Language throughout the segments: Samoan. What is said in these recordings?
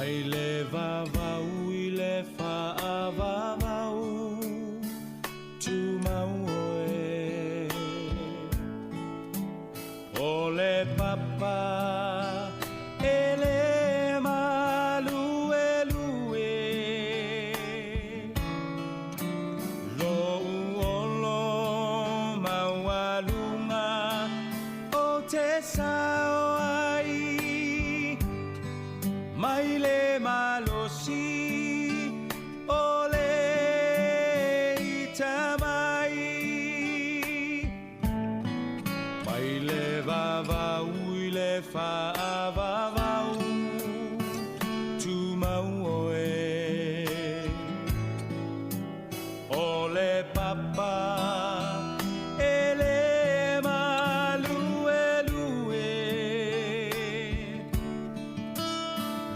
Mai le vavau i le faavavau, tumau oe. O le papa e le maluelue, lou olo maualuga o te sao ai, mai le malosi o le ita mai. Mai le vavau i le faavavau, tumau oe. O le papa e le maluelue,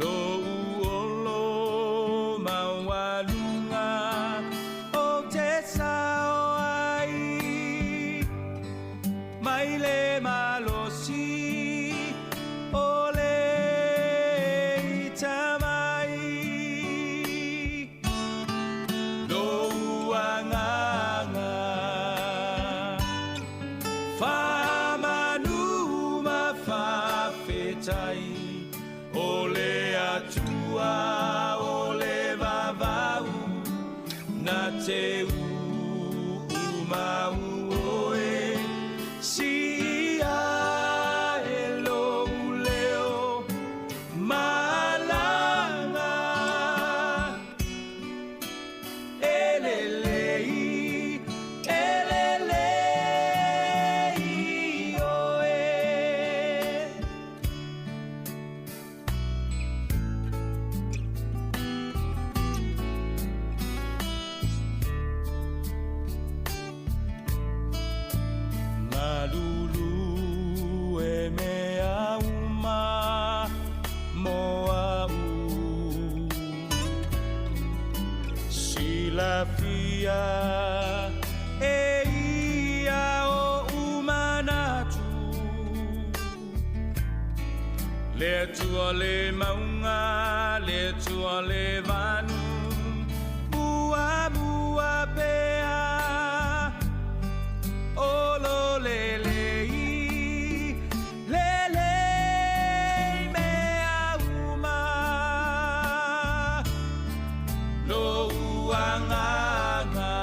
lou olo maualuga o te sao ai, mai le malosi o le ita mai. Lou agaga faamanu ma faafetai, o le Atua o le vavau na te uumau oe, siia e lou leo malaga. E lelei, e lelei oe. Galulue mea uma mo a'u, silafia e ia oʻu manatu. Le Atua le mauga, le Atua le vanu, muamua pea. O lo lelei, lelei mea uma. Lou agaga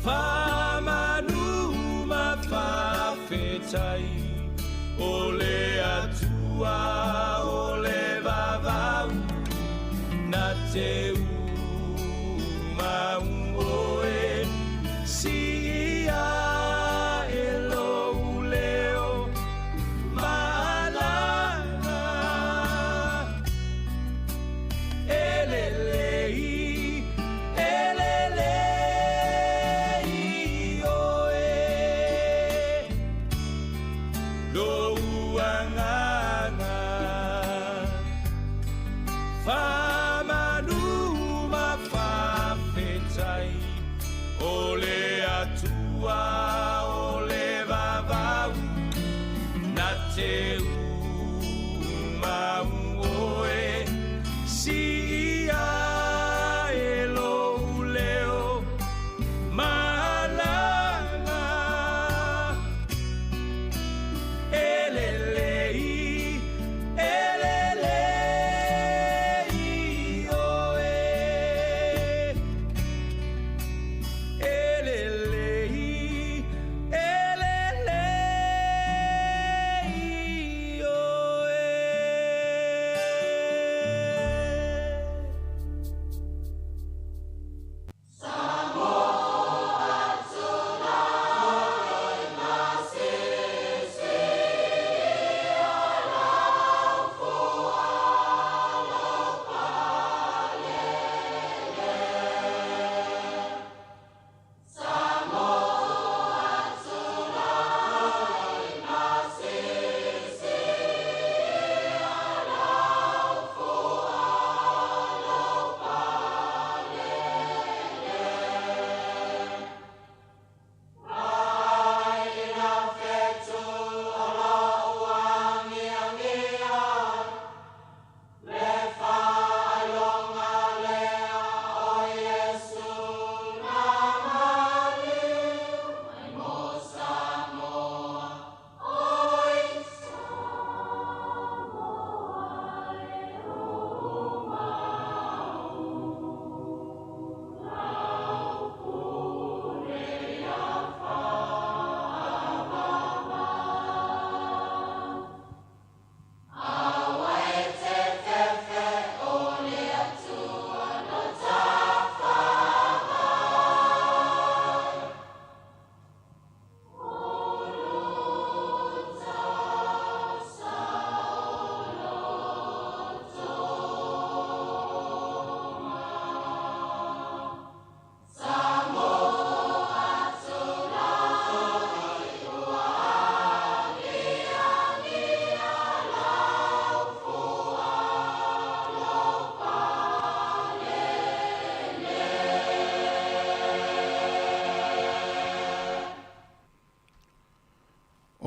faamanu ma faafetai, o le Atua o le vavau na te umau oe, siia e lou leo malaga. E lelei, e lelei oe. Lou agaga faamanu ma faafetai, o le Atua o le vavau na te umau oe, siia e lou leo malaga. E lelei, e lelei oe. E lelei.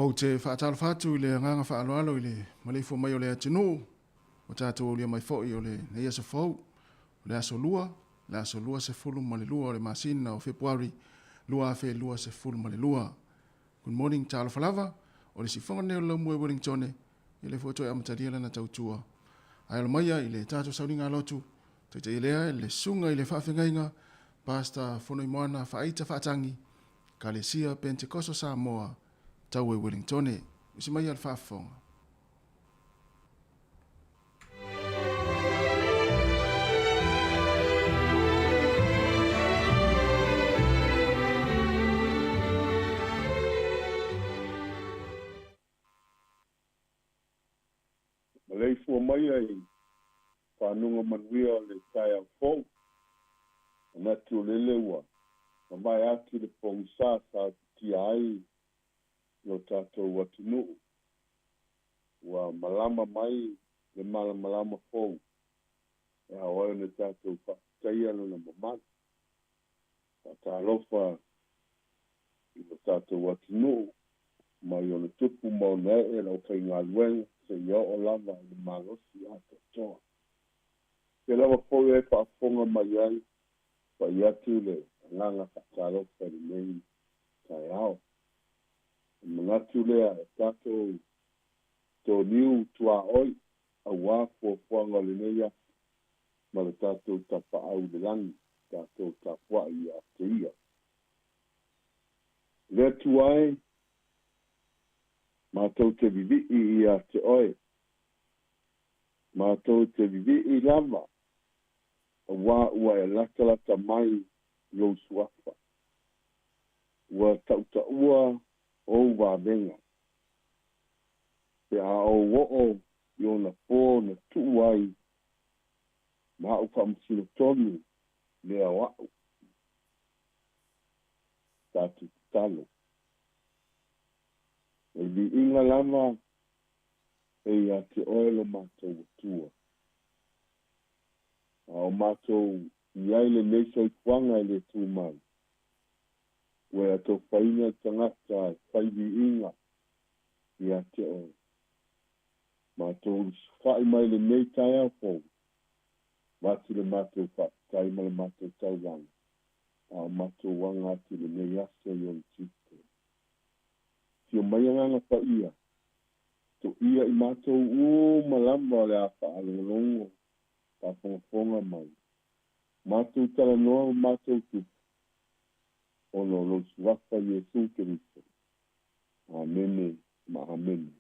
Ou te faatalofa atu i le agaga faaaloalo i le maleifua mai o le atunuu, ua tatou aulia mai foi o lenei aso fou, o le aso Lua, le aso 22 o le masina o Fepuari 2022. Good morning, talofa lava, o le siufofoga lenei o le Laumua i Wellingtone, ia lea foi ua toe amatalia lana tautua. Ae alo maia i le tatou sauniga lotu, taitaia lea le susuga i le faafeagaiga, Pastor Fonoimoana Faaita Faatagi, Ekalesia Pentekoso Samoa, tau e Wellingtone. Usi maia le faafofoga. Maleifua maia i fanuga manuia o le taeao fou. Manatu o lele ua mavae atu le pogisa sa atitia ai lo tatou atunuu. Ua malama mai le malamalama fou e ao ai ona tatou faafetaia lona mamalu. Faatalofa i lo tatou atunuu mai ona tupu ma ona ee le aufaigaluega seia oo lava i le malosi atoatoa. Pea lava foi e faafofoga mai ai, pai atu le agaga faatalofa i lenei taeao. E manatu lea e tatou toniu tuaoi auā fuafuaga o lenei aso ma le tatou tapaau i le lagi, tatou tapuai ia te Ia. Le Atua e, matou te vivii ia te Oe, matou te vivii lava, auā ua e latalata mai lou Suafa. Ua tautaua ou vavega. Pe a ou oo i ona pō na tuu ai ma a'u faamasino tonu lea o a'u. Tatou tatalo. Le viiga lava e ia te Oe lo matou Atua. A o matou i ai lenei soifuaga e le tumau, ua e atofaina le tagata e fai viiga ia te Oe. Matou usufa'i mai lenei taeao fou, avatu le matou faafetai ma le matou taulaga, a o matou aga atu i lenei aso i ona tiute. Afio mai Agaga Paia, toia i matou uma lava o le a faalogologo, faafogafoga mai, matou talanoa ma matou tupu, ona o lou Suafa Iesu Keriso. Amene ma amene.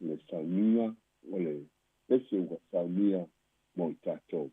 Le saunia o le pese ua saunia mo i tatou.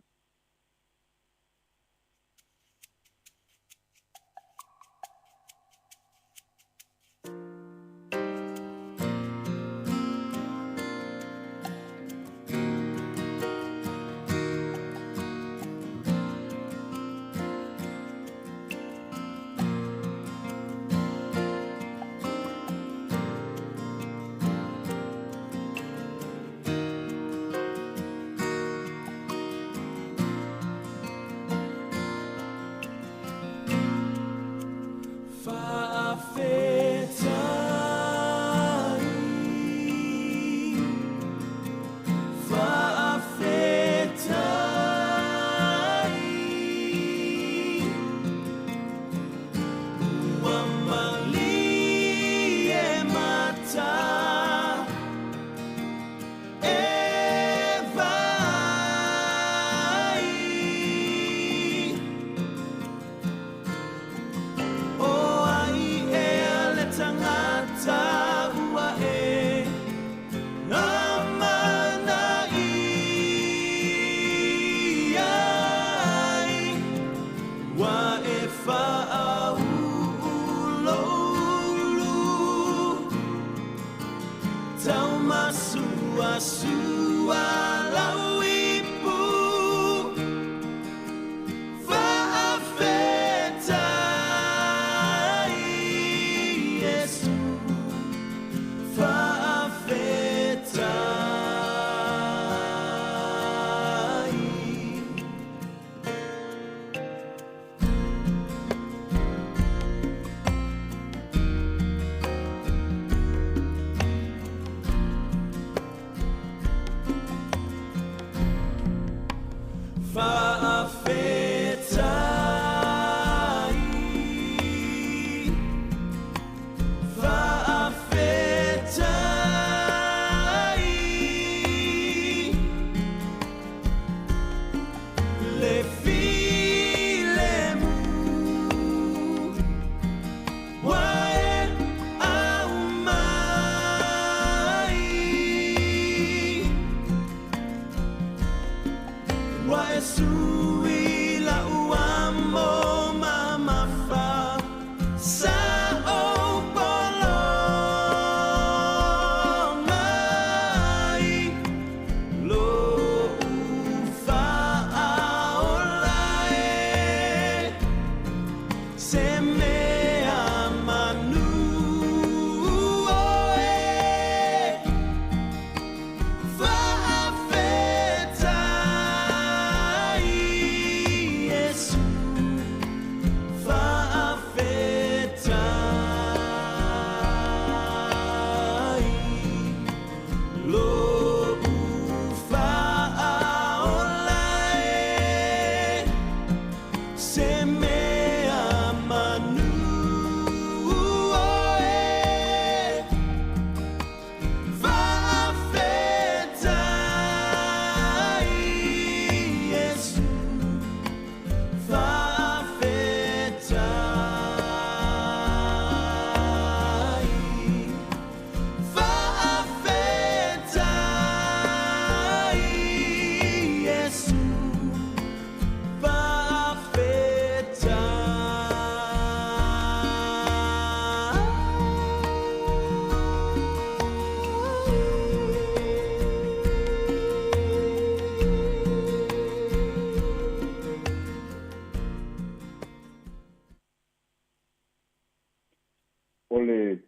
O le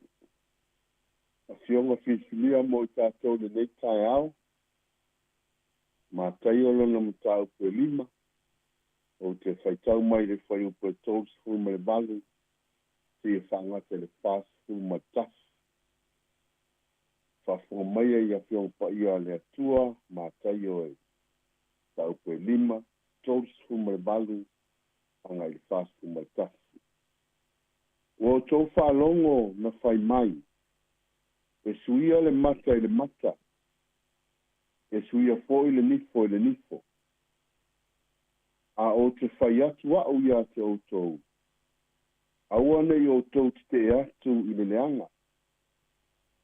afioga filifilia mo i tatou lenei taeao, Mataio lona mataupu e 5, ou te faitau mai le fuaiupu e 38 seia faagata i le 41. Faafofoga mai ai Afioga Paia a le Atua, Mataio e mataupu e 5, 38 agai i le 41. Ua outou faalogo na fai mai, e suia le mata i le mata, e suia foi le nifo i le nifo. A ou te fai atu a'u ia te outou, aua ne i outou tetee atu i le leaga.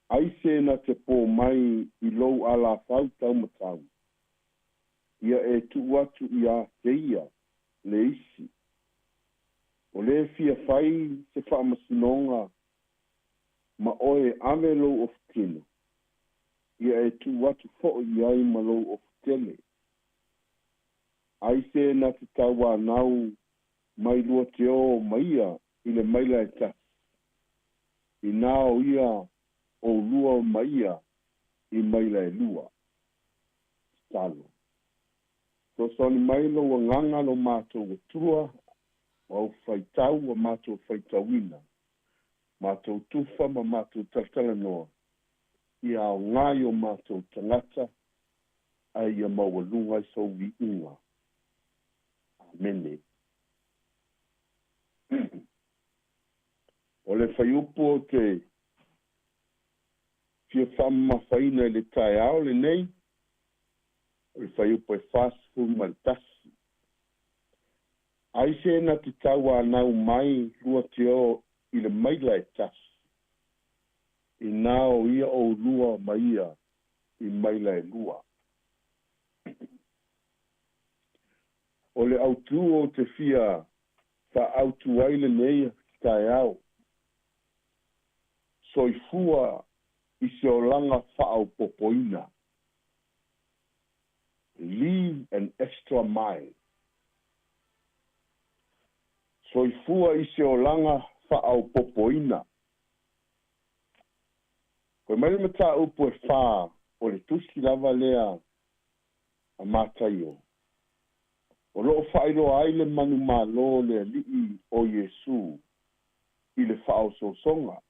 Aise na te pō mai i lou alafau taumatau, ia e tuu atu ia te ia le isi. O le fia fai se faamasinoga ma oe ave lou ofutino, ia e tuu atu foʻi i ai ma lou ofutele. Aise na te tauanau mai lua te ō ma ia i le maila e tasi, inā o ia ʻolua ma ia i maila e lua. Tatalo. Fesoasoani mai lou agaga lo matou Atua, ma ou faitau ua matou faitauina, matou tufa ma matou talatalanoa, ia aoga i o matou tagata, ae ia maualuga i sou viiga. Amene. O le fuaiupu ou te fia faamamafaina i le taeao lenei, o le fuaiupu e 41. Aise na te tauanau mai lua te ō i le maila e tasi, inā o ia ʻolua ma ia i maila e lua. O le autū ou te fia faaautu ai lenei taeao, soifua i se olaga faaopoopoina. Live an extra mile. Soifua i se olaga faaopoopoina. Fai mai le mataupu e 4 o le tusi lava lea a Mataio, o loo faailoa ai le manumalo o le Alii o Iesu i le faaosoosoga,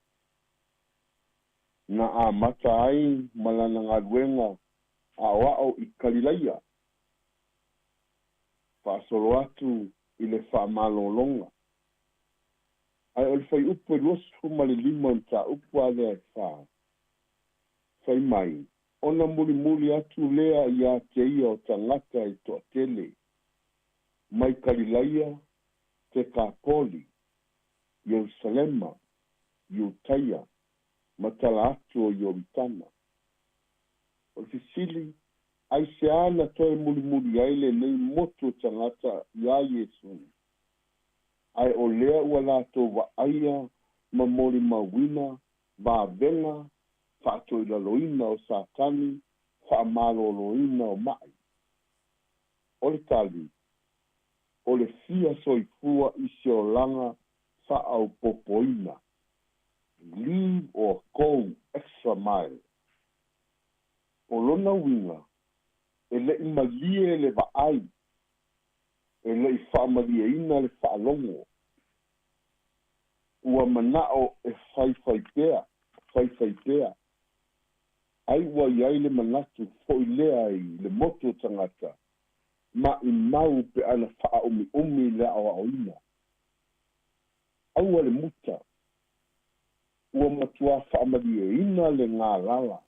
na amata ai ma lana galuega aoao i Kalilaia, faasolo atu i le faamalologa. Ae o le fuaiupu e 25 o le mataupu a lea e 4, fai mai, ona mulimuli atu lea ia te ia o tagata e toatele, mai Kalilaia, Tekapoli, Ierusalema, Iutaia, ma tala atu o Ioritana. O le fesili, aisea na toe mulimuli ai lenei motu o tagata iā Iesu, ae o lea ua latou vaaia ma molimauina vavega faatoilaloina o Satani, faamaloloina o mai? O le tali, o le fia soifua i se olaga faaopoopoina. Live or go extra mile. O lona uiga, e leʻi malie le vaai, e leʻi faamalieina le faalogo. Ua manao e faifai pea, faifai pea. Ai ua i ai le manatu foʻi lea i le motu o tagata, maʻimau pe ana faaumiumi le aoaoina. Aua le muta, ua matuā faamalieina le galala.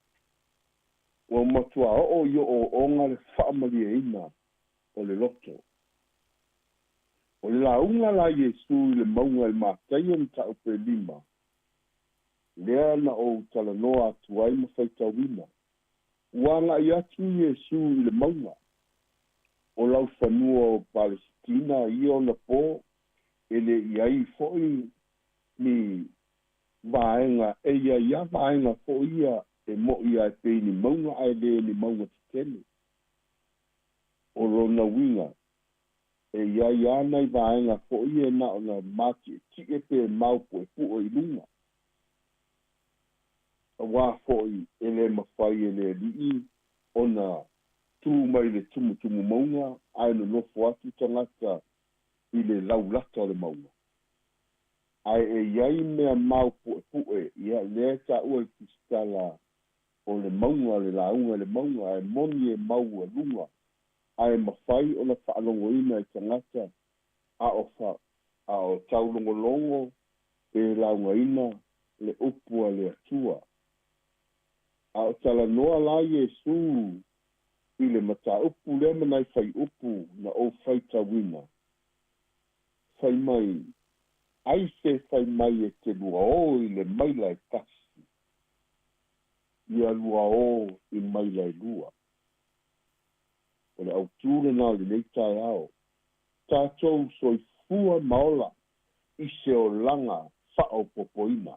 Ua matuā oo i oooga le faamalieina o le loto. O le lauga la a Iesu i le mauga i Mataio mataupu e 5, lea na ou talanoa atu ai ma faitauina. Ua agai atu Iesu i le mauga. O laufanua o Palesitina ia ona pō, e le i ai foʻi ni vaega, e i ai lava vaega foʻi ia e moʻi ai pei ni mauga ae le ni mauga tetele. O lona uiga, e i ai lava nai vaega foʻi ia na ona matietie pe maopuepue i luga. Auā foʻi e lē mafai e le Alii ona tū mai le tumutumu mauga ae nonofo atu tagata i le laulata o le mauga. Ae e i ai mea mau puʻepuʻe, ia lea e taua i le Tusitala o le mauga, le lauga i le mauga, ae moni e maualuga ae mafai ona faalogoina e tagata a o fa, a o taulogologo pe laugaina le upu a le Atua. A o talanoa la Iesū i le mataupu lea ma nai fuaiupu na ou faitauina, fai mai, Ai se fai mai e te luaō i le maila e tasi, ia luaō i maila e lua. O le autū lenā o lenei taeao, tatou soifua ma ola i se olaga faaopopoina,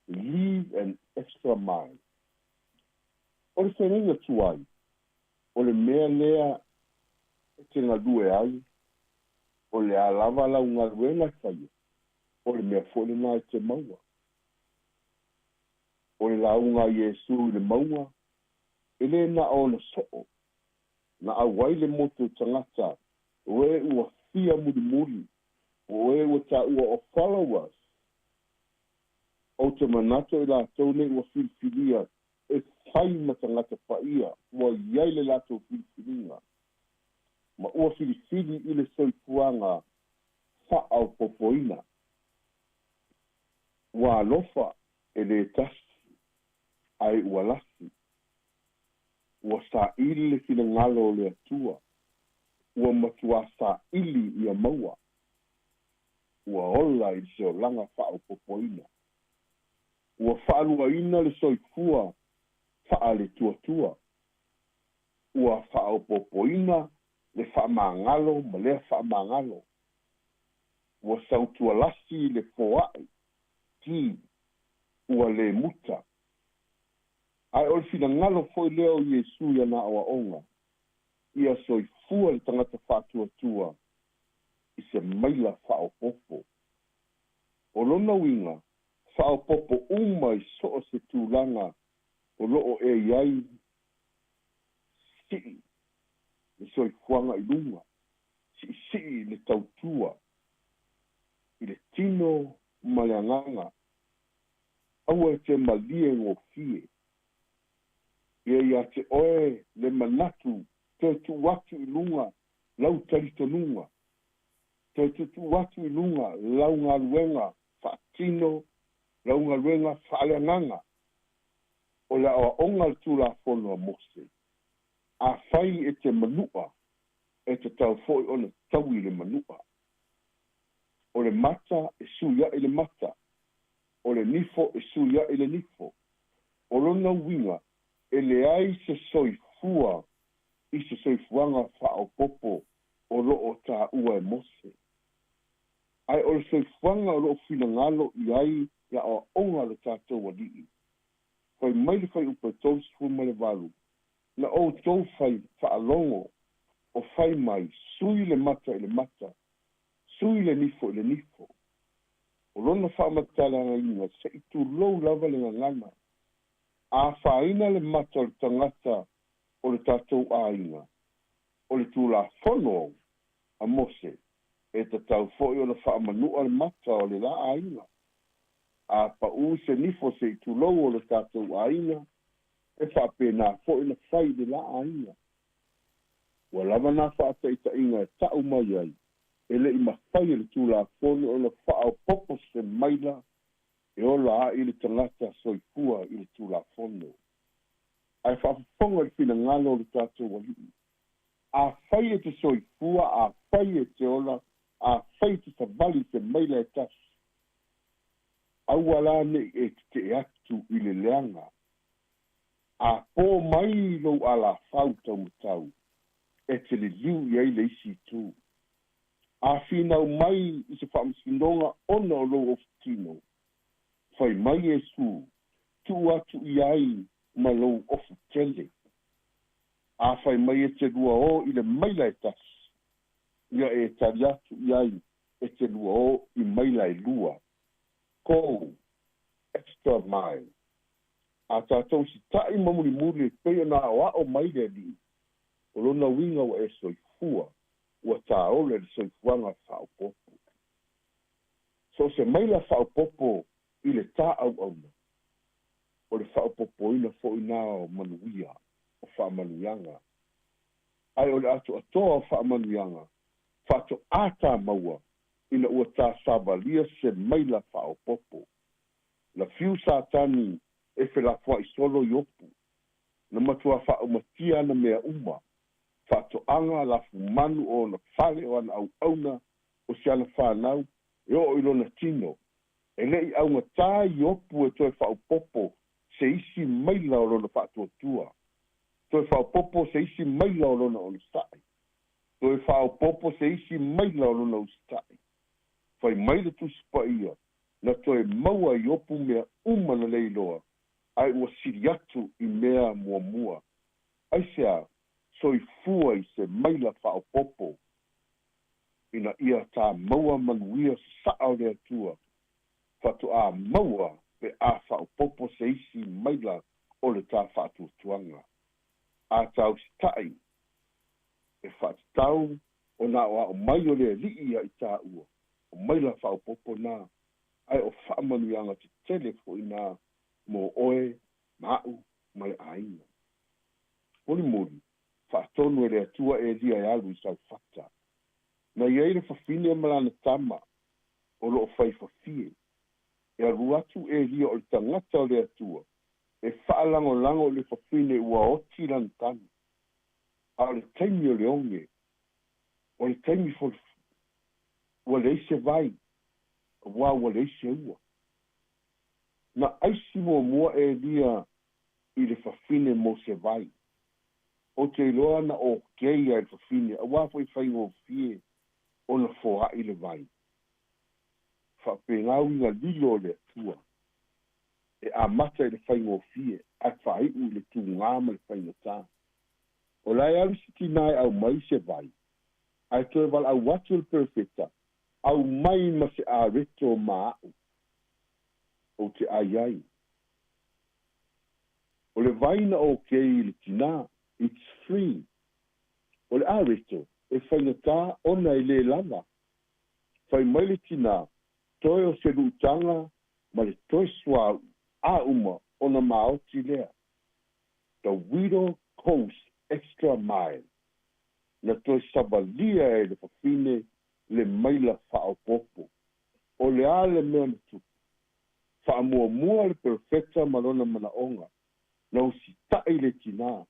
live an extra mile. O le feagaiga tuai, o le mea lea e te galue ai, o le a lava lau galuega e faia, o le mea foi lenā e te maua. O le lauga a Iesu i le mauga, e lē na o ona soo, na auai le motu o tagata, o e ua fia mulimuli, o e ua taua o followers. Ou te manatu i latou nei ua filifilia e fai ma tagata paia ua i ai le latou filifiliga, ma ua filifili i le soifuaga faaopopoina. Ua alofa e lē tasi, ae ua lasi. Ua saili le finagalo o le Atua, ua matuā saili ia maua. Ua ola i se olaga faaopopoina. Ua faaluaina le soifua faaletuatua. Ua faaopoopoina le faamagalo ma lea faamagalo. Ua sautualasi le foaʻi, ti, ua lē muta. Ae o le finagalo foi lea o Iesu i ana aoaoga, ia soifua le tagata faatuatua i se maila faaopoopo. O lona uiga, faaopoopo uma i so o se tulaga o lo o e i ai, sii le soifuaga i luga, siisii le tautua i le tino ma le agaga. Aua e te malie gofie. Ia iā te oe le manatu toe tuu atu i luga lau talitonuga, toe tuutuu atu i luga lau galuega faatino, lau galuega faaleagaga. O le aoaoga a le Tulafono a Mose, afai e te manua, e tatau foi ona taui le manua. O le mata e suiaʻi le mata, o le nifo e suiaʻi le nifo. O lona uiga, e leai se soifua i se soifuaga faaopoopo o lo o taua e Mose. Ae o le soifuaga o lo o finagalo i ai le aoaoga a lo tatou Alii. Fai mai le fuaiupu e 38, Na outou fai faalogo o fai mai, Sui le mata i le mata, sui le nifo i le nifo. O lona faamatalaina, se i tulou lava le gagana. A afaina le mata o le tagata o le tatou aiga, o le Tulafono a Mose, e tatau foi ona faamanu'a le mata o le la aiga. A paʻū se nifo se i tulou o le tatou aiga, e faapena foi ona fai i le la aiga. Ua lava nā faataitaiga e taʻu mai ai, e le i mafai e le Tulafono ona faaopoopo se maila e ola ai le tagata soifua i le Tulafono. Ae faafofoga i le finagalo o le tatou Alii. Afai e te soifua, afai e te ola, afai e te savali i se maila e tasi, aua la ne i e tetee atu i le leaga. A pō mai lou alafau taumatau, e te liliu i ai le isi itu. A finau mai i se faamasinoga ona o lou ofutino, fai mai Iesu, tuu atu i ai ma lou ofu tele. A fai mai e te lua o i le maila e tasi, ia e tali atu i ai e te lua o i maila e lua. Go extra mile. A tatou sitaʻi ma mulimuli e pei ona aoaʻo mai le Alii, o lona uiga ua e soifua, ua tāola i le soifuaga faaopopo. So o se maila faaopopo i le tā auauna, o le faaopopoina foʻi na o manuia, o faamanuiaga. Ae o le atoatoa o faamanuiaga, faatoā tāmaua ina ua tāsavalia se maila faaopopo. Na fiu Satani e felafoaʻi solo Iopu, na matuā faaumatia ana mea uma, faatoaga, lafumanu, o ona fale, o ana auauna, o si ana fanau, e oo i lona tino. E le i augatā Iopu e toe faaopopo se isi maila o lona faatuatua, toe faaopopo se isi maila o lona onosaʻi, toe faaopopo se isi maila o lona usitaʻi. Fai mai le Tusi Paia, na toe maua e Iopu mea uma na leiloa, ae ua sili atu i mea muamua. Aisea? Soifua i se maila faaopopo ina ia tā maua manuia sasaa o le Atua, faatoā maua pe a faaopopo se isi maila o le tā faatuatuaga. A tā usitaʻi e faatatau ona aoao mai o le Alii ia i tāua, o maila faaopopo na, ae o faamanuiaga tetele foʻi na mo oe ma aʻu ma le aiga. Mulimuli, faatonu e le Atua Elia e alu i Saufata. Na i ai le fafine ma lana tama o loo faifafie. E alu atu Elia o le tagata o le Atua e faalagolago i le fafine ua oti lana tanu. A o le taimi o le oge, o le taimi foi ua leai se vai, auā ua leai se ua. Na aisi muamua Elia i le fafine mo se vai. Ou te iloa na okei ia i le fafine, auā foi faigofie ona foaʻi le vai. Faapena uiga lilo o le Atua, e amata i le faigofie ae faaiʻu i le tugā ma le faigatā. O la e alu si tinā e aumai se vai, ae toe valaau atu le perofeta, Aumai ma se areto ma aʻu, ou te ʻai ai. O le vai na okei i le tinā, it's free. O le areto, e faigata ona e lē lava. Fai mai le tinā, toe o se luʻutaga ma le toe suauu a uma ona maoti lea. The widow goes extra mile. Na toe savalia e le fafine le maila faaopoopo. O le a le mea na tupu? Faamuamua le perofeta ma lona manaoga, na usitaʻi le tinā.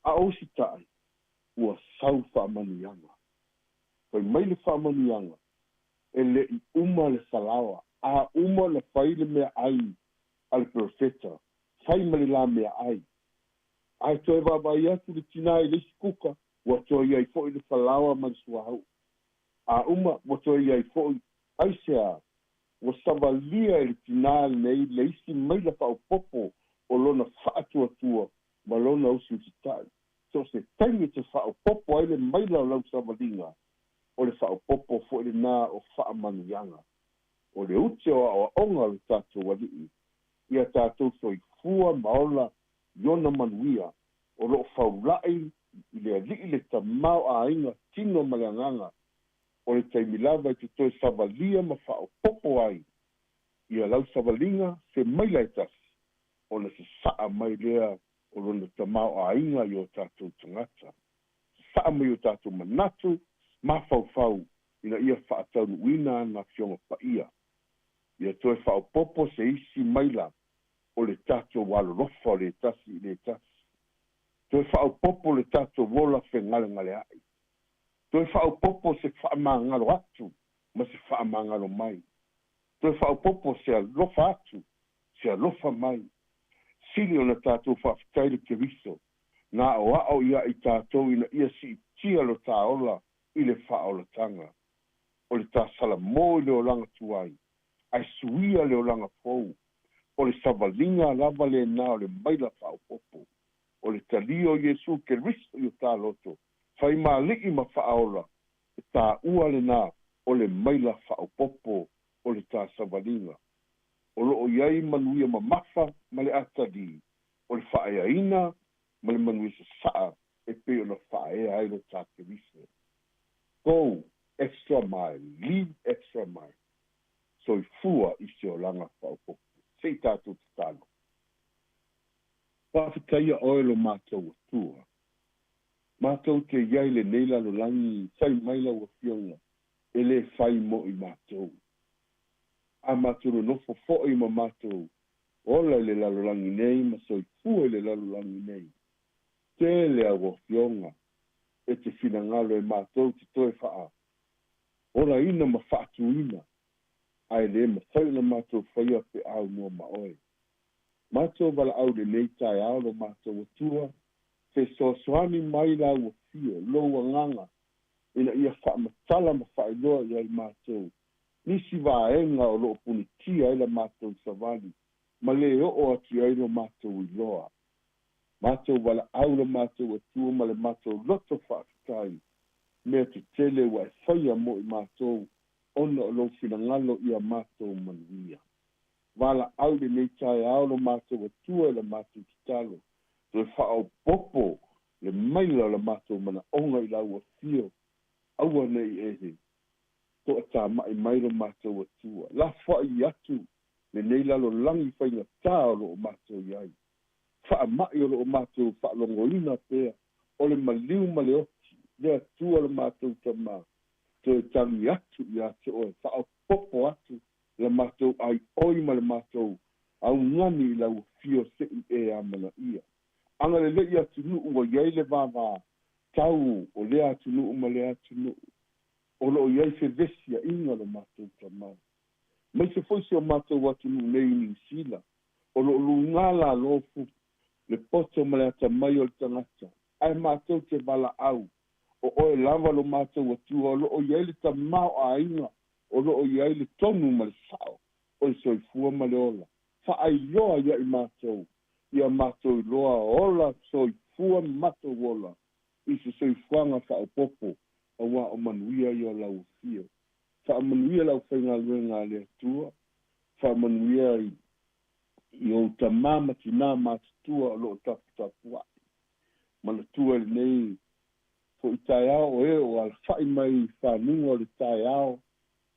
A usitaʻi, ua sau faamanuiaga. Fai mai le faamanuiaga, e le i uma le falaoa, a uma ona fai le meaai a le perofeta, fai ma le la meaai. Ae toe vaavaai atu le tinā i le isi kuka, ua toe i ai foʻi le falaoa ma le suauu. A uma, ua toe i ai foʻi. Aisea? Ua savalia e le tinā lenei le isi maila faaopoopo o lona faatuatua ma lona usiusitaʻi. So o se taimi e te faaopoopo ai le maila o lau savaliga, o le faaopoopo foʻi lenā o faamanuiaga. O le ute o aoaoga o le tatou Alii ia tatou soifua ma ola i ona manuia, o loo faulaʻi i le Alii le tamaoaiga tino ma le agaga, o le taimi lava e te toe savalia ma faaopoopo ai ia lau savaliga se maila e tasi, ona sasaa mai lea o lona tamaoaiga i o tatou tagata, sasaa mai o tatou manatu mafaufau ina ia faataunuuina ana Afioga Paia. Ia toe faaopoopo se isi maila o le tatou alolofa o le tasi i le tasi. Toe faaopoopo le tatou ola fegalegaleaʻi. Toe faaopoopo se faamagalo atu ma se faamagalo mai. Toe faaopoopo se alofa atu, se alofa mai. Sili ona tatou faafetai le Keriso, na aoao ia i tatou ina ia siitia lo tā ola i le faaolataga. O le tā salamo i le olaga tuai, ae suia le olaga fou. O le savaliga lava lenā o le maila faaopoopo. O le talia o Iesu Keriso i o tā loto, faimaliʻi ma faaola, e tāua lenā o le maila faaopoopo o le tā savaliga. O loo i ai manuia mamafa ma le atalii, o le faaeaina ma le manuia sasaa e pei ona faaea ai lo tā Keriso. Go extra mile, live extra mile. Soifua i se olaga faaopoopo. Se i tatou tatalo. Faafetaia oe lo matou Atua. Matou te iai lenei lalolagi fai mai lau Afioga e lē fai mo i matou. A matou nonofo fo'i ma matou ola i le lalolagi nei ma soifua i le lalolagi nei. Tele au Afioga e te finagalo e matou te toe faa olaina ma faatuina, ae lē mafai ona matou faia pe aunoa ma oe. Matou valaau lenei taeao lo matou Atua, fesoasoani mai lau afio, lou agaga, ina ia faamatala ma faailoa iai matou nisi vaega o loo punitia ai la matou savali ma lē oo atu i ai lo matou iloa. Matou valaau lo matou Atua ma le matou loto faafetai, mea tetele ua e faia mo i matou ona o lou finagalo ia matou manuia. Valaau lenei taeao lo matou Atua i la matou tatalo, toe faaopoopo le maila o la matou manaoga i lau afio, aua nei e toatama'i mai lo matou Atua. Lafoai atu lenei lalolagi faigatā o loo matou iai, faama'i o loo matou faalogoina pea, o le maliu ma le oti, le Atua lo matou Tamā, toe tagi atu iā te oe, faaopoopo atu la matou aioi ma le matou augani i lau afio se'i e amanaia. Agalelei atunuu ua iai le vavā tau o lea atunuu ma lea atunuu, o loo iai fevesiaiga lo matou Tamā. Mai se foi si o matou atunuu nei i Niusila, o loo lugā lalofu le poto ma le atamai o le tagata, ae matou te valaau, o oe lava lo matou Atua, o loo iai le tamaoaiga, o loo iai le tonu ma le sao, o le soifua ma le ola. Faailoa ia i matou, ia matou iloa ola soifua matou ola, i se soifuaga faaopoopo, auā o manuia ia o lau afio. Faamanuia lau faigaluega a le Atua, faamanuia i ou tamā ma tinā matutua o loo taputapua'i. Manatua lenei fo'i taeao o e o alafa'i mai i fanuga o le taeao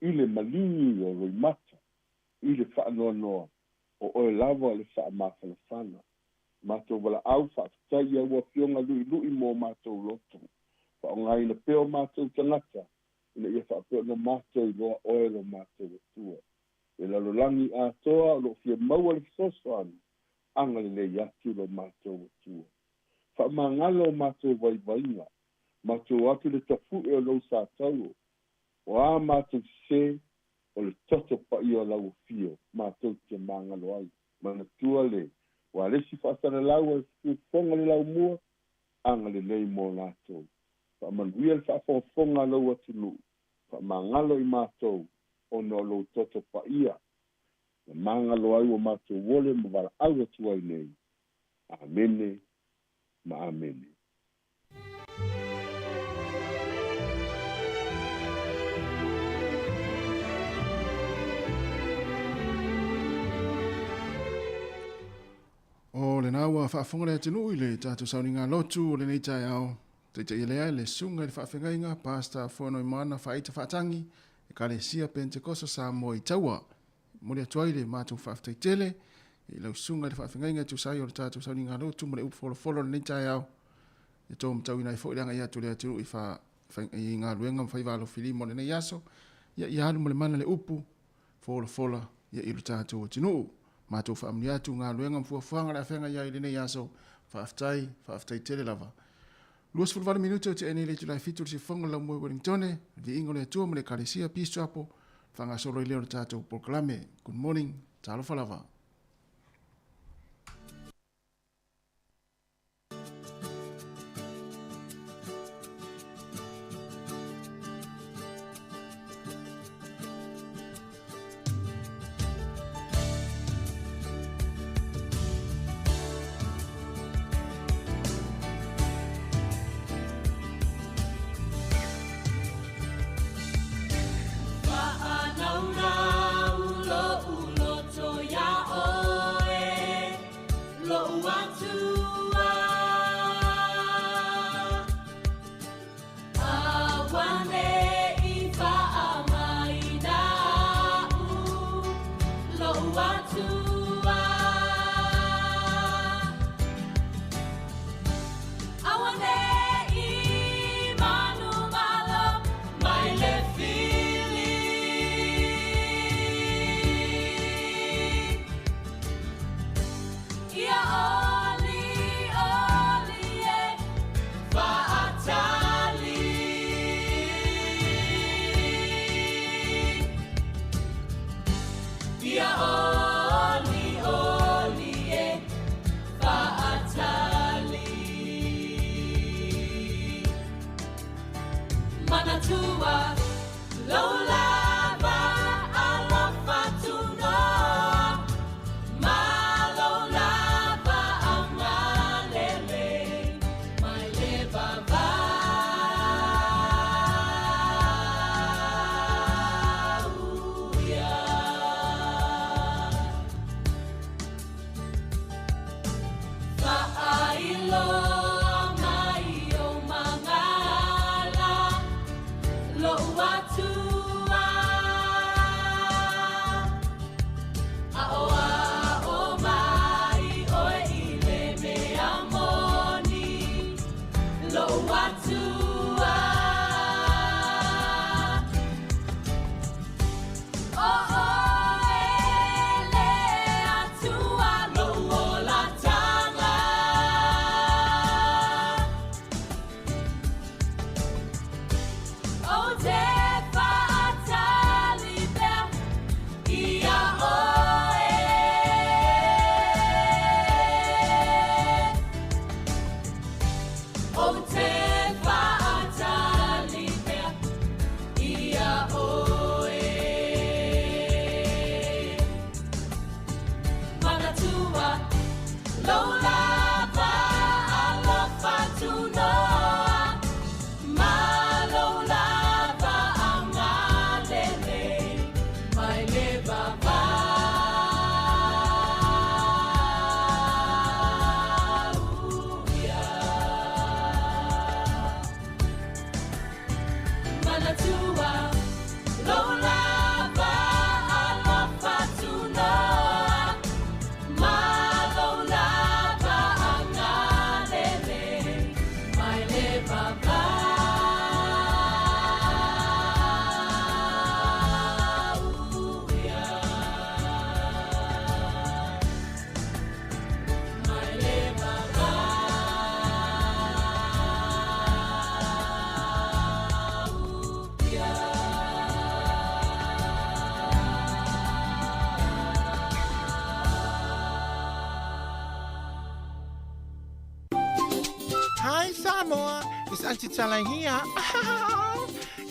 i le maligi o loimata, i le faanoanoa, o oe lava o le faamafanafana. Matou valaau faafetai ia ua afioga lu'ilu'i mo matou loto. Faaaogaina pea o matou tagata, ina ia faapea ona matou iloa oe lo matou Atua. Le lalolagi atoa o loo fia maua le fesoasoani, agalelei atu lo matou Atua. Faamagalo o matou vaivaiga, matou atu le tafu'e o lou satauo, o a matou sesē, o le toto paia o lau afio, matou te magalo ai. Manatua le ua lesi faasalalau e fofoga le laumua, agalelei mo latou. Faamanuia le faafogafoga a lou atunuu, faamagalo i matou, ona o lou toto paia, na magalo ai ua matou ole ma valaau atu ai nei. Amene ma amene. O lena ua faafofoga le atunuu i le tatou sauniga lotu o lenei taeao. Taitaia lea le susuga i le faafeagaiga Pastor Fonoimana Faaita Faatagi, Ekalesia Pentekoso Samoa i Taua. Momoli atu ai le matou faafetai tele i lau susuga i le faafeagaiga e tusa ai o le tatou sauniga lotu ma le upu folofolo o lenei taeao. E tō matauina ai foi le agai atu o le atunuu i fa, i galuega ma faiva alofilima o lenei aso. Ia, ia alu ma le mana le upu folafola ia i lo tatou atunuu. Matou faamanuia atu galuega ma fuafuaga o le a feagai ai i lenei aso. Faafetai, faafetai tele lava. 28 minute o tea nei le itula e 7 o le siufofoga o le laumua i Wellingtone, le viiga o le Atua ma le Ekalesia Peace Chapel, faagasolo ai lea o le tatou polokalame. Good morning, talofa lava. Lou atua Auane'i manumalo mai le fili Ia oli oli e faatali Ia oli oli e faatali Manatua lou lava alofa tunoa Ma lou lava agalelei mai le vavau ia. Faailoa mai ou magala Lou Atua Aʻoaʻo mai oe i le mea moni Lou Atua O oe le Atua lou olataga Ou te faatali pea ia oe Ou te faatali pea ia oe Manatua lou lava alofa tunoa Ma lou lava agalelei mai le vavau ia. Manatua lou lava alofa tunoa Ma lou lava agalelei mai le vavau ia. Mai le vavau ia. Hi Samoa, it's Auntie Tala here.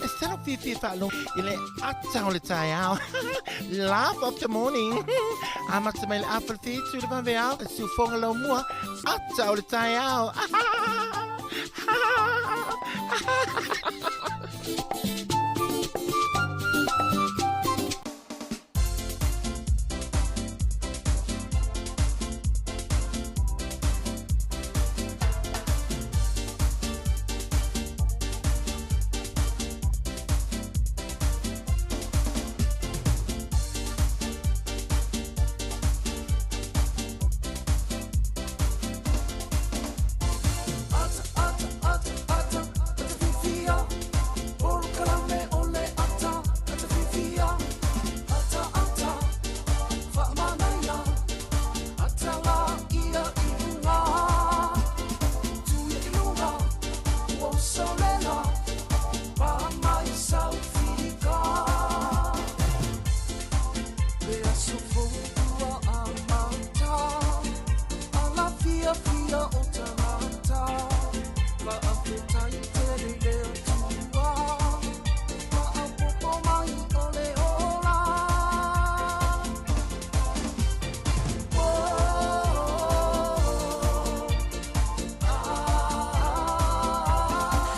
E salo fiafia faalogo i le ata o le taeao. Laugh of the morning. Amata mai le afa le fitu le vaveao, e siufoga lau mua, ata o le taeao.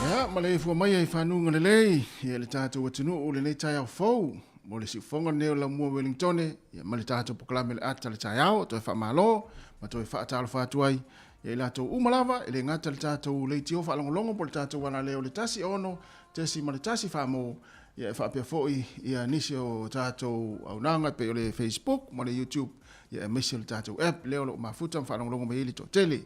Ia, maleifua mai ai fanuga lelei ia le tatou atunuu lenei taeao fou mo le siufoga lenei o Laumua Wellingtone ia ma le tatou polokalame le ata le taeao toe faamalo ma toe faatalofa atu ai ia i latou uma lava e le gata le tatou leitio faalogologo po le tatou alaleo le 16 tesi ma le tasi faamo. Ia e faapea foi ia nisi o tatou auaunaga e pei o le Facebook ma le YouTube, ia aemaise o le tatou app lea o lo o mafuta ma faalogologo mai ai le toatele.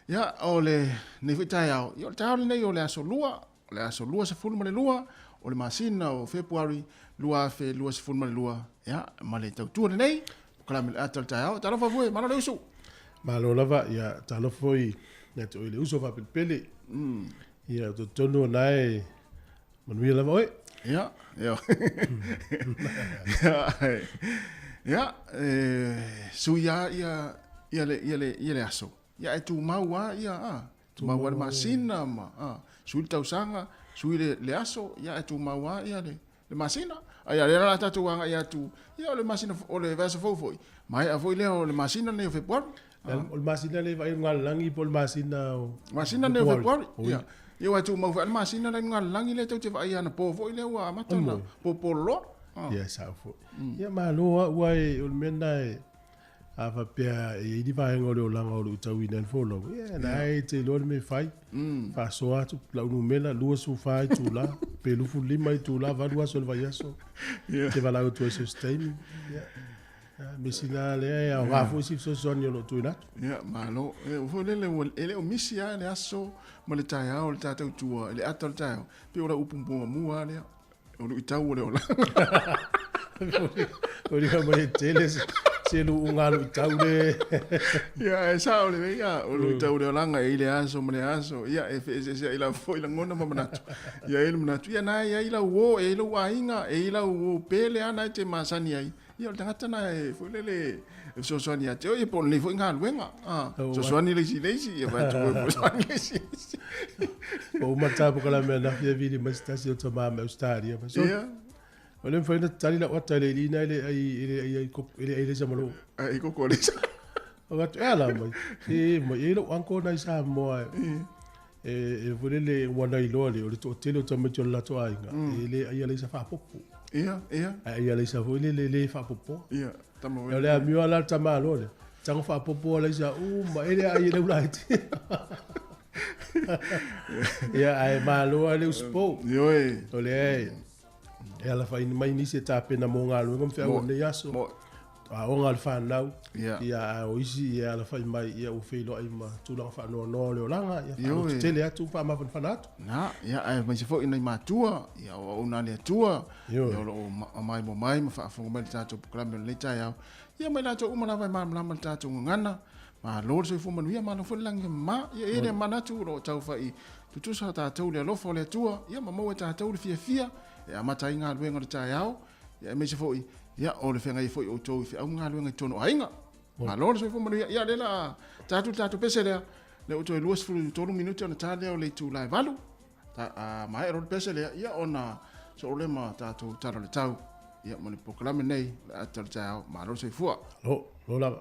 Ia o lenei foi taeao, ia o le taeao lenei o le aso Lua, o le aso 22 o le masina o Fepuari 2022, ia ma le tautua lenei, polokalame o le ata o le taeao. Talofa foi, malo le usu. Malo lava, ia talofa foi ia te oe le uso faapelepele. Ia, ou te talitonu o lena e Manuia lava oe. Ia, ia. Ia, e, sui a ia ia le ia le ia le aso. Ia e tumau a ia a. Tumau a le masina ma a. Sui le tausaga, sui le, le aso, ia e tumau a ia le le masina. Ai a lea la tatou agai atu, ia o le masina o le vaiaso fou foi. Maea foi lea o le masina lenei o Fepuari. O le masina lea e vaai i luga o le lagi po o le masina o Masina lenei o Fepuari. Ia. Ia aua e tumau foi lava le masina la i luga o le lagi lea tou te vaai anapo foi lea ua amata ona popololoa. Ia e sao foi. Ia malo lava aua o le mea lena e a faapea e i ai ni vaega o le olaga o lo o tauina ai le folau, ia na e te iloa le mea e fai. Faasoa atu lau numera 24 itula pe 25 itula, 8 aso o le vaiaso. Te valaau atu ai i so o se taimi. Ia. Mea sili lava lea e aoga foi si fesoasoani o lo o tuuina atu. Ia, malo. E, foi lele, ua, e le o misi lava le aso ma le taeao o le tatou tua, i le ata o le taeao, pei o lau upu muamua lava lea, o luitau o le olaga. Foliga mai e tele se luuga a luitau le. Ia, e sao lelei, ia, o luitau o le olaga e i le aso ma le aso, ia, e feeseeseai lava foi lagona ma manatu. Ia, e i ai le manatu, ia, na e i ai lau uo, e i ai lou aiga, e i ai lau uo pele lava na e te masani ai. Ia o le tagata na e foi lele e fesoasoani ia te oe, ia po o lenei foi galuega. Ah, fesoasoani le isi i le isi, ia fai atu foi fesoasoani le isi i le isi. Ua uma le ta polokalame ananafi e vili mai se tasi o tama mai Ausetalia. Fai, Sole, Ia, o le mafai ona tatali lau ata i le iliina e le ai, e le ai, e le ai leisa ma lou. Ai koko leisa. Ou fai atu, e ala mai. E mai, e i ai lou uncle na i Samoa e, e, e foi lele ua na iloa le, o le toatele o tamaiti o le latou aiga, e le ai alaisa faapopo. Ia, ia. Ae ai alaisa foi lele le faapopoa. Ia, tama O le amio la le tamaloa lea, tago faapopo alaisa uma, e le ai e le ulaiti. Ia, ae malo lava le usupo. Ioe. O lea e, e alafai mai nisi e tapena mo galuega ma feau o lenei aso. Mo, Aoga a le fanau, Ia. ia, a o isi ia e alafai mai ia ua feiloai ma tulaga faanoanoa o le olaga, ia Ioe. faalototele atu ma faamafanafana atu. Na, ia, ae aemaise foi nai matua, ia o auauna a le Atua, Ioe. ia o lo o maimoa mai ma faafofoga mai i le tatou polokalame o lenei taeao. Ia ma i latou uma lava e malamalama i le tatou gagana, malo le soifua manuia, malo foi le lagi e mama. Ia e i ai le manatu o lo o taufai tutusa tatou i le alofa o le Atua, ia ma maua e tatou le fiafia e amata ai galuega o le taeao, Ia aemaise foi, ia, o le feagai ai foi outou i feau ma galuega i totonu o aiga. Malo le soifua manuia. Ia, lea la ta atu le tatou pese lea, lea ua toe 23 minute ona ta lea o le itula e 8. Ta, a maea loa le pese lea, ia ona soo lea ma tatou tala o le tau. Ia, ma le polokalame nei, o le ata o le taeao. Malo le soifua. Malo, malo lava.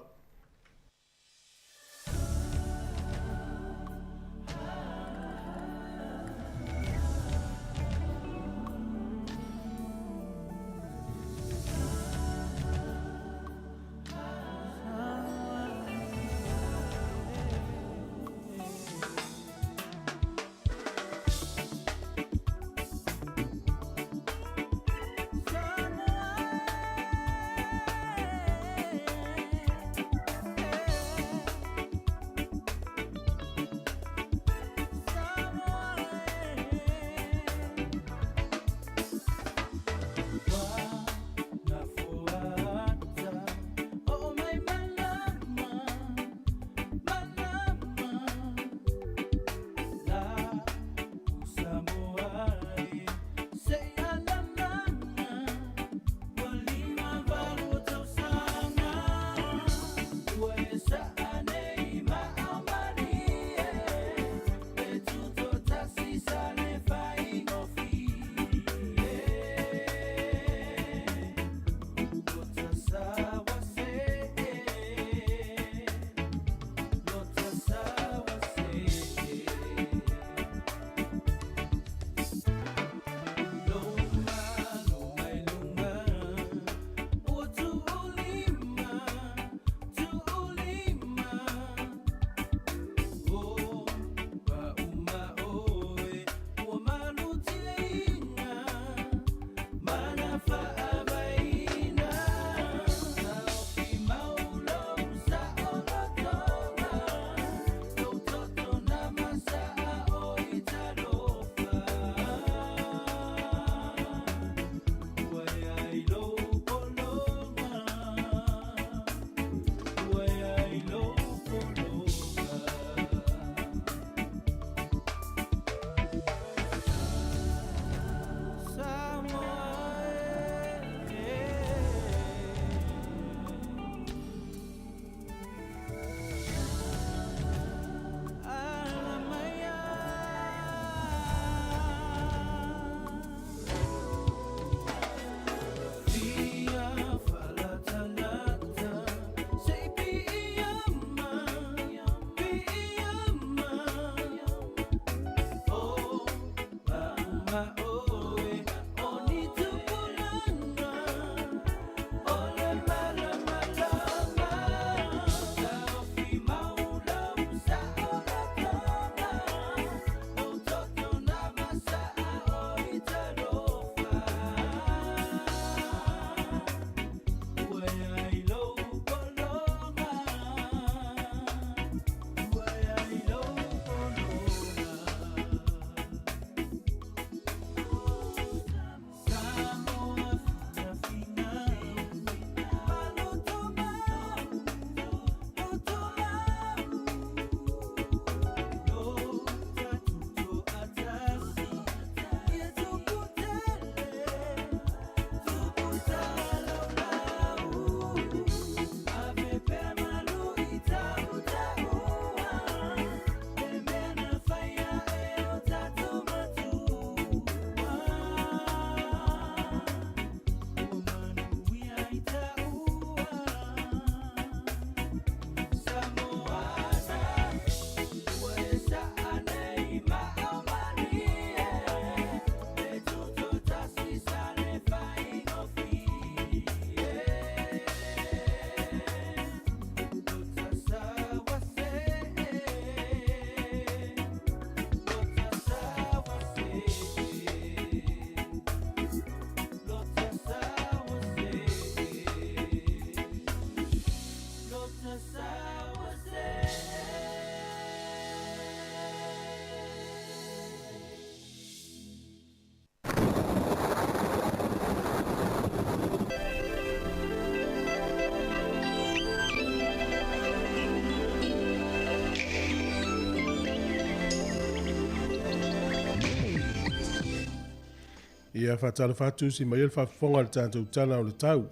Ia faatalofa atu si mai le faafofoga o le tatou tala o le tau.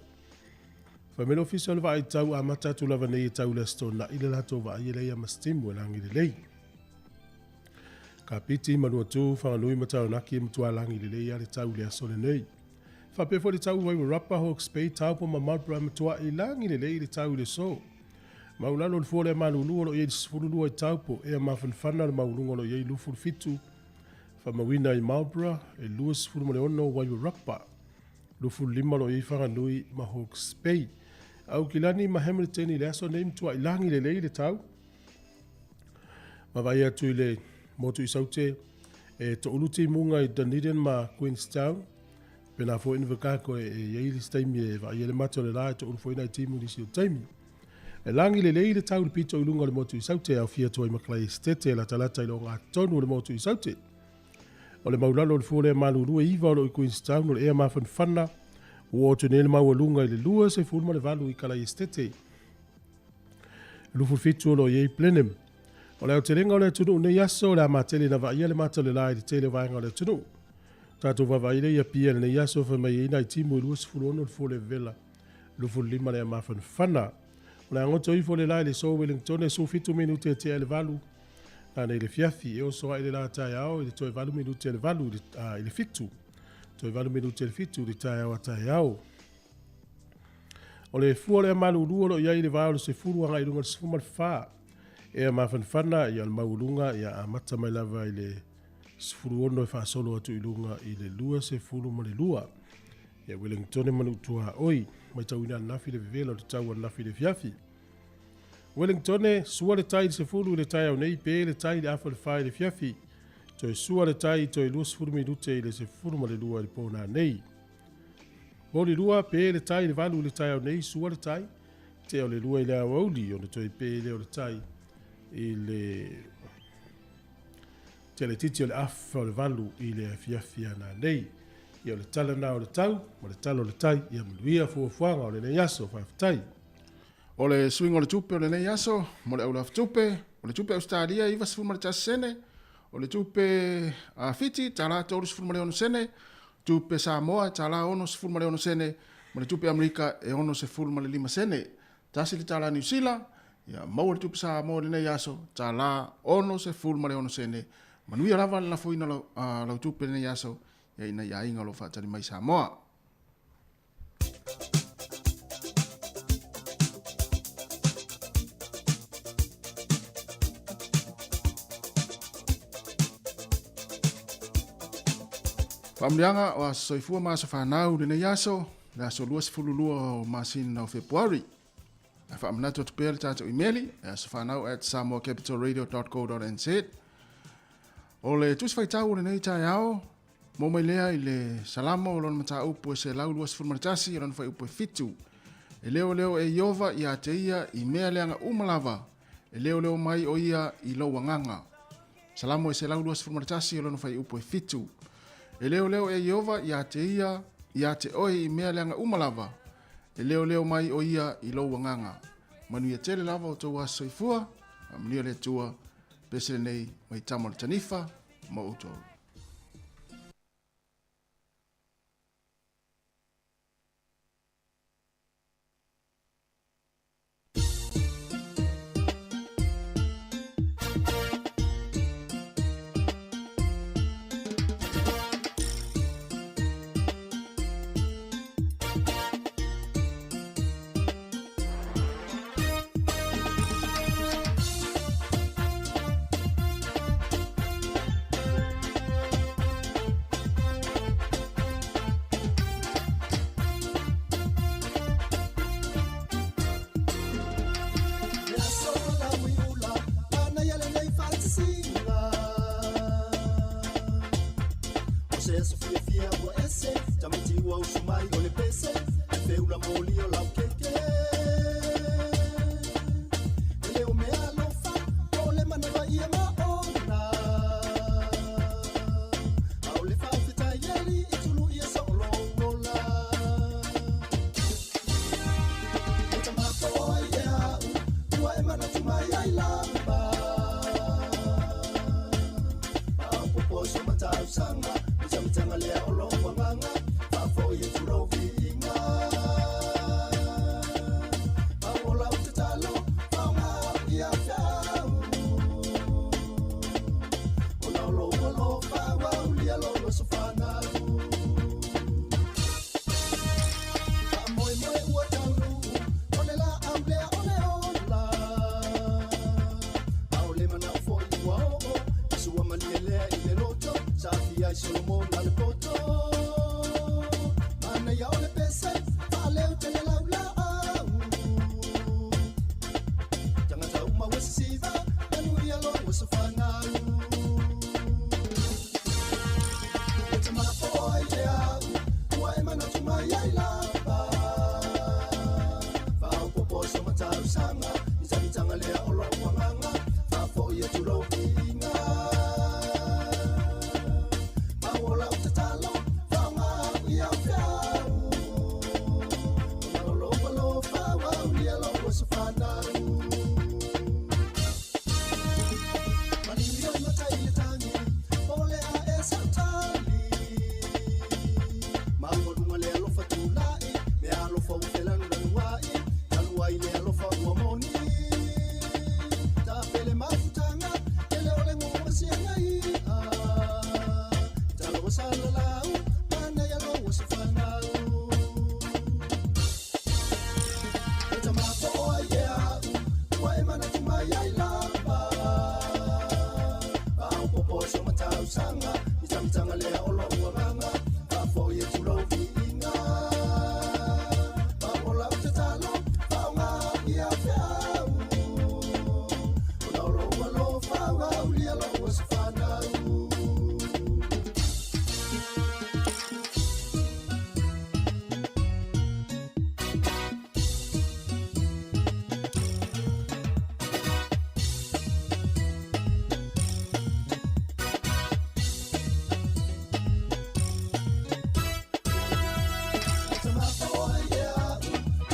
Fai mai le ofisa o le vaai tau amata atu lava nei e tau le Aso Toonai le latou vaai e leai ma se timu e lagi lelei. Kapiti, Manuatu, Whanganui ma Taranaki e matua lagi lelei a le tau i le aso lenei. Faapea foi le tau i Wairarapa, Hawke's Bay, Taupo ma Marlborough e matua i lagi lelei le tau i le aso. Maulalo o le fua o le malulu o lo o i ai le 12 i Taupo, ea mafanafana le maualuga o lo o i ai 27 faamauina i Marlborough, e 26 Wairarapa, 25 o lo o i ai Whanganui ma Hawke's Bay. Aukilani ma Hamilton i le aso nei matua i lagi lelei le tau. Vaavaai atu i le motu i Saute, e toulu timuga i Dunedin ma Queenstown. Pena foi Invercargill e i ai le taimi e vaai ai le mata o le la, e toulu foi nai timu i nisi o taimi. E lagi lelei le tau i le pito i luga o le motu i Saute, e aofia atu ai ma Kalaesetete e latalata i le ogatotonu o le motu i Saute. O le maulalo o le fua lea malulu e 9 o lo o i Queenstown, o le ea mafanafana ua oo atu nei le maualuga i le 28 i Kalaesetete. 27 o lo o i ai Blenheim. O le aotelega o le atunuu nei aso, o le a matele na vaaia le mata o le la i le tele o vaega o le atunuu. Tatou vaavaai lea i Apia i lenei aso, fai mai ai nai timu e 26 le fua le vevela, 25 le mafanafana. O le a goto ifo le la i le so Wellington e 17 minute e tea i le 8 nanei i le fiafi, e oso ai le la taeao i le toe 8 minute i le 8 i le 7. Toe 8 minute i le 7 i le taeao a taeao. O le fua o le malulu o lo o i ai i le va o le 10 agai i luga o le 14. Ea mafanafana ia o le maualuga ia amata mai lava i le 16 e faasolo atu i luga i le 22. Ia Wellington ma Nuutuaoi, matauina ananafi le vevela o le tau ananafi i le afiafi. Wellington, sua le tai i le 10 i le taeao nei, pe le tai i le afa o le 4 i le afiafi. Toe sua le tai toe 20 minute i le 12 i le pō nanei. Porirua, pe le tai i le 8 i le taeao nei, sua le tai, tea o le 2 i le aoauli, ona toe pe lea o le tai i le teletiti o le afa o le 8 i le afiafi ananei. Ia o le tala na o le tau, ma le tala o le tai, ia manuia fuafuaga o lenei aso, faafetai. O le suiga o le tupe o lenei aso, mo le aulafatupe, o le tupe Ausetalia e 91 sene, o le tupe Fiti tala 36 sene, tupe Samoa e tala 66 sene, ma le tupe Amerika e 65 sene. Tasi le tala Niu Sila, ia maua le tupe Samoa i lenei aso, tala 66 sene. Manuia lava le lafoina lau tupe i lenei aso, ia ina ia aiga o lo o faatali mai Samoa. Faamanuiaga o aso soifua ma aso fanau lenei aso, le aso 22 o masina o Fepuari. Ae faamanatu atu pea le tatou imeli, e asofanau@samoacapitalradio.co.nz. O le tusi faitau o lenei taeao, Mo mai lea i le Salamo o lona mataupu e 121 o lona fuaiupu e 7. E leoleo e Ieova ia te ia i mea leaga uma lava, e leoleo mai o ia i lou agaga. Salamo e 121 o lona fuaiupu e 7. E leoleo e Ieova ia te ia, ia te oe i mea leaga uma lava, e leoleo mai o ia i lou agaga. Manuia tele lava o outou aso soifua, faamanuia le Atua, pese lenei mai tama o le tanifa ma outou. alofa ua moni Tapele mafutanga Tele ole ngoma sianga ia Talo salalau Mana ya lo wasifanau E tamafa oa ia Ua e mana tumai ai lava Faaopopo so matausaga Mitagitaga lea o lou agaga Faafoi e tulou viiga Pau o lau tatalo Faaaogā ia feau Ona o lou alofa ua aulia lou aso fanau.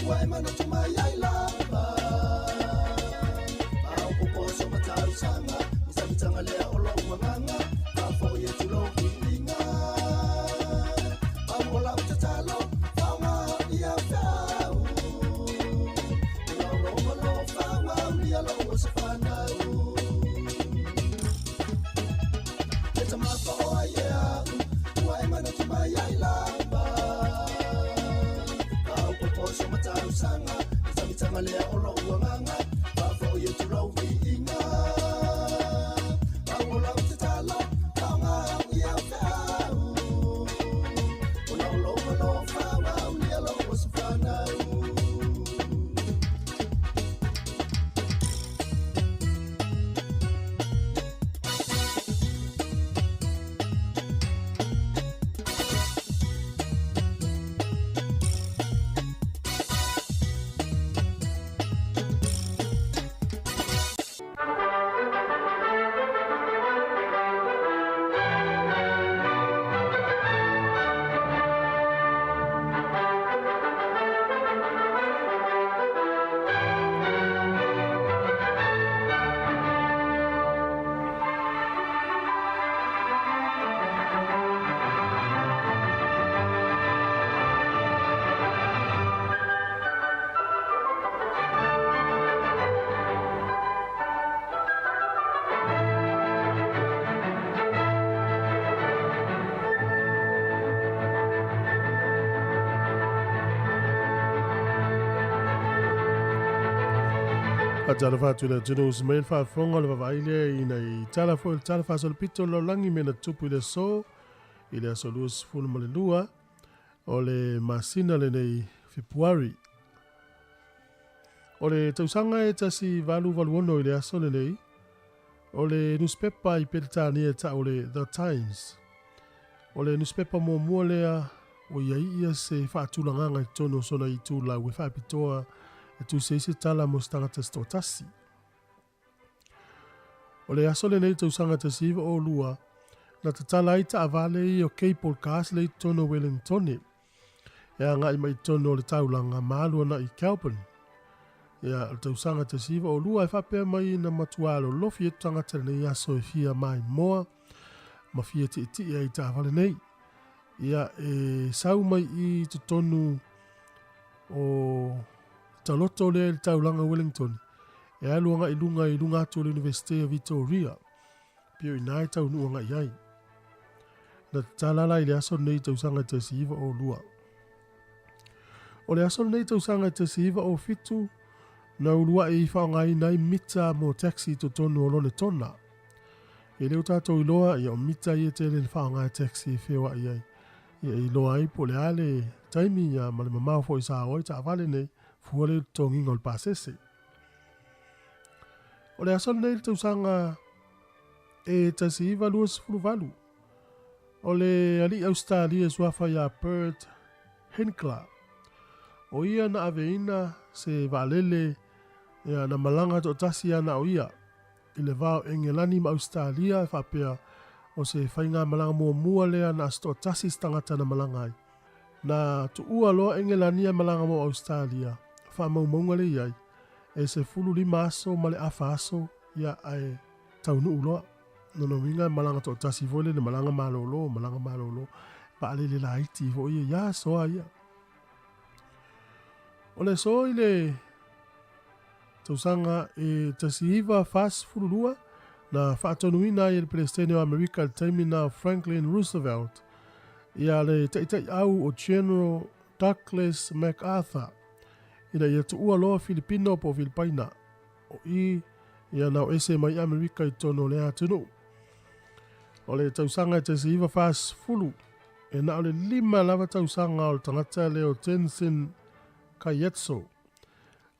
Ua e manatu mai ai lava Faaopopo so matausaga Mitagitaga lea o lou agaga Faafoi e tulou viiga Pau o lau tatalo Faaaogā ia feau Ona o lou alofa ua aulia lou aso fanau E tamafa oa ia Ua e manatu mai ai lava Faaopopo so matausaga Mitagitaga lea o lou agaga Faafoi e tulou viiga Pau o lau tatalo Faaaogā ia feau Ona o lou alofa ua aulia lou aso fanau. Faatalofa atu i le atunuu usi mai le faafofoga o le vaavaai lea ina i tala foi o le tala faasolopito o le lalolagi mea na tupu i le aso i le aso 22 o le masina lenei Fepuari. O le tausaga e 1886 i le aso lenei, o le nusipepa i Peretania e tau o le The Times. O le nusipepa muamua lea ua i ai ia se faatulagaga i totonu o sona itulau e faapitoa e tusi ai se tala mo se tagata se toatasi. O le aso lenei tausaga 1902, na tatala ai taavale ia o cable cars lea i totonu o Wellingtone e agai mai i totonu o le taulaga ma alu ana i Kelburn. Ia, o le tausaga 1902 e faapea mai na matua alolofi atu tagata i lenei aso e fia maimoa ma fia tietie ai i taavale nei. Ia, e sau mai i totonu o taloto lea i le taulaga o Wellington, e alu agai i luga i luga atu o le Universite o Victoria, pei o i ina e taunuu agai i ai. Na tatala la i le aso lenei i tausaga e 1902. O le aso lenei i tausaga e 1907, na uluai i faaaogaina ai mita mo taxi i totonu o Lonetona. E le o tatou iloa, ia o mita ia e tele le faaaoga e taxi e feoai ai. Ia e iloa ai po o le a le taimi ia ma le mamao foi sa o ai taavale nei, fua lea i le totogiga o le pasese. O le aso lenei i le tausaga e 1928, o le alii Ausetalia e suafa ia Bert Hinkler, o ia na aveina se vaalele ia na malaga toatasi ana o ia i le va o Engelani ma Ausetalia e faapea o se faigamalaga muamua lea na aso toatasi se tagata na malaga ai. Na tuua loa Engelani e malaga mo Ausetalia, faamaumauga lea i ai, e 15 aso ma le afa aso ia ae taunuu loa. Lona uiga e malaga toatasi foi lele malaga malolo, malaga malolo, vaalele laiti foi ia, ia aso lava ia. O le aso i le. Tausaga e 1942, na faatonuina ai e le Peresetene o Amerika i le taimi na o Franklin Roosevelt ia le taitaiau o General Douglas MacArthur ina ia tuua loa Filipino po o Filipaina o i ia na o ese mai Amerika i totonu o lea atunuu. O le tausaga e 1940, e na o le 5 lava tausaga o le tagata lea o Tenzin Gyatso.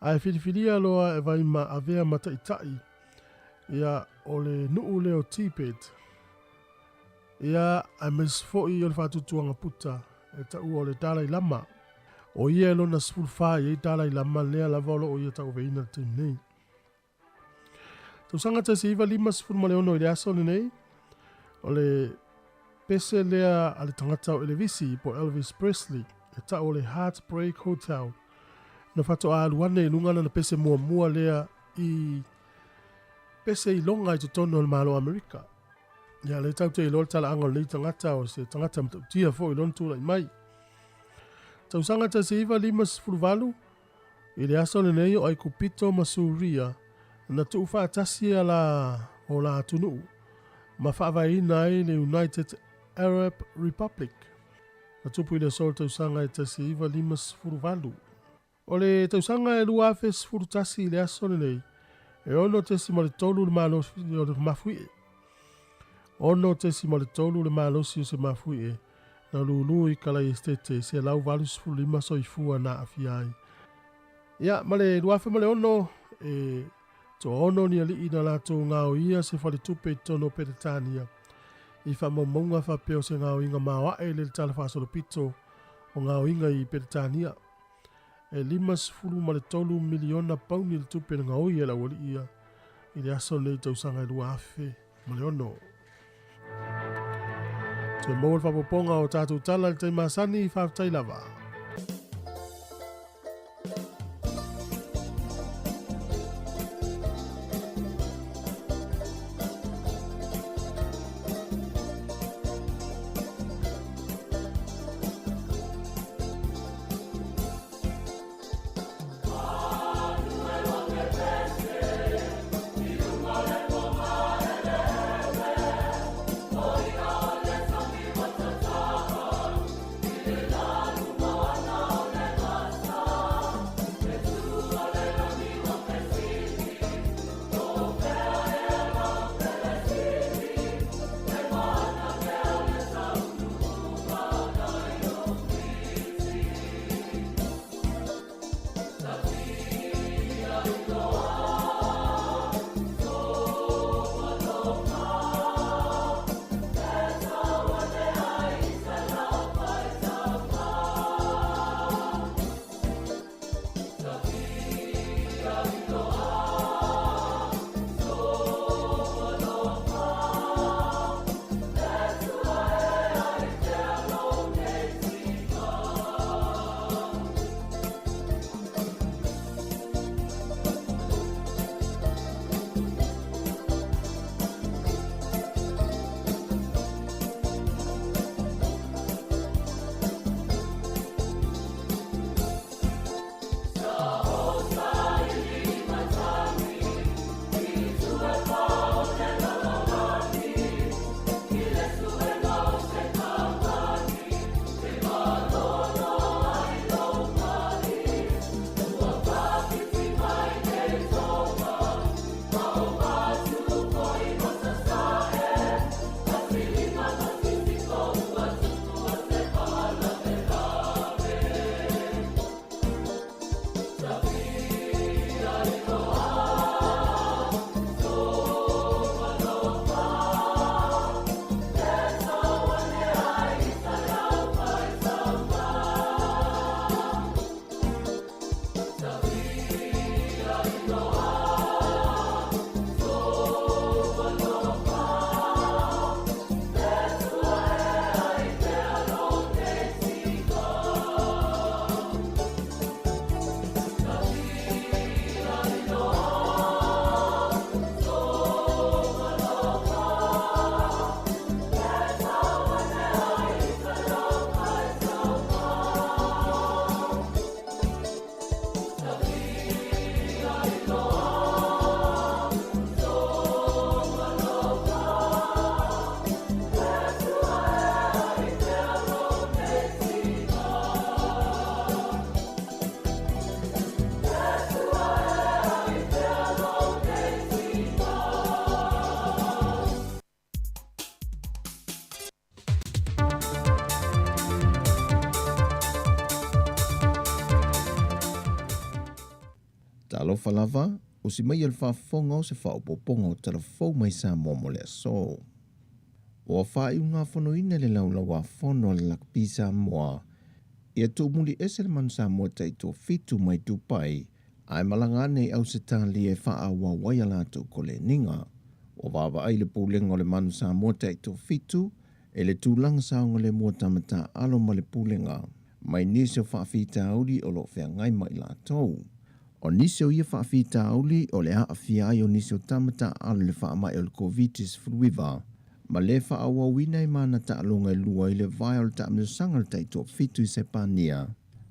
Ae filifilia loa e Vaima avea ma taitai ia o le nuu lea o Tibet. Ia, aemaise foi o le faatuatuaga puta e taua o le Dalai Lama. O ia e lona 14 i ai Dalai Lama lea lava o lo o ia tauaveina i le taimi nei. Tausaga 1956 i le aso lenei, o le pese lea a le tagata o Elevisi po Elvis Presley e tau o le Heartbreak Hotel. Na faatoa alu ane i luga lana pese muamua lea i pese iloga i totonu o le Malo o Amerika. Ia, lea tatou te iloa le talaaga o lenei tagata, o se tagata matautia foi i lona tulai mai. Tausaga 1958, I le aso lenei o Aikupito ma Suria na tuufaatasi a la o la atunuu ma faavaeina ai le United Arab Republic. Na tupu i le aso o le tausaga e 1958. O le tausaga e 2011 i le aso lenei, e 6.3 le malosi o le mafuie. 6.3 le malosi o se mafuie na lulu i Kalaiestete 185 soifua na aafia ai. Ia, ma le 2006, e toaono ni alii na latou gaoia se faletupe i totonu o Peretania i faamaumauga faapea o se gaoiga maoae le tala faasolopito o gaoiga i Peretania. E 53 miliona pauni le tupe na gaoi e le aualii ia i le aso lenei tausaga e 2006. Toe maua le faaopoopoga o tatou tala i le taimi masani, faafetai lava. Talofa lava, usi mai le faafofoga o se faaopoopoga o tala fou mai Samoa mo le aso. Ua faaiugafonoina le laulau-a-fono a le Lakapi Samoa ia tuumuli ese le Manu Samoa taitoafitu mai Dubai ae malaga ane i Ausetalia e faaauau ai a latou koleniga. Ua vaavaai le Pulega o le Manu Samoa taitoafitu i le tulaga saogalemu o tama taaalo ma le Pulega mai nisi o faafitauli o lo o feagai ma i latou. O nisi o ia faafitauli o le aafia ai o nisi o tama taaalo i le faamai o le Koviti-19 ma le faaauauina ai ma ana taaloga e lua i le vae o le taamilosaga o le taitoafitu i Sepania,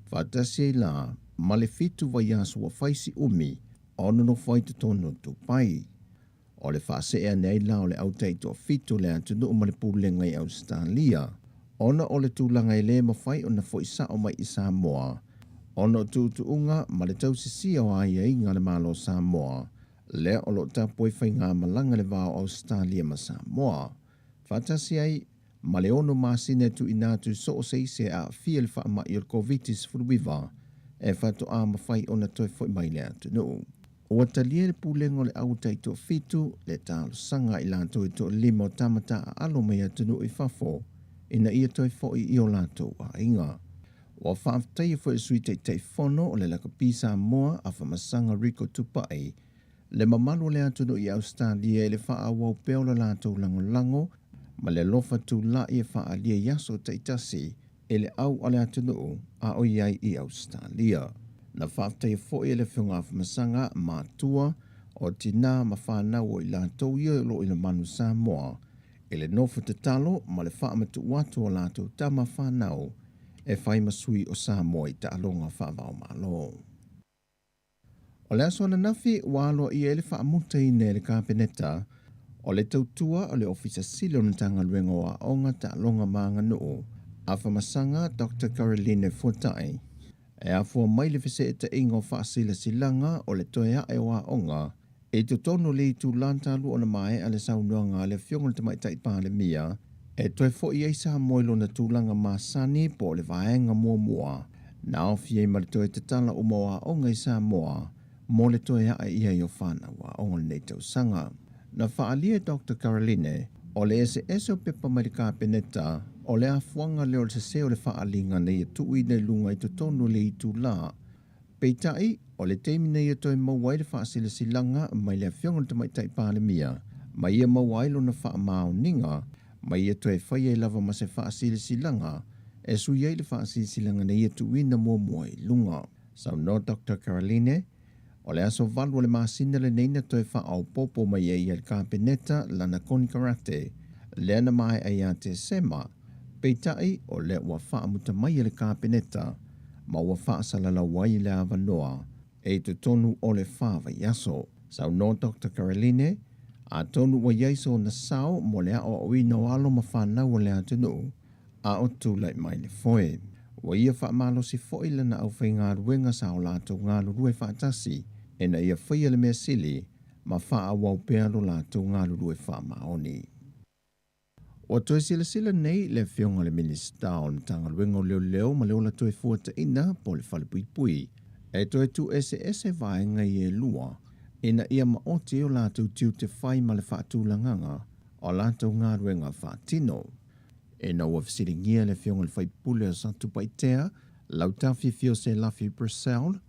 faatasi ai la ma le fitu vaiaso ua fai si umi o nonofo ai i totonu o Dubai. O le faasee ane ai la o le au taitoafitu o le atunuu ma le pulega i Ausetalia, ona o le tulaga e le mafai ona foi sao mai i Samoa ona o tuutuuga ma le tausisia o aiaiga a le Malo o Samoa, lea o lo o tapu ai faigamalaga i le va o Ausetalia ma Samoa, faatasi ai ma le ono masina e tuuina atu i so o se isi e aafia i le faamai o le Koviti-19 e faatoa mafai ona toe foi mai i le atunuu. Ua talia e le Pulega o le Au Taitoafitu le talosaga a i latou e toalima o tama taaalo mai atunuu i fafo ina ia toe foi i o latou aiga. Ua faafetaia foi e le Sui Taitaifono o le Lakapi Samoa Afamasaga Rico Tupai le mamalu o le atunuu i Ausetalia i le faaauau pea o le latou lagolago ma le alofa tulai e faaalia i aso taitasi e le au a le atunuu a o i ai i Ausetalia. Na faafetaia foi e le Afioga Afamasaga matua o tinā ma fanau o i latou ia o lo o i le Manu Samoa i le nofo tatalo ma le faamatuu atu o latou tama fanau e fai ma sui o Samoa i taaloga faava-o-Malo. O le aso ananafi ua aloaia ai le faamutaina e le Kapeneta o le tautua o le Ofisa Sili o le Matagaluega o Aoga, Taaloga ma Aganuu, Afamasaga Doctor Caroline Fuatai, e afua mai le feseetaiga o faasilasilaga o le toe ae o aoga i totonu o le itula talu ona maea le saunoaga a le Afioga i le Tamaitai Palemia e toe foi ai Samoa i lona tulaga masani po o le vaega muamua na aofia ai ma le toe tatala uma o aoga i Samoa mo le toe ae i ai o fanau aoga o lenei tausaga. Na faaalia e Doctor Caroline o le eseese o pepa mai le Kapeneta o le afuaga lea o le sese o le faaaliga na ia tuuina i luga i totonu o le itula. Peitai, o le taimi nei e toe maua ai le faasilasilaga mai le Afioga i le Tamaitai Palemia, ma ia maua ai lona faamaoniga, ma ia toe fai ai lava ma se faasilasilaga e sui ai le faasilasilaga na ia tuuina muamua i luga. Saunoa Doctor Caroline, o le aso 8 o le masina lenei na toe faaopoopo mai ai e le Kapeneta lana konikarate, lea na maea ia Tesema, Peitai, o lea ua faamuta mai e le Kapeneta ma ua faasalalau ai le avanoa e i totonu o le fa vaiaso. Saunoa Doctor Caroline, atonu ua i ai sona sao mo le aoaoina o alo ma fanau o le atunuu a o tulai mai le foe. Ua ia faamalosi foi lana aufaigaluega sa o latou galulue faatasi ina ia faia le mea sili ma faaauau pea lo latou galulue faamaoni. Ua toe silasila nei le Afioga i le Minisita o le Matagaluega o Leoleo ma le Ola Toefuataiga po o le Falepuipui e toe tuueseese vaega ia e lua ina ia maoti ai o latou tiute fai ma le faatulagaga o latou galuega faatino. Ina ua fesiligia le Afioga i le Faipule o Satupaitea, Lautafi Fioselafi Purcell,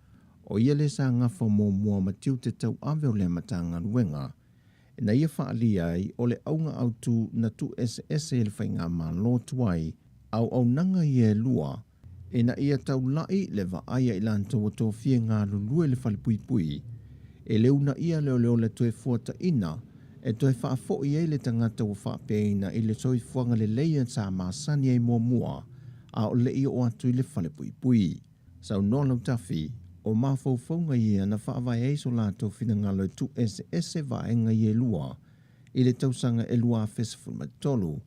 o ia le sa gafa muamua ma tiute tauave o lea Matagaluega, ina ia faaalia ai o le auga autu na tuueseese e le faigamalo tuai auaunaga ia e lua ina ia taula'i le vaai a i latou ua tofia e galulue i le falepuipui e le uunaia leoleo le toe fuataina e toe faafo'i ai le tagata ua faapeaina i le soifuaga lelei sa masani ai muamua a o le i oo atu i le falepuipui. Saunoa Lautafi, o mafaufauga ia na faavae ai so latou finagalo e tuueseese vaega ia e lua i le tausaga e 2013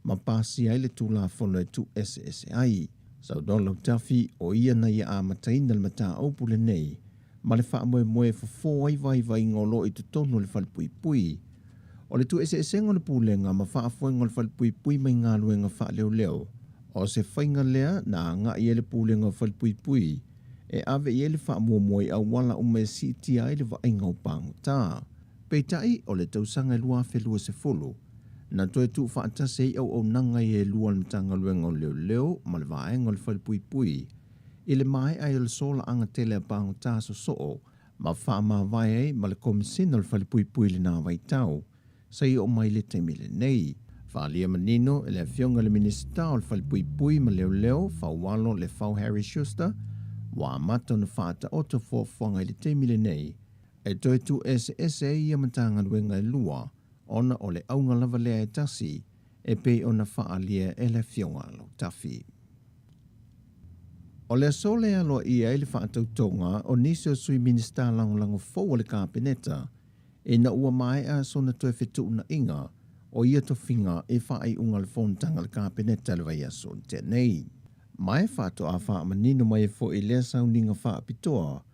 ma pasia ai le Tulafono e tuueseese ai. Saunoa Lautafi, o ia na ia amataina le mataupu lenei ma le faamoemoe e fofo ai vaivaiga o lo o i totonu o le falepuipui. O le tuueseesega o le pulega ma faafoega o le falepuipui mai galuega faaleoleo, o se faiga lea na agai ai le pulega o falepuipui e ave i ai le faamuamua i auala uma e siitia ai le vaaiga o pagota. Peitai, o le tausaga e 2020, na toe tuufaatasi ai auaunaga ia e lua a le Matagaluega o Leoleo ma le Vaega o le Falepuipui i le maea ai o le solaaga tele a pagota sosoo ma faamavae ai ma le Komesina o le Falepuipui i lena vaitau seia oo mai le taimi lenei. Faaalia manino e le Afioga i le Minisita o le Falepuipui ma Leoleo, Faualo Lefau Harry Schuster, ua amata ona faataoto fuafuaga i le taimi lenei e toe tuueseese ai ia Matagaluega e lua ona o le auga lava lea e tasi e pei ona faaalia e le Afioga a Lautafi. O le aso lea e aloaia ai le faatautoga o nisi o Sui Minisita Lagolago fou a le Kapeneta ina ua maea sona toe fetuunaiga o ia tofiga i faaiuga o le fonotaga a le Kapeneta i le vaiaso na tea nei. Ma e faatoa faamanino mai ai foi lea sauniga faapitoa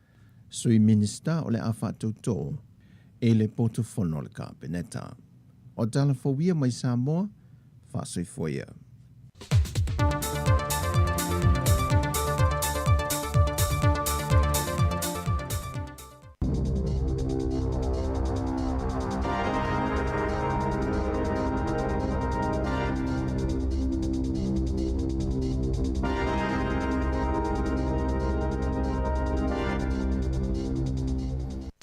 Sui Minisita o le a faatautō i le potofono a le Kapeneta. O tala fou ia mai Samoa, faasoifua ia.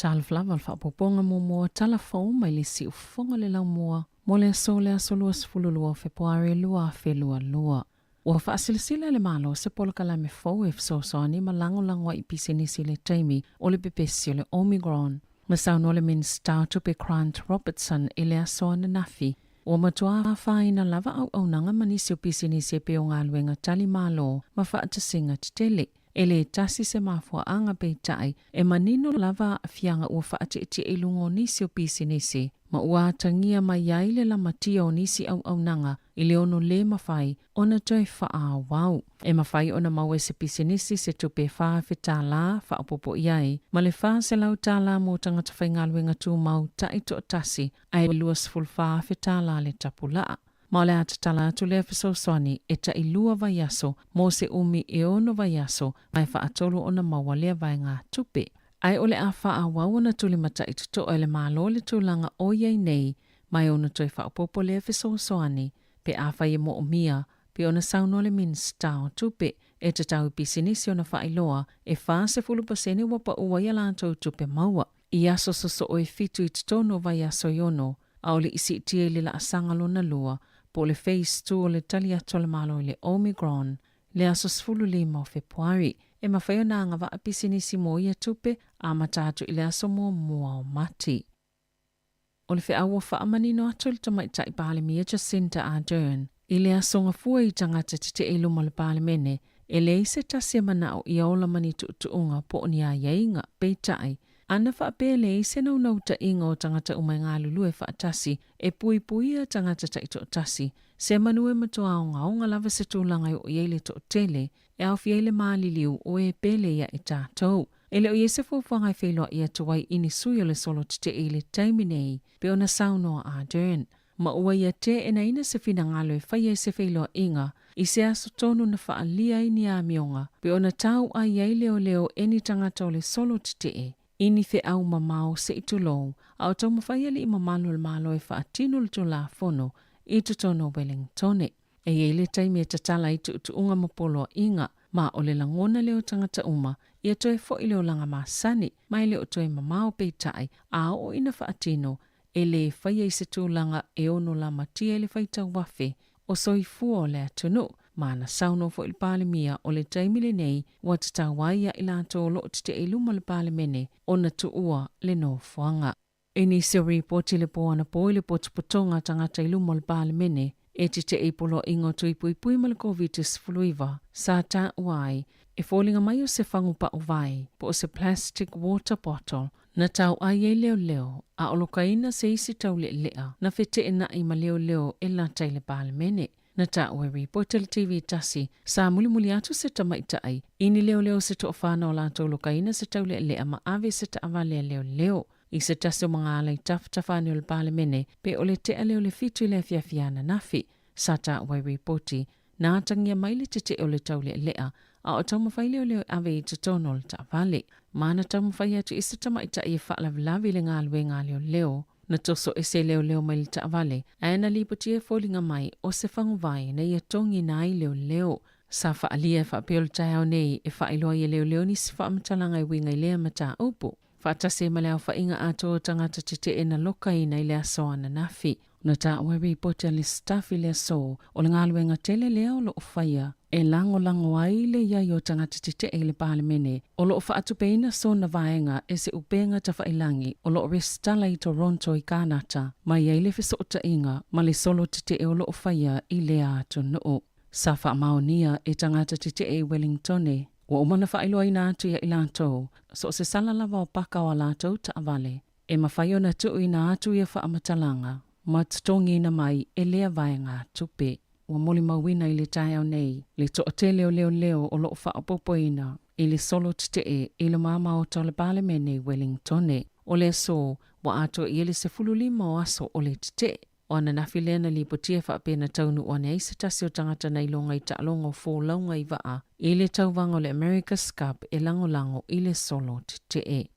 Talofa lava o le faaopoopoga muamua o tala fou mai le siufofoga o le laumua mo le aso le aso 22 o Fepuari 2022. Ua faasilasila e le Malo se polokalame fou e fesoasoani ma lagolago ai i pisinisi i le taimi o le pepesi o le Omicron. Na saunoa le Minisita o Tupe Grant Robertson i le aso ananafi, ua matua afaina lava auaunaga ma nisi o pisinisi e pei o galuega tali malo ma faatasiga tetele. E le tasi se mafuaaga peitai, e manino lava aafiaga ua faatietie i luga o nisi o pisinisi ma ua atagia mai ai le lamatia o nisi auaunaga i le ono le mafai ona toe faaauau. E mafai ona maua e se pisinisi se tupe $4,000 faaopoopo i ai ma le $400 mo tagata faigaluega tumau taitoatasi ae $24,000 le tapulaa. Ma o le a tatala atu lea fesoasoani e tailua vaiaso mo se umi e ono vaiaso ma e faatolu ona maua lea vaegatupe. Ae o le a faaauau ona tulimatai totoa e le Malo le tulaga o i ai nei ma e ono toe faaopoopo lea fesoasoani pe afai e moomia pei ona saunoa le Minisita o Tupe e tatau i pisinisi ona faailoa e 40% ua pau ai a latou tupe maua i aso sosoo e fitu i totonu o vaiaso e ono, a o le i siitia i le laasaga lona lua po o le Phase 2 o le tali atu a le Malo i le Omicron le aso 15 o Fepuari. E mafai ona agavaa pisinisi mo ia tupe amata atu i le aso muamua o Mati. O le feau ua faamanino atu e le Tamaitai Palemia Jacinda Ardern i le aso gafua i tagata tetee i luma o le Palemene, e leai se tasi e manao ia ola ma ni tuutuuga po o ni aiaiga, peitai, ana faapea e leai se naunautaiga o tagata uma e galulue faatasi e puipuia tagata taitoatasi, se manu e matua ogaoga lava se tulaga e oo i ai le toatele e aofia ai le maliliu o e pele ia i tatou. E le o i ai se fuafuaga e feiloai atu ai i ni sui o le solo tetee i le taimi nei, pei ona saunoa Ardern. Ma ua ia teenaina se finagalo e fai ai se feiloaiga i se aso tonu na faaalia ai ni amioga, pei ona tauai ai leoleo e ni tagata o le solo tetee i ni feau mamao se i tulou, a o taumafai alii mamalu o le Malo e faatino le Tulafono i totonu o Wellingtone. E i ai le taimi e tatala ai tuutuuga ma poloaiga, ma o le lagona lea o tagata uma, ia toe foi le olaga masani, ma e le o toe mamao peitai, a oo ina faatino, e le faia i se tulaga e ono lamatia i le faitauafe o soifua o le atunuu, ma na saunoa foi le Palemia o le taimi lenei ua tatau ai ia i latou o lo o tetee i luma o le Palemene ona tuua le nofoaga. I nisi o ripoti i le pō anapō i le potopotoga a tagata i luma o le Palemene e tetee i poloaiga o tui puipui ma le Koviti-19, sa taua ai e foliga mai o se fagu paʻu vai po o se plastic water bottle na tauai ai leoleo a o lokaina se isi taulealea na feteenai ma leoleo e lata i le Palemene. Na taua e ripoti a le TV tasi, sa mulimuli atu se tamaitai i ni leoleo se toafa o latou lokaina se taulealea ma ave se taavale a leoleo i se tasi o magaala i tafatafa ane o le Palemene pe o le tea lea o le 7 i le afiafi ananafi. Sa taua e ripoti, na atagia mai le tetee o le taulealea. a o taumafai leoleo e ave i totonu o le taavale. Ma na taumafai atu i se tamaitai e faalavelave i le galuega a leoleo. Na toso ese e leoleo mai le taavale, ae na lipotia e foliga mai o se faguvai na ia togiina ai leoleo. Sa faaalia e faapea o le taeao nei e faailoa ai e leoleo nisi faamatalaga e uiga i lea mataupu. Faatasi ai ma le aofaiga atoa o tagata tetee na lokaina i le aso ananafi. Na taua e ripoti a le Staff i le aso, o le galuega tele lea o lo o faia e lagolago ai le i ai o tagata tetee i le Palemene, o lo o faatupeina sona vaega e se upega tafailagi o lo o resitala i Toronto i Kanata, mai ai le fesootaiga ma le solo tetee o lo o faia i lea atunuu. Sa faamaonia e tagata tetee i Wellingtone, ua uma ona faailoaina atu ia i latou, so o se sala lava o paka o a latou taavale, e mafai ona tuuina atu ia faamatalaga ma totogiina mai e lea vaegatupe. Ua molimauina i le taeao nei le toatele o leoleo o lo o faaopoopoina i le solo tetee i le mamaota o le Palemene i Wellingtone. O le aso, ua atoa i ai le 15 o aso o le tetee. O ananafi lea na lipotia faapea na taunuu ane ai se tasi o tagata na iloga i taaloga o folauga i vaa i le tauvaga o le America's Cup e lagolago i le solo tetee.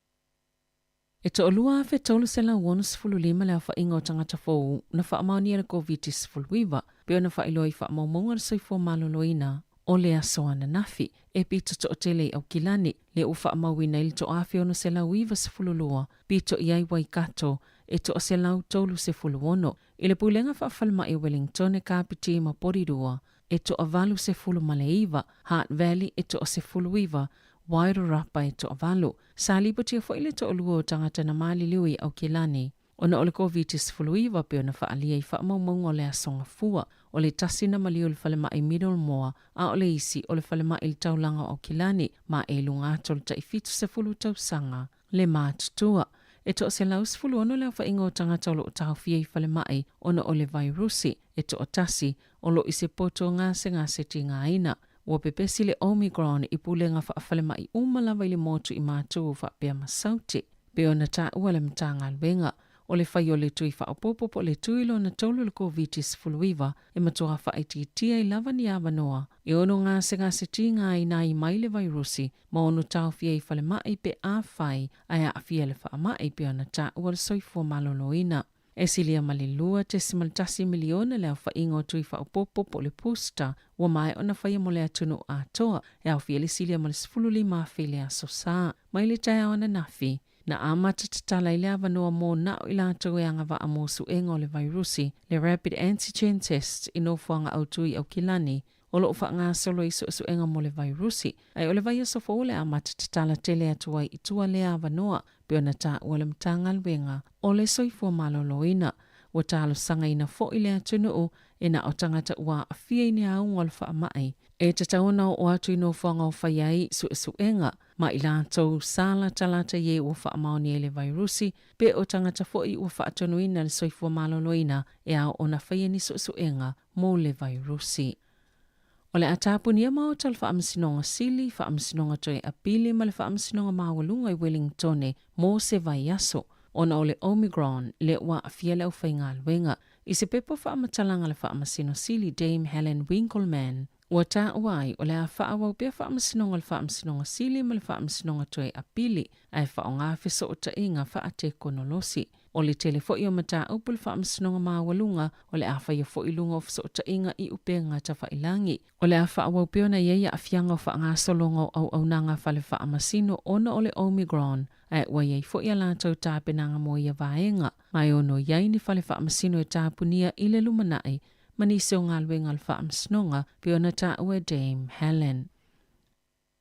E 2365 le aofaiga o tagata fou na faamaonia le Koviti-19, pei ona faailoa i faamaumauga a le Soifua Maloloina o le aso ananafi, e pito toatele i Aukilani, lea ua faamauina ai le 1692, pito i ai Waikato e 136. I le Pulega Faafalemai o Wellingtone, Kapiti ma Porirua e 89, Hutt Valley e 19, Wairarapa e toavalu. Sa lipotia foi le toalua o tagata na maliliu i Aukilani ona o le Koviti-19 pei ona faaalia i faamaumauga o le Aso Gafua. O le tasi na maliu i le falemai Middlemore a o le isi o le falemai i le taulaga o Aukilani ma e i luga atu o le tai 70 tausaga le matutua. E 116 le aofaiga o tagata o lo o taofia i falemai ona o le vairusi, e toatasi o lo o i se poto gasegase tigaina. Ua pepesi le Omicron i pulega faafalemai uma lava i le motu i Matu faapea ma Saute. Pei ona taua le Matagaluega, o le fai o le tui faaopoopo po o le tui lona tolu o le Koviti-19 e matua faaitiitia ai lava ni avanoa e ono gasegase tigaina ai mai le vairusi ma ono taofia i falemai pe afai ae aafia le faamai pei ona taua le soifua maloloina. E silia ma le 2.1 miliona le aofaiga o tui faaopoopo po o le booster ua maea ona faia mo le atunuu atoa, e aofia le silia ma le 15,000 i le aso Sa. Mai le taeao ananafi, na amata tatala ai le avanoa mo na o i latou e agavaa mo suega o le vairusi, le rapid antigen test i nofoaga autu i Aukilani, o lo o faagasolo ai suesuega mo le vairusi, ae o le vaiaso fou o le amata tatala tele atu ai i tua lea avanoa, pei ona taua le Matagaluega o le Soifua Maloloina. Ua talosagaina foi le atunuu e na o tagata ua aafia i ni auga o le faamai, e tatau ona oo atu i nofoaga o fai ai suesuega ma i latou sa latalata i e ua faamaonia i le vairusi, pe o tagata foi ua faatonuina e le Soifua Maloloina e ao ona faia ni suesuega mo le vairusi. O le a tapunia maota o le Faamasinoga Sili, Faamasinoga Toe Apili ma le Faamasinoga Maualuga i Wellingtone mo se vaiaso, ona o le Omicron lea ua aafia le aufaigaluega. I se pepa faamatalaga a le Faamasino Sili Dame Helen Winkelmann, ua taua ai o le a faaauau pea faamasinoga o le Faamasinoga Sili ma le Faamasinoga Toe Apili ae faaaoga fesootaiga faatekonolosi. O le tele foi o mataupu i le Faamasinoga Maualuga o le a faia foi i luga o fesootaiga i upega tafailagi. O le a faaauau pea ona i ai aafiaga o faagasologa o auaunaga fale faamasino ona o le Omicron, ae ua i ai foi a latou tapenaga mo ia vaega, ma e ono i ai ni fale faamasino e tapunia i le lumanai ma nisi o galuega a le Faamasinoga, pei ona taua e Dame Helen.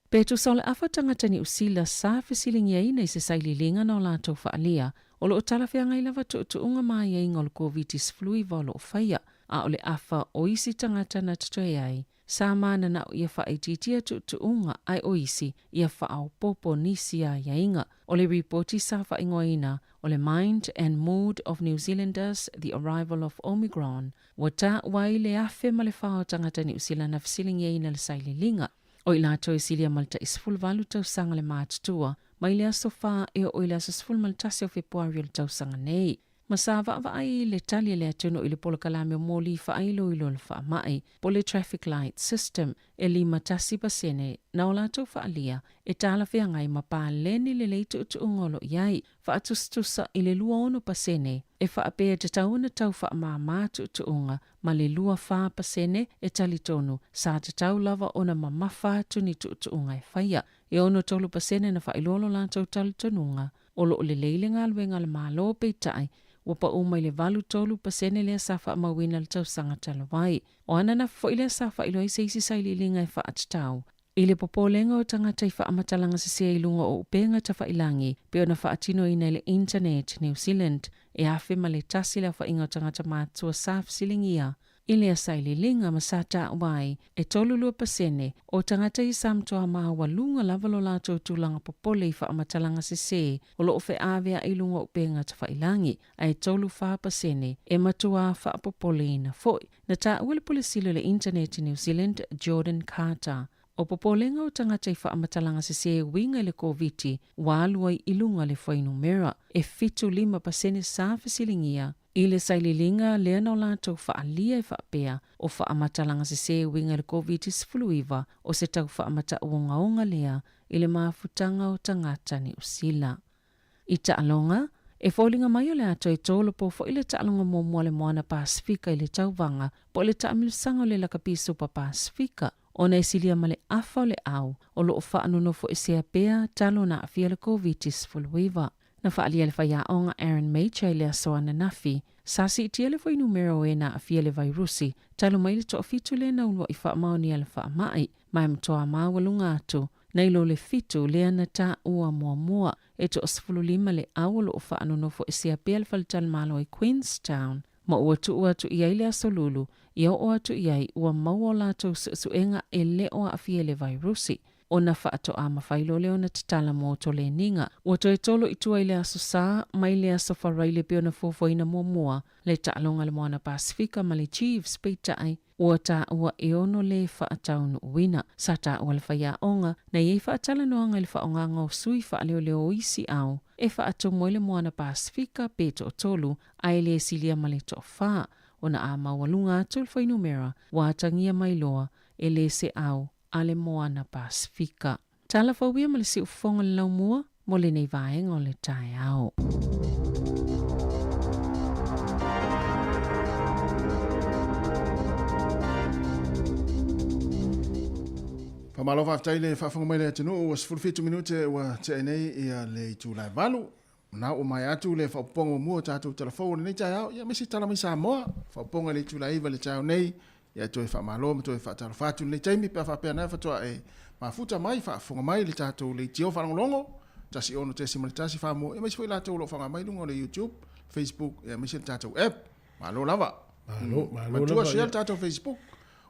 Pe tusa o le afa tagata Niu Sila sa fesiligiaina i se sailiiliga na o latou faaalia, o lo o talafeagai lava tuutuuga ma aiaiga o le Koviti-19 o lo o faia, a o le afa o isi tagata na totoe ai, sa mananao ia faaitiitia tuutuuga ae o isi ia faaopoopo nisi aiaiga. O le ripoti sa faaigoaina o le Mind and Mood of New Zealanders, The Arrival of Omicron, ua taua ai le 1004 o tagata Niu Sila na fesiligiaina le sailiiliga. O i latou e silia ma le tai 18 tausaga le matutua, mai le aso 4 e oo i le aso 11 o Fepuari o le tausaga nei. Ma sa vaavaai i le tali a le atunuu i le polokalame o moli faailoilo o le faamai, po o le traffic light system, e 51% na o latou faaalia e talafeagai ma paleni lelei tuutuuga o lo o i ai, faatusatusa i le 26% e faapea e tatau ona tau faamama tuutuuga ma le 24% e talitonu sa tatau lava ona mamafa atu ni tuutuuga e faia. E 63% na faailoa lo latou talitonuga o lo o lelei le galuega a le Malo, peitai, ua pau mai le 83% lea sa faamauina i le tausaga talu ai. O ananafi foi lea sa faailoa ai se isi sailiiliga e faatatau i le popolega o tagata i faamatalaga sese i luga o upega tafailagi pei ona faatinoina e le Internet New Zealand e 1,001 le aofaiga o tagata matutua sa fesiligia i lea sailiiliga ma sa taua ai e 32% o tagata ia sa matua maualuga lava lo latou tulaga popole i faamatalaga sese o lo o feaveai i luga o upega tafailagi, ae 34% e matua faapopoleina foi. Na taua le Pule Sili o le Internet i New Zealand, Jordan Carter, o popolega o tagata i faamatalaga sese e uiga i le Koviti ua alu ai i luga le fuainumera e 75% sa fesiligia I le sailiiliga lea na o latou faaalia e faapea, o faamatalaga sese e uiga i le Koviti-19 o se tau faamatau ogaoga lea i le mafutaga o tagata Niu Sila. I taaloga, e foliga mai o le a toe tolopo foi le taaloga muamua a le Moana Pasefika i le tauvaga po o le taamilosaga o le Lakapi Supa Pasefika ona e silia ma le afa o le au o lo o faanonofoesea pea talu ona aafia le Koviti-19. Na faaalia e le faiaoga Aaron Major i le aso ananafi, sa siitia le fuainumera o e na aafia i le vairusi talu mai le toafitu lea na uluai faamaonia le faamai, ma e matoa maualuga atu nai lo le fitu lea na taua muamua. E toa-15 le au o lo o faanonofoesea pea le faletalimalo i Queenstown, ma ua tuu atu i ai le aso lulu ia oo atu i ai ua maua o latou suesuega e le o aafia i le vairusi. Ona faatoa mafai loa lea ona tatala mo toleniga. Ua toe tolo i tua i le Aso Sa mai le Aso Faraile pei ona fuafuaina muamua le taaloga a le Moana Pasefika ma le Chiefs peitai ua taua e ono le faataunuuina. Sa taua le faiaoga na i ai faatalanoaga i le faaaogaga o sui faaleoleo o isi ao e faatumu ai le Moana Pasefika pe toatolu ae le silia ma le toafa ona a maualuga atu le fuainumera ua atagia mai loa e le se ao a le Moana Pasefika. Tala fauia ma le siufofoga o le laumua mo lenei vaega o le taeao. Faamalo faafetai le faafofoga mai le atunuu ua 17 minute ua tea nei ia le itula e 8. Na ua maea atu le faaopoopoga muamua o tatou tala fou o lenei taeao, ia aemaise tala mai Samoa, faaopoopoga i le itula e 9 i le taeao nei, ia toe faamalo ma toe faatalofa atu i lenei taimi pe a faapea na faatoa e mafuta mai, faafofoga mai le tatou leitio faalogologo, 16.1 Samoa, ia aemaise foi latou o lo o faaaoga mai i luga o le YouTube, Facebook, ia aemaise le tatou app. Malo lava. Malo, malo Matua lava. share le tatou Facebook.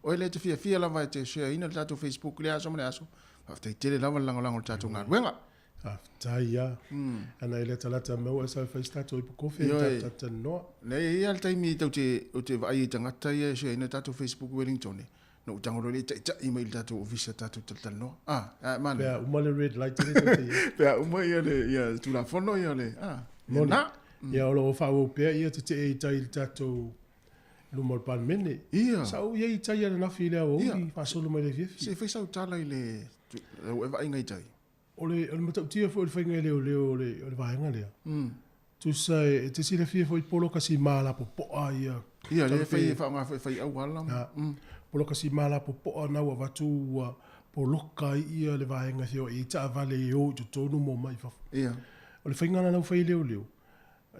Oe lea e te fiafia lava e te share ina le tatou Facebook i le aso ma le aso. Faafetai tele lava le lagolago i le tatou galuega. Faafetai a. Ana e latalata mai ua sa fai se tatou ipu kofi e talatalanoa. Leai e i ai lava le taimi tou te ou te vaai ai i tagata ia e share ina tatou Facebook Wellington e, na ou tago loa lea e taitai mai i le tatou ofisa tatou talatalanoa. Ah, a manaia. Pe a uma le red light lea tou te i ai. Pe a uma ia le ia Tulafono ia o le ah, ia na. Ia o lo o faaauau pea ia tetee i tai i le tatou luma o le Palemene. Ia. Sa ou i ai i tai ananafi i le aoauli faasolo mai le afiafi. Se i fai sau tala i le lau e vaaiga i tai. O le, o le matautia foi o le faiga leoleo o le, o le vaega lea. Tusa e, e te silafia foi poloka sima lapopoa ia. Ia, lea e fai e faaaoga foi e fai auala. Ma. Poloka sima lapopoa na ua avatu ua poloka ai ia le vaega e feoai ai taavale e o i totonu ma omai i fafo. Ia. O le faiga lena ua fai e leoleo,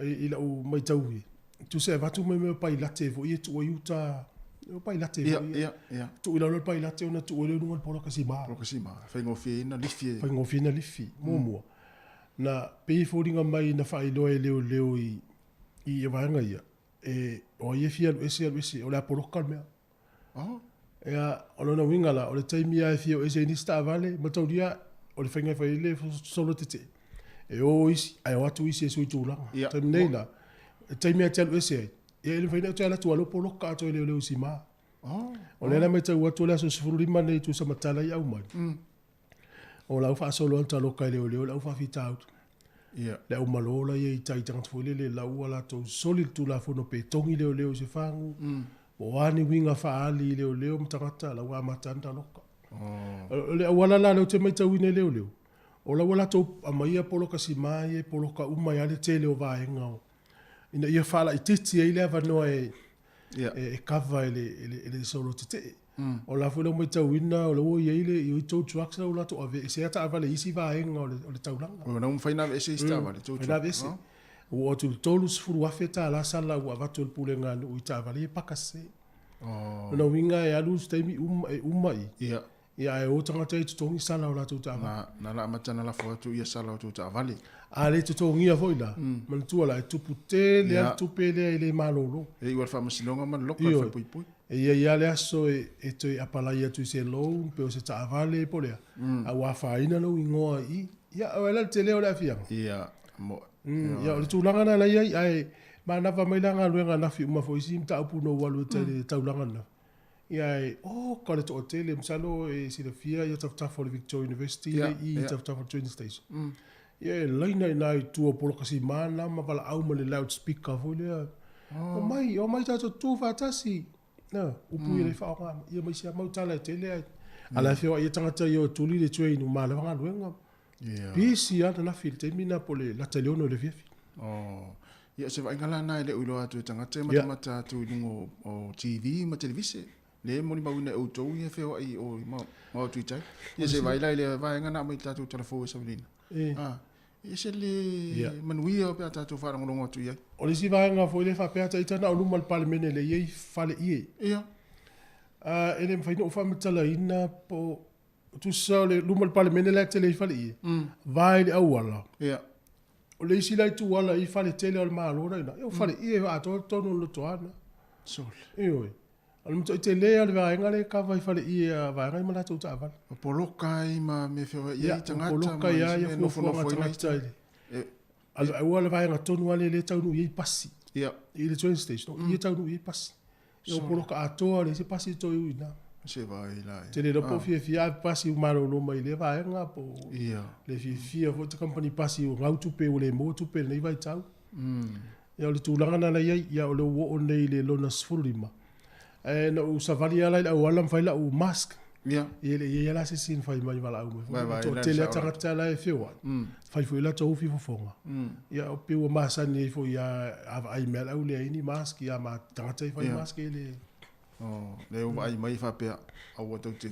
i lau matau e, tusa e avatu mai mea pailate foi ia e tuu ai uta, o pailate foi ia. Ia, ia. Tuu i lalo le pailate ona tuu ai lea i luga o le poloka sima. Poloka sima, faigofie ai ona lifi e. Faigofie ona lifi, muamua. Na pei e foliga mai na faailoa e leoleo i i vaega ia, e, o ai e fia alu ese, alu ese, o le a poloka le mea. Oh. Ia, o lona uiga la, o le taimi lava e fia o ese ai nisi taavale, mataulia, o le faiga e fai ai le solo tetee, e o isi, ae o atu isi e sui tulaga. Ia. Taimi nei la, e taimi lava e te alu ese ai, ia e le mafai ona e toe alu atu aua o lea ua poloka atoa e leoleo i sima. Oh. O lea la e matau atu o le aso 15 nei tusa ma tala ia aumai, o la ua faasolo atu taloka e leoleo le au faafitauli. Le aumalo la ia i tai tagata foi lele la ua latou soli le Tulafono pe togi leoleo i se fagu, po o a ni uiga faaali i leoleo ma tagata la ua amata ai ona taloka. O le auala la lea ou te matauina i leoleo, o la ua latou aumaia poloka sima ia e poloka uma ai lava le tele o vaega o ina ia faalaitiiti ai le avanoa e e cover e le solo tetee. O la foi la ua matauina o la ua i ai le i tow trucks la ua latou aveesea taavale i isi vaega o le taulaga. O la ua mafai ona aveese isi taavale, tow truck. Mafai ona aveese. Ua oo atu i le $30,000 sala ua avatu e le Pulega a nuu i taavale ia e paka sese. O lona uiga e alu se taimi e uma i, ia ae o tagata ia e totogi sala o latou taavale. Na la amata ona lafo atu ia sala o tou taavale. A le totogia foi la, manatua la, e tupu tele lava le tupe lea e le malolo. E iu lava i le faamasinoga ma le loka i le falepuipui. E i ai lava le aso e toe apalai atu i se loan pe o se taavale po o le a, a ua afaina lou igoa i i, ia o ai la le tele o le aafiaga? Ia, Ia, o le tulaga lena la e i ai, ae manava mai la galuega anafi uma foi isi mataupu na ou alu ai i tai i le taulaga anafi. Ia ae, oka o le toatele, masalo e silafia ia tafatafa o le Victoria University lea i i tafatafa o le train station. Ia e laina i ina i tua o poloka sima na ma valaau ma le loud speaker foi lea. Omai, omai tatou tutu faatasi. Na, upu ia le faaaoga mai. Ia ma isi lava mau tala e tele ae a la e feoai ai tagata ia o e tuli le train ua malava galuega. Busy lava ananafi i le taimi lena po o le lata i le 6 i le afiafi. Oh. Ia, o se vaaiga la lena e le o iloa atu e tagata e matamata atu i luga o TV ma televise. Lea e molimauina e outou ia feoai i o i ma o atu i tai. Ia se vaai la i le vaega na aumai i le tatou tala fou e Savelina. Ah, e ese le manuia pe a tatou faalogologo atu i ai. O le isi vaega foi lea faapea ita na o luma o le Palemene lea e i ai fale ie. E le mafai ona ou faamatalaina po o Tusa o le luma o le Palemene la e tele ai fale ie, vae i le auala. O le isi la itu ala i fale tele o le Malo la i ina, ia o fale ie atoa totonu o le lotoa na. Sole. Ioe. O le matuai tele lava o le vaega lea e kava i fale ie a vaega ia ma latou taavale. O poloka ai ma mea feoai ai tagata ma poloka ai ia fuafuaga a tagata i le aua le vaega tonu lava lea e taunuu i ai pasi. I le train station, o i e taunuu i ai pasi. Ia o poloka atoa e leai se pasi e toe ui i ina. Se vaai la. Te le iloa po o fiafia ave pasi ua malolo mai i lea vaega po o le fiafia foi te kamupani pasi ua gau tupe ua le maua tupe i lenei vaitau. Ia o le tulaga lena la i ai, ia o lea ua oo nei i le lona 15. Ae na ou savali lava la i le auala ma fai lau mask. Ia. Ia e le i i ai lava la se isi na fai mai valaau mai foi. E toatele lava tagata la e feoai, fai foi latou fifofoga. Ia e pei ua masani ai foi a vaai mai lava le au leai ni mask, ia ma tagata e fai mask e le. Oh, lea ua vaai mai faapea, aua tou te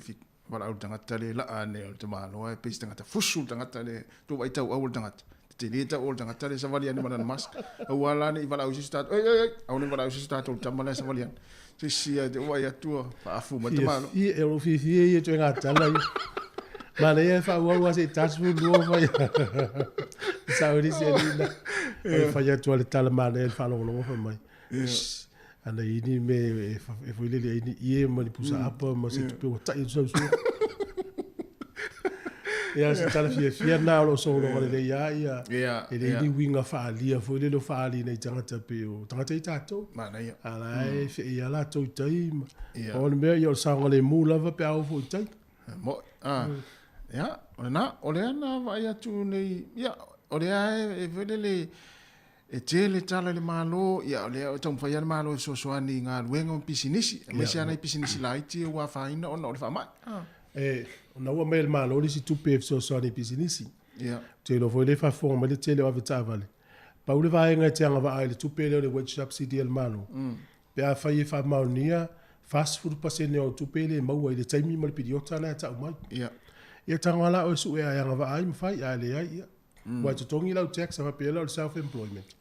valaau i le tagata lea e laa ane o le tamaloa e pei se tagata fusu le tagata lea, tou vaai tauau o le tagata. Tetele tauau o le tagata lea e savali ane ma lana mask. Aua la ne i valaau i se isi tatou, ei, ei, ei, aua ne i valaau i se isi tatou i le tama lea e savali ane. Se isi ia te vaai atu ua faafu mai le tamaloa. Fiafia, e o lou fiafia ia ituaiga tala ia. Manaia e faaauau lava se i 42 fai. Sao le isi alii na. O le fai atu lava le tala manaia i le faalogologo fai mai. Shh, ana i ni mea e foi lele ai ni ie ma ni pusa apa ma se tupe ua tai atu sau sua. Ia, se tala fiafia lena o lo o sologa lelei lava ia. E leai ni uiga faaalia foi lele o faaali i nai tagata pei o tagata ia tatou. Manaia. A la e feei lava latou i tai. Pau o le mea, ia o le saogalemu lava pe a oo foi i tai. Mo'i. Ia, o lena, o lea na vaai atu nei, ia, o lea e foi lele, E tele tala i le Malo, ia o lea e taumafai lava le Malo e fesoasoani i galuega ma pisinisi, aemaise lava nai pisinisi laiti ia ua afaina ona o le faamai. E, ona ua aumai e le Malo le isi tupe e fesoasoani i pisinisi. Ou te iloa foi o lea e faafofoga mai le tele o avetaavale. Pau le vaega e te agavaa i le tupe lea o le wage subsidy a le Malo, pe afai e faamaonia 40% o au tupe e le maua i le taimi ma le piriota lea e tau mai. Ia tago lava la oe e sue a e agavaa ai ma fai, a leai, ia. Ua e totogi lau tax a faapea la o le self employment.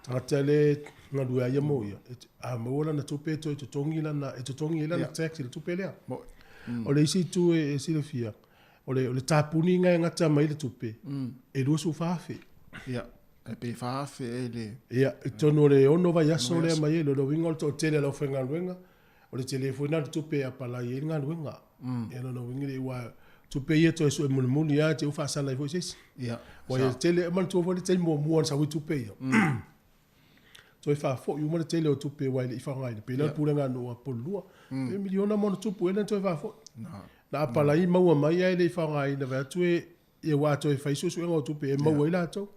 Tagata le galue ai ia mo ia. A maua lana tupe e toe totogi lana, e totogi ai lana tax i le tupe lea. O le isi itu e silafia, o le tapuni e gata mai le tupe, e 24,000. Ia, e pe 4,000 e le. Ia, i totonu o le 6 vaiaso lea mai ai, lona uiga o le toatele o le aufaigaluega, O le tele foi lena o le tupe e apalai ai le galuega. Ia lona uiga lea aua tupe ia toe sue mulimuli lava te i ua faasala ai foi se isi. Ia. Aua e tele, e manatua foi le taimi muamua na sau ai tupe ia. Toe faafoi uma le tele o tupe aua e le i faaaogaina. Pei la o le pulega a nuu a Upolu 2, pe miliona ma ona tupu ea lea na toe faafoi. Na apalai maua mai ae le i faaaogaina vaeatu e, ia aua a toe fai suesuega o tupe e maua ai latou.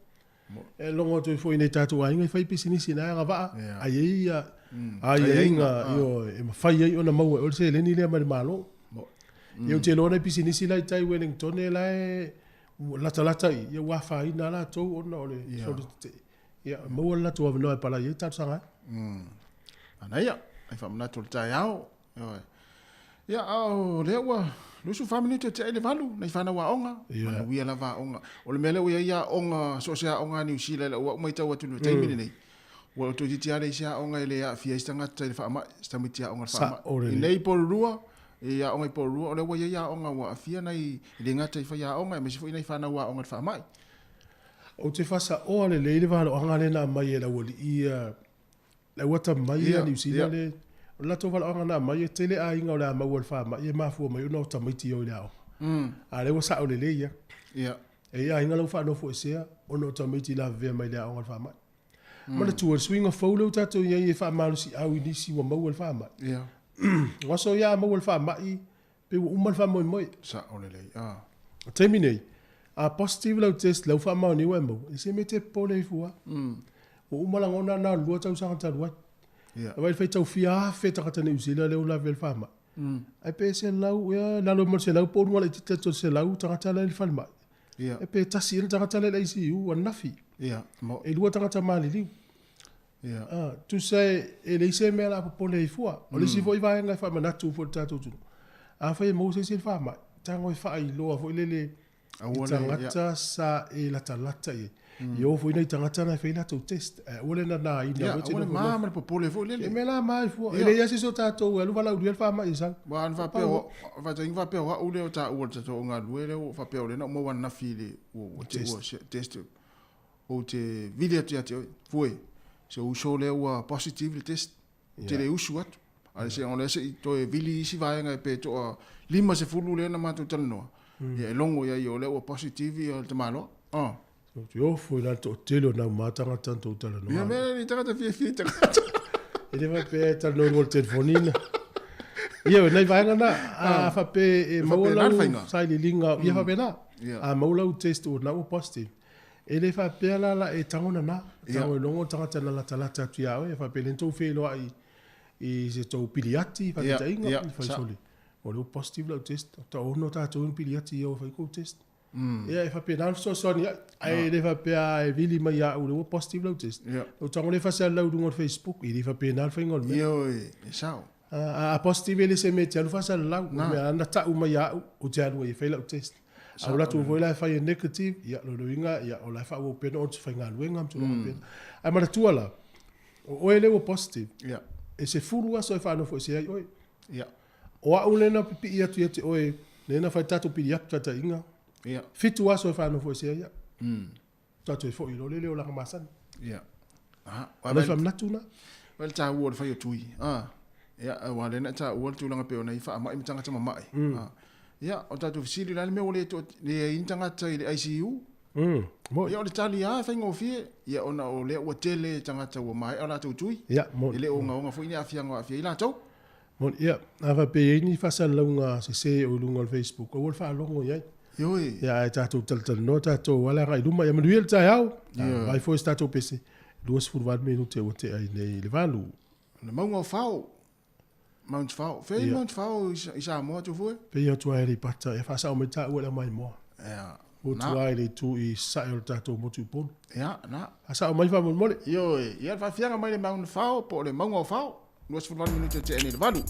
E logo atu ai foi i nai tatou aiga e fai pisinisi na e agavaa, a i ai ia aiaiga ioe, e mafai ai ona maua e oe le seleni lea mai le Malo. Ia ou te iloa nai pisinisi la i tai Wellingtone la e latalata i, ia ua afaina lava latou ona o le solo tetee. Ia maua le latou avanoa e palai ai talosaga ai. Manaia, nai faamanatu o le taeao. Ioe. Ia, a o lea ua 24 minute e tea i le 8, nai fanau aoga, manuia lava aoga. O le mea lea ua i ai aoga, so o se aoga a Niu Sila i lau au matau atu i le taimi lenei, ua toeitiiti lava leai se aoga e le aafia ai se tagata i le faamai, se tamaiti aoga i le faamai. I nei Porirua, i aoga i Porirua, o lea ua i ai aoga ua aafia nai, e le gata i faiaoga, aemaise foi nai fanau aoga i le faamai. Ou te faasaoa lelei le valoaga lea na aumai e le aualii ia Le auata mai ia Niu Sila le o le latou valaoga na aumai e tele aiga o le a maua i le faamai e mafua mai ona o tamaiti e o i le aoga. A lea ua sao lelei ia. E i ai aiga la ua faanofoesea ona o tamaiti lavevea mai le aoga i le faamai. Manatua le suiga fou lea ua tatou i ai e faamalosiau i nisi ua maua i le faamai. O aso ia a maua i le faamai pei ua uma le faamoemoe. Sao lelei. O le taimi nei, a positive lau test la ua faamaonia ua e maua, e se mea e te popole ai fua. Ua uma lagona na o le 2 tausaga talu ai. Vaai i le faitau fia afe tagata Niu Sila lea ua lavea i le faamai. Ae pe 100 ea, lalo ma le 100 po o luga laitiiti atu o le 100 tagata la e i le falemai. E pe tasi ea le tagata la e i le ICU ananafi. E 2 tagata maliliu. Tusa e leai se mea o le a popole ai fua. O le isi foi vaega e faamanatu foi i le tatou atunuu, afai e maua se isi i le faamai, tago e faailoa foi lele i tagata sa e latalata i ai. Ia o foi nai tagata na e fai latou test, ae aua le nanaina foi te nofo. Aua le ma ma le popole foi lele. E mea la ma ai fua. E leai lava se isi o tatou e alu valaaulia le faamai e sau. Aua ana faapea o, faataitaiga faapea o au lea o taua i le tatou galue lea ua faapea o lea na ou maua ananafi i le ua test. Ou te vili atu ia te oe, Fue, se uso lea ua positive le test, ou te le usu atu. Ae se o lea se i toe vili isi vaega pe toa 50 lea na matou talanoa, ia e logo i ai o lea ua positive ia le tamaloa. Ah. Ou te ofo i la le toatele o nau ma tagata na tou talanoa. Ia mea ni tagata fiafia i tagata. E le faapea e talanoa i luga o le telefoni na. Ia, nai vaega na, a faapea e maua lau sailiiliga, ia faapena. A maua lau test o na ua positive. E le faapea la la e tago nana, tago e logo le tagata na latalata atu ia oe, faapea le tou feiloai i se tou piliati, faataitaiga, fai sole, o lea ua positive lau test, taono tatou i piliati ia ua fai kou test. Ia e faapena ona fesoasoani ai, ae le faapea e vili mai ia au lea ua positive lau test. Ou tago lea faasalalau i luga o le Facebook, e le faapena le faiga o le mea. Ioe, e sao. A positive e le se mea e te alu faasalalau, o le mea na tau mai ia au, ou te alu ai e fai lau test. A o latou foi la e fai e negative, ia lona uiga ia o la e faaauau pea ona oe faigaluega ma tulaga faapena. Ae manatua la, o oe lea ua positive, e 10 aso e faanofoesea ai oe. O au lea na pipii atu ia te oe, lea na fai tatou pili atu taitaiga, 7 aso e faanofoesea ai au. Tatou e foi loa lele olaga masani. Ia. Ah, o le faamanatu na. Vai le taua o le fai o tui. Ah. Ia, aua lea na e taua le tulaga pei ona i faamai ma tagata mamae. Ah. Ia, o tatou fesili la le mea ua le to le ai ni tagata i le ICU. Mo. Ia o le tali lava e faigofie, ia ona o lea ua tele tagata ua maea o latou tui. Ia, mo. E le o ogaoga foi ni aafiaga o aafia ai latou. Mo, ia, a faapea e i ai ni faasalalauga sese o i luga o le Facebook, aua le faalogo i ai. Ioe. Ia, ae tatou talatalanoa tatou ala agai i luma. Ia manuia le taeao. Ioe. Vaai foi se tatou pese, 28 minute ua tea ai nei i le 8. O le mauga o Fao, Mount Fao. Fea i Mount Fao i Samoa atu foi? Pei atu ai Aleipata, ia faasao mai taua i le Maimoa. Ia. O atu ai le itu i sae o le tatou motu i Upolu. Ia, na. Faasao mai faamolemole. Ioe, ia le faafiaga mai le Mount Fao po o le mauga o Fao. 28 minute tea nei i le 8.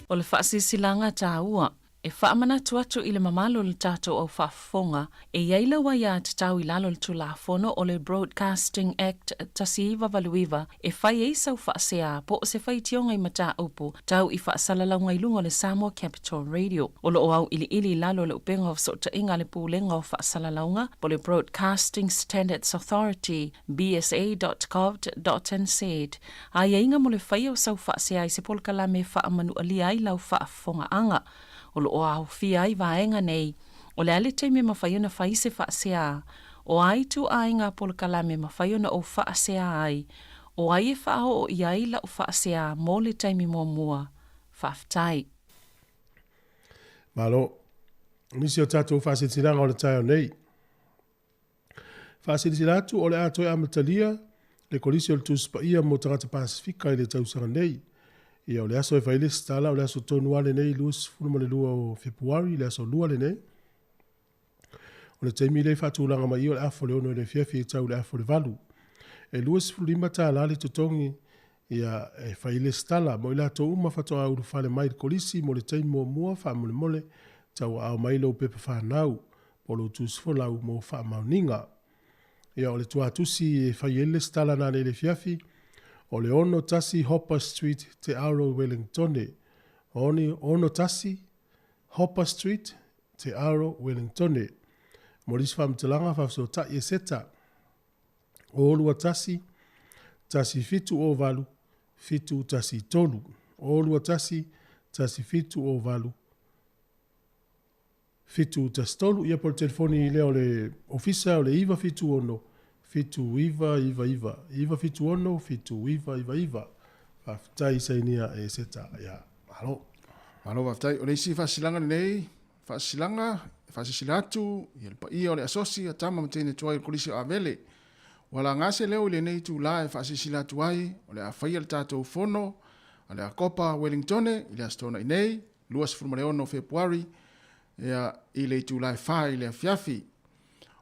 O le faasilasilaga taua, e faamanatu atu i le mamalu o le tatou au faafofoga, e i ai lau aiatatau i lalo o le Tulafono o le Broadcasting Act 1989 e fai ai sau faasea po o se faitioga i mataupu tau i faasalalauga i luga o le Samoa Capital Radio. O lo o auiliili i lalo o le upega o fesootaiga a le Pulega o Faasalalauga po o le Broadcasting Standards Authority, bsa.govt.nz, aiaiga mo le faia o sau faasea i se polokalame e faamanualia ai lau faafofogaaga. O lo o aofia ai vaega nei, o le a le taimi e mafai ona fai se faasea, o a ituaiga polokalame e mafai ona ou faasea ai, o ai e faaoo i ai lau faasea mo le taimi muamua. Faafetai. Malo. Nisi o tatou faasilasilaga o le taeao nei. Faasilasila atu o le a toe amatalia le Kolisi o le Tusi Paia mo Tagata Pasefika i le tausaga nei. Ia, o le aso e fai ai le lesitala, o le aso tonu lava lenei 22 o Fepuari, le aso Lua lenei. O le taimi lea i faatulaga mai i o le afa o le 6 i le afiafi e tau i le afa o le 8. E $25 le totogi ia, e fai ai le lesitala mo i latou uma faatoa ulufale mai i le Kolisi mo le taimi muamua, faamolemole tauaao mai lou pepa fanau po o lou tusi folau mo faamaoniga. Ia, o le tuatusi e fai ai le lesitala nanei i le afiafi, o le 61 Hopper Street, Te Aro, Wellingtone. 61 Hopper Street, Te Aro, Wellingtone. Mo nisi faamatalaga, faafesootai e Seta, 021 1708 713. 021 1708 713, ia po o le telefoni lea o le ofisa o le 976 7999, 976 7999. Faafetai Sainia e Seta, ia malo. Malo faafetai. O le isi faasilaga lenei, faasilaga e faasilasila atu i le paia o le asosi a tama ma teine tuai o le Kolisi o Avele. Ua laga se leo i lenei itulā e faasilasila atu ai o le a faia le tatou fono a le Akopa Wellingtone i le Aso Toonai nei, 26 Fepuari, ia, i le itula e 4 i le afiafi.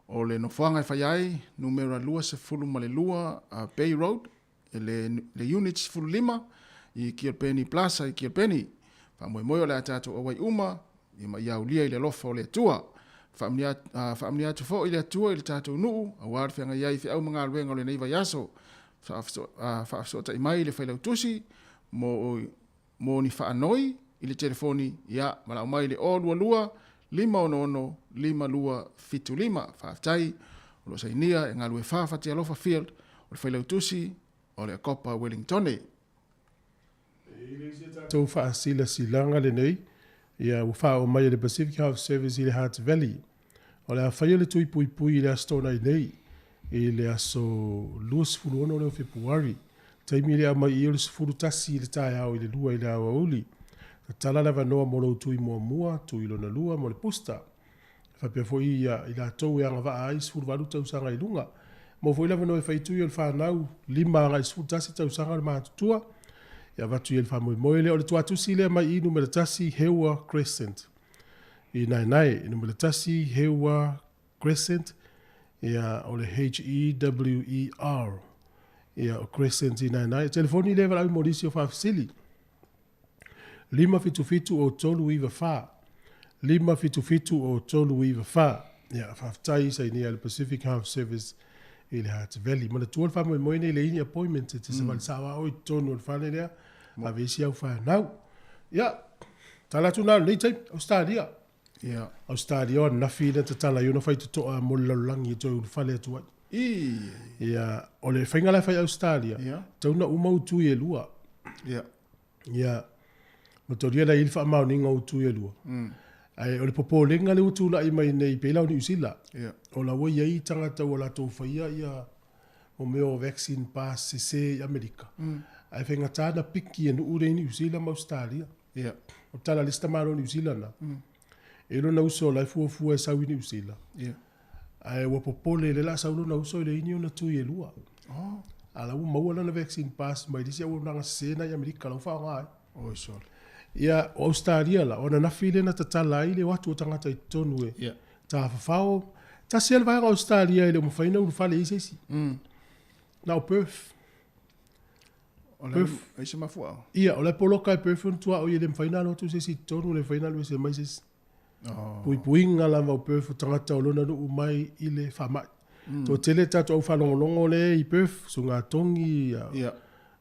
O le nofoaga e faia ai, numera 22 Bay Road, le, le unit 15 i Kilpenny Plaza i Kilpenny. Faamoemoe o le a tatou auai uma ia ma ia aulia i le alofa o le Atua. Faamanuia atu foi le Atua i le tatou nuu, aua le feagai ai i feau ma galuega o lenei vaiaso. Faafesootai mai le Failautusi mo mo ni faanoi i le telefoni, ia, valaau mai i le 022 566 5275. Faafetai, o lo o sainia e Galue Fa Fatialofa Field o le Failautusi o le Akopa Wellingtone. E le se tatou faasilasilaga lenei, ia, ua faaoo mai e le Pacific Health Service i le Hutt Valley. O le a faia le tui puipui i le Aso Toonai nei, i le aso 26 lea o Fepuari. Taimi le aumai i o le 11 i le taeao i le 2 i le aoauli. Tatala le avanoa mo lou tui muamua, tui lona lua mo le booster. E faapea foi ia i latou e agavaa ai 18 tausaga i luga. Maua foi le avanoa e fai tui o le fanau 5 agai 11 tausaga o le matutua. E avatu i ai le faamoemoe lea o le tuatusi lea mai i numera 1 Hewa Crescent. I Naenae, numera 1 Hewa Crescent, ia, o le H-E-W-E-R, ia, o Crescent i Naenae. Telefoni lea e valaau mo nisi o faafesili. 577 o 394. 577 o 394. Ia, faafetai sainia e le Pacific Health Service i le Hutt Valley. Manatua le faamoemoe nei le ini appointment e te savali sao a oe i totonu o le fale lea, ave isi au fanau. Ia, tala atu na o lenei taimi, Australia. Ia. Australia o ananafi na tatala ai ona faitotoa mo le lalolagi e toe ulufale atu ai. I. Ia, o le faiga la e fai Australia, Ia. tau na uma utui e lua. Ia. Ia, matolia la i le faamaoniga o utui e lua. Ae o le popolega lea ua tulai mai nei pei la o Niu Sila. Ia. O la ua i ai tagata ua latou faia ia mo mea o vaccine pass sese i Amerika. Ae faigata na piki e nuu lea i Niu Sila ma Australia. Ia. O tala a le isi tamaloa Niu Sila na, e lona uso la e fuafua e sau i Niu Sila. Ia. Ae ua popole lea o le a sau lona uso e leai ni ona tui e lua. Oh. A la ua maua lana vaccine pass mai le isi auaunaga sese na i Amerika la ua faaaoga ai. Oi sole. Ia, o Australia la, o ananafi lea na tatala ai le o atu o tagata i totonu e Ia. tafafao. Tasi lava le vaega o Australia e le o mafai ona ulufale i ai se isi. Na o Perth. O le Perth. ai se mafuaaga. Ia, o la e poloka e Perth ona tuaoi e le mafai ona alu atu se isi i totonu, e le mafai ona alu ese mai se isi. Oh. Puipuiga lava o Perth o tagata o lona nuu mai i le faamai. Toatele tatou au faalogologo lea i Perth, Sugatongi, ia, Ia.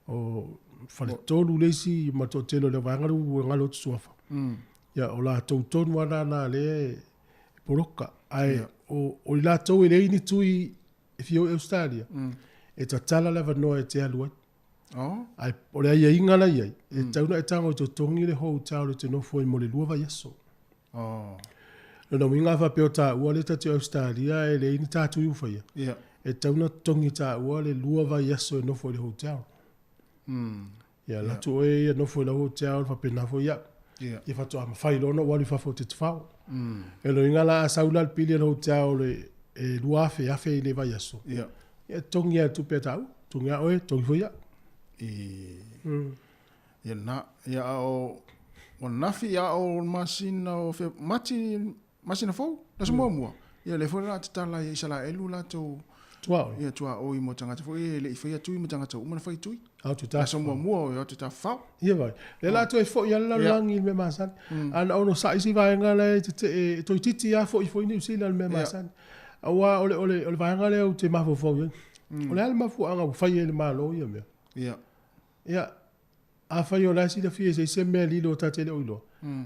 o Faletolu le isi ma le toatele o le vaega lea ua galo atu suafa. Ia, o latou tonu lava na lea e poloka. Ae o i latou e leai ni tui e fia o i Ausetalia, e tatala le avanoa e te alu ai. Oh. Ae o le aiaiga la i ai, e tatau ona e tago e totogi le hotel e te nofo ai mo le 2 vaiaso. Oh. Lona uiga a faapea o taua lea ta te o Ausetalia e leai ni ta tui ua faia, e tatau ona totogi e taua le 2 vaiaso e nofo i le hotel. Ia alu atu oe ia nofo i lau hotel faapena foi au. Ia faatoa mafai loa ona ou alu i fafo ou te tafao. E lona uiga la a sau la le pili a le hotel e 2,000, 1,000 i le vaiaso, ia e totogi lava e le tupe a taua. Totogi lava oe, totogi foi au. Ia na, ia a o ua nafi a o le masina o fe, Mati, masina fou, le aso muamua. Ia lea foi o le a tatala ai e Isalaelu latou Tuaoi. Ia tuaoi mo tagata foi e le i faia tui ma tagata ua uma ona fai tui. Ao te Le aso tafafao. muamua o e o atu e tafafao. Ia vai. Lea la toe foi lava le lalolagi i le mea masani. A na ono sa'i si vaega lea e tetee, e toeitiiti lava foi foi Niu Sila i le mea masani. Aua o le, o le, o le vaega lea ou te mafaufau i ai. O le a le mafuaaga ua fai ai e le Malo ia mea? Ia, afai o la e silafia i se isi se mea lilo ta te le o iloa,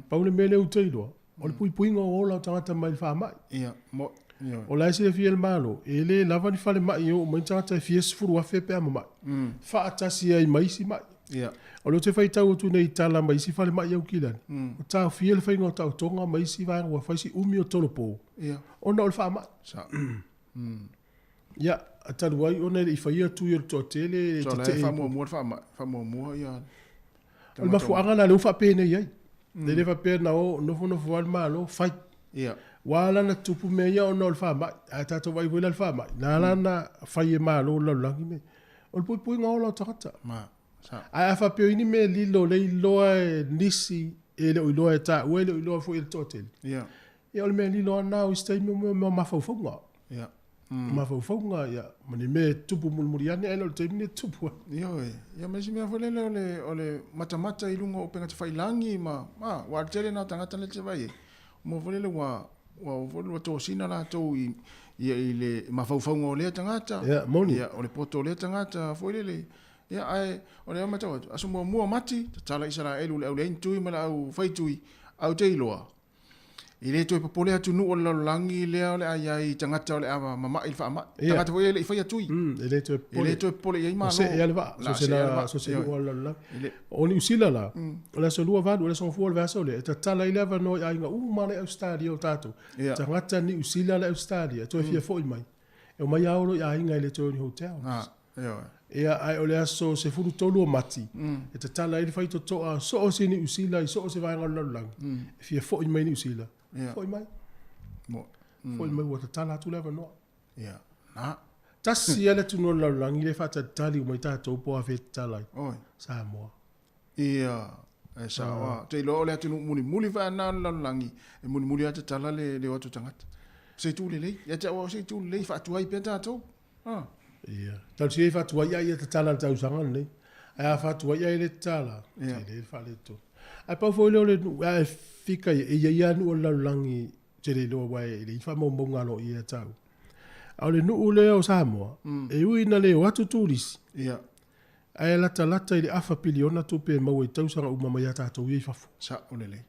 pau le mea lea ou te iloa, o le puipuiga o ola o tagata mai le faamai. Ia, mo, ioe. O la e silafia e le Malo, e le lava ni falemai e oo mai ni tagata e fia 10,000 pe a mamai, faatasi ai ma isi mai. O lea ou te faitau atu nei i tala mai isi falemai i Aukilani, ua taofia le faiga o taotoga ma isi vaega ua fai si umi o tolopo, ona o le faamai. Ia, talu ai ona e le i faia tui o le toatele, e So, la e tetee i faamuamua le faamai, faamuamua ia O le mafuaaga lena lea ua faapenei ai. E le faapea na o nofonofo lava le Malo fai. Ua ala ona tupu mea ia ona o le faamai. Ae tatou vaai foi la i le faamai, na ala ona fai e Malo le lalolagi nei. O le puipuiga ola o tagata. Ae a faapea o i ai ni mea lilo le iloa e nisi e le o iloa e taua e le o iloa foi e le toatele. Ia o le mea lilo lava lena o isi taimi o mea o mafaufauga. Mafaufauga, ia, ma ni mea e tupu mulimuli ane ae le o le taimi lenei e tupu ai. Ioe, ia ma isi mea foi lele o le, o le matamata i luga o upega tafailagi ma, a, ua alu tele na tagata lea te vaai ai. Mo foi lele ua, ua, foi lele ua tosina latou i, ia, i le mafaufauga o lea tagata. Ia, moni. Ia, o le poto o lea tagata foi lele. Ia, ae, o lea matau atu, aso muamua Mati, tatala Isaraelu i le au leai ni tui ma le au fai tui, ae ou te iloa, E le toe popole atunuu o le lalolagi lea o le a i ai i tagata o le a mamai i le faamai. Tagata foi ia e le i faia tui. E le toe E le toe popole i ai Malo. Ua see lava le vaa. La see lava le vaa. So se nuu o le lalolagi. O Niu Sila la, o le aso 28, o le aso Gafua o le vaiaso lea, e tatala ai le avanoa i aiga uma la i Ausetalia o tatou. Tagata Niu Sila la i Ausetalia, e toe fia foi mai. E omai lava olo i aiga e le toe o ni hotel. Ia, ae o le aso 13 o Mati, e tatala ai le faitotoa so o se Niu Sila i so o se vaega o le lalolagi, e fia foi mai Niu Sila, foi mai. Foi mai ua tatala atu le avanoa. Ia, na. Tasi lava le atunuu o le lalolagi lea e faatalitali uma ai tatou po o afea e tatala ai. Samoa. Ia, e sao lava. Ou te iloa o le atunuu mulimuli faana o le lalolagi, e mulimuli lava tatala le o atu o tagata. O se itu lelei. Ia te au o se itu lelei, faatuai pea tatou. Ah. Ia. Talosia ia faatuai ai ia tatala i le tausaga lenei. Ae a faatuai ai e le tatala, tele le faaletonu. Ae pau foi lea o le nuu, a e fika ia, e i ai lava nuu o le lalolagi ou te le iloa aua e leai ni faamaumauga aloaia ia taua. A o le nuu lea o Samoa, e ui ina le o atu turisi, Ae latalata i le afa piliona tupe e maua i tausaga uma mai a tatou ia i fafo. Sao lelei.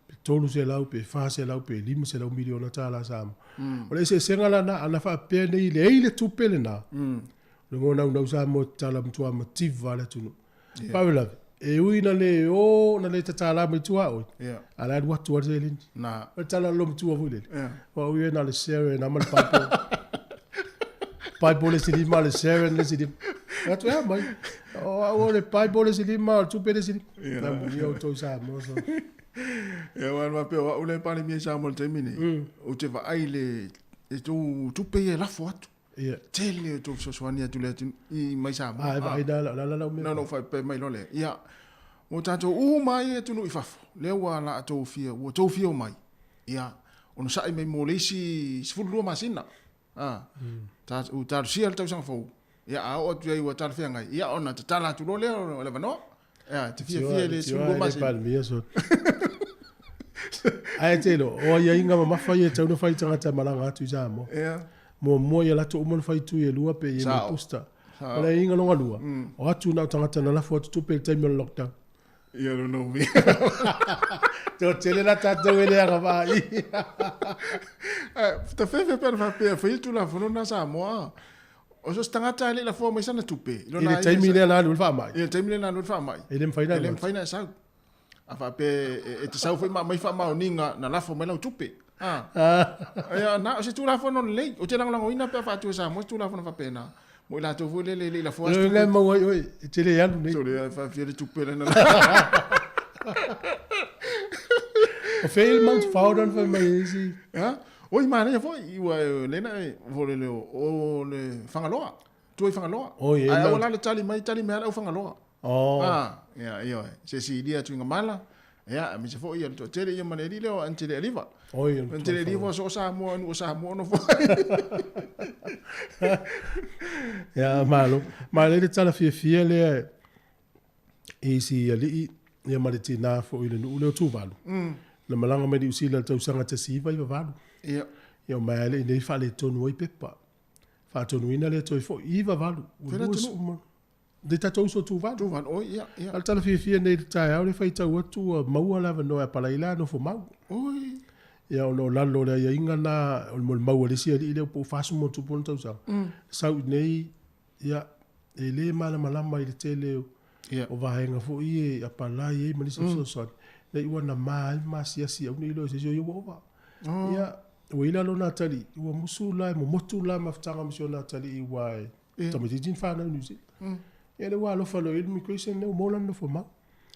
Pe 300 pe 400 pe 500 miliona tala Samoa. O le eseesega la na, ana faapea nei leai le tupe lena, o le gonaunau Samoa e tatala matua mativa le atunuu. Faalavelave, e ui na le o, na le tatala mai tuaoi, a la e alu atu lava le seleni. O le tala lolo matua foi lele. Aua o ia na o le Sharon a ma le Bible. Bible le isi lima, o le Sharon le isi lima. Fai atu, e a mai? O au o le Bible le isi lima, o le tupe le isi lima. Na mulia outou i Samoa. So. Ia, aua e faapea o au lea e Palemia i Samoa i le taimi lenei, ou te vaai i le, i tou tupe ia e lafo atu. Ia. Tele o tou fesoasoani atu le atunuu i mai Samoa. A, e vaai na, o le ala lau mea. Na ona ou faapea mai loa lea, ia, mo tatou uma lava ia i atunuu i fafo, lea ua latou fia, ua outou fia omai, ia, onosai mai mo le isi 12 masina, a, ta, ua talosia le tausaga fou. Ia, a oo atu i ai ua talafeagai, ia ona tatala atu loa lea o le avanoa. Ia, e te fiafia i le 12 masina. Palemia so. Ae te iloa, o aiaiga mamafa ia e tatau ona fai i tagata e malaga atu i Samoa. Ia. Muamua ia latou uma ona fai tui e lua pe i ai ma booster. O le aiaiga lona lua, o atu na o tagata na lafo atu tupe i le taimi o le lockdown. Ia lona uiga. Toatele la tatou e le agavaa i i. Tafefe pe ana faapea e fai le Tulafono lena Samoa. O so o se tagata e le i lafoa mai sana tupe. I le taimi lea na alu ai le faamai. I le taimi lea na alu ai le faamai. E le mafai ona E le mafai ona e sau. A faapea e te sau foi ma aumai faamaoniga na lafo mai lau tupe. A. Ia, na o se Tulafono lelei. Ou te lagolagoina pe a faatu e Samoa se Tulafono faapena. Mo i latou foi lele e le i lafoa se tupe. E maua ai oe, e te le alu nei. Sole, e faafia le tupe lena. O fea le Mount Faudan fai mai ai isi? Ha? Oi, manaia foi, ua lena e fole le o le Fagaloa. Tua i Fagaloa. Oi, e Ai aua la le tali mai, tali mai le au Fagaloa. Oh. Ah, ia, ia, se silia atu i Gamala. Ia, aemaise foi ia le toatele ia ma le alii lea o Antele Aliva. Oi, o le Antele Aliva so o Samoa, nuu o Samoa nofo ai. Ia, malo. Ma le tala fiafia lea i isi alii ia ma le tinā foi i le nuu lea o Tuvalu. Na malaga mai Niu Sila i le tausaga 1998. Ia. Ia o mai lava i inei faaletonu ai pepa. Faatonuina lea toe foi 98. Ua Fela atunuu? Le tatou uso Tuvalu. Tuvalu, oi, ia, ia. A o le tala fiafia nei i le taeao lea faitau atu ua maua le avanoa e apalai la nofo mau. Oi. Ia ona o lalo o le aiaiga na o le molimau a le isi alii lea po o 40 ma ona tupu ona tausaga. Sau i nei, ia, e le malamalama i le tele o, Ia. o vaega foi ia e apalai ai ma nisi fesoasoani. Nei ua na ma ai ma asiasi au nei iloa i se isi o ia ua ova. Oh. Ia, ua i ai la lona atalii, ua musu la e momotu la mafutaga ma si ona atalii aua e Ia. Tamaitiiti na fanau i New Zealand. Ia lea ua alofa loa i ai le immigration lea ua maua lana nofo mau.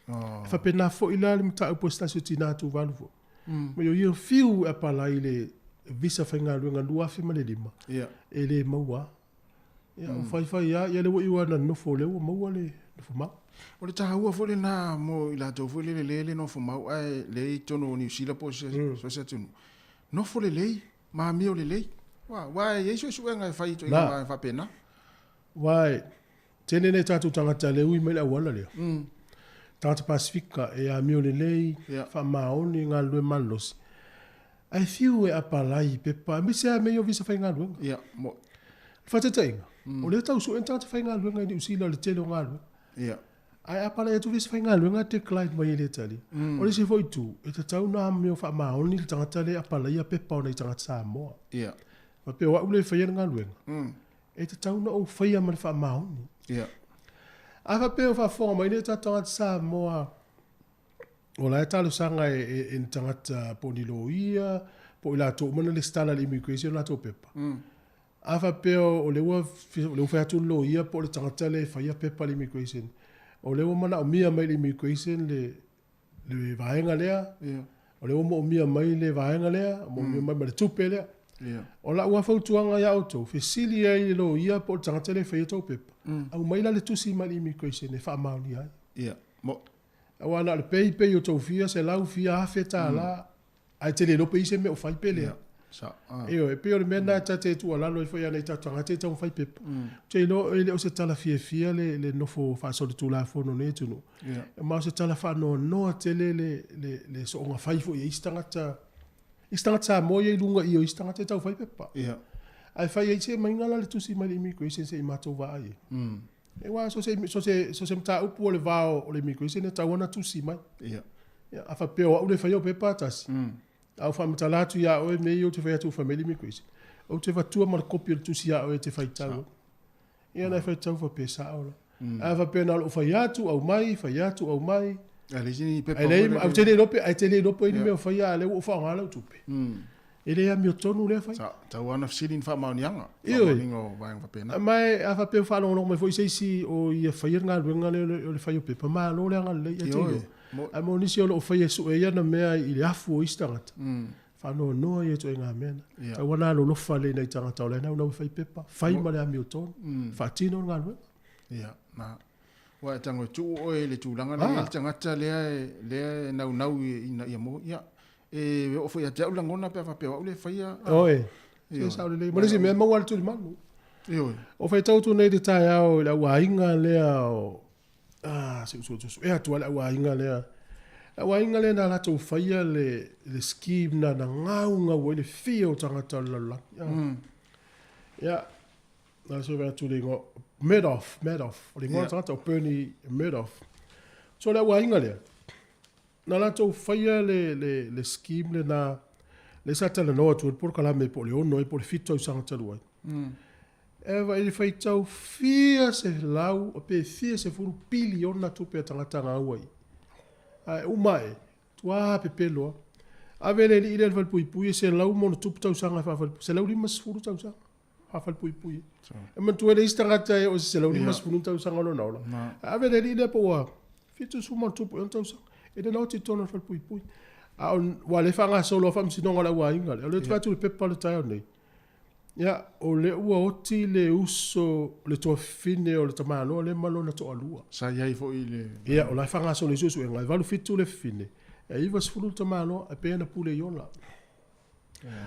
Oh. E faapena foi la le mataupu a se tasi o tina Tuvalu foi. Ma o ia fiu e apalai i le visa faigaluega 2005, Ia. e le maua lava. Ia, ua faifai lava, ia lea ua iu lava ina nofo lea ua maua le nofo mau. O le taua foi lena mo i latou foi lele lea e le nofo mau ae lea i totonu o Niu Sila po o se, so o se atunuu. Nofo lelei, ma amio lelei. Ua, aua e i ai suesuega e fai i ituaiga Na. vaega faapena. Aua e tele nai tatou tagata lea e ui mai le auala lea. Tagata Pasifika e amio lelei, Ia. faamaoni, galulue malolosi. Ae fiu e apalai i pepa, aemaise lava mea ia o visa faigaluega. Ia, mo. Faataitaiga, o lea e tau sue ni tagata faigaluega i Niu Sila i le tele o galuega. Ia. Ae a palai atu visa faigaluega decline mai e le talia. O le isi foi itu, e tatau ona amio faamaoni le tagata lea e apalaia pepa o nai tagata Samoa. Ia. Faapea o au lea e faia le galuega, e tatau ona ou faia ma le faamaoni. Ia. A faapea o faafofoga mai nei o tatou tagata Samoa, o la e talosaga e, e, e ni tagata po o ni loia, po o i latou uma na lesitala i le immigration o latou pepa. A faapea o lea ua o lea ua fai atu le loia po o le tagata lea e faia pepa a le immigration, o lea ua manaomia mai e le immigration le, le vaega lea, Ia. o lea ua moomia mai le vaega lea, moomia mai ma le tupe lea. Ia. O lau lava fautuaga ia outou, fesili ai i le loia po o le tagata lea e faia tou pepa, aumai la le tusi mai le immigration e faamaonia ai. Ia. Mo. Aua na o le pei pei o tou fia selau fia afe tala, ae te le iloa pe i ai se mea o fai pe leai. Sa. Ah. Ioe, e pei o le mea lena ta te tuualalo ai foi ia nai tatou tagata e taumafai pepa. Ou te iloa e le o se tala fiafia le, le nofo faasolitulafono i lenei atunuu. Ia. Ma o se tala faanoanoa tele le, le, le soonga fai foi e isi tagata, isi tagata Samoa ia i luga i o isi tagata e taufai pepa. Ia. Ae fai ai se aumaiga la le tusi mai le immigration se i matou vaai ai. Aua so se, so se, so se mataupu o le va o le immigration e tatau ona tusi mai. Ia. Ia, a faapea o au le faia o pepa tasi, a ou faamatala atu ia oe mea ia ou te fai atu ua fai mai le immigration, ou te avatua ma le kopi o le tusi ia oe e te faitau ai. Ia na e faitau faapea sao la. Ae a faapea na o lou fai atu, aumai, fai atu, aumai. Ae leai se ni pepa Ae leai, foi ou te le iloa pe, ae te le iloa po o ai ni mea o faia, a o lea ua ou faaaoga lau tupe. E le amiotonu lea fai. Sa, tau lava ona fesili ni faamaoniaga. Ioe. Faamaoniga o vaega faapena. Ma e, a faapea ua faalogologo mai foi se isi o ia faia le galuega lea o le fai o pepa, malo le agalelei ia te Ioe. iloa. Mo- Ae mo nisi o lo o faia e sue ai ana mea i le afu o isi tagata, faanoanoa ia ituaiga mea na. Ia. Tau ana alolofa lelei i nai tagata o la e naunau e fai pepa, fai ma le amiotonu, faatino le galuega. Ia, na. Ua e tago e tuu oe i le tulaga lea e i ai le tagata lea e, lea e naunau ina ia maua. Ia, e oo foi ia te au lagona pe a faapea o au lea e faia. Oe, se sao lelei. Ma le isi mea, e maua lava le tulimanu. Ioe. O faitau atu nei i le taeao i le auaiga lea o, ah, se usu usu, e atu lava le auaiga lea. Le auaiga lea na latou faia le, le scheme na na gaugau ai le fia o tagata o le lalolagi. Ah. Ia, na se vaai atu le igoa, Madoff, Madoff, o le igoa o le tagata o Bernie Madoff. So le auaiga lea, Na latou faia le, le, le scheme lena, lea sa talanoa atu ai le polokalame po o le 6 ai po o le 7 tausaga talu ai. E vaai i le faitau fia selau pe fia sefulu piliona tupe a tagata gau ai. Ae uma ae, matua pepelo lava. Ave le alii lea i le falepuipui e 100+ tausaga e faafalepui, 150 tausaga faafalepuipui. E manatua e leai se tagata e oo i se 150 tausaga o lona ola. Ae ave le alii lea po ua 70+ ea tausaga, e le na oti i totonu o le falepuipui. A o, ua le faagasolo a faamasinoga o le auaiga lea. O lea ou te vaai atu i le pepa o le taeao nei, ia, o lea ua oti le uso, le tuafafine o le tamaloa lea ma lona toalua. Sa i ai foi i le... Ia, o la e faagasolo i suesuega, e 87 le fafine, e 90 le tamaloa, e pei ona pule i ola.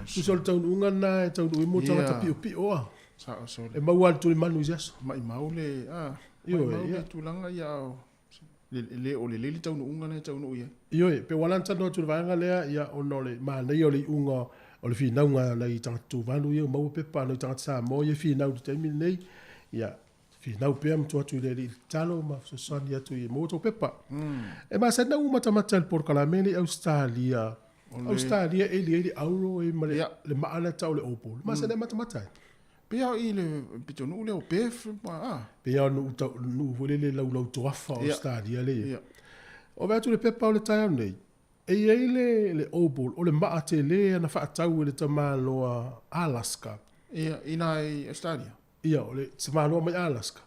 Tusa o le taunuuga lena e taunuu ai mo tagata piopio a. Sao sole. E maua lava le tulimanu i se aso. Maimau le, a, maimau le tulaga ia o le, le o lelei le taunuuga lea e taunuu i ai. Ioe, pe ua ala ona talanoa atu i le vaega lea, ia, ona o le manaia o le iuga o le finauga a nai tagata Tuvalu ia ua maua pepa a nai tagata Samoa ia e finau i le taimi lenei, ia, finau pea ma tuu atu i le Alii tatalo ma fesoasoani atu ia maua tou pepa. E masani ona ou matamata i le polokalame lea i Ausetalia, Ausetalia e ili ai le auro e ma le, le maa lea tau o le opal. E masani ona matamata ai. Pei lava i le pitonuu lea o Perth ma, a. Pei lava o nuu tau, nuu foi lele laulau toafa o Ausetalia lea e i ai. O vaai atu i le pepa o le taeao nei, e i ai le, le opal, o le maa tele na faatau e le tamaloa Alaska. Ia, i ina i Ausetalia. Ia, o le tamaloa mai Alaska,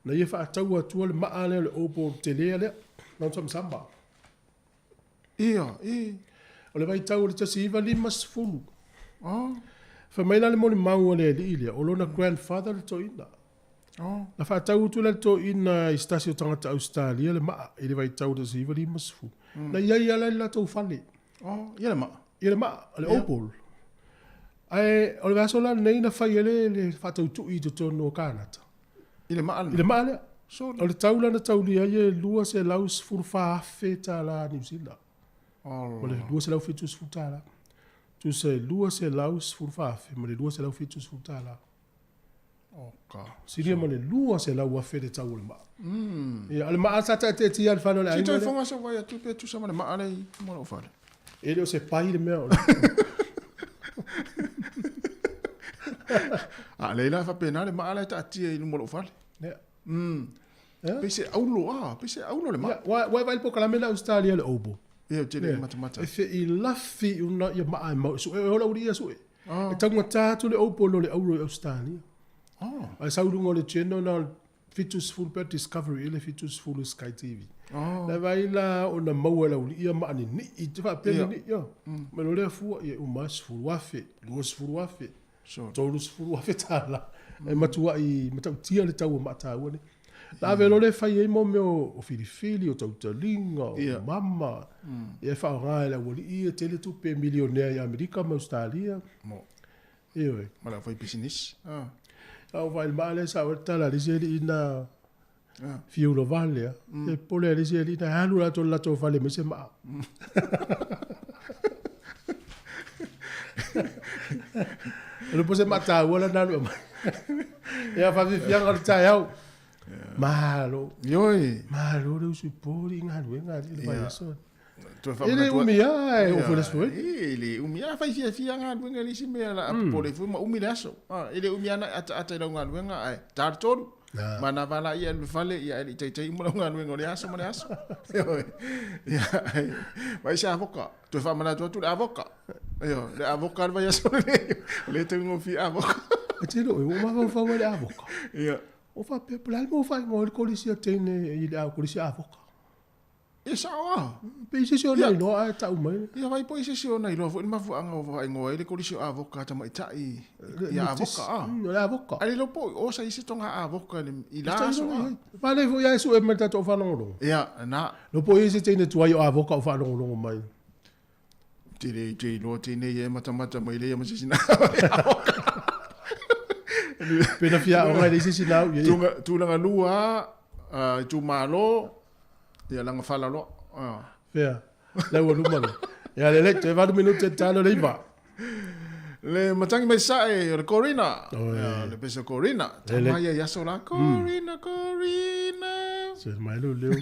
na ia faataua atua le maa lea o le opal tele lea, na ona samasama. Ia, i. O le vaitau o le 1950. Oh. Fai mai la le molimau a le alii lea, o lona grandfather le toeaina. Oh. Na faatau atu la le toeaina i se tasi o tagata Ausetalia le maa i le vaitau o le 1950. Na i ai lava la i le latou fale. Oh, ia le maa. Ia le maa, le opal. Ae o le vaiaso la lenei na fai ai le, le faatautui i totonu o Kanata. I le maa lena. I le maa lea. Sole. O le tau la na taulia ai e $214,000 Niu Sila. Oh. Ma le $270. Tusa e $214,000 ma le $270. Oka. Silia ma le $200,000 le tau o le maa. Ia, o le maa sa taatietia i le fale o le Se aiga toe lea. foga se vai atu pe tusa ma le maa lea i luma o lou fale. E le o se pai le mea o le... A lea la e faapena le maa la e taatia i luma o lou fale. Ia. Ia. Pei se aulo a, pei se aulo le maa. Ia, ua e vaai i le polokalame lea a Ausetalia le Obo. Ia, ou te le i matamata. E feilafi una ia maa e mau e sue, e ola uli ia sue. E taugata atu le Obo no le aulo i Ausetalia. Ae sau i luga o le channel na o le 70 pea Discovery i le 70 Sky TV. Na vaai la ona maua e le aualii ia maa ninii, te faapea ninii ia. Mai loa lea fua, ia e uma lava $10,000, $20,000, $30,000. E matuai matautia le tau o maa taua nei. Na ave loa lea e fai ai mo mea o filifili, o tautaliga, o mama. Ia e faaaoga e le aualii ia tele tupe milionea i Amerika ma Ausetalia. Ioe. Ma le aufaipisinisi. A o vaai i le maa lea sa oo ai le tala a le isi alii na fiu lovale a. E popole a le isi alii na alu latou i le latou fale mai se maa. E le po se maa taua la na alu e aumai. Ia faafiafiaga o le taeao. Malo. Ioe. Malo le usu i poli i galuega alii i le vaiaso. Toe E le faamanatu umi lava e oo foi i le aso nei. E le umi lava. Fai fiafia galuega i le isi mea la popole foi ma umi le aso. E le umi lava na ataata i lau galuega ae ta le tolu. Manava laia i le fale ia ae le i taitai uma lau galuega o le aso ma le aso. Ioe. Ia ae vaai se avoka. Toe faamanatu atu le avoka. Ioe, le avoka le vaiaso lenei. O lea e taugofie avoka. E tino, ua mafaufau ai le avoka. Ia. O faapea, po o le a le mea ua faaigoa ai le kolisi a teine i le kolisi avoka. E sao a. Pe i se isi ona iloa ae tau mai. Ia vai po i se isi ona iloa foi le mafuaaga ua faaigoa ai le kolisi o avoka a tamaitai ia avoka a. O le avoka. A le iloa po o sa i se tonga avoka i la aso a. Vale foi ae sue mai le tatou faalogologo. Ia, na. Iloa po o i ai se teine tuai o avoka o faalogologo mai. Te le te iloa tēnei e matamata mai leia ma se isi na avoka. Pe na fia aoga e leai se isi na au i ai. Tulaga lua a itumalo, ia laga fala loa. Fea, lau ua luma le. Ia lelei, toe 8 minute e talo le 9. Le matagi mai sae o le Corina. Ia, le pese o Corina. Tama ia i aso la. Corina, Corina. Se mai leo leo.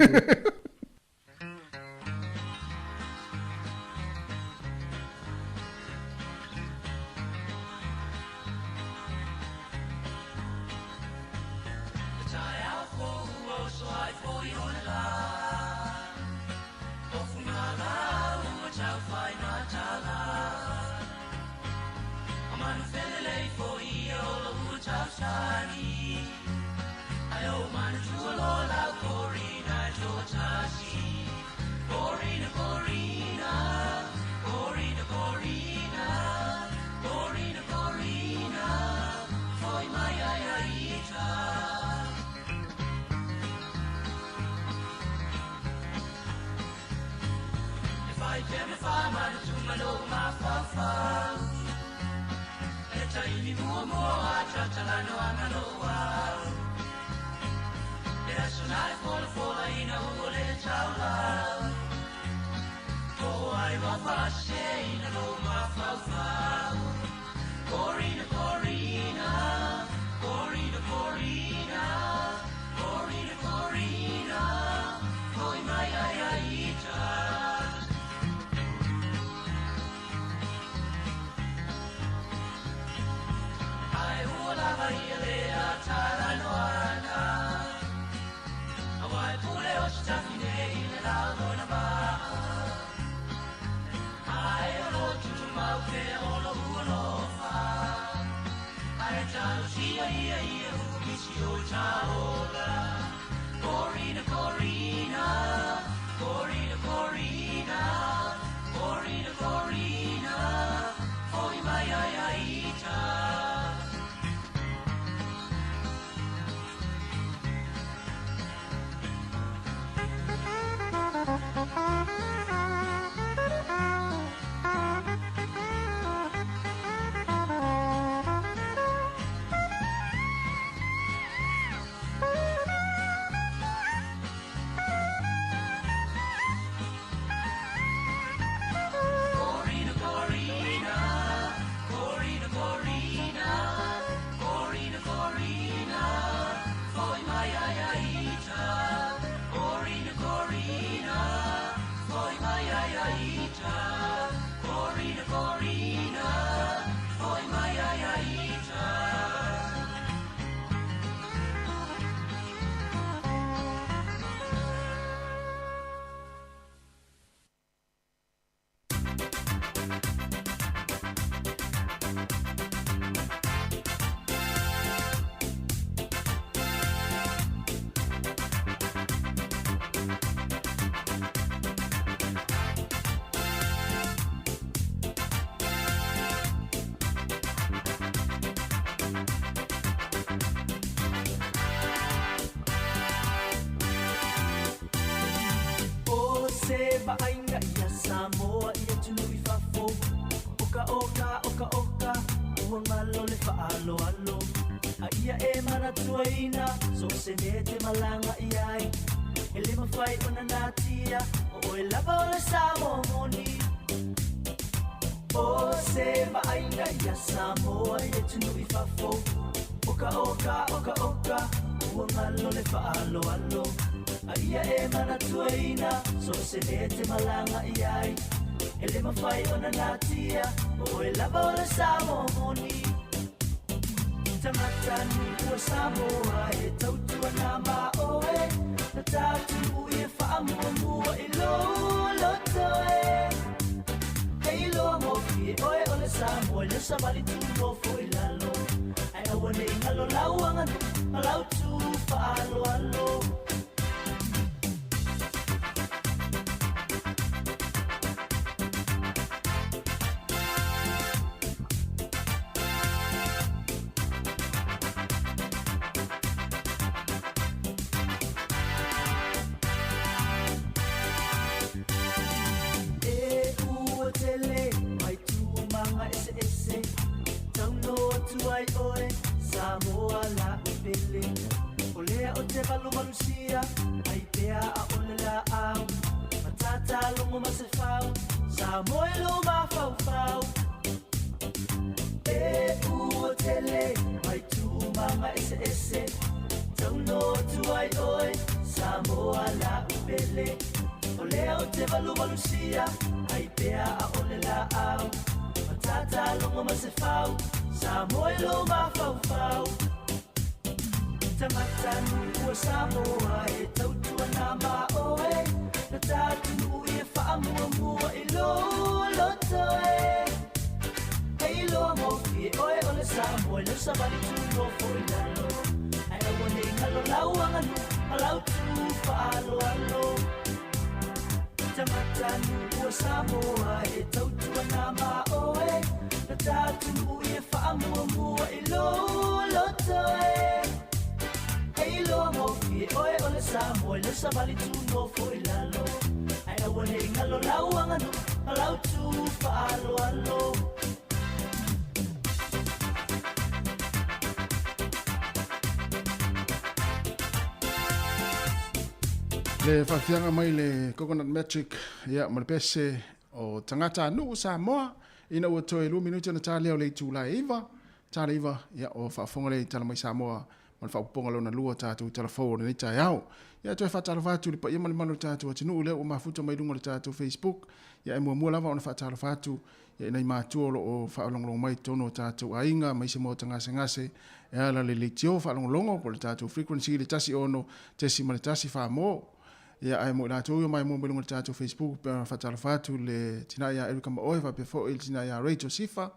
O se vaaiga ia Samoa i atunuu i fafo. Oka oka oka oka ua galo le faaaloalo. A ia e manatuaina so o se mea e te malaga i ai. E le mafai ona natia o oe lava o le Samoa moni. O se vaaiga ia Samoa i atunuu i fafo. Oka oka oka oka ua galo le faaaloalo. A ia e manatuaina so o se mea e te malaga i ai. E le mafai ona natia o oe lava o le Samoa moni. Tagata nuu o Samoa e tautua na ma oe. Na tatou i e faamuamua i lou loto e. Hei loa gofie oe o le Samoa i le savali tu nofo i lalo. Ae aua nei galo lau aganuu ma lau tu faaaloalo. E ua tele mai tūmaga eseese. Tauno atu ai oe. Samoa la'u pele O lea o te valuvalusia Ai pea a'ole la'au Matata logo ma se fau Samoa i lou mafaufau E ua tele mai tūmaga eseese Tauno atu ai oe Samoa la'u pele O lea o te valuvalusia Ai pea a'ole la'au Matata logo ma se fau Samoa i lou mafaufau Tagata nuu Samoa e tautua ma oe Na tatunuu ia faamuamua i lou loto e E iloa gofie oe o le Samoa i lau savali tu nofo i lalo Ae aua nei galo lau aganuu ma lau tu faaaloalo Tagata nuu Samoa e tautua ma oe Na tatunuu ia faamuamua i lou loto e E iloa gofie oe o le Samoa i lau savali tu nofo i lalo Ae aua nei galo lau aganuu ma lau tu faaaloalo Le faafiaga mai le Coconut Magic ia ma le pese o tagata nuu Samoa ina ua toe 2 minute ona ta lea o le itula e 9 ta le 9 ia o faafofoga lea i Tala Mai Samoa ma le faaopoopoga lona lua o tatou tala fou o lenei taeao. Ia toe faatalofa atu i le paia ma le mamalu o le tatou atunuu lea ua mafuta mai luga o le tatou Facebook. Ia e muamua lava ona faatalofa atu ia i nai matua o lo o faalogologo mai i totonu o tatou aiga ma isi maota gasegase e ala le leitio faalogologo po o le tatou frequency i le 16.1 mo. Ia ae mo i latou ia maimoa mai luga o le tatou Facebook pe ona faatalofa atu le tina ia Erica Maoe faapea foi le tina ia Rachel Sifa.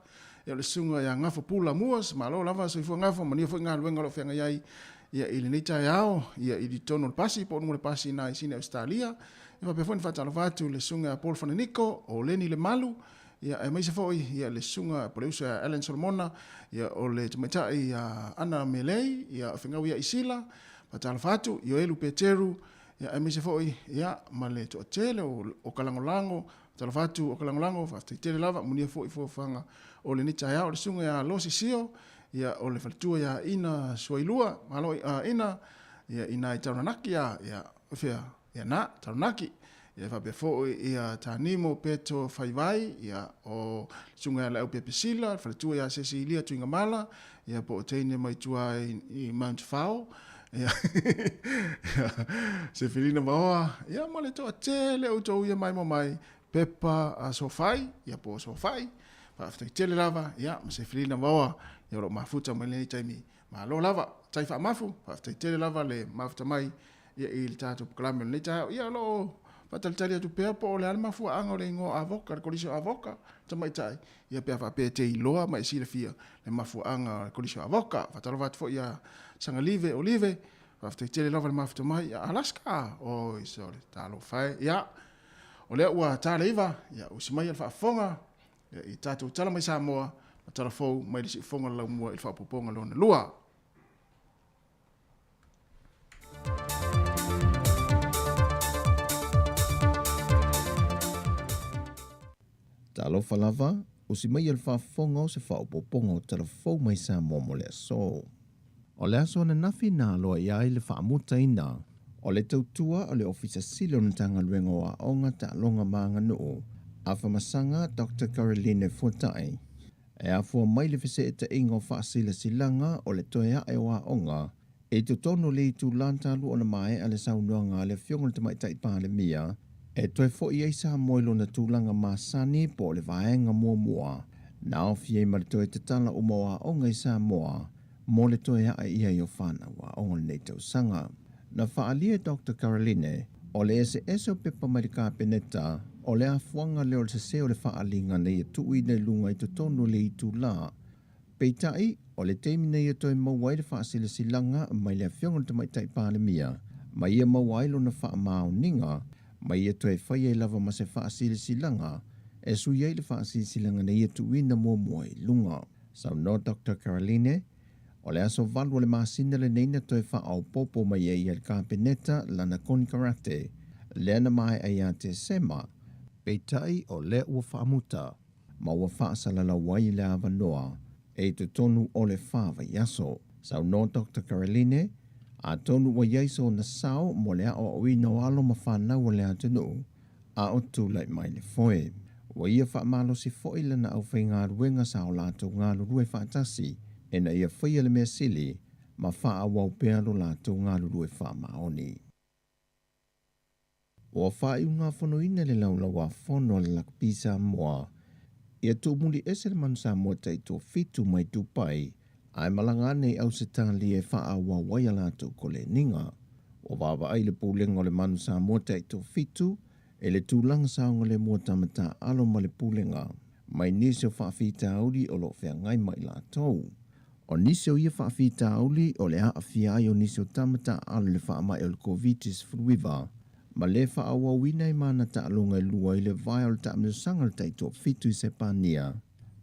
Ia o le susuga ia Gafo Pula Muas, malo lava soifua Gafo, manuia foi galuega o lo o feagai ai ia i lenei taeao ia i totonu o le pasi po o luga o le pasi i Sini Ausetalia. Ia faapea foi ona faatalofa atu le susuga ia Paul Fananiko, o Leni Lemalu, ia aemaise foi ia le susuga po o le uso ia Alan Solomona, ia o le tamaitai ia Ana Melei, ia o Fegau ia Isila, faatalofa atu, Ioelu Peteru, ia aemaise foi ia ma le toatele o Kalagolago, faatalofa atu o Kalagolago, faafetai tele lava, manuia foi fuafuaga o lenei taeao, o le susuga ia Losi Sio, ia o le faletua ia Ina Suailua, malo Ina, ia ina i Taranaki ia, ia fea, ia na, Taranaki, ia faapea foi ia Tanimo Peto Faivai, ia o susuga ia Leau Pepesila, le faletua ia Cecilia Tuigamala, ia po o teine mai tua i Mount Fao, ia, Sefilina Maoa, ia ma le toatele o outou ia maimoa mai, Pepa a Sofai, ia po o Sofai, faafetai tele lava, ia ma Sefilina Maoa, ia o lo o mafuta mai lenei taimi. Malo lava, tai faamafu, faafetai tele lava le mafuta mai ia i le tatou polokalame o lenei taeao. Ia o lo o faatalitali atu pea po o le a le mafuaaga o le igoa Avoka, le Kolisi o Avoka, tamaitai, ia pe a faapea e te iloa ma e silafia le mafuaaga o le Kolisi o Avoka. Faatalofa atu foi ia Sagalive Olive, faafetai tele lava le mafuta mai. Ia Alaska, oi sole, talofa e. Ia, o lea ua ta le 9, ia usi mai le faafofoga ia, i tatou Tala Mai Samoa ma tala fou mai le siufofoga o le laumua i le faaopoopoga lona lua. Talofa lava, usi mai e le faafofoga o se faaopoopoga o tala fou mai Samoa mo le aso. O le aso ananafi na aloa i ai le faamutaina o le tautua o le Ofisa Sili o le Matagaluega o Aoga, Taaloga ma Aganuu, Afamasaga Dr. Caroline Fuatai, e afua mai le feseetaiga o faasilasilaga o le toe ae o aoga i totonu o le itula talu ona maea le saunoaga a le Afioga i le Tamaitai Palemia e toe fo'i ai Samoa i lona tulaga masani po o le vaega muamua na aofia ai ma le toe tatala uma o aoga i Samoa mo le toe ae i ai o fanau aoga o lenei tausaga. Na faaalia e Dr. Caroline o le eseese o pepa mai le Kapeneta o le afuaga lea o le sese o le faaliga nei e tuuina i luga i totonu o le itula. Peitai, o le taimi nei e toe maua ai le faasilasilaga mai le Afioga i le Tamaitai Palemia, ma ia maua ai lona faamaoniga, ma ia toe fai ai lava ma se faasilasilaga e sui ai le faasilasilaga nei e tuuina muamua i luga. Saunoa Dr. Caroline, o le aso 8 o le masina lenei na toe faaopoopo mai ai e le Kapeneta lana konikarate, lea na maea ia Tesema, peitai o lea ua faamuta ma ua faasalalau ai le avanoa e i totonu o le 4 vaiaso. Saunoa Doctor Caroline, Atonu ua i ai sona sao mo le aʻoaʻoina o alo ma fanau o le atunuu, a o tulai mai le foe. Ua ia faamalosi foi lana aufaigaluega sa o latou galulue faatasi ina ia faia le mea sili ma faaauau pea lo latou galulue faamaoni. Ua faaiugafonoina le Laulau-a-Fono a le Lakapi Samoa ia tuumuli ese le Manu Samoa taitoafitu mai Dubai ae malaga ane i Ausetalia e faaauau ai a latou koleniga. Ua vaavaai le Pulega o le Manu Samoa taitoafitu i le tulaga saogalemu o tama taaalo ma le Pulega mai nisi o faafitauli o lo o feagai ma i latou. O nisi o ia faafitauli o le aafia ai o nisi o tama taaalo i le faamai o le Koviti-19 ma le faaauauina ai ma ana taaloga e lua i le vae o le taamilosaga o le taitoafitu i Sepania,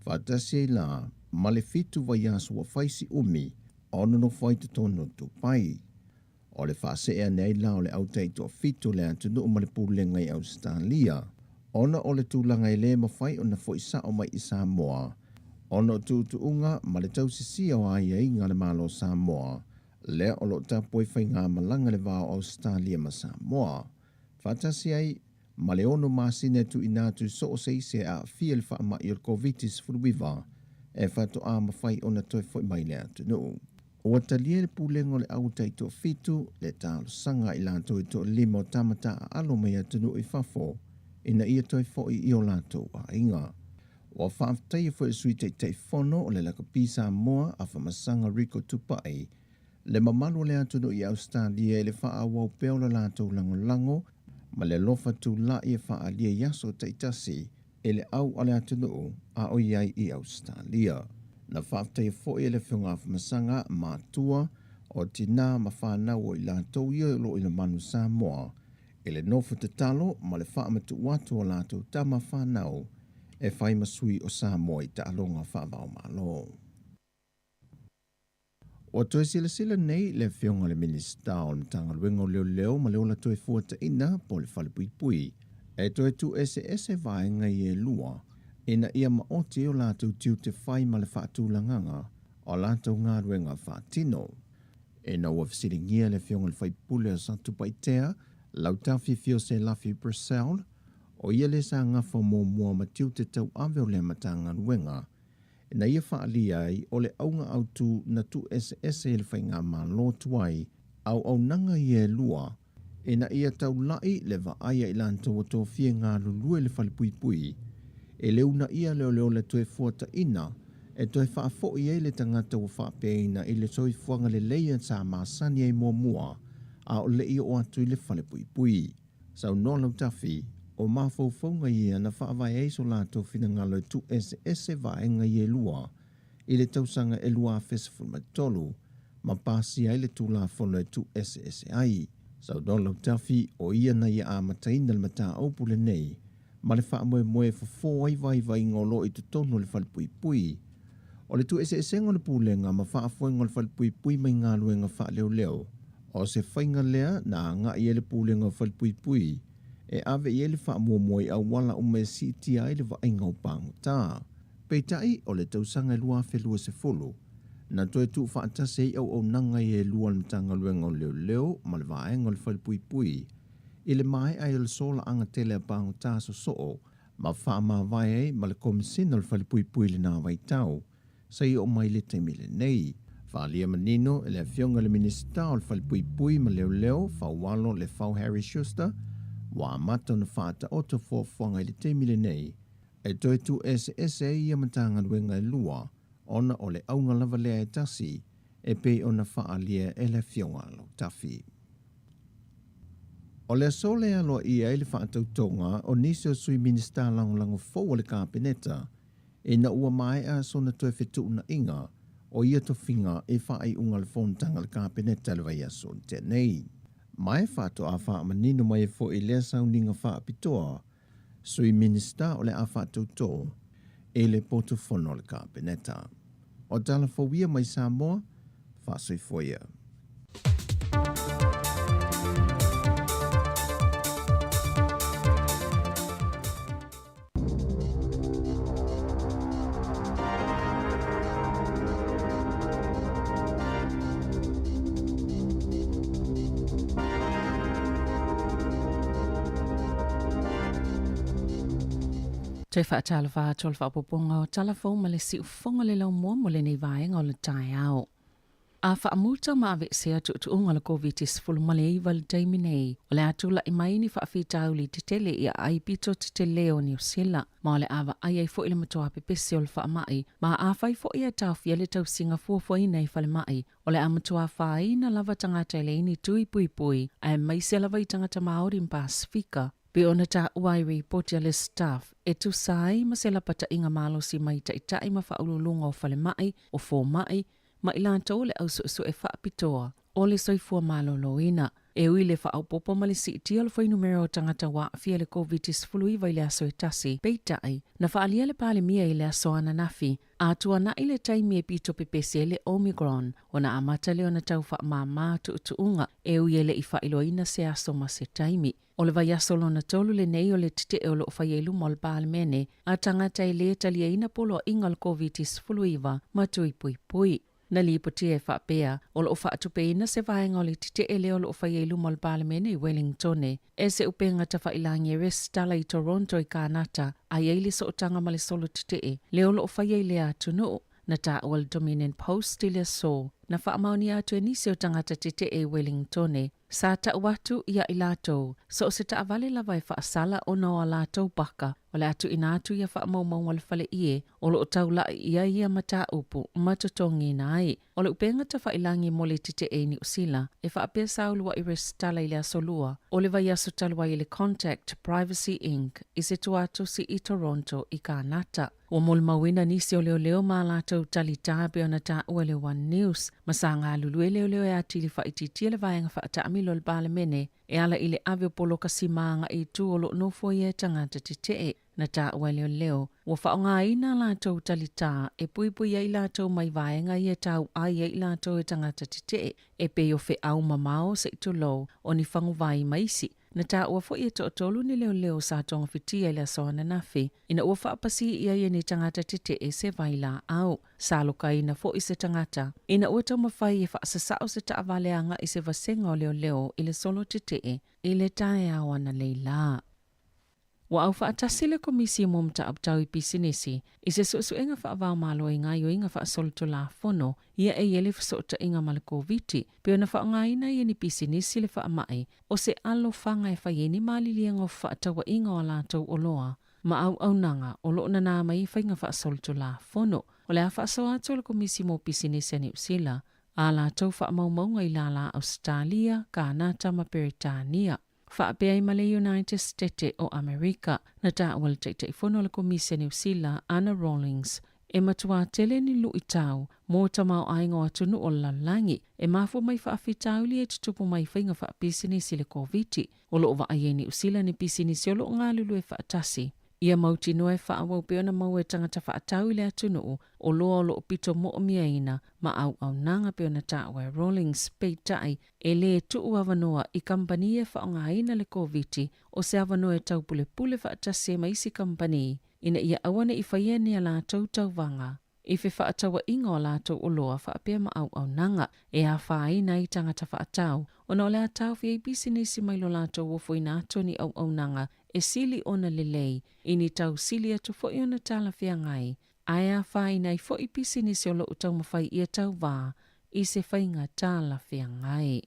faatasi ai la ma le fitu vaiaso ua fai si umi o nonofo ai totonu o Dubai. O le faasee ane ai la o le au taitoafitu o le atunuu ma le pulega i Ausetalia, ona o le tulaga e le mafai ona foi sao mai i Samoa ona o tuutuuga ma le tausisia o aiaiga a le Malo o Samoa, lea o lo o tapu ai faigamalaga i le va o Ausetalia ma Samoa, faatasi ai ma le ono masina e tuuina atu i so o se isi e aafia i le faamai o le Koviti-19 e faatoa mafai ona toe foi mai i le atunuu. Ua talia e le Pulega o le Au Taitoafitu le talosaga a i latou e toalima o tama taaalo mai atunuu i fafo ina ia toe foi i o latou aiga. Ua faafetaia foi e le Sui Taitaifono o le Lakapi Samoa a Famasaga Rico Tupai le mamalu o le atunuu i Ausetalia i le faaauau pea o le latou lagolago ma le alofa tulai e faaalia i aso taitasi e le au a le atunuu a o i ai i Ausetalia. Na faafetaia foi e le Afioga Afamasaga matua o tinā ma fanau o i latou ia o lo o i le Manu Samoa i le nofo tatalo ma le faamatuu atu o latou tama fanau e fai ma sui o Samoa i taaloga faava-o-Malo. Ua toe silasila nei le Afioga i le Minisita o le Matagaluega o Leoleo ma le Ola Toefuataiga po o le Falepuipui e toe tuueseese vaega ia e lua ina ia maoti ai o latou tiute fai ma le faatulagaga o latou galuega faatino. Ina ua fesiligia le Afioga i le Faipule o Satupaitea, Lautafi Fioselafi Purcell, o ia le sa gafa muamua ma tiute tauave o lea Matagaluega, ina ia faaalia ai o le auga autu na tuueseese i le faigamalo tuai auaunaga ia e lua ina ia taula'i le vaai a i latou ua tofia e galulue i le falepuipui e le uunaia leoleo le toe fuataina e toe faafo'i ai le tagata ua faapeaina i le soifuaga lelei sa masani ai muamua a o le i oo atu i le falepuipui. Saunoa Lautafi, o mafaufauga ia na faavae ai so latou finagalo e tuueseese vaega ia e lua i le tausaga e 2013 ma pasia ai le Tulafono e tuueseese ai. Saunoa Lautafi, o ia na ia amataina le mataupu lenei ma le faamoemoe e fofo ai vaivaiga o lo o i totonu o le falepuipui. O le tuueseesega o le pulega ma faafoega o le falepuipui mai galuega faaleoleo, o se faiga lea na agai ai le pulega o falepuipui e ave i ai le faamuamua i auala uma e siitia ai le vaaiga o pagota. Peitai, o le tausaga e 2020, na toe tuufaatasi ai auaunaga ia e lua a le Matagaluega o Leoleo ma le Vaega o le Falepuipui i le maea ai o le solaaga tele a pagota sosoo ma faamavae ai ma le Komesina o le Falepuipui i lena vaitau seia oo mai i le taimi lenei. Faaalia manino e le Afioga i le Minisita o le Falepuipui ma Leoleo, Faualo Lefau Harry Schuster, ua amata ona faataoto fuafuaga i le taimi lenei e toe tuueseese ai ia Matagaluega e lua ona o le auga lava lea e tasi e pei ona faaalia e le Afioga a Lautafi. O le aso lea e aloaia ai le faatautoga o nisi o Sui Minisita Lagolago fou o le Kapeneta ina ua maea sona toe fetuunaiga o ia tofiga i faaiuga o le fonotaga a le Kapeneta i le vaiaso na tea nei. Ma e faatoa faamanino mai ai foi lea sauniga faapitoa Sui Minisita o le a faatautō i le potu fono o le Kapeneta. O tala fou ia mai Samoa, faasoifua ia. Toe faatalofa atu o le faaopoopoga o Tala Fou ma le Siufofoga o le Laumua mo lenei vaega o le taeao. A faamuta ma aveesea tuutuuga o le Koviti-19 i le taimi nei, o le a tulai mai ni faafitauli tetele i aai pito tetele o Niu Sila, ma o le a vaai ai foi le matua pepese o le faamai, ma afai foi e taofia le tausiga fuafuaina i falemai, o le a matua afaina lava tagata e leai ni tui puipui, aemaise lava i tagata Māori ma Pasifika. Pei ona taua i ripoti a le Stuff, e tusa ai ma se lapataiga malosi mai taitai ma faauluuluga o falemai, o fomai, ma i latou o le au suesue faapitoa o le soifua maloloina. E ui i le faaopoopo ma le siitia o le fuainumera o tagata ua aafia i le Koviti-19 i le aso e tasi, peitai, na faaalia le Palemia i le aso ananafi, a tuanai le taimi e pito pepesi ai le Omicron, ona amata lea ona tau faamama tuutuuga, e ui e le i faailoaina se aso ma se taimi. O le vaiaso lona tolu lenei o le tetee o lo o faia i luma o le Palemene a tagata e lē taliaina poloaiga o le Koviti-19 ma tui puipui. Na lipotia e faapea, o lo o faatupeina se vaega o le tetee lea o lo o faia i luma o le Palemene i Wellingtone e se upega tafailangi e resitala i Toronto i Kānata a i ai le sootaga ma le solo tetee lea o lo o faia i lea atunuu. Na taua le Dominion Post i le aso na faamaonia atu e nisi o tagata tetee i Wellingtone Sa tau atu ia i latou, so o se taavale lava e faasala ona o a latou paka, o le a tuuina atu ia faamaumauga o le faleie o lo o taulai i ai ia mataupu ma totogiina ai. O le upega tafailangi mo le tetee i Niu Sila, e faapea sa uluai resitala i le aso Lua o le vaiaso talu ai i le Contact Privacy Inc. I se tuatusi i Toronto i Kānata. Ua molimauina nisi o leoleo ma a latou talitā e pei ona taua e le One News, ma sa galulue leoleo e atili faaitiitia le vaega faataamilo a le Palemene e ala i le ave o poloka sima agai i tua o lo o nofoia e tagata tetee. Na taua e leoleo, ua faaaogaina a latou talitā e puipui ai latou mai vaega ia e tauai ai latou e tagata tetee e pei o feau mamao se i tulou, o ni faguvai ma isi. Na taua foi e toatolu ni leoleo sa togafitia i le aso ananafi ina ua faapasi i ai e ni tagata tetee se vailaau. Sa alokaina foi se tagata ina ua taumafai e faasasao se taavale agai se vasega o leoleo i le solo tetee i le taeao analeila. Ua aufaatasi le Komisi mo Mataupu Tau i Pisinisi i se suesuega faava-o-Malo i gaoioiga faasolitulafono ia e i ai le fesootaiga ma le Koviti, pei ona faaaogaina ai e ni pisinisi le faamai o se alofaga e fai ai ni maliliega o fefaatauaiga o a latou oloa ma auaunaga o lo o nanā mai i faiga faasolitulafono. O le a faasoa atu e le Komisi mo Pisinisi a Niu Sila a latou faamaumauga i lala Ausetalia, Kānata ma Peretania. Faapea ai ma le United Stete o Amerika, na taua le Taitaifono o le Komisi a Niu Sila, Ana Rawlings, e matuā tele ni luitau mo tamaoaiga o atunuu o le lalolagi e mafua mai faafitauli e tutupu mai faiga faapisinisi i le Koviti. O lo o vaai ai Niu Sila ni pisinisi o lo o galulue faatasi. Ia mautinoa e faaauau pea ona maua e tagata faatau i le atunuu oloa o lo o pito moomiaina ma auaunaga pei ona taua e Rawlings, peitai, E lē tuu avanoa i kamupani e faaaogaina le Koviti o se avanoa e taupulepule faatasi ai ma isi kamupani ina ia aua ne i faia ni a latou tauvaga i fefaatauaiga o a latou oloa faapea ma auaunaga e afaina ai tagata faatau ona o le a taofi ai pisinisi mai lo latou ofoina atu o ni auaunaga e sili ona lelei i ni tau sili atu foi ona talafeagai ae afaina ai foi pisinisi o lo o taumafai ia tauva i se faiga talafeagai.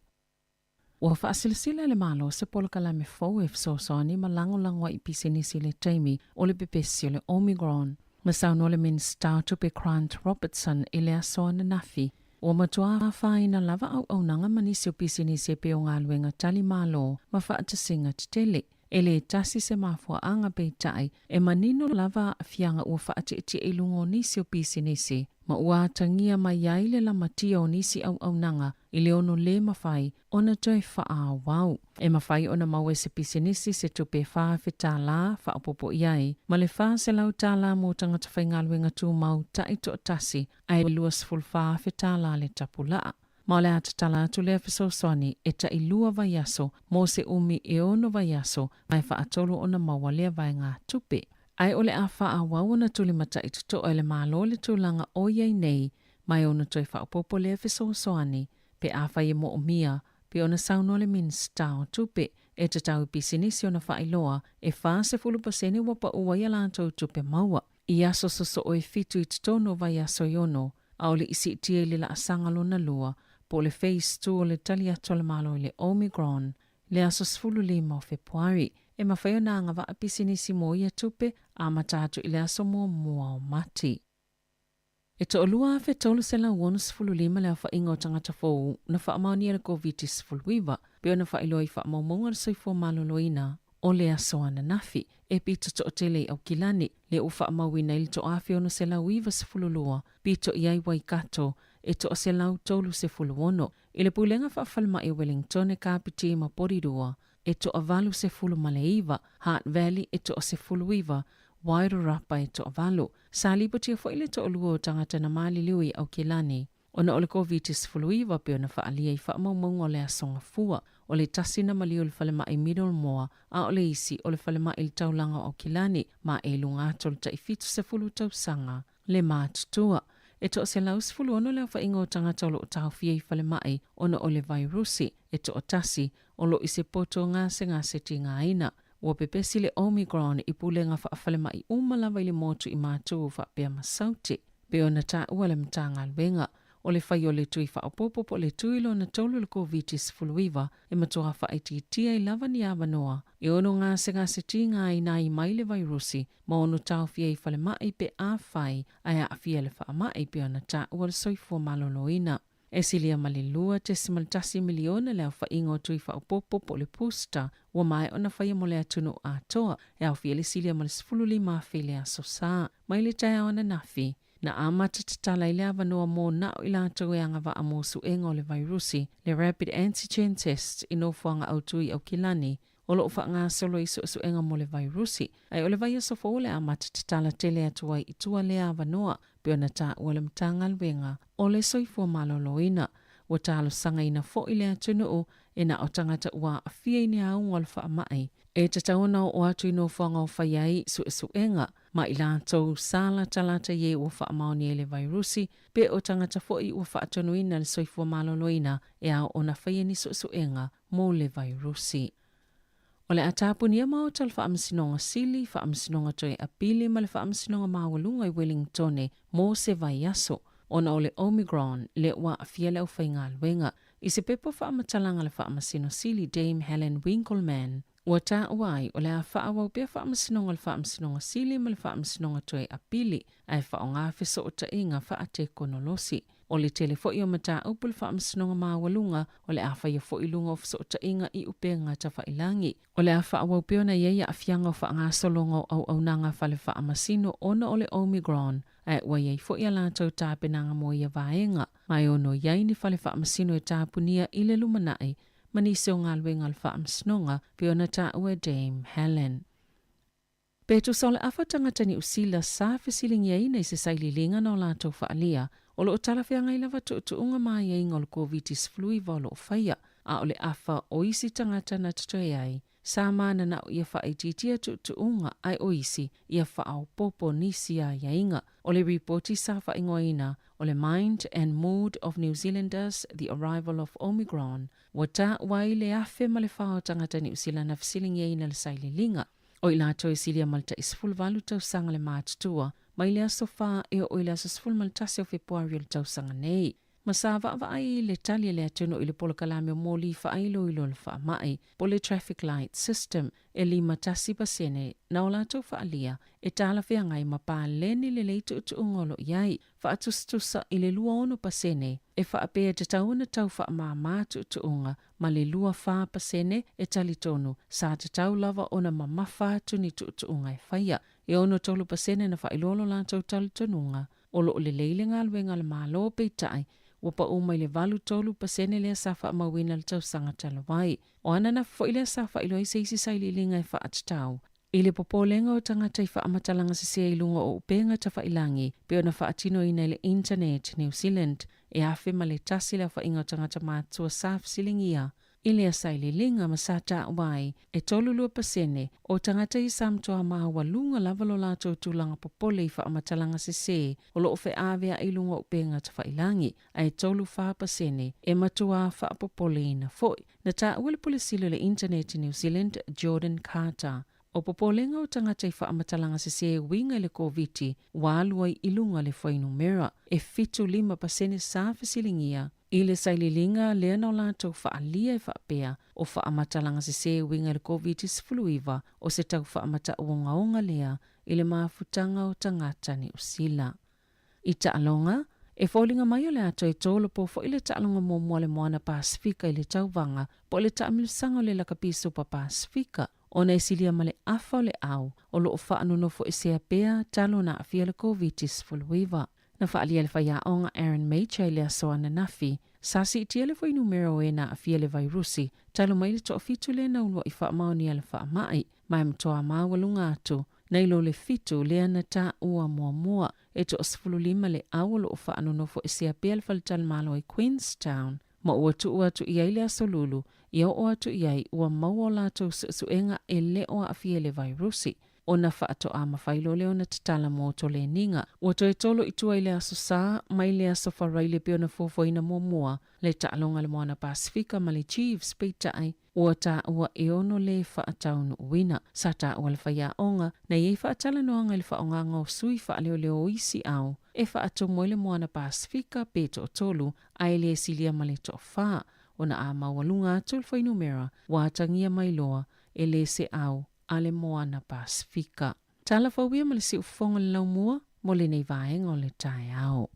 Ua faasilasila e le Malo se polokalame fou e fesoasoani ma lagolago ai i pisinisi i le taimi o le pepesi o le Omicron. Na saunoa le Minisita o Tupe Grant Robertson i le aso ananafi, ua matua afaina lava auaunaga ma nisi o pisinisi e pei o galuega tali malo ma faatasiga tetele. E lē tasi se mafuaaga peitai, e manino lava aafiaga ua faatietie i luga o nisi o pisinisi, ma ua atagia mai ai le lamatia o nisi auaunaga i le ono lē mafai ona toe faaauau. E mafai ona maua e se pisinisi se tupe $4,000 faaopoopo i ai, ma le $400 mo tagata faigaluega tumau taitoatasi, ae $24,000 le tapulaa. Ma o le a tatala atu lea fesoasoani e tailua vaiaso mo se umi e ono vaiaso ma e faatolu ona maua lea vaegatupe. Ae o le a faaauau ona tulimatai totoa e le Malo le tulaga o i ai nei ma e ono toe faaopoopo lea fesoasoani pe afai e moomia pei ona saunoa le Minisita o Tupe. E tatau i pisinisi ona faailoa e 40% ua pau ai a latou tupe maua i aso sosoo e fitu i totonu o vaiaso e ono, ʻaʻole i siitia i le laasaga lona lua po o le Phase Two o le tali atu a le Malo i le Omicron le aso 15 o Fepuari. E mafai ona agavaa pisinisi mo ia tupe amata atu i le aso muamua o Mati. E 2,365 le aofaiga o tagata fou na faamaonia le Koviti-19, pei ona faailoa i faamaumauga a le Soifua Maloloina o le aso ananafi, e pito toatele i Aukilani, lea ua faamauina ai le 1,692, pito i ai Waikato e 136. I le Pulega Faa-Falemai o Wellington e Kapiti ma Porirua e 89, Hutt Valley e 19, Wairarapa e toavalu. Sa lipotia foi le toalua o tagata na maliliu i Aukilani ona o le Koviti-19 pei ona faaalia i faamaumauga o le Aso Gafua. O le tasi na maliu i le falemai Middlemore a o le isi o le falemai i le taulaga o Aukilani ma e i luga atu o le tai 70 tausaga le matutua. E 116 le aofaiga o tagata o lo o taofia i falemai ona o le vairusi, e toatasi o lo o i se poto gasegase tigaina. Ua pepesi le Omicron i pulega faafalemai uma lava i le motu i Matu faapea ma Saute, pei ona taua le Matagaluega. O le fai o le tui faaopoopo po o le tui lona tolu o le Koviti-19 e matua faaitiitia ai lava ni avanoa e ono gasegase tigaina ai mai le vairusi ma ono taofia i falemai pe afai ae aafia le faamai pei ona taua le soifua maloloina. E silia ma le 2.1 miliona le aofaiga o tui faaopoopo po o le booster ua maea ona faia mo le atunuu atoa, e aofia le silia ma le 15,000 i le aso Sa. Mai le taeao ananafi, na amata tatala ai le avanoa mo na o i latou e agavaa mo suega o le vairusi, le rapid antigen test i nofoaga autu i Aukilani, o lo o faagasolo ai suesuega mo le vairusi, ae o le vaiaso fou o le amata tatala tele atu ai i tua lea avanoa, pei ona taua le Matagaluega o le Soifua Maloloina. Ua talosagaina foi le atunuu e na o tagata ua aafia i ni auga o le faamai, e tatau ona oo atu i nofoaga o fai ai suesuega ma i latou sa latalata i e ua faamaonia i le vairusi, pe o tagata foi ua faatonuina le soifua maloloina e ao ona faia ni suesuega mo le vairusi. O le a tapunia maota o le Faamasinoga Sili, Faamasinoga Toe Apili ma le Faamasinoga Maualuga i Welingtone mo se vaiaso, ona o le Omicron lea ua aafia le aufaigaluega. I se pepa faamatalaga a le Faamasino Sili Dame Helen Winkelmann, ua taua ai o le a faaauau pea faamasinoga o le Faamasinoga Sili ma le Faamasinoga Toe Apili ae faaaoga fesootaiga faatekonolosi. O le tele foi o mataupu i le Faamasinoga Maualuga o le a faia foi i luga o fesootaiga i upega tafailagi. O le a faaauau pea ona i ai aafiaga o faagasologa o auaunaga fale faamasino ona o le Omicron, ae ua i ai foi a latou tapenaga mo ia vaega, ma e ono i ai ni fale faamasino e tapunia i le lumanai ma nisi o galuega a le Faamasinoga, pei ona taua e Dame Helen. Pe tusa o le afa tagata Niu Sila sa fesiligiaina i se sailiiliga na o latou faaalia, o lo o talafeagai lava tuutuuga ma aiaiga o le Koviti-19 o lo o faia, a o le afa o isi tagata na totoe ai, sa mananao ia faaitiitia tuutuuga ae o isi ia faaopoopo nisi aiaiga. O le ripoti sa faaigoaina o le Mind and Mood of New Zealanders, The Arrival of Omicron, ua taua ai le 1,004 o tagata Niu Sila na fesiligiaina le sailiiliga. O i latou e silia ma le tai 18 tausaga le matutua, mai le aso 4 e oo i le aso 11 o Fepuari o le tausaga nei. Ma sa vaavaai i le tali a le atunuu i le polokalame o moli faailoilo o le faamai, po o le Traffic Light System, e 51% na o latou faaalia e talafeagai ma paleni lelei tuutuuga o lo o i ai, faatusatusa i le 26% e faapea e tatau ona tau faamāmā tuutuuga ma le 24% e talitonu sa tatau lava ona mamafa atu ni tuutuuga e faia. E 63% na faailoa lo latou talitonuga o lo o lelei le galuega a le Malo, peitai, ua pau mai le 83% lea sa faamauina i le tausaga talu ai. O ananafi foi lea sa faailoa ai se isi sailiiliga e faatatau i le popolega o tagata i faamatalaga sese i luga o upega tafailangi pei ona faatinoina i le internet New Zealand e 1,001 le aofaiga o tagata matutua sa fesiligia. I lea sailiiliga ma sa taua ai, e 32% o tagata i sa matua maualuga lava lo latou tulaga popole i faamatalaga sesē o lo o feaveai i luga o upega tafailagi, ae 34% e matuā faapopoleina foi. Na taua le Pule Sili o le Internet i New Zealand, Jordan Carter, o popolega o tagata i faamatalaga sesē e uiga i le Koviti ua alu ai i luga le fuainumera e 75% sa fesiligia I le sailiiliga lea na o latou faaalia e faapea, o faamatalaga sesē e uiga i le Koviti-19 o se tau faamatau ogaoga lea i le mafutaga o tagata Niu Sila. I taaloga, e foliga mai o le a toe tolopo foi le taaloga muamua a le Moana Pasefika i le tauvaga po o le taamilosaga o le Lakapi Supa Pasefika, ona e silia ma le afa o le au o lo o faanonofoesea pea talu ona aafia le Koviti-19. Na faaalia e le faiaoga Aaron Major i le aso ananafi, sa siitia le fuainumera o e na aafia i le vairusi talu mai le toafitu lea na uluai faamaonia le faamai, ma e matoa maualuga atu nai lo le fitu lea na taua muamua. E toa-15 le au o lo o faanonofoesea pea le faletalimalo i Queenstown, ma ua tuu atu i ai le aso lulu ia oo atu i ai ua maua o latou suesuega e le o aafia i le vairusi. Ona faatoa mafai loa lea ona tatala mo toleniga. Ua toe tolo i tua i le Aso Sa mai le Aso Faraile pei ona fuafuaina muamua le taaloga a le Moana Pasefika ma le Chiefs peitai ua taua e ono le faataunuuina. Sa taua le faiaoga na i ai faatalanoaga i le faaaogaga o sui faaleoleo o isi ao e faatumu ai le Moana Pasefika pe toatolu ae le silia ma le toafa ona a maualuga atu le fuainumera ua atagia mai loa e le se ao a le Moana Pasefika. Tala fauia ma le siufofoga o le laumua mo lenei vaega o le taeao.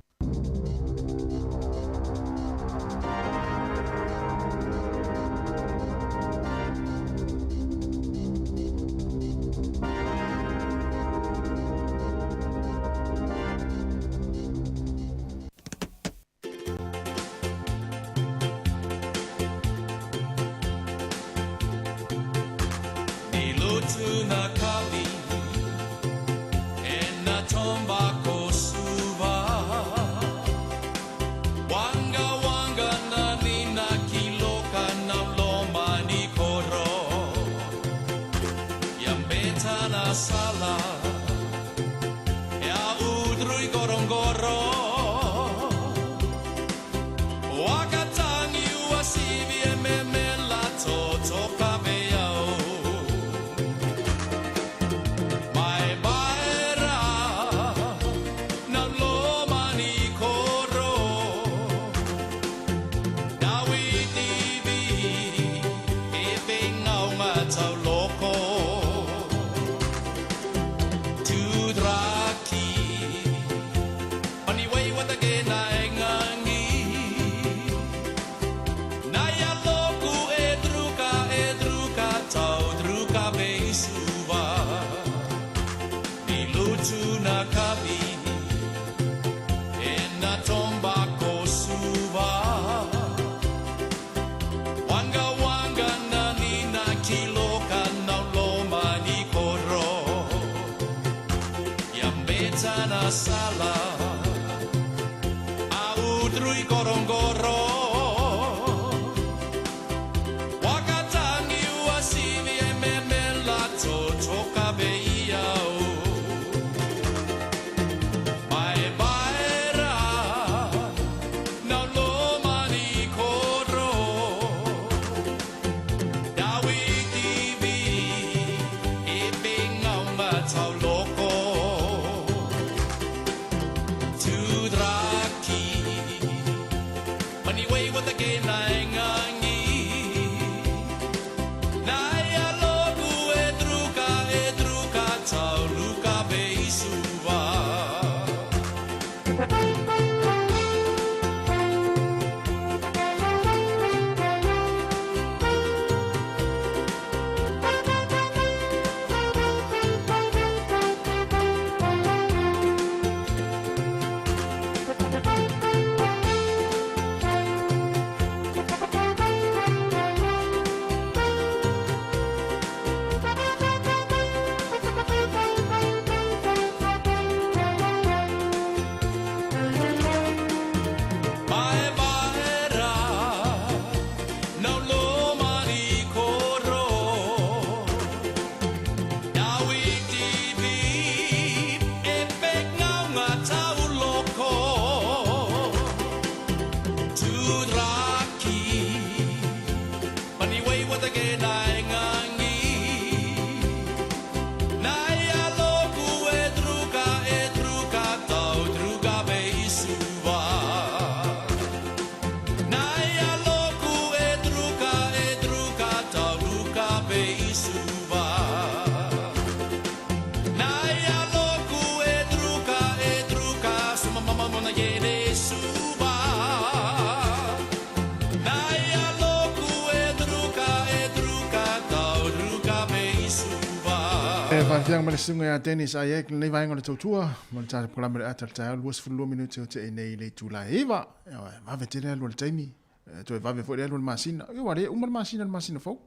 Faafiaga ma le susuga ia Dennis Ayek lenei vaega o le tautua ma le tatou polokalame o le ata o le taeao 22 minute o tea nei i le itula e 9. Ia, e vave tele alu o le taimi. E toe vave foi le alu o le masina. Ia, ua le uma le masina i le masina fou.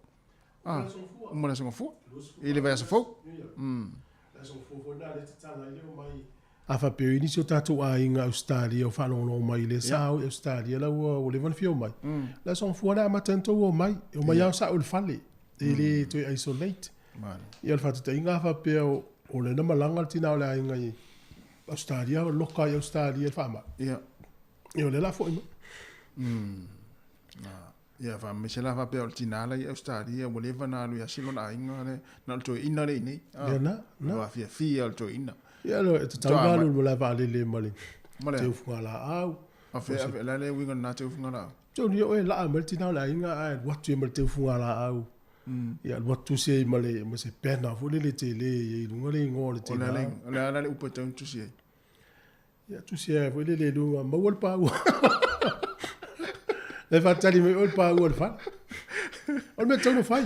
Ah, uma le aso Gafua. I le vaiaso fou. Le aso Gafua foi lena lea e tatala ai le omai. A faapea o i ai nisi o tatou aiga Ausetalia o faalogologo mai i lea sa o i Ausetalia la ua ua leva ona fia omai. Le aso Gafua lea e amata ai ona tou omai. E omai lava o sao i le fale. E le toe isolate. Ia o le faataitaiga a faapea o lea na malaga le tina o le aiga i Ausetalia, loka i Ausetalia i le faamai. Ia o lea o le a foi mai. Ia, faamaise la faapea o le tina la i Ausetalia ua leva ona alu ia si lona aiga le, na o le toeaina lea i inei. Ah, Ia na, na. Ua fiafia o le toeaina. Ia, no, e tatau ona alu i le malae vaalele ma le teufuga-laau. A fea, a fea, o le a le uiga o lena teufuga-laau? Tonu ia oe e laa mai le tina o le aiga ae alu atu ai ma le teufuga-laau. Ia alu atu tusi ai ma le, ma se banner foi lele tele e i ai i luga le igoa o le tina. O le a la le upu e tatau ona tusi ai? Ia tusi ai foi lele i luga, maua le paua. Le faatali mai oe le paua i le fale. O le mea tatau ona fai.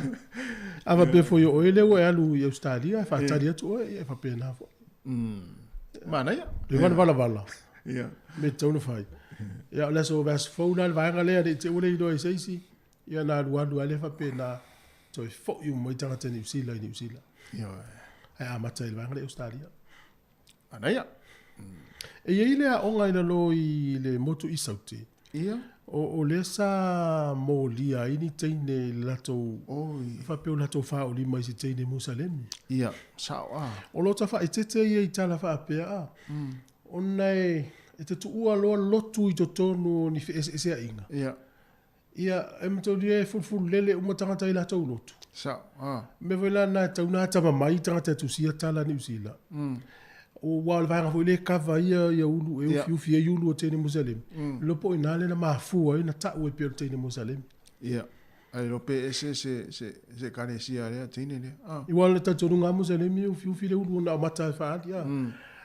A faapea foi o oe lea ua e alu i Ausetalia, e faatali atu oe, ia e faapena foi. Manaia. Le valavala. Ia. Mea tatau ona fai. Ia o le aso vaiaso fou la le vaega lea, ne i te i ua le iloa e se isi, ia ona alualu lava lea faapena, toe foi uma mai tagata Niu Sila i Niu Sila. Ioe. Ae amata i le vaega lea i Ausetalia. Manaia. E i ai le aoga i lalo i le motu i Saute. Ia. O, o lea sa molia ai ni teine i le latou, Oi. faapea o latou faaolima i se teine Musalemi. Ia, sao a. O lo tafaetete ia i tala faapea a. Ona e, e te tuua loa lotu i totonu o ni feeseeseaiga. Ia. Ia, e mataulia e fulufululele uma tagata i latou lotu. Sao, a. Mea foi la lena e tatau ona atamamai tagata e tusia tala Niu Sila. Aua o le vaega foi lea e kava ai ia ulu, e ufiufi ai ulu o teine Musalemi. Iloa po o i ina lea na mafua ai ona tau ai pea o le teine Musalemi. Ia, ae iloa pe ese se, se, se ekalesia a lea teine lea. A. Aua o le talitonuga lava Musalemi e ufiufi le ulu ona o mata e faaali, a.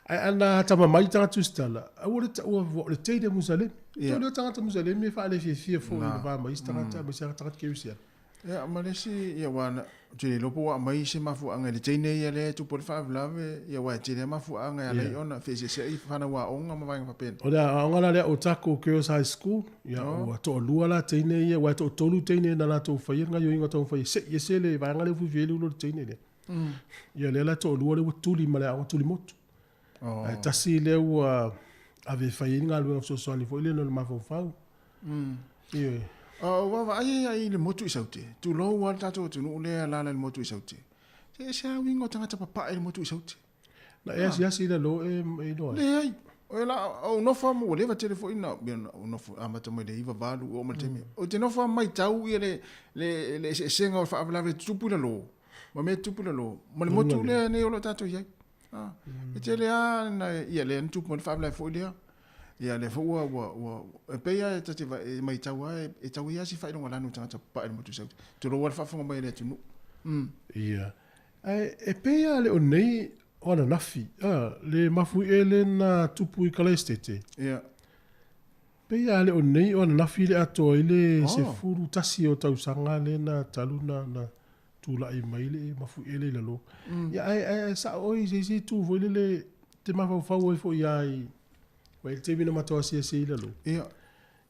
Ae ana atamamai tagata tusitala, aua le taua o le teine Musalemi. Ia. Tolu o tagata Musalemi e faalefiafia foi i le va ma isi tagata, aemaise lava tagata kerisiano. Ia, ma le isi, ia, aua na, ou te le iloa po ua aumai se mafuaaga i le teine ia lea e tupu ai le faalavelave, ia, aua e tele lava mafuaaga e ala ai ona feeseeseai fanau aoga ma vaega faapena. O le aoga la lea o Otago Girls High School, ia, ua toalua la teine ia, aua e toatolu teine na latou faia le gaoioiga taumafai e sei ese le vaega lea ua fuifui ai le ulu o le teine lea. Ia lea la e toalua lea ua tuli ma le aoga tulimotu. Ae tasi lea ua ave e fai ai le galuega fesoasoani foi lea no le mafaufau. Ioe. Ua vaavaai ai i le motu i Saute, tulou lava le tatou atunuu lea e alaala i le motu i Saute. Se e ese lava uiga o tagata papae i le motu i Saute. Na e asiasi i lalo e iloa ai? Leai. O la, ou nofo lava, ua leva tele foi na, ou nofo amata mai le 98 oo mai le taimi. Ou te nofo lava ma matau ia le, le, le eseesega o le faalavelave e tutupu i lalo, ma mea e tutupu i lalo, ma le motu lea nei o lo o tatou i ai. E tele lava na, ia lea na tupu mai le faalavelave foi lea. Ia lea foi ua, ua, ua, e pei lava e ta te e matau lava e tau ai lava si faailogalanu i tagata papae i le motu i Saute. Tulou lava le faafofoga mai a le atunuu. Ia. Ae e pei lava le o nei o ananafi, a, le mafuie lea na tupu i Kalaesetete. Ia. Pei lava le o nei o ananafi le atoa ai le 11 o tausaga lea na talu na, na tulai mai le mafuie lea i lalo. Ia, ae, ae, ae sao oe i se isi itu foi lele te mafaufau ai foi lava i, ua i ai le taimi na matou asiasi ai i lalo. Ia.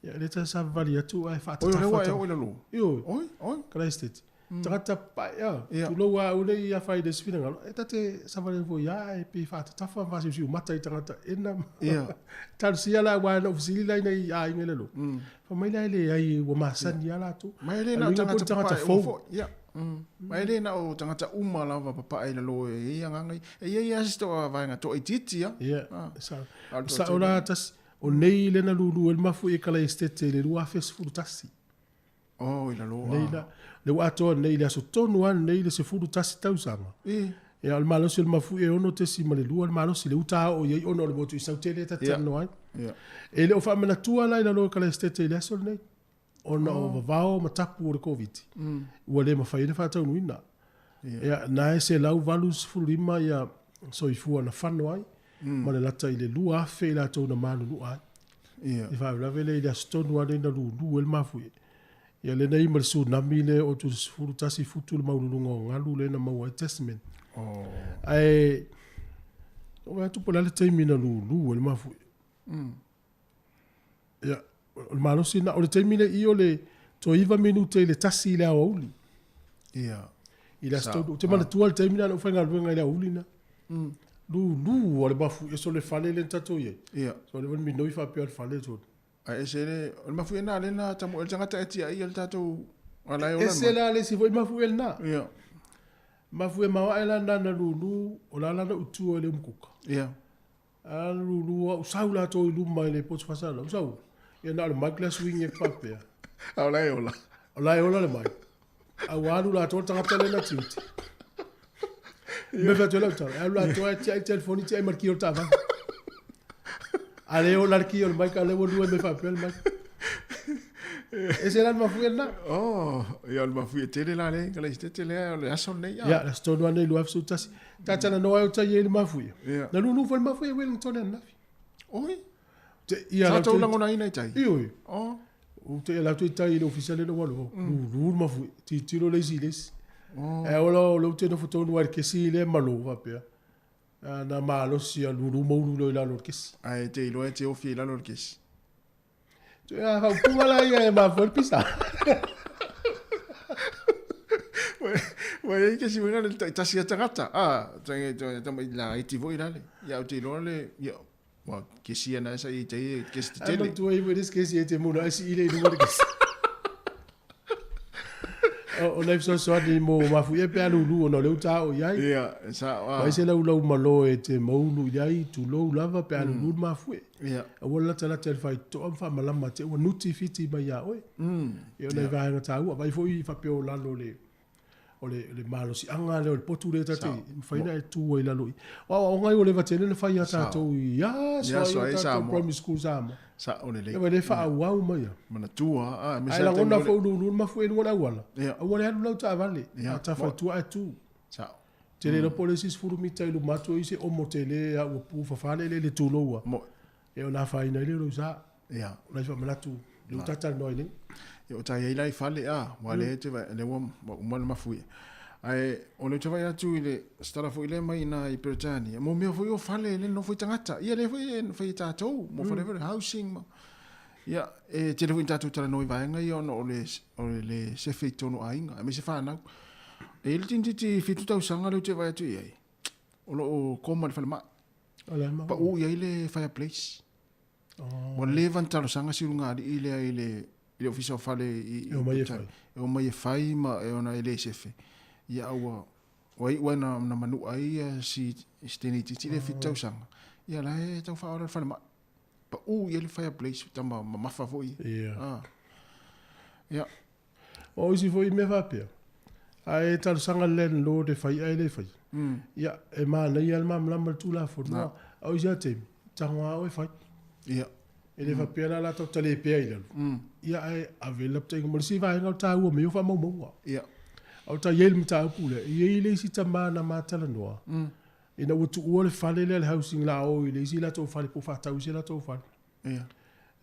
Ia, lea ta savavali atu ae Oi, o lea faatatafa ua e oo i lalo. Ioe. Oi, oi. Kalaesetete. Tagata papae, a, Ia. tulou lava au nei a fai i le isi finagalo, e ta te savali atu foi lava ae pei faatatafa ma faasiusiumata i tagata ena ma Ia. talosia la aua na ou fesili la i nai aiga i lalo. Fai mai la e leai ua masani lava latou. Ma e le na o tagata papae uma foi. Ia. Ma e le na o tagata uma lava papae i lalo e i ai agaga ia. E i ai lava se toa vaega toaitiiti lava. Ia, Ah. sao. A o le Sao toatele. la tasi, o nei lea na lulu ai le mafuie i Kalaesetete i le 2011. Oh, i lalo, Nei ah. la, le ua atoa nei i le aso tonu lava lenei le 11 tausaga. I. Ia, o le malosi o le mafuie e 6.2 le malosi le uta oo i ai ona o le motu i Saute lea ta te Ia. talanoa ai. Ia. E le o faamanatua la i lalo o Kalaesetete i le aso lenei, ona o vavao ma tapu o le Koviti, ua le mafai ai ona faataunuina. Ia. Ia, na e 185 ia soifua na fano ai, ma le lata i le 2,000 i latou na malulua ai. Ia. I faalavelave lea i le aso tonu lava lenei na lulu ai le mafuie. Ia lea na i ma le tsunami lea o tu 11 futu le maululuga o galu lea na maua ai Tasman. Oh. Ae o atu po o le a le taimi na lulu ai le mafuie. Ia, o le malosi lena. O le taimi lea i o le toe 9 minute i le 1 i le aoauli. Ia. I le Aso Toonai. Ou te manatua le taimi lena na ou faigaluega i le aoauli lena. Lulu lava le mafuie sole fale lea na tatou i ai. Ia. Sole le minoi faapea le fale sole. Ae ese le, o le mafuie lena lea na tamoe ai le tagata e tiai le tatou ala e ola Ese la le isi foi mafuie lena. Ia. Mafuie maoae la lena na lulu, o la la na ou tua i le umukuka. Ia. A lulu au sau latou i luma i le poto faasalalau, sau. Ia na o le mic la swing e faapea. A o la e ola. O la e ola le mic. A ua alu latou le tagata lea na tiute. Me fai atu ai lau tala, e alu latou ae tiai telefoni, tiai ma le ki o le taavale. A le ola le ki o le mic, a lea ua lua mea faapea le mic. Ese la le mafuie lena. Oh, ia o le mafuie tele la le Kalaisitete lea o le aso lenei. Ia, le aso tonu lava lenei 2011. Talanoa ai o tai ai le mafuie. Ia. Na lulu foi le mafuie i Wellington ananafi. Oi. Te ia Sa lau tou te- lagonaina i tai? Ioe. Oh. Ou te ia lau te tai i le ofisa lea na ou alu au. Lulu le mafuie. Tilotilo le isi i le isi. Ae ola o lea ou te nofo tonu ai i le kesi lea malo faapea. Na malosi a lulu ma ulu loa i lalo o le kesi. Ae te iloa e te ofi i lalo o le kesi. Ia faaupuga la ia e mafua ai le pisa. Ua i ai kesi uiga le taitasi a tagata. Ah, tamai laiti foi la le. Ia ou te iloa le, ia, ua kesi ana e sa i tai e kesi Ai tetele. manatua ai foi le isi kesi e te muna ai sii le i luga o le kesi. O nai fesoasoani mo mafuie pe a lulu ona o lea ua taoo i ai. Ia, e sao, ah. Mai se laulau malo e te maulu i ai, tulou lava pe a lulu le mafue. Ia. Aua le latalata i le faitotoa ma faamalama te ua nuti fiti mai ia oe. Ia o nai vaega taua. Vaai foi faapea o lalo o le o le, le malosiaga lea o le potu lea ta te mafai ona e tu ai i lalo i. O aoaoga ia ua leva tele ona fai ia tatou i aso ai o tatou primary school Samoa. Sao lelei. Ia ma le faaauau mai ia. Manatua, ah, Ae lagona foi uluulu le mafuie i luga o le auala. Ia. Aua le alu lau taavale. Ia. A tafa i tua ae tu. Sao. Te le iloa po o le isi 10 mita i luma atu o i se omo tele a ua pu fafa le eleele tulou a. Mo. E ona afaina ai lea o lou sa. Ia. O nai faamanatu lea ua talatalanoa ai nei. Ia o tai ai la i fale a, ua lea te vai, lea ua uma le mafuie. Ae o lea ou te vaai atu i le stala foi lea mai ina i Peretania, mo mea foi o fale le nofo i tagata. Ia lea foi e fai e tatou, mo fale foi le housing ma. Ia, e tele foi ni tatou talanoa i vaega ia ona o le, o le sefe i totonu o aiga, aemaise fanau. E i ai le tiniititi 7 tausaga lea ou te vaai atu i ai, o lo o koma i le falemai. O le a ma. Pau i ai le fireplace. Ua leva ona talosaga si ulugalii lea i le i le ofisa o fale i E omai e fai. E omai e fai ma e ona e le sefe. Ia a ua ua iu ai na na manua ai ia si si teineitiiti lea 7 tausaga. Ia la e tau faaola le falemai. Pau i ai le fireplace tama mamafa foi. Ia. Ah. Ia. O isi foi mea faapea, a e talosaga le landlord e fai ae le faia, ia, e manaia le malamalama i le Tulafono, a o isi lava taimi, tago lava oe fai. Ia. E le faapea la latou tale pea i lalo, ia ae ave le lapataiga mo le isi vaega o le taua mea o faamaumauga. Ia. A o ta i ai le mataupu lea, e i ai le isi tama na ma talanoa, ina ua tuua le fale lea le housing la o i le isi latou fale po o faatau i se latou fale. Ia.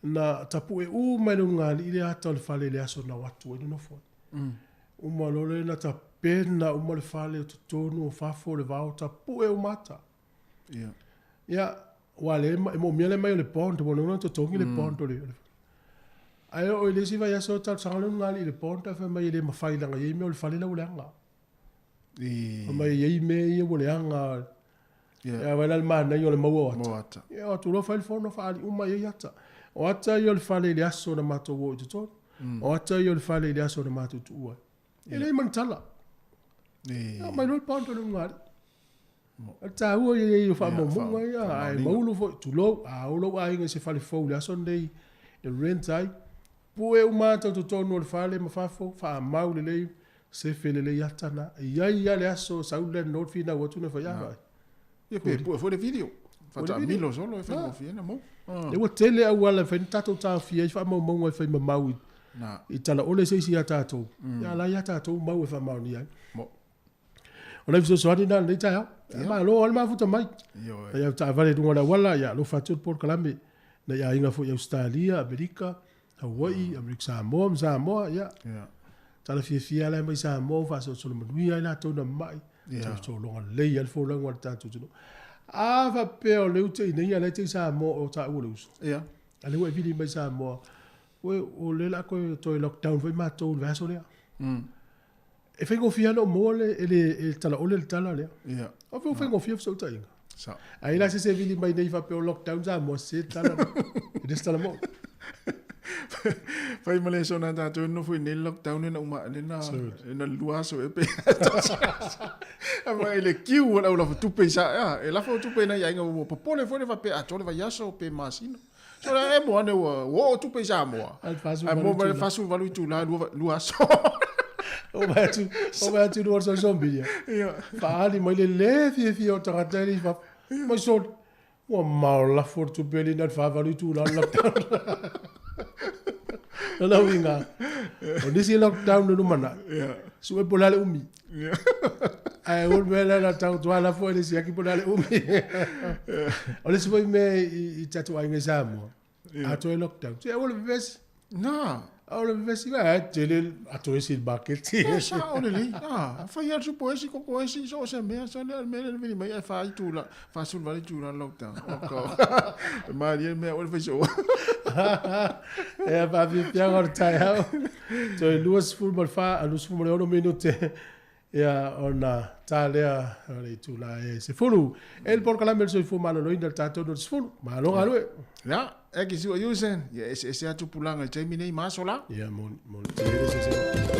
Na tapue uma e le ulugalii le ata o le fale i le aso na o atu ai le nofo ai. Uma loa lea na tapena uma le fale o totonu o fafo o le vao, tapue uma ata. Ia. Ia, ua le, e moomia le mai o le bond, ua lona totogi le bond o le, o le Ae oo i le isi vaiaso talosaga le ulugalii i le bond ae fai mai e le mafai leaga e i ai mea o le fale la ua leaga. Fai mai e i ai mea ia ua leaga. Ia vaai la le manaia o le maua o ata. Maua ata. Ia o atu loa fai le fono faaali uma i ai ata. O ata ia o le fale i le aso na matou o i totonu. O ata ia o le fale i le aso na matou tuua ai. E leai ma ni tala. Ia aumai loa le bond o le ulugalii. O le taua ia i o faamaumauga ia, ae maulu foi, tulou, a o lou aiga i se fale fou i le aso lenei e rent ai, pue uma ata o totonu o le fale ma fafo, faamau lelei, sefe lelei ata na. E i ai lava le aso sau le landlord finau atu na fai, a vaai. Ia pe pue foi le video. Faataamilo solo e faigofie ona maua. Lea ua tele auala e mafai ona tatou taofia ai faamaumauga e fai mamau i talaole se isi ia tatou, ia a la ia tatou mau e faamaonia ai. O nai fesoasoani na i lenei taeao. Ia malo lava le mafuta mai. Ioe. Nai au taavale i luga o le auala, ia alofa atu le polokalame. Nai aiga foi i Ausetalia, Amerika, Hawaii, Amerika Samoa ma Samoa, ia. Ia. Tala fiafia la e mai Samoa ua faasolosolo manuia ai latou na mamai. Ia. Solosologa lelei ai le folauga a le tatou atunuu. A faapea o lea ua tei nei, a o la e tei Samoa o taua o le uso. Ia. A o lea ua e vili mai Samoa, ue, o lea o le a toe, toe lockdown foi matou i le vaiaso lea. E faigofie lava ona ou maua le, e le, e talaole le tala lea. Ia. O fea ua faigofie fesootaiga. Sao. A i ai la se isi e vili mai nei faapea o lockdown Samoa, sese le tala lea. E le o se tala moni. Fai ma le aso na tatou e nonofo i nei le lockdown lena uma lena lena lua aso ea pe tasi aso. A mai le kiu o le au lafo tupe i sa a e lafo tupe i nai aiga ua popole foi le faapea atoa le vaiaso pe masina. So le e mo ane ua ua oo tupe i Samoa. Ai le 48 Ai mo ma le itula. 48 itula lua lua aso. O vai atu, o vai atu lua social media. Ia. Faaali mai le le fiafia o tagata e i fafo. Mai soli. Ua mao lafo le tupe alii na le 48 itula o le lockdown. O lona uiga, o nisi lockdown le lumanai, sue po o le a le umi. Ae aua le mea lea na tau toa lafo e le siaki po o le a le umi. O le isi foi mea i tatou aiga i Samoa, a toe lockdown, se aua le vevesi. Na. Aua le vevesi, ae tele ato esi i le maketi. E sao lelei. Ah, fai lava le supo esi, koko esi, so o se mea, so le mea lea na vili mai ai 4 itula, 48 itula le lockdown. Oh God. E malie le mea, aua le fai soo. Ia, faafiafiaga o le taeao. Toe 24, 26 minute. Ia, ona ta lea o le itula e 10. E le polokalame o le soifua maloloina le tatou no le 10. Malo galue. Ia, e ki sua Usen. Ia, eseese lava tupulaga i le taimi nei ma aso la. Ia, moni, moni. Tele le eseesega.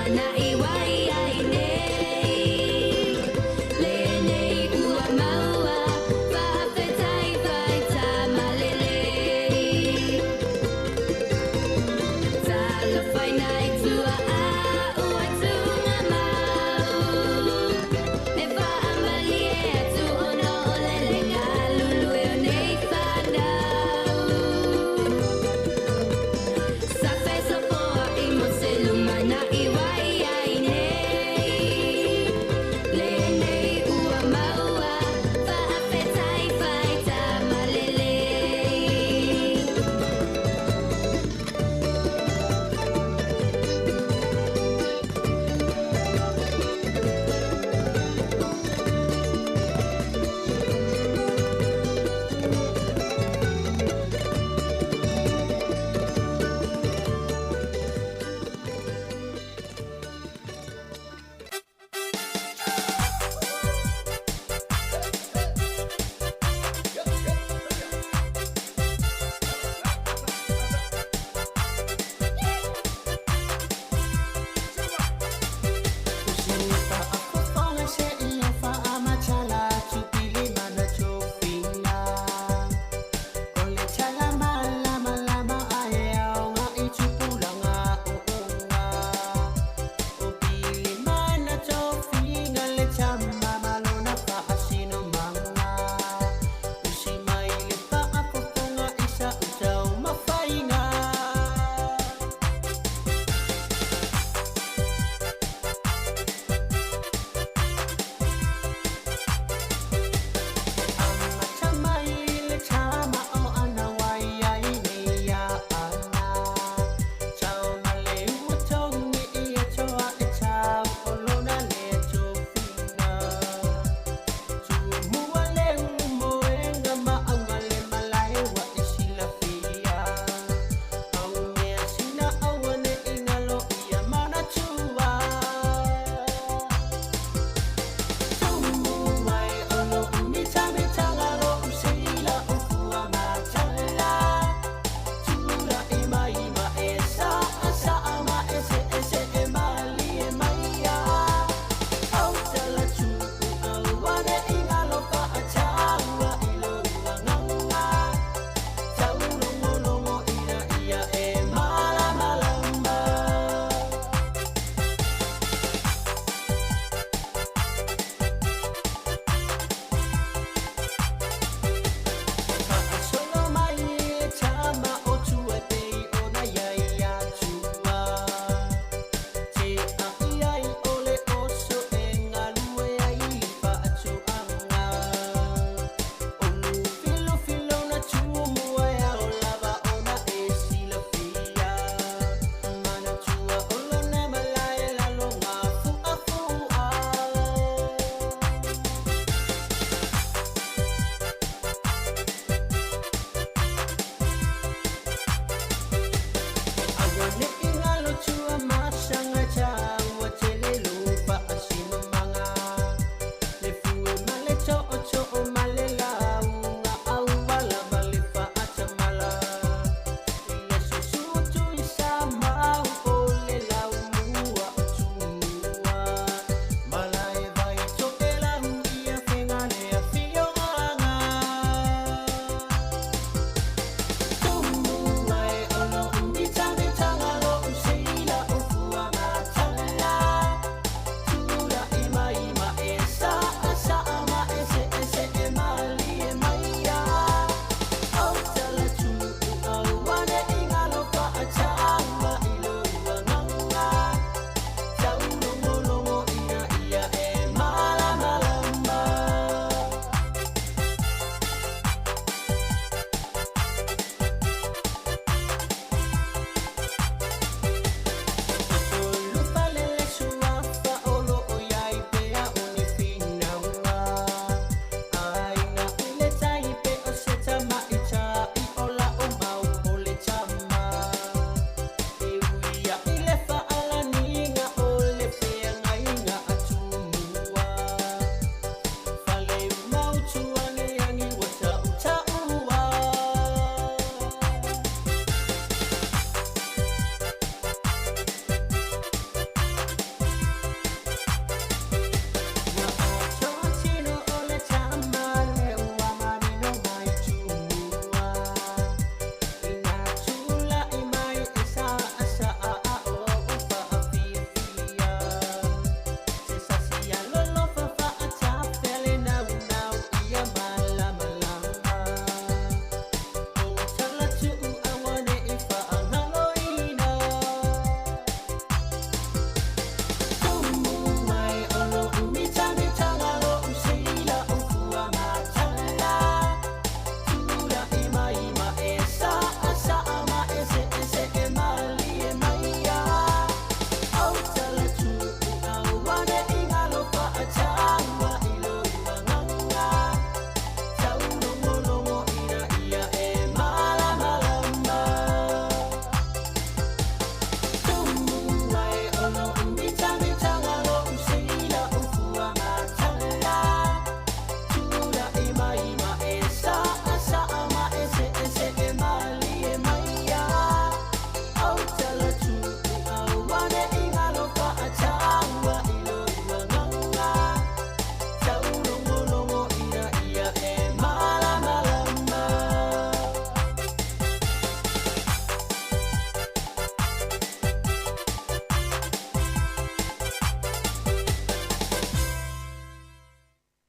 lumana i wai ai nei. Lenei ua maua, faafetai faitamalelei. Talofaina i tua a ua tunga mau. E faamalie atu ona o le le galulue o nei whanau. Sa feso poa i mo se lumana i wai ai nei.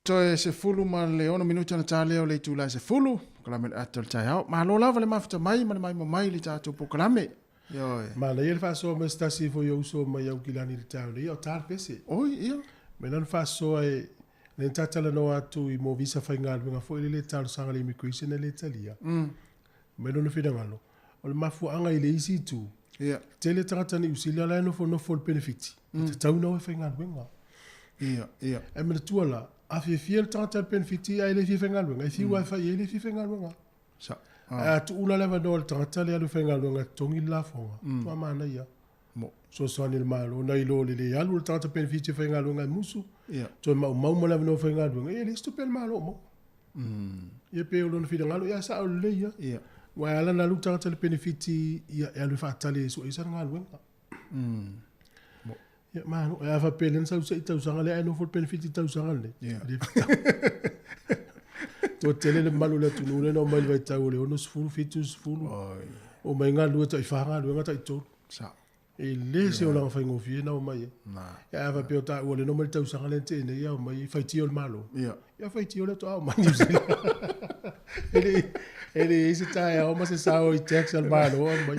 Toe 16 minute ona ta lea o le itula e 10, polokalame o le ata o le taeao. Malo lava le mafuta mai ma le maimoa mai i le tatou polokalame. Ioe. Manaia le faasoa mai se tasi foi o uso mai Aukilani i le taeao nei, ia o ta le pese. Oi, ia. Mai lana faasoa e, lea na ta talanoa atu i mo visa faigaluega foi lele e talosaga i le immigration e le talia. Mai lona finagalo, o le mafuaaga i le isi itu, Ia. tele tagata Niu Sila la e nofonofo i le penefiti, e tatau ona o e faigaluega. Ia, ia. Ae manatua la, a fiafia le tagata i le penefiti ae le fia faigaluega, e fiu lava e fai i ai e le fia faigaluega. Sa. Ae a tuu la le avanoa i le tagata lea e alu e faigaluega e totogi le lafoga, matua manaia. Mo. Fesoasoani i le Malo, nai lo le le alu o le tagata penefiti e faigaluega e musu, Ia. toe maumau ma le avanoa faigaluega, ia e leai se tupe a le Malo o maua. Ia pei o lona finagalo, ia sao lelei ia. Ia. Aua e ala ona alu le tagata i le penefiti, ia e alu e faatali e sue ai sana galuega. Ia malo, ae a faapea lea na sau se i tausaga lea ae nofo le penefiti i le tausaga lenei. Ia. E le fetau. Toa tele le mamalu o le atunuu lea na omai i le vaitau o le 60, 70. Oi. Omai galulue tai fa galuega tai tolu. Sao. E le se olaga faigofie na omai ai. Na. Ia a faapea o taua lea na omai i le tausaga lea na tea nei, ia omai faitio le Malo. Ia. Ia faitio lea faatoa omai Niu Sila. E le e leai se taeao ma se sao i tax a le Malo o aumai.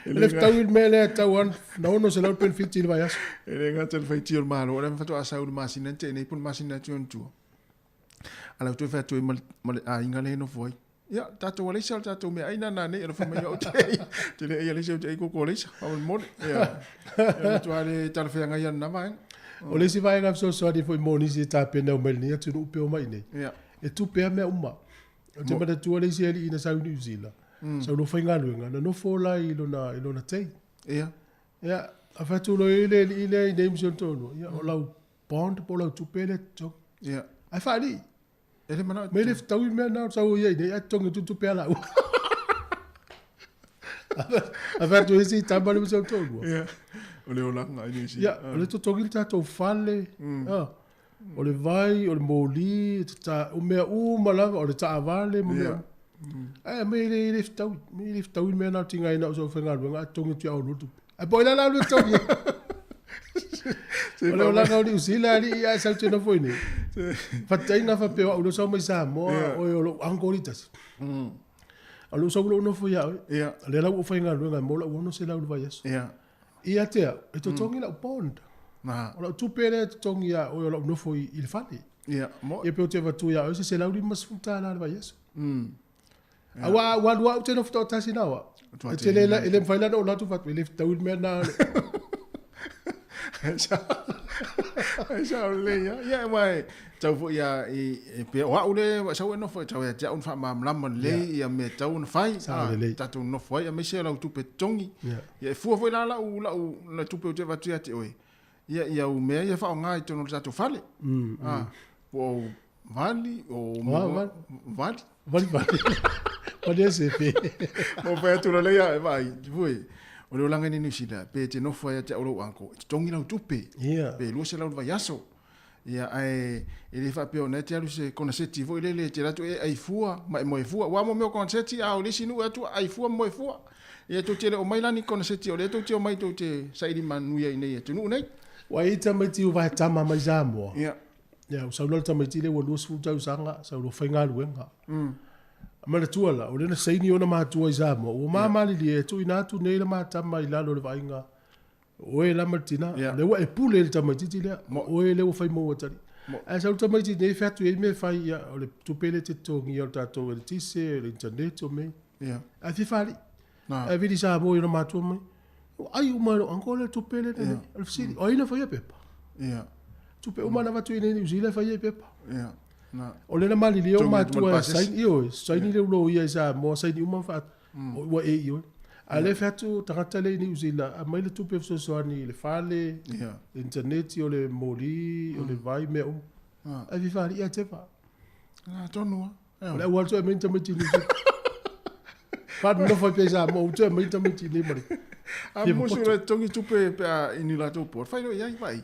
O le fetaui le mea lea e tau lava na $600.70 i le vaiaso. E le gata i le faitio o le Malo, o lea faatoa sau i le masina na tea nei po o le masina atu i ona tua. A la ua toe fai atu ai ma le, ma le aiga lea e nofo ai. Ia, tatou alaisa o le tatou meaai na nanei, alofa mai au te ai. Te le ai alaisa ou te ai koko alaisa, faamolemole. Ia, ia matua le talafeagai lava lena vaega. O le isi vaega fesoasoani foi mo nisi e tapena mai i lenei atunuu pe omai i inei, Ia. e tupe lava mea uma. Ou te manatua le isi alii na sau i Niu Sila, sau loa faigaluega, na nofo la i lona, i lona tei. Ia. Ia, a fai atu loa i le alii lea i inei ma si ona toalua, ia, o lau bond po o lau tupe lea e totogi. Ia. Ae faalii. E le manao e Me le fetaui mea na o sau ia i nei, ae totogi atu tupe a laua. A fai atu e si tama le ma si ona toalua. Ia. O le olaga i Niu Sila. Ia, o le totogi le tatou fale, ah, o le vai, o le moli, tata, o mea uma lava, o le taavale ma mea uma. Ae me le le fetaui, me le fetaui le mea na o tigaina o sau faigaluega ae totogi atu ia oulua le tupe. Ae po o ai la le alu e totogi ai? O le olaga o Niu Sila alii ae sau te nofo i inei. Faataitaiga faapea o au lea ua sau mai Samoa, oe o lou uncle le tasi. O lou sau lou nofo ia oe. O lea la ua ou faigaluega mo lau 600 i le vaiaso. Ia te au, e totogi lau bond. O lau tupe lea e totogi ia oe o lau nofo i le fale. Ia, mo. Ia pe ou te avatua ia oe se $150 i le vaiaso. Aua a ua alu au te nofo toatasi na oa. E tele la, e le mafai la ona ou alu atu fatu, e le fetaui le mea na. Ai sao lelei lava. Ia aua e tau foi lava i e pei o au lea ua sau e nofo e tau ia te au ona faamalamalama lelei ia mea e tatau ona fai, Sao lelei. tatou nonofo ai aemaise o lau tupe totogi. Ia. Ia e fua foi la lau lau la tupe ou te avatu ia te oe, ia ia au mea ia faaaoga i totonu o le tatou fale. Po o vali, o Vali, vali. vali. Vali vali. Vali e sefe. Mo fai atu la lea e vaai, foi. O le olaga i Niu Sila, pe te nofo ai ia te au lou uncle, e totogi lau tupe. Ia. Pe 200 le vaiaso. Ia, ae e le faapea o na e te alu se koneseti foi lele e te alu atu e ai fua ma e moe fua. Aua mo mea o koneseti, a o le isi nuu e atu ai fua ma moe fua. Ia tou te le omai la ni koneseti o lea tou te omai tou te saili manuia i nei atunuu nei. Ua i ai tamaiti ua vae tama mai Samoa. Ia. Ia, ua sau loa le tamaiti lea ua 20 tausaga, sau loa faigaluega. Manatua la, o lea na saini ona matua i Samoa, ua mamalilie e tuuina atu nei le ma tama i lalo o le vaaiga, o oe la ma le tina, o lea ua e pule i le tamaititi lea, o oe lea ua fai mou atalii. Ae sau le tamaititi nei fai atu i ai mea e fai, ia, o le tupe lea e te totogia o le tatou eletise, o le internet, o mea ia. Ae fia faalii. Ae vili Samoa i ona matua mai, ua ai uma e lou uncle le tupe lea nei. O le fesili, o ai na faia pepa? Tupe uma na avatu i inei i Niu Sila e fai ai pepa. O lea na malilie ou matua e saini, ioe, saini le loia i Samoa, saini uma ma ua e ioe. A o lea e fai atu tagata lea i Niu Sila, aumai le tupe fesoasoani i le fale, le internet, o le moli, o le vai, mea uma. Ae fia faalii ia Tepa. O le auala toe aumai ni tamaiti i Niu Sila. Faanonofo ai pea i Samoa, ua toe aumai ni tamaiti i inei ma le A musu le totogi tupe pe a i ni latou board, fai loa i ai, vaai,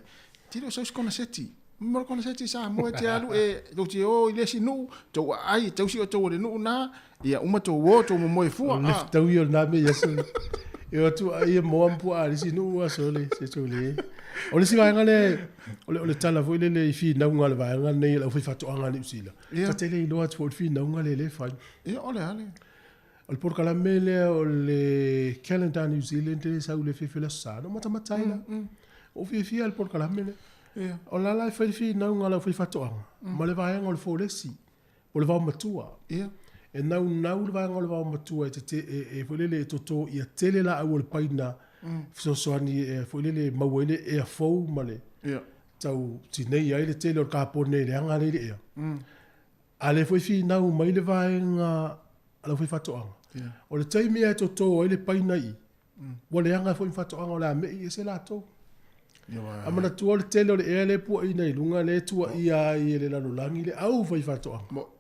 te le o sau se koneseti. Mo le koneseti i Samoa e te alu e tou te o i le isi nuu, tou aai e tausi outou e le nuu na, ia uma tou o, tou momoe fua. O le fetaui o lena mea i aso ia. E o atu ai e moa ma puaa a le isi nuu a sole, se sole. O le isi vaega lea, o le tala foi lele i finauga a le vaega lenei a le aufaifaatoaga a Niu Sila, ta te le iloa atu foi i le finauga lea lea e fai. Ia, o le a le? O le polokalame lea o le Calendar New Zealand lea e sau i le afiafi o le Aso Sa, na ou matamata ai la. Ua ou fiafia i le polokalame lea. O la la e fai le finauga a le aufaifaatoaga ma le vaega o le folesi, o le vaomatua. E naunau le vaega o le vaomatua e tete, e foi lele e toto ia tele laau o le paina fesoasoani e foi lele e maua ai le ea fou ma le tau tineia ai le tele o le kapone e leaga lea i le ea. A lea foi e finau mai le vaega a le aufaifaatoaga, o le taimi lava e toto ai le paina i i, ua leaga foi ma faatoaga o le a me'i ese latou. A manatua o le tele o le ea lea e puaina i luga lea e tuaia ai e le lalolagi le aufaifaatoaga.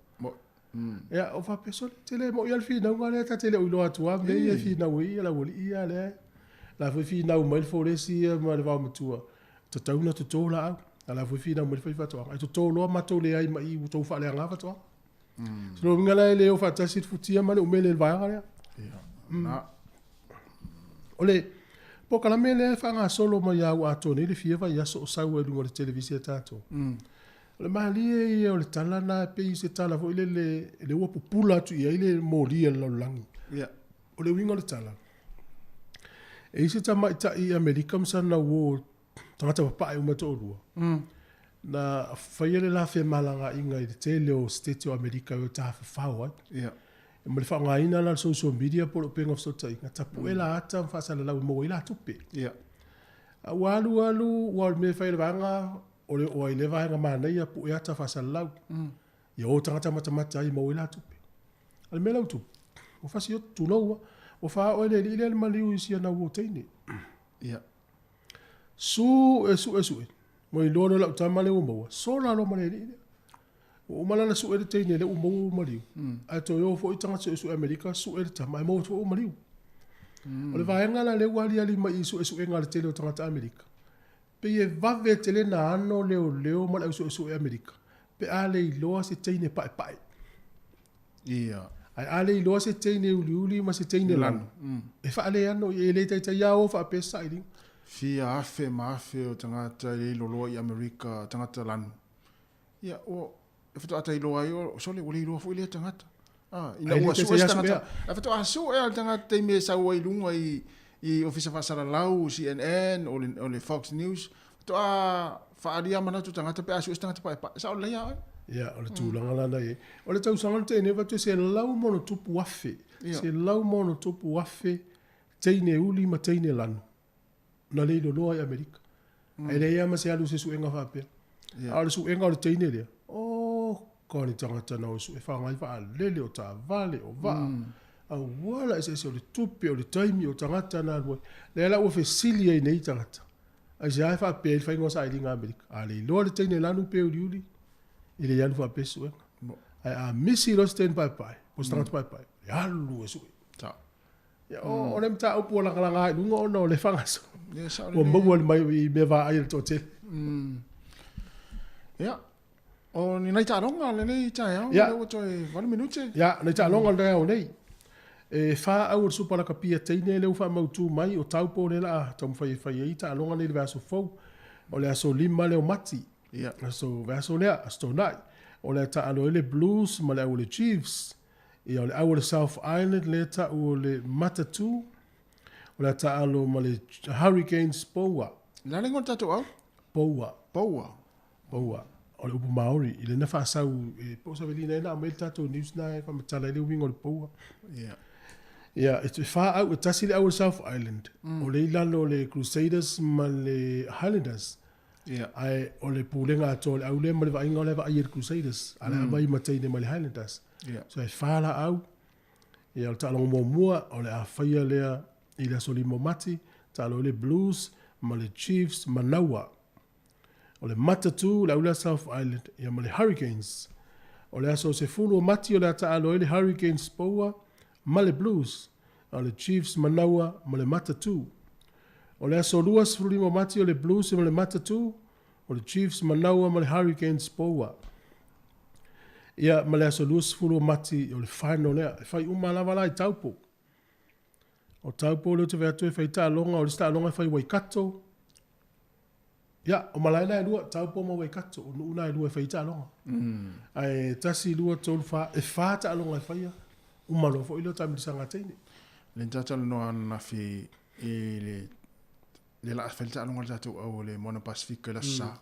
Ia, o faapea, sole, tele moi lava le finauga lea ta te le o iloa atu lava mea ia e finau ai le aualii ia lea. La foi finau mai le folesi ia ma le vaomatua, tatau ona toto laau. A la foi finau mai le faifaatoaga, e toto loa matou leai ma i ua outou faaleaga faatoaga. So lona uiga la e le o faatasi le futia ma le umele i le vaega lea. O le polokalame lea e faagasolo mai lava ua atoa nei le fia vaiaso o sau ai i luga o le televise a tatou. O le malie ia o le tala lena e pei o se tala foi lele lea ua pupula atu i ai le moli a le lalolagi. O le uiga o le tala, e i ai se tamaitai Amerika ma sana uo tagata papae uma e toalua, na faia le la femalagaaiga i le tele o Setete o Amerika e o e tafafao ai. Ma le faaaogaina la o le social media po o le upega o fesootaiga, tapue la ata ma faasalalau e maua ai la tupe. A ua alu alu, aua o le mea e fai e le vaega, o le oo ai i lea vaega manaia, pue ata faasalalau. Ia o tagata matamata ai e maua ai la tupe. A o le mea la ua tupu, ua fasioti, tulou lava, ua faaoo e le alii lea le maliu i si ana uo teine. Sue, sue, sue, ua iloa loa e lau tama lea ua maua, sola loa ma le alii lea. Ua uma la ona sue le teine lea ua maua ua maliu, ae toe o foi tagata suesue Amerika sue le tama ae maua atu foi ua maliu. O le vaega la lea ua aliali mai i suesuega a le tele o tagata Amerika, pei e vave tele ona ano leoleo ma le au suesue Amerika pe a le iloa se teine paepae. Ae a le iloa se teine uliuli ma se teine lanu, e faaleano ia, e le taitai lava o faapea se sailiga. Fia afe ma afe o tagata e le loloa i Amerika, tagata lanu. Ia, ua, e faatoa ta iloa ai, o, sole, ua le iloa foi lea tagata. Ah, ina ua sue se tagata. Ae faatoa sue lava le tagata taimi e sau ai i luga i, i ofisa faasalalau, CNN, o le, o le Fox News, faatoa faaalia manatu tagata pe a sue se tagata paepae. Sao lelei lava oe. Ia, o le tulaga la na i ai. O le tausaga na tea nei, vaai atu e 160,000, 160,000 teine uli ma teine lanu na le iloloa i Amerika. Ae leai lava ma se alu i se suega faapea. A o le suega o le teine lea, oh, ka ni tagata na o e sue whangai whaalele o taavale o vaa, auala eseese o le tupe o le taimi o tagata na alu ai. Lea la ua fesili ai nei tagata, aisea e faapea ai le faiga o sailiga a Amerika? A le iloa le teine lanu pe uliuli, e le alu faapea se suega. Ae a misi loa se teine paepae, po o se tagata paepae, e alu e sue. Ia, o le mataupu ua lagalaga i luga ona o le faagasolo. Ia, sao Ua lelei. maua mai i mea vaai a le toatele. Ia, o ni nai taaloga o lenei taeao, lea ua toe 8 minute. Ia, nai taaloga o le taeao nei. E fa au o le Supa Lakapi a teine lea ua faamautu mai, o Taupo lea o le a taumafai e fai ai taaloga nei i le vaiaso fou. O le aso 5 lea o Mati. Aso vaiaso lea, Aso Toonai. O le a taalo ai le Blues ma le au o le Chiefs. Ia, o le au o le South Island lea e tau o le Matatū, o le a taalo ma le Hurricanes Poua. O le a le igoa o le tatou au? Poua. Poua. Poua. O le upu Māori, i lena faasau, e, po o Savelina ea na aumai le tatou news na e faamatala ai le uiga o le poua. Ia. Ia, e fa au, e tasi le au o le South Island, o lea i lalo o le Crusaders ma le Highlanders. Ia. Ae o le pulega atoa o le au lea ma le vaaiga o la e vaai e le Crusaders, a o la e aumai ma teine mai le Highlanders. Ia. So e fa laau, ia o le taaloga muamua o le a faia lea i le aso 5 o Mati, taalo ai le Blues ma le Chiefs Manaua. O le Matatū, le au lea South Island, ia ma le Hurricanes. O le aso 10 o Mati o le a taalo ai le Hurricanes Poua ma le Blues, a o le Chiefs Manaua ma le Matatū. O le aso 25 o Mati o le Blues ma le Matatū, o le Chiefs Manaua ma le Hurricanes Poua. Ia, ma le aso 20 o Mati o le final lea. E fai uma lava la i Taupo. O Taupo lea ou te vaai atu e fai taaloga, o le isi taaloga e fai i Waikato. Ia, o malae na e lua, Taupo ma Waikato, o nuu na e lua e fai ai taaloga. Ae tasi, lua, tolu, fa, e fa taaloga e faia, uma loa foi lea o taamilisaga a teine. Lea na ta talanoa ananafi i le lea la a fai le taaloga a le tatou au o le Moana Pasifika i le Aso Sa.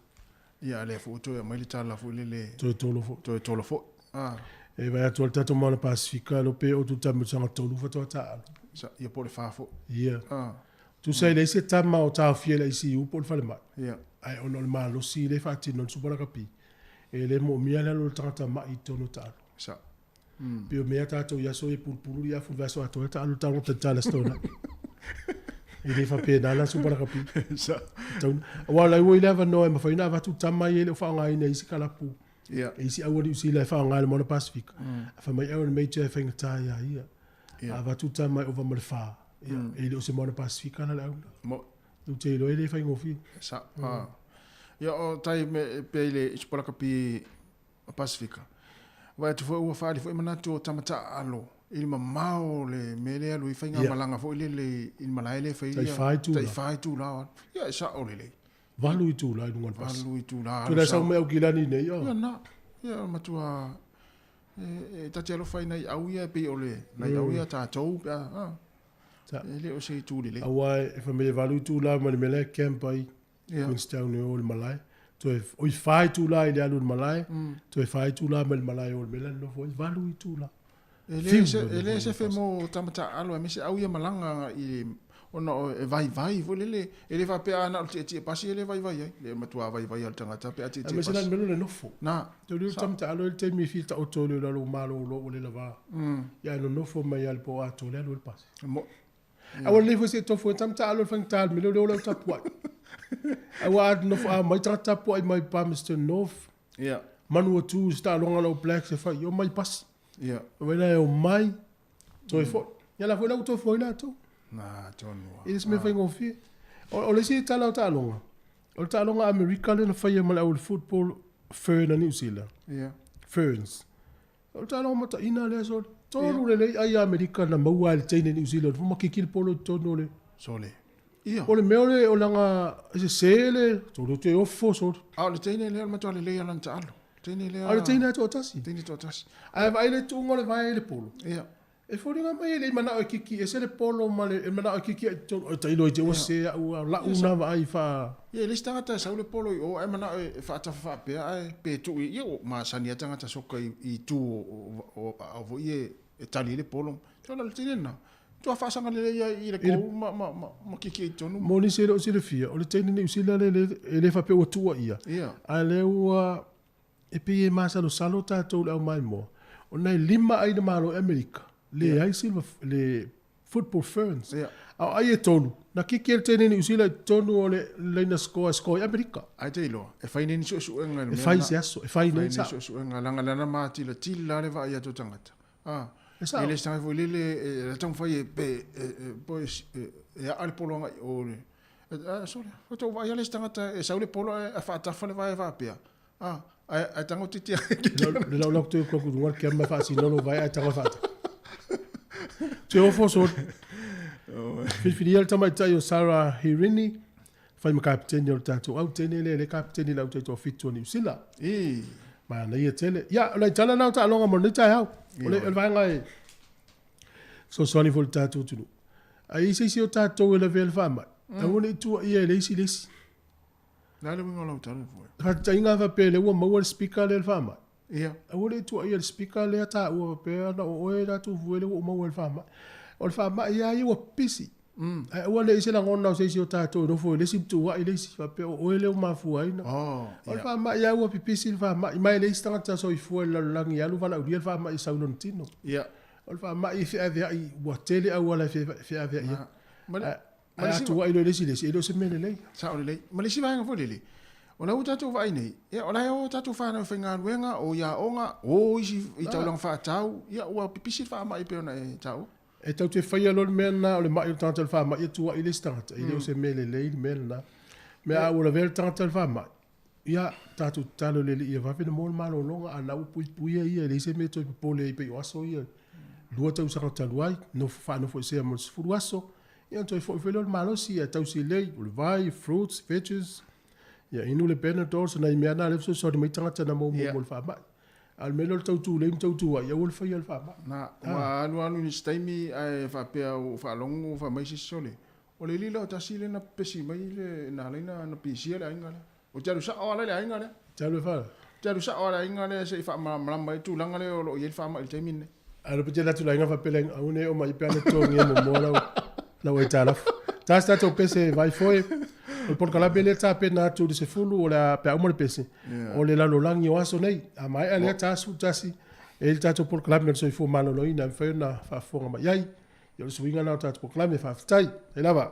Ia a lea foi ua toe aumai le tala foi lele. Toe tolo foi. Toe tolo foi. Ah. E vaai atu le tatou Moana Pasifika, e pe o tu taamilisaga tolu faatoa taaalo. Ia po o le fa foi. Ia. Ah. Tusa e leai se tama o taofia i le ICU po o le falemai. Ia. Ae ona o le malosi lea e faatino e le Supa Lakapi, e le moomia le alu o le tagata mai i totonu o taaalo. Sa. Pei o mea tatou i aso ia pulupulu ia afu vaiaso atoa taaalo tago tatala stona. E le faapena la Supa Lakapi. Sa. Tau, aua o la ua i le avanoa e mafai ona avatu tama ia e le o faaaogaina e isi kalapu. Ia. E isi aua Niu Sila e faaaoga e le Moana Pasifika. A fai mai au le major e faigata ia ia. Ia. A avatu tama e ova ma le fa. Ia, e le o se Moana Pasifika la le auna. Mo Ou te iloa e le faigofie. Sa. Ah. Ia o tai me pe i le Supa Lakapi Pasifika. Vaai atu foi ua faaali foi manatu o tama taaalo i le mamao o le mea lea alu ai faigamalaga foi lele i le malae lea e fai Tai fa itula. Tai fa itula o alu. Ia e sao lelei. Valu itula i luga o le pasi. Valu itula alu Tu la sao. sau mai Aukilani nei, oh. Ia na. Ia matua e ta te alofa i nai au ia e pei o le nai au ia tatou pe a. Ah. Sa. E le o se itu lelei. Aua e fai mai e valu itula ma le mea la e camp ai. Ia. Queenstown e o i le malae. Toe, oi fa itula i le alu i le malae. Toe fa itula mai le malae o le mea la e nonofo ai. Valu itula. E le Fiu se le e le nofo se i fe mo tama taaalo aemaise au ia malaga i ona o e vaivai foi lele e le faapea ana o le tietie pasi e le vaivai ai le matua vaivai o le tagata pe a tietie Aemaise la pasi. le mea le nofo. Na. Te uli tama taaalo i le taimi e fia taoto le lalo malo lo o le lava. Ia nonofo mai ia le po atoa le alu i le pasi. Mo Aua lelei foi se tofu e tama taaalo i le faigata le mea lea o lau tapuai. Aua a nofo a mai tagata tapuai mai Palmerston North. Ia. Manu atu se taaloga lau Blacks e fai, o mai pasi. Ia. O la e o mai, toe foi. Ia la foi la ua tofu ai latou. Na tonu. E le se mea faigofie. O le isi tala o taaloga, o le taaloga Amerika lea na faia ma le au le football Fern a New Zealand. Ia. Ferns. O le taaloga mataina lea sole. Tolu lelei ai Amerika na maua ai le teine New Zealand. Fuma kiki le polo i totonu o le. Sole. Ia. O le mea o le o langa e sese le, tolu te ofo sole. A o le teine lea o le matua lelei o lana taalo. Teine lea. A o le teine a toatasi. Teine toatasi. Ae vaai le tuuga o le vae i le polo. Ia. E foliga mai e le i manao e kiki, e se le polo ma le, e manao e kiki ai totonu. O tailo i te ua se au, au lau na vaai wha. Ia, e le isi tagata e sau le polo i o, ae manao e faatafa faapea ae pe tuu i, ia o masani a tagata soka i tu o o foi e e tali i le polo. Te ola le teine lena. Tua faasaga lelei ai i le kou ma kiki i totonu. Mo nisi e le o silafia, o le teine Niu Sila le le e le faapea ua tuua ia. Ia. A lea ua e pei e masalosalo tatou le au maimoa. O nai lima ai na malo e Amerika. Le ai silva le football ferns. Ia. A o ai e tolu. Na kiki e le teine Niu Sila i totonu o le leina score score i Amerika. Ai te iloa, e fai nei ni suesuega i le E mea fai lena. se aso, e fai Fai nei ni sa. suesuega, langa lana matilatila le vaai atu o tagata. Ah. E sao. E le isi tagata foi lele, e la taumafai e pe, e po e e aa le polo agai o le. Ah, sole, o vaai le isi tagata e sau le polo e faatafa le vae faapea. Ah, ae ae tago titi ai. Le lau lau te kua kutunga kia ma whaasino vai ai tanga whaata. Te ofo so. Whiriwhiria le tamaitai o Sarah Hirini, whai ma kapiteni o le tātou au tene le le kapiteni lau taitoa fitu o Niu Sila. E. Ma na ia tele. Ia, o le tala nau taaloga mo lenei taeao. O le vaega e fesoasoani foi i le tatou atunuu. Ae i se isi o tatou e lavea le faamai, aua ne i tuuaia e le isi le isi. Na le uiga o lau tala foi. Faataitaiga faapea lea ua maua le speaker lea i le faamai. Ia. Aua ne i tuuaia le speaker lea taua faapea na o oe latou fue lea ua ou maua i le faamai. O le faamai lava ia ua pisi. Ae aua ne i se lagona o se isi o tatou e nofo i le isi ma tuuai le isi faapea o oe lea ua mafuaina. Oh, O le faamai lava ua pipisi le faamai. Mai le isi tagata soifua i le lalolagi e alu valaaulia le faamai e sau lona tino. Ia. O le faamai e feaveai ua tele auala e feaveai ai. Ma le Ae a tuuai loa i le isi le isi, e le o se mea lelei. Sao lelei. Ma le isi vaega foi lele. O la ua tatou vaai nei, ia o la e o tatou whānau whaingaluega, o iaoga, o isi i taulaga faatau, ia ua pipisi le faamai e pei ona e taua. E tau te whaia loa le mea lena o le mai o le tagata i le faamai e tuuai le isi tagata. E le o se mea lelei le mea lena. Mea a ua lavea le tagata i le faamai, ia tatou tatalo i le Alii ia vave na maua le malologa a na ua puipuia ia e leai se mea toe popole ai pei o aso ia. Lua tausaga talu ai, nofo faanofoesea mo le 10 aso, ia ona toe foi foi lea o le malosi, ae tausi lelei, o le vai, fruits, veggies, ia inu le Panadol, so nai mea na lea e fesoasoani mai tagata na maua muamua i le faamai. A o le mea lea o le tau tulei ma tau tuai, aua le faia le faamai. Na, ua alu alu i nisi taimi ae faapea ua faalogo fai mai se isi sole, o le alii lea o tasi lea na pepesi mai le na ala ai na pisia le aiga lea. Ou te alu sao lava la i le aiga lea. Te alu e fale? Ou te alu sao lava i le aiga lea se i faamalamalama ai le tulaga lea o lo o i ai le faamai i le taimi lenei. Alu pe te alu atu i le aiga faapea le aiga, aua ne i oo mai pe a na totogia muamua lau, lau aitalafu. Ta se tatou pese vai foe, o le polokalame lea tapena atu i le 10 o le a, pe a uma le pese, o le lalolagi o aso nei. A maea lea ta 11, e i ai le tatou polokalame o le soifua maloloina e mafai ona faafofoga mai ai. Ia o le suiga lena o tatou polokalame, faafetai. Faafetai lava.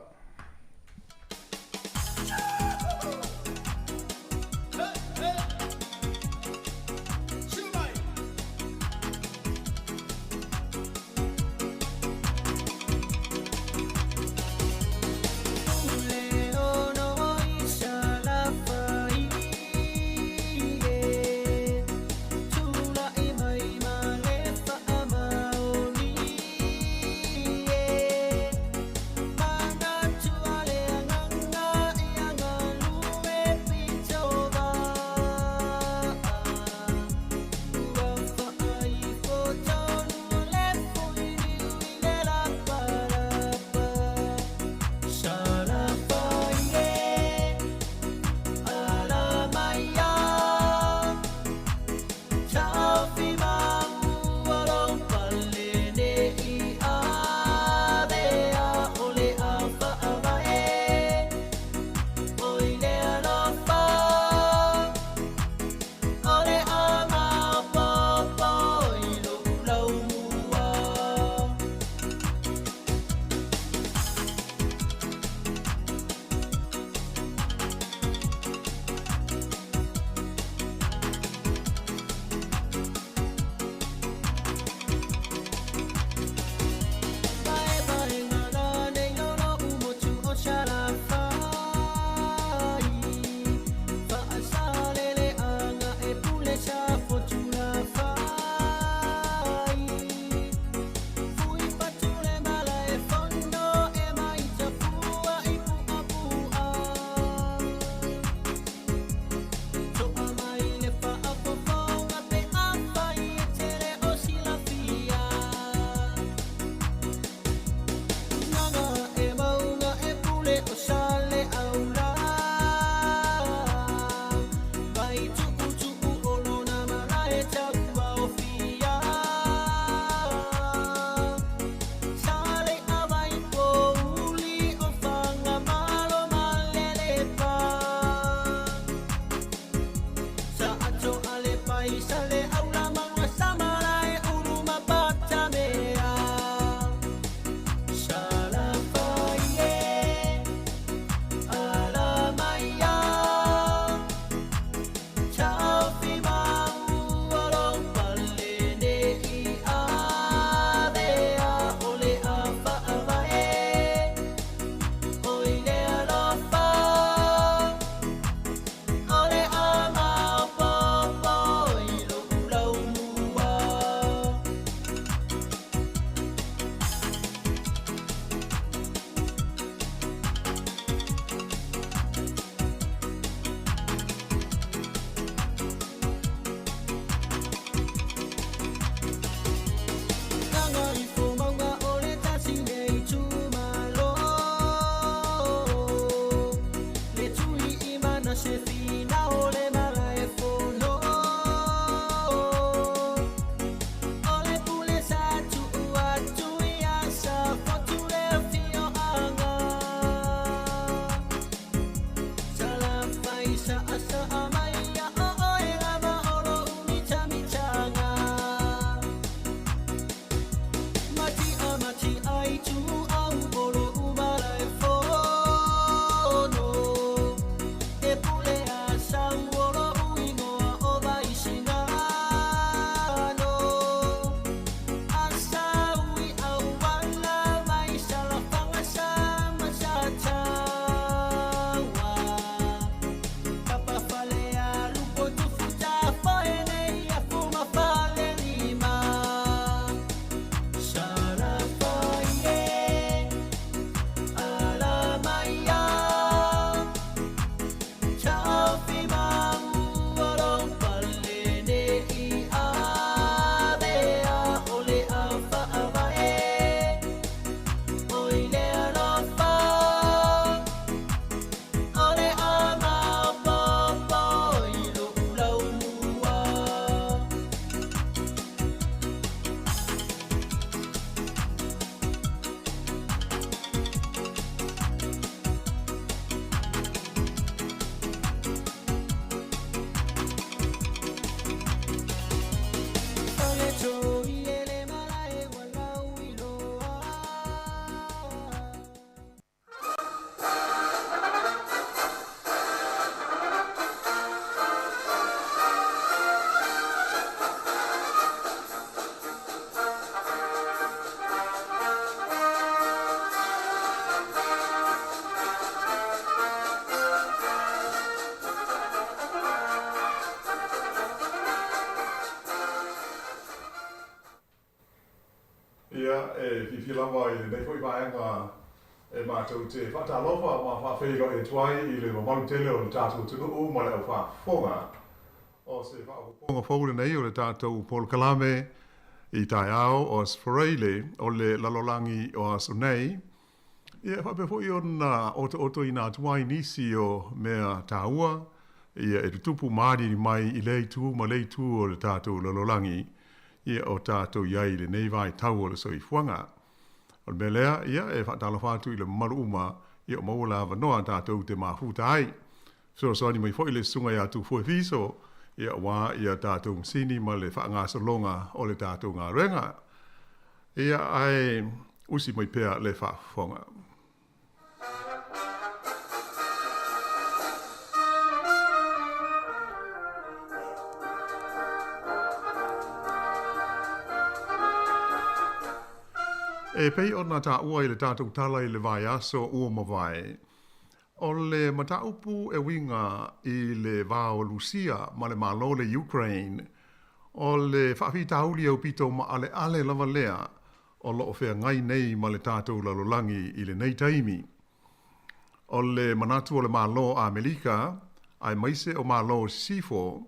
e fiafia lava i lenei foi vaega e matou te faatalofa ma faafeiloai atu ai i le mamalu tele o le tatou atunuu ma le aufaafofoga. O se faaopoopoga fou lenei o le tatou polokalame i taeao o Aso Faraile o le lalolagi o aso nei, ia e faapea foi ona otootoina atu ai nisi o mea taua ia e tutupu ma aliali mai i lea itu ma le itu o le tatou lalolagi ia o tatou i ai i lenei vaitau o le soifuaga. O le mea lea, ia e faatalofa atu i le mamalu uma ia o maua le avanoa tatou te mafuta ai. Fesoasoani mai foi le Susuga ia Tufue Fiso, ia aua ia tatou masini ma le faagasologa o le tatou galuega. Ia ae usi mai pea le faafofoga. E pei ona taua i le tatou tala i le vaiaso ua mavae, O le mataupu e uiga i le va o Lusia ma le Malo o le Ukraine, o le faafitauli aupito maaleale lava lea o lo o feagai nei ma le tatou lalolagi i lenei taimi. O le manatu o le Malo o Amelika, aemaise o Malo o Sisifo,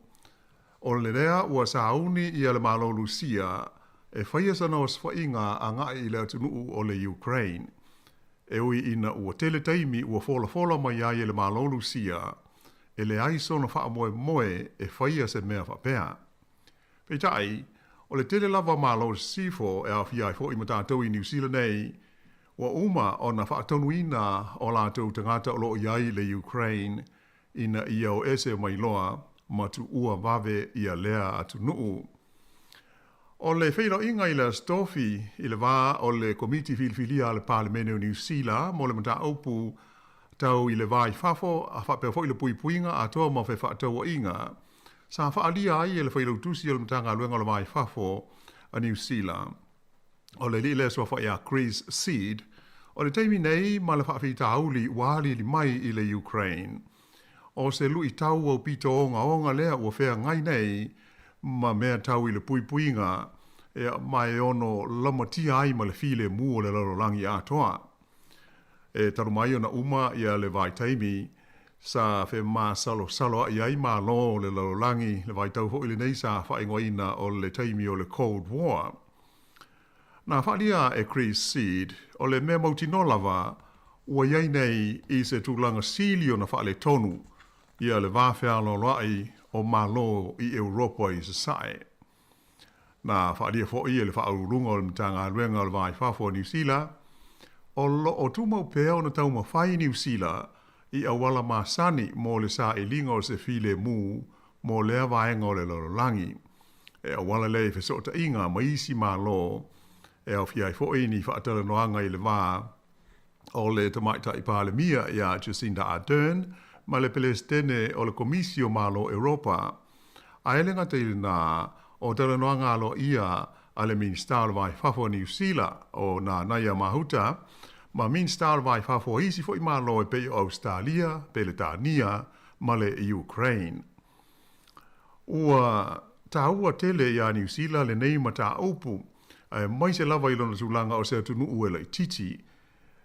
o le lea ua sauni ia le Malo o Lusia e faia sana osofaiga agai i le atunuu o le Ukraine. E ui ina ua tele taimi ua folafola mai ai e le Malo Lusia, e leai sona faamoemoe e faia se mea faapea. Peitai, o le tele lava o Malo Sisifo e aofia ai foi ma tatou i Niu Sila nei, ua uma ona faatonuina o latou tagata o lo o i ai i le Ukraine ina ia o ese mai loa ma tuua vave ia lea atunuu. O le feiloaiga i le Aso Tofi i le va o le Komiti Filifilia a le Palemene o Niu Sila mo le mataupu tau i le va i fafo a faapea foi le puipuiga atoa ma fefaatauaiga sa faaalia ai e le Failautusi o le Matagaluega o le Va i Fafo a Niu Sila o le alii lea suafa ia Chris Seed, o le taimi nei ma le faafitauli ua aliali mai i le Ukraine. O se luitau aupito ogaoga lea ua feagai nei ma mea tau i le puipuiga ea ma e ono lamatia ai ma le filemu o le lalolagi atoa. E talu mai ona uma ia le vaitaimi sa femasalosaloaʻi ai Malo o le lalolagi, le vaitau foi lenei sa faaigoaina o le taimi o le Cold War. Na faaalia e Chris Seed, o le mea mautinoa lava ua i ai nei i se tulaga sili ona faaletonu ia le va fealoaloaʻi o Malo i Europa i Sasae. Na faaalia foi e le Faauluuluga o le Matagaluega o le Va i Fafo a Niu Sila, o lo o tumau pea ona taumafai Niu Sila i auala masani mo le sailiga o se filemu mo lea vaega o le lalolagi. E auala lea i fesootaiga ma isi Malo e aofia ai foi ni faatalanoaga i le va o le Tamaitai Palemia ia Jacinda Ardern ma le Pelesitene o le Komisi o Malo o Europa. Ae le gata i lenā, o talanoaga aloaia a le Minisita o le Va i Fafo a Niu Sila, o Nanaia Mahuta, ma Minisita o le Va i Fafo a isi foi Malo e pei o Ausetalia, Peletania ma le Ukraine. Ua taua tele iā Niu Sila lenei mataupu, aemaise lava i lona tulaga o se atunuu e laitiiti.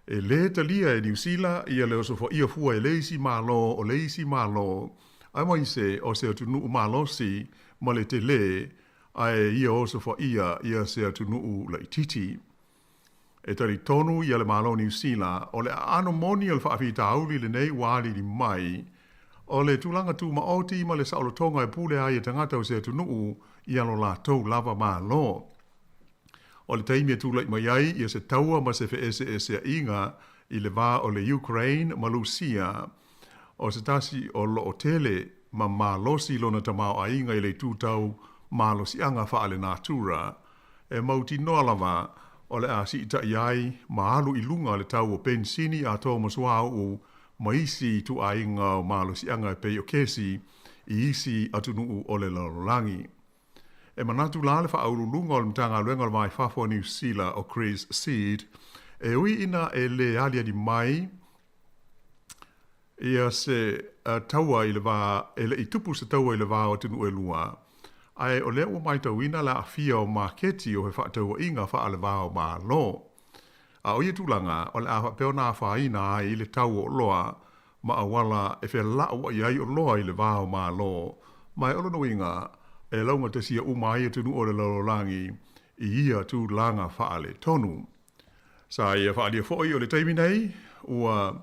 E lē talia e Niu Sila ia le osofaia fua e le isi Malo o le isi Malo, aemaise o se atunuu malosi ma le telē, ae ia osofaia ia se atunuu laitiiti. E talitonu ia le Malo o Niu Sila, o le aano moni o le faafitauli lenei ua aliali mai, o le tulaga tumaoti ma le saolotoga e pule ai e tagata o se atunuu ia lo latou lava Malo. O le taimi e tulai mai ai ia se taua ma se feeseeseaiga i le va o le Ukraine ma Lusia, o se tasi o lo o tele ma malosi lona tamaoaiga i le itu tau malosiaga faalenatura, e mautinoa lava o le a siitai ai ma alu i luga le tau o penisini atoa ma suauu ma isi ituaiga o malosiaga e pei o kesi i isi atunuu o le lalolagi. E manatu la le Faauluuluga o le Matagaluega o le Va i Fafo a Niu Sila o Chris Seed, e ui ina e lē aliali mai ia se taua i le va, e le i tupu se taua i le va o atunuu e lua, Ae o lea ua matauina le aafia o maketi o fefaatauaiga faale-va o Malo. A o ia tulaga, o le a faapea ona afaina ai le tau o oloa ma auala e felauai ai oloa i le va o Malo, ma o lona uiga, e laugatasia uma ai atunuu o le lalolagi i ia tulaga faaletonu. Sa ia faaalia foi o le taimi nei, ua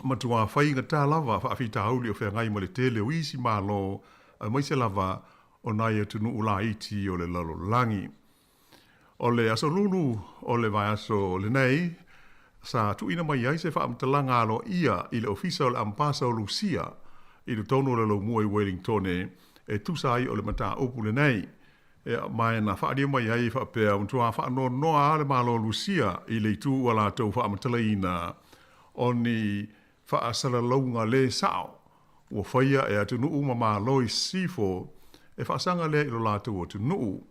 matuā faigata lava faafitauli o feagai ma le tele o isi Malo aemaise lava o nai atunuu laiti o le lalolagi. O le Aso Lulu o le vaiaso lenei, sa tuuina mai ai se faamatalaga aloaia i le Ofisa o le Amepasa o Lusia i totonu o le Laumua i Welingtone e tusa ai o le mataupu lenei. Ia, ma na faaalia mai ai e faapea, ua matua faanoanoa lava le Malo o Lusia i le itu ua latou faamatalaina o ni faasalalauga lē sa'o ua faia e atunuu ma Malo i sisifo e faasaga lea i lo latou atunuu.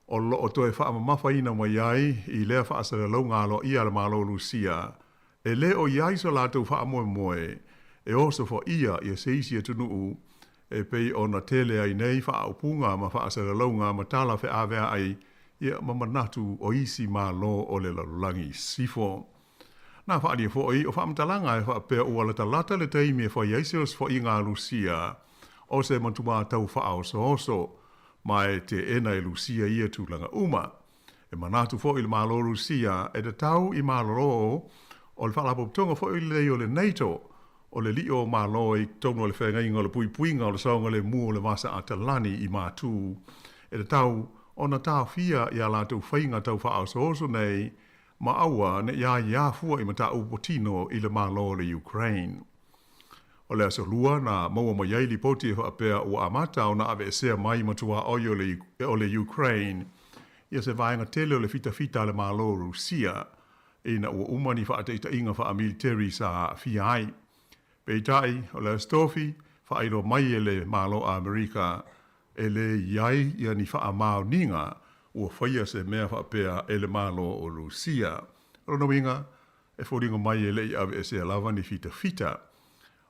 O lo o toe faamamafaina mai ai i lea faasalalauga aloaia a le Malo o Lusia, e lē o i ai so latou faamoemoe e osofaia ia se isi atunuu e pei ona tele ai nei faaupuga ma faasalalauga ma tala feaveai ia ma manatu o isi Malo o le lalolagi i sisifo. Na faaalia foi o faamatalaga e faapea ua latalata le taimi e fai ai se osofaiga a Lusia o se matuā tau faaosooso, ma e teena e Lusia ia tulaga uma. E manatu foi le Malo o Lusia e tatau i malolo o le Faalapotopotoga foi lenei o le NATO, o le lio o Malo i totonu o le Feagaiga o le Puipuiga o le Saogalemu o le Vasa Atalani i Matu, e tatau ona taofia i a latou faiga tau faaosooso nei ma aua ne i aia fua i mataupu tino i le Malo o le Ukraine. O le aso Lua na maua mai ai lipoti e faapea ua amata ona aveesea mai matuaoi o le Ukraine ia se vaega tele o le fitafita a le Malo o Rusia ina ua uma ni faataitaiga faamiliteri sa aafia ai. Peitai, o le Aso Tofi, faailoa mai e le Malo Amerika e lē i ai ia ni faamaoniga ua faia se mea faapea e le Malo o Rusia. O lona uiga, e foliga mai e le i aveesea lava ni fitafita.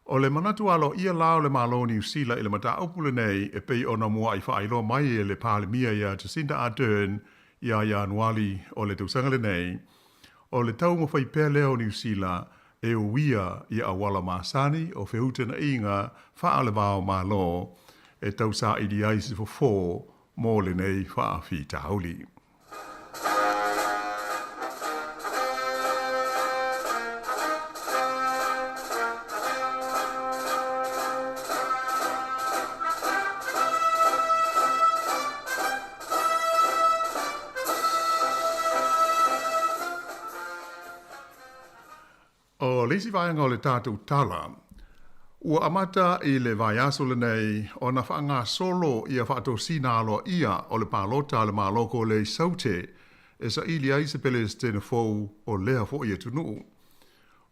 O le manatu aloaia la o le Malo o Niu Sila i le mataupu lenei e pei ona muaʻi faailoa mai e le Palemia iā Jacinda Ardern iā Ianuali o le tausaga lenei, o le taumafai pea lea o Niu Sila e uia ia auala masani o feutagaiga faale-va-o-Malo e tausaili ai se fofo mo lenei faafitauli. O le isi vaega o le tatou tala, ua amata i le vaiaso lenei ona faagasolo ia faatosina aloaia o le palota a le Malo Kolea i Saute e saili ai se Pelesitene fou o lea foi atunuu.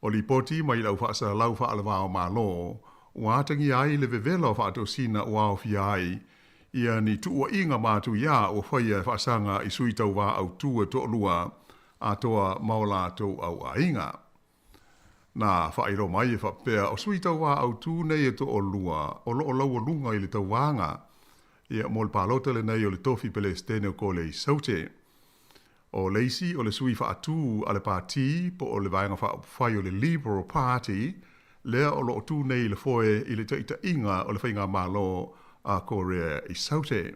O lipoti mai lau faasalalau faale-va-o-Malo, ua atagia ai le vevela o faatosina ua aofia ai ia ni tuuaiga matuia ua faia e faasaga i sui tauvā autū e toalua atoa ma o latou auaiga. Na faailoa mai e faapea o sui tauvā autū nei e toalua o lo o laualuga i le tauvaga ia mo le palota lenei o le tofi Pelesitene o Kolea i Saute. O le isi o le sui faatū a le pati po o le Vaega Faaupufai o le Liberal Party lea o lo o tū nei i le foe i le taitaiga o le faigamalo a Korea i Saute.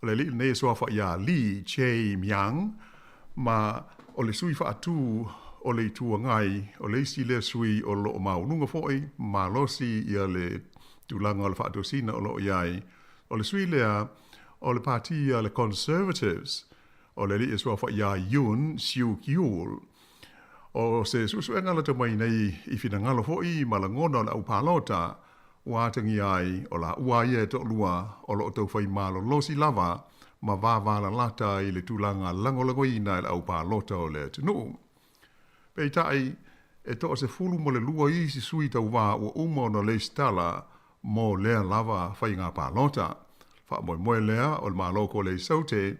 O le alii lenei e suafa iā Lee Jae-myung ma o le sui faatū o le Itu Agai, o le isi lea sui o lo o maualuga foi malosi ia le tulaga o le faatosina o lo o i ai. O le sui lea o le pati a le Conservatives, o le alii e suafa iā Yoon Suk-yeol. O se suesuega lata mai nei i finagalo foi ma lagona o le aupalota ua atagia ai o laua ia e toalua o lo o taufai malolosi lava ma vavalalata i le tulaga lagolagoina e le aupalota o le atunuu. Peitai, e 12 isi sui tauvā ua uma ona lesitala mo lea lava faiga palota. Faamoemoe lea o le Malo Kolea i Saute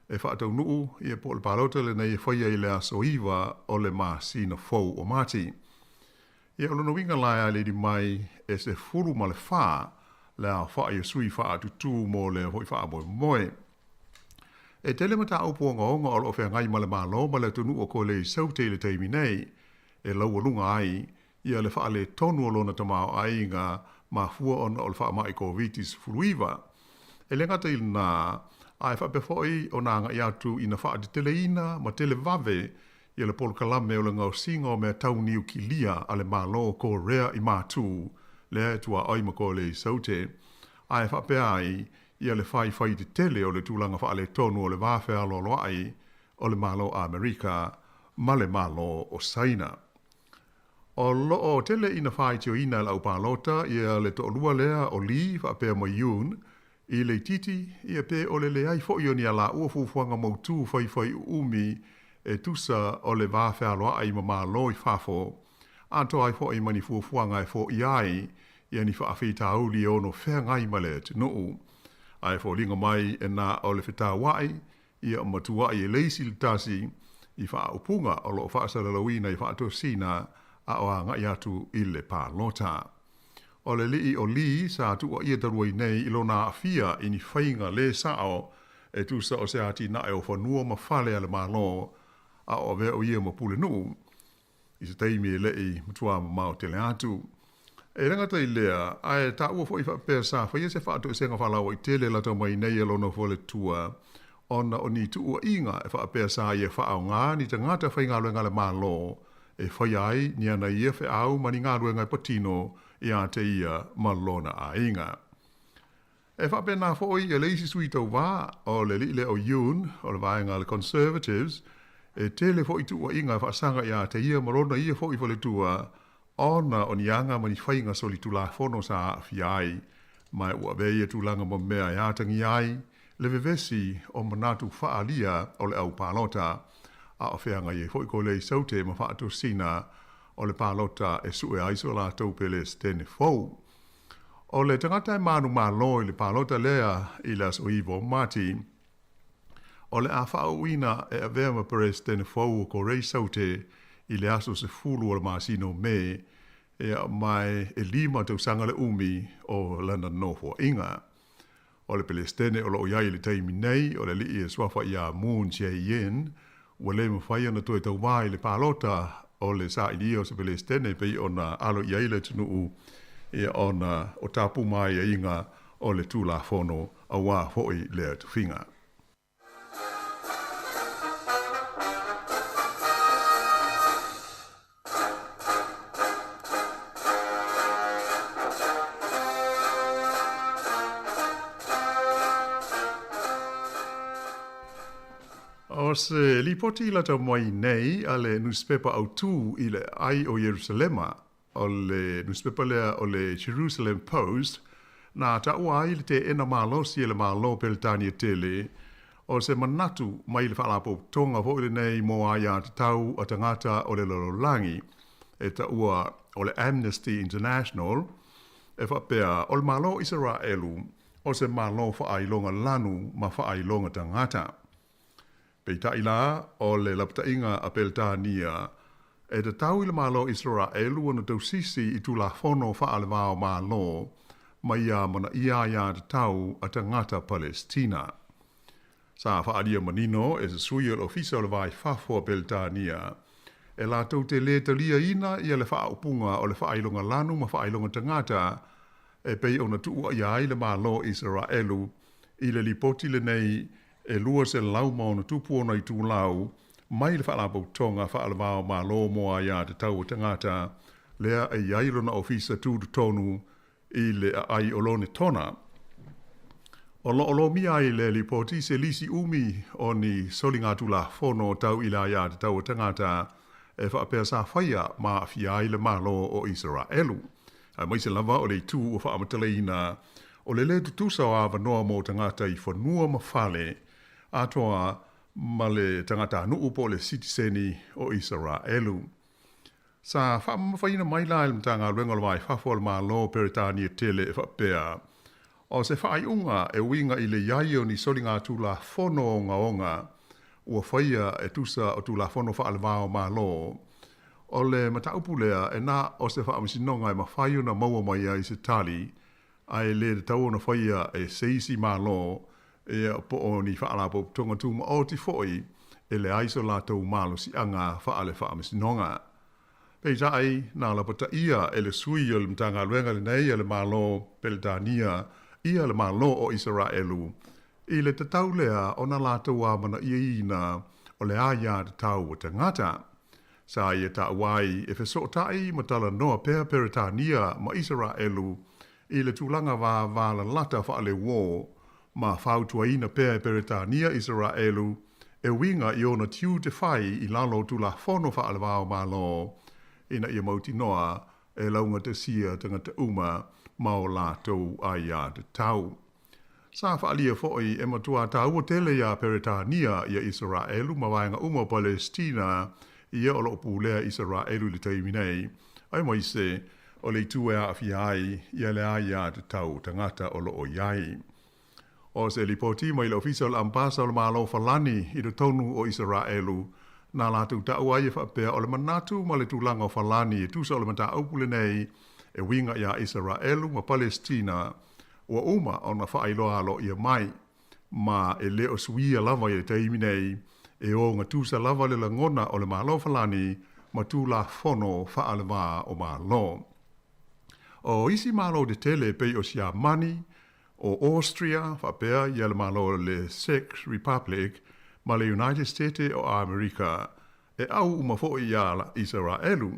e faataunuu ia po o le palota lenei e faia i le aso 9 o le masina fou o Mati. Ia o lona uiga la e aleli mai e 14 le aofa'i o sui fa'atutū mo lea fo'i fa'amoemoe. E tele mataupu ogaoga o lo'o feagai ma le Malo ma le atunuu o Kolei Saute i le taimi nei, e laualuga ai ia le faaletonu o lona tamaoaiga mafua ona o le faamai Koviti-19. E le gata i lena, ae faapea foi ona agai atu ina faateteleina ma televave ia le polokalame o le gaosiga o mea tau niukilia a le Malo o Korea i Matu, lea e tuaoi ma Kolei Saute, ae faapea ai ia le faifai tetele o le tulaga faaletonu o le va fealoaloa'i o le Malo Amerika ma le Malo o Saina. O loo tele ina faitioina e le aupalota ia le toalua lea o Lee faapea ma Yoon i le itiiti ia pe o le leai foi o ni alaua fuafuaga mautū faifai uumi e tusa o le va fealoa'i ma Malo i fafo, atoa ai foi ma ni fuafuaga e foia ai ia ni faafitauli e ono feagai ma le atunuu. Ae foliga mai e na o le fetaua'i ia ma tua'i e le isi le tasi i faaupuga o loo faasalalauina i faatosina a o aga'i atu i le palota. O le alii o Lee sa tuuaia talu ai nei i lona aafia i ni faiga lē sa'o e tusa o se atinae o fanua ma fale a le Malo a o avea o ia ma pulenuu i se taimi e le'i matuā mamao tele atu. E le gata i lea, ae taua fo'i faapea sa faia se faatoesega faalauaitele lata mai nei e lona faletua ona o ni tuuaiga e faapea sa ia faaaogā ni tagata faigaluega a le Malo e faia ai ni ana ia feau ma ni galuega e patino iā te ia ma lona aiga. E faapena foʻi e le isi sui tauvā, o le alii lea o Yoon, o le vaega a le Conservatives, e tele foʻi tuuaiga e faasaga iā te ia ma lona ia foʻi faletua ona o ni aga ma ni faiga solitulafono sa aafia ai, ma ua avea ia tulaga ma mea e atagia ai le vevesi o manatu faaalia o le au palota, a o feagai ai foʻi Kolei Saute ma faatosina o le palota e sue ai so latou Pelesitene fou. O le tagata e manumalo i le palota lea i le aso 9 o Mati, o le a faaauuina e avea ma Peresetene fou o Korei Saute i le aso 10 o le masina o Me, ia ma e 5 tausaga le umi o lana nofoaiga. O le Pelesitene o loo i ai i le taimi nei, o le alii e suafa iā Moon Jae-in, ua le mafai ona toe tauvā i le palota o le sailia o se Pelesitene e pei ona alo i ai le atunuu ia ona o tapu ma aiaiga o le Tulafono auā foʻi lea tofiga. O se lipoti lata mai nei a le nusipepa autū i le aai o Ierusalema, o le nusipepa lea o le Jerusalem Post, na taua ai le teena malosi e le Malo o Peretania tele o se manatu mai le Faalapotopotoga foi lenei mo aiatatau a tagata o le lalolagi e taua o le Amnesty International, e faapea o le Malo o Isaraelu o se Malo faailoga lanu ma faailoga tagata. Peitai la, o le lapataiga a Peretania e tatau i le Malo o Isaraelu ona tausisi i Tulafono faale-va o Malo ma ia manaia aiatatau a tagata Palestina. Sa faaalia manino e se sui o le Ofisa o le Va i Fafo a Peretania e latou te lē taliaina ia le faaupuga o le faailoga lanu ma faailoga tagata e pei ona tuuaia ai le Malo o Isaraelu i le lipoti lenei e 260 ona itulau mai le Faalapotopotoga Faale-va o Malo mo Aiatatau a Tagata lea e i ai lona ofisa tutotonu i le aai o Lonetona. O loo lomia ai le lipoti se lisi umi o ni soligatulafono tau i le aiatatau a tagata e faapea sa faia ma aafia ai le Malo o Isaraelu, aemaise lava o le itu ua faamatalaina o le lē tutusa o avanoa mo tagata i fanua ma fale atoa ma le tagatanuu po o le sitiseni o Isaraelu. Sa faamamafaina mai la e le Matagaluega o le Va i Fafo a le Malo o Peretania tele e faapea, o se faaiuga e uiga i le i ai o ni soligatulafono ogaoga ua faia e tusa o Tulafono faale-va o Malo. O le mataupu lea e na o se faamasinoga e mafai ona maua mai ai se tali. ae le tatau ona faia e se isi Malo, ia, po o ni faalapotopotoga tumaoti foi e leai so latou malosiaga faale-faamasinoga. Peitai, na lapataia e le sui o le Matagaluega lenei a le Malo Peretania ia le Malo o Isaraelu i le tatau lea ona latou amanaiaina o le aiatatau a tagata. Sa ia taua ai e fesootai ma talanoa pea Peretania ma Isaraelu i le tulaga vavalalata faaleuō ma fautuaina pea e Peretania Isaraelu e uiga i ona tiute fai i lalo o Tulafono faale-va o Malo ina ia mautinoa e laugatasia tagata uma ma o latou aiatatau. Sa faaalia foi e matua taua tele iā Peretania ia Isaraelu ma vaega uma o Palesitina ia o lo o pulea Isaraelu i le taimi nei, aemaise o le itu e aafia ai ia le aiatatau tagata o lo o i ai. O se lipoti mai le Ofisa o le Ambasa o le Malo o Falani i totonu o Isaraelu, na latou taua ai e faapea o le manatu ma le tulaga o Falani e tusa o le mataupu lenei e uiga iā Isaraelu ma Palesitina ua uma ona faailoa aloaia mai, ma e le o suia lava i le taimi nei, e ogatusa lava le lagona o le Malo Falani ma Tulafono faale-va o Malo. O isi Malo tetele e pei o Siamani, o Austria, faapea ia le Malo o le Czech Republic ma le United State o Amerika, E ʻau uma foi iā Isaraelu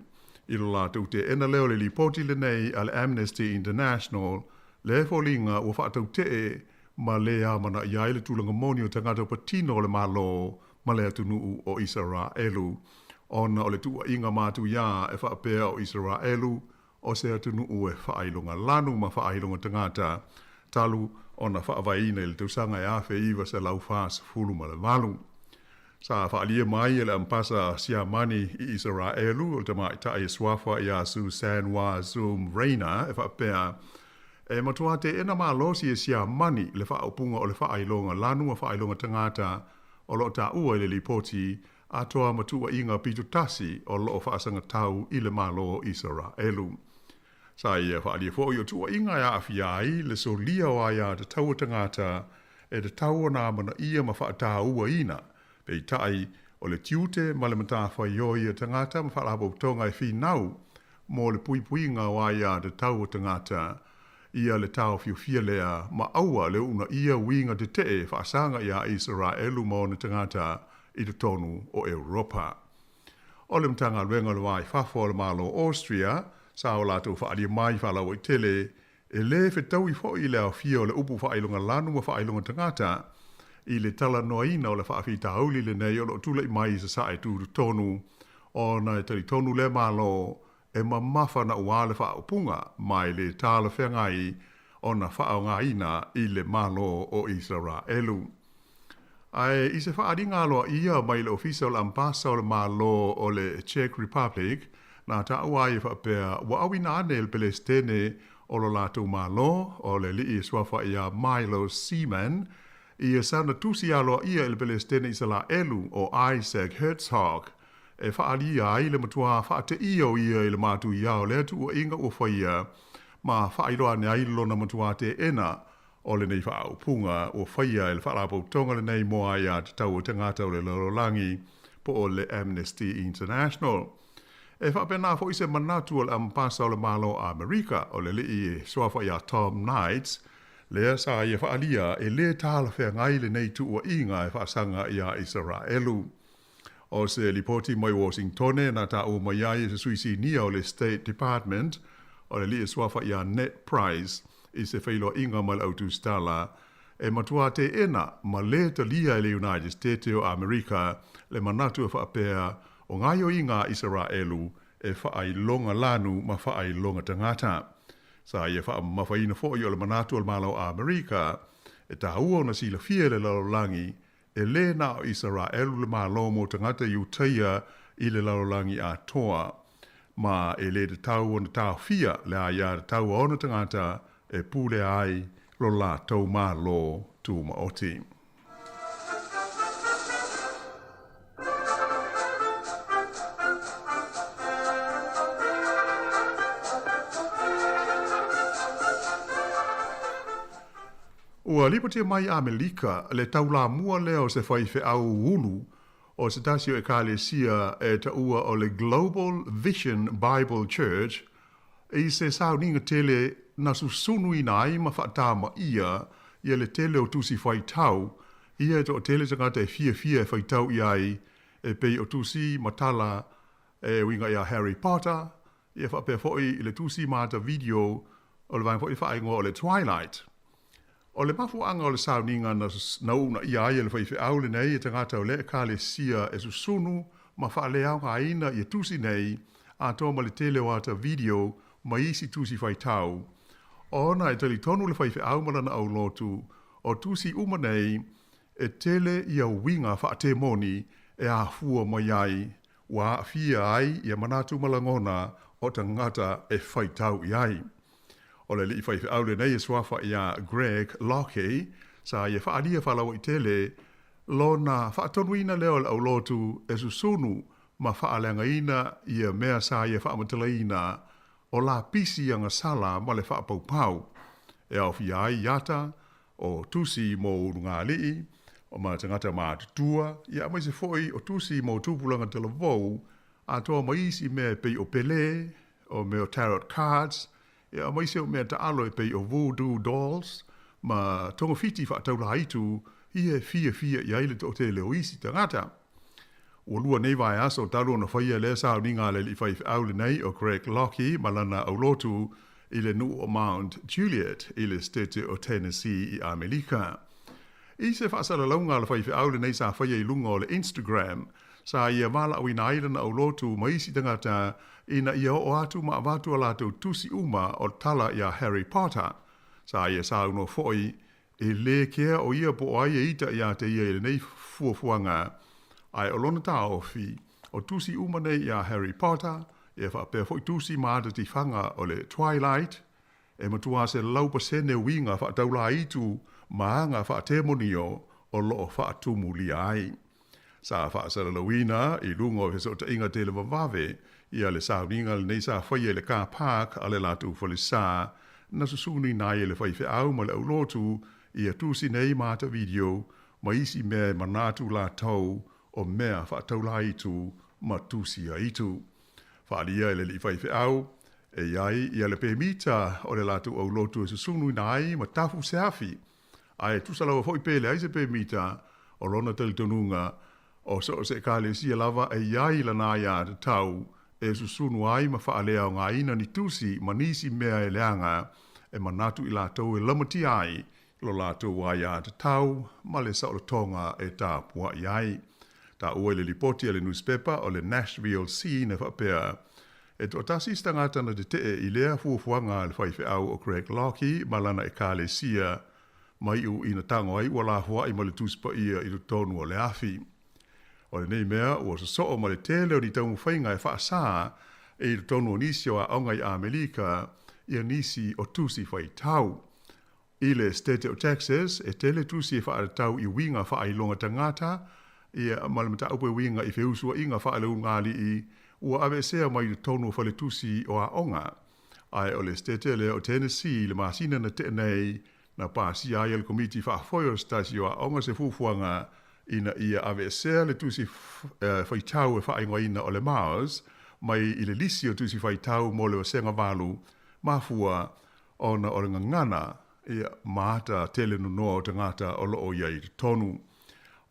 i lo latou teena lea o le lipoti lenei a le Amnesty International, le foliga ua faatautee ma le amanaia ai le tulaga moni o tagata patino o le Malo ma le atunuu o Isaraelu, ona o le tuuaiga matuia e faapea o Isaraelu o se atunuu e faailoga lanu ma faailoga tagata talu ona faavaeina i le tausaga e 1948. Sa faaalia mai e le Ambasa Siamani i Isaraelu o le tamaitai e suafa iā Susan Wazum Rayner e faapea, E matua teena malosi e Siamani le faaupuga o le faailoga lanu ma faailoga tagata o lo o taua i le lipoti atoa ma tuuaiga pito tasi o lo o faasagatau i le Malo o Isaraelu. Sa ia faaalia foi o tuuaiga e aafia ai le solia o aiatatau a tagata e tatau ona amanaia ma faatauaina, peitai, o le tiute ma le matafaioi a tagata ma faalapotopotoga e finau mo le puipuiga o aiatatau a tagata ia le taofiofia lea ma aua le uunaia uiga tetee faasaga iā Isaraelu ma ona tagata i totonu o Europa. O le Matagaluega o le Va i Fafo a le Malo o Austria sa o latou faaalia mai faalauaitele e lē fetaui foi le aofia o le upu faailoga lanu ma faailoga tagata i le talanoaina o le faafitauli lenei o lo o tulai mai i Sasae tutotonu ona e talitonu lea Malo e mamafa naʻuā le faaupuga ma e lē talafeagai ona faaaogaina i le Malo o Isaraelu. Ae i se faaaliga aloaia mai le Ofisa o le Ambasa o le Malo o le Czech Republic, na taua ai e faapea ua auina ane e le Pelesitene o lo latou Malo, o le alii e suafa iā Milos Zeman, ia sana tusi aloaia i le Pelesitene Isalaelu o Isaac Herzog, e faaalia ai le matua faateia o ia i le matuia o lea tuuaiga ua faia ma faailoa ane ai lona matua teena o lenei faaupuga ua faia e le Faalapotopotoga lenei mo Aiatatau a Tagata o le Lalolagi po o le Amnesty International. E faapena foi se manatu o le Ambasa o le Malo o Amerika o le alii e suafa iā Tom Nides, lea sa ia faaalia e lē talafeagai lenei tuuaiga e faasaga iā Isaraelu. O se lipoti mai Washingtone na taua mai ai e se sui sinia o le State Department o le alii e suafa iā Ned Price i se feiloaiga ma le autusitala e matua teena ma lē talia e le United State o Amerika le manatu e faapea o gaoioiga a Isaraelu e faailoga lanu ma faailoga tagata. Sa ia faamamafaina foi o le manatu o le Malo o Amerika e taua ona silafia e le lalolagi E lē na o Isaraelu le Malo mo tagata Iutaia i le lalolagi atoa, ma e lē tatau ona taofia le aiatatau a ona tagata e pulea ai lo latou Malo Tumaoti. Ua lipotia mai i Amelika le taulamua lea o se faifeau ulu o se tasi o ekalesia e taua o le Global Vision Bible Church i se sauniga tele na susunuina ai ma faatamaia ia le tele o tusi faitau ia e toatele tagata e fiafia e faitau i ai e pei o tusi ma tala e uiga iā Harry Potter ia faapea foi i le tusi ma ata video o le vaega foi e faaigoa o le Twilight. O le mafuaaga o le sauniga na na uunaia ai e le faifeau lenei e tagata o lea ekalesia e susunu ma faaleaogaina ia tusi nei atoa ma le tele o ata video ma isi tusi faitau ona e talitonu le faifeau ma lana aulotu o tusi uma nei e tele ia uiga faatemoni e afua mai ai ua aafia ai ia manatu ma lagona o tagata e faitau i ai. O le alii faifeau lenei e suafa iā Greg Locke, sa ia faaalia faalauaitele lona faatonuina lea o le aulotu e susunu ma faaleagaina ia mea sa ia faamatalaina o lapisi agasala ma le faapaupau e aofia ai ata o tusi mo ulugalii ma tagata matutua, ia aemaise foi o tusi mo tupulaga talavou atoa ma isi mea e pei o Pelé, o mea o tarot cards, ia aemaise o mea taalo e pei o voodoo dolls ma togafiti faataulaitu ia e fiafia i ai le toatele o isi tagata. Ua lua nei vaiaso talu ona faia lea sauniga a le alii faifeau lenei o Greg Locke ma lana aulotu i le nuu o Mount Juliet i le Setete o Tennessee i Amelika. I se faasalalauga a le faifeau lenei sa faia i luga o le Instagram, sa ia valaauina ai lana aulotu ma isi tagata ina ia oo atu ma avatu a latou tusi uma o tala iā Harry Potter. Sa ia saunoa foi e lē kea o ia po o ai e ita iā te ia i lenei fuafuaga, ae o lona taofi, o tusi uma nei iā Harry Potter, ia faapea foi tusi ma ata tifaga o le Twilight, e matuā 100% uiga faataulaitu ma aga faatemonio o loo faatumulia ai. Sa faasalalauina i luga o fesootaiga televavave ia le sauniga lenei sa faia i le car park a le latou falesa na susunuina ai e le faifeau ma le aulotu ia tusi nei ma ata video ma isi mea e manatu latou o mea faataulaitu ma tusi aitu. Faaalia e le alii faifeau e i ai ia le pemita o le latou aulotu e susunuina ai ma tafu se afi, ae tusa lava foi pe leai se pemita, o lona talitonuga, o so o se ekalesia lava e i ai lana aiatatau e susunu ai ma faaleaogaina ni tusi ma nisi mea e leaga e manatu i latou e lamatia ai lo latou aiatatau ma le saolotoga e tapuai ai. Taua i le lipoti a le nusipepa o le Nashville Scene e faapea, E toatasi se tagata na tetee i lea fuafuaga a le faifeau o Greg Locke ma lana ekalesia, ma iu ina tago ai ua lafoai ma le Tusi Paia i totonu o le afi. O lenei mea ua sosoo ma le tele o ni taumafaiga e faasā i totonu o nisi o aoga i Amelika ia nisi o tusi faitau. I le Setete o Texas, e tele tusi e faatatau i uiga faailoga tagata, ia, ma le mataupu e uiga i feusuaiga faaleulugalii ua aveesea mai i totonu o faletusi o aoga. Ae o le Setete lea o Tennessee i le masina na tea nei, na pasia ai e le Komiti Faafoe o se tasi o aoga se fuafuaga ina ia aveesea le tusi faitau e faaigoaina o le MARS mai i le lisi o tusi faitau mo le Vasega 8, mafua ona o le gagana ia ma ata tele nonoa o tagata o loo i ai i totonu.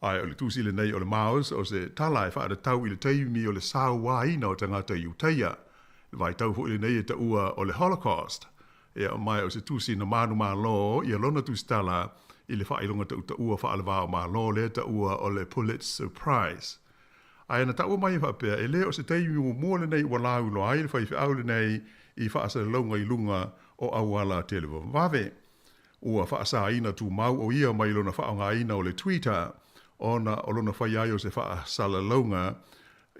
Ae o le tusi lenei o le MAOS o se tala e faatatau i le taimi o le sauaina o tagata i Iutaia. Le vaitau foi lenei e taua o le Holocaust. Ia ma o se tusi na manumalo ia lona tusitala i le faailoga tautaua faalevao malo lea taua o le Pulitzer Prize. Ae na taua mai e faapea, e le o se taimi muamua lenei ua lauiloa ai le faifeau lenei i faasalalauga i luga o auala televavave. Ua faasaina tumau o ia mai lona faaaogaina o le Twitter ona o lona fai ai o se faasalalauga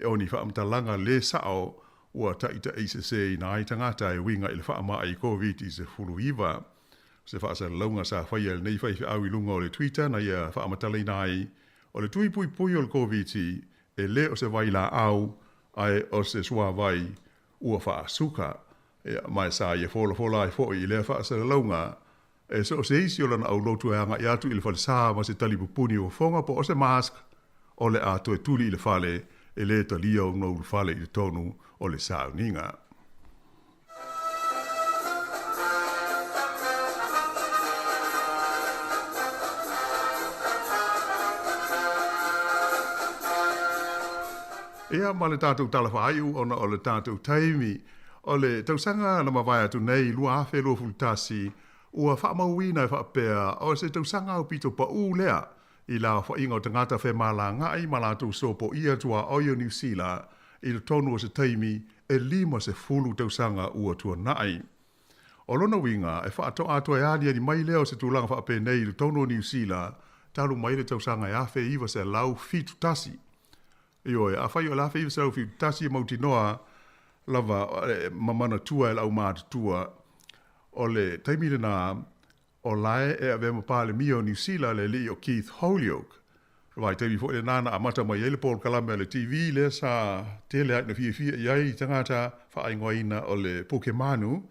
o ni faamatalaga lē sao ua taitaisesēina ai tagata e uiga i le faamai Koviti-19. O se faasalalauga sa faia e lenei faifeau i luga o le Twitter na ia faamatalaina ai O le tui puipui o le Koviti e le o se vailaau ae o se suavai ua faasuka. Ia, ma e sa ia folafola ai foi i lea faasalalauga. E so o se isi o lana aulotu e agaʻi atu i le falesā ma se talipupuni o fofoga po o se mask, o le a toe tuli i le fale, e lē talia ona ulufale i totonu o le sauniga. Ia ma le tatou tala faaiu ona o le tatou taimi. O le tausaga na mavae atu nei 2021, ua faamauina e faapea o se tausaga aupito paʻū lea i le aofaiga o tagata femalagaai ma latou sopoia tuaoi o Niu Sila i totonu o se taimi e 50 tausaga ua tuanai. O lona uiga, e faatoa toe aliali mai lea o se tulaga faapenei i totonu o Niu Sila talu mai le tausaga e 1971. Ioe, afai o le 1971 e mautinoa lava ma manatua e le aumatutua, o le taimi lena o lae e avea ma Palemia o Niu Sila le alii o Keith Holyoake. O le vaitaimi foi lena na amata mai ai le polokalame a le TV lea sa tele ai ina fiafia i ai tagata faaigoaina o le Puke Manu.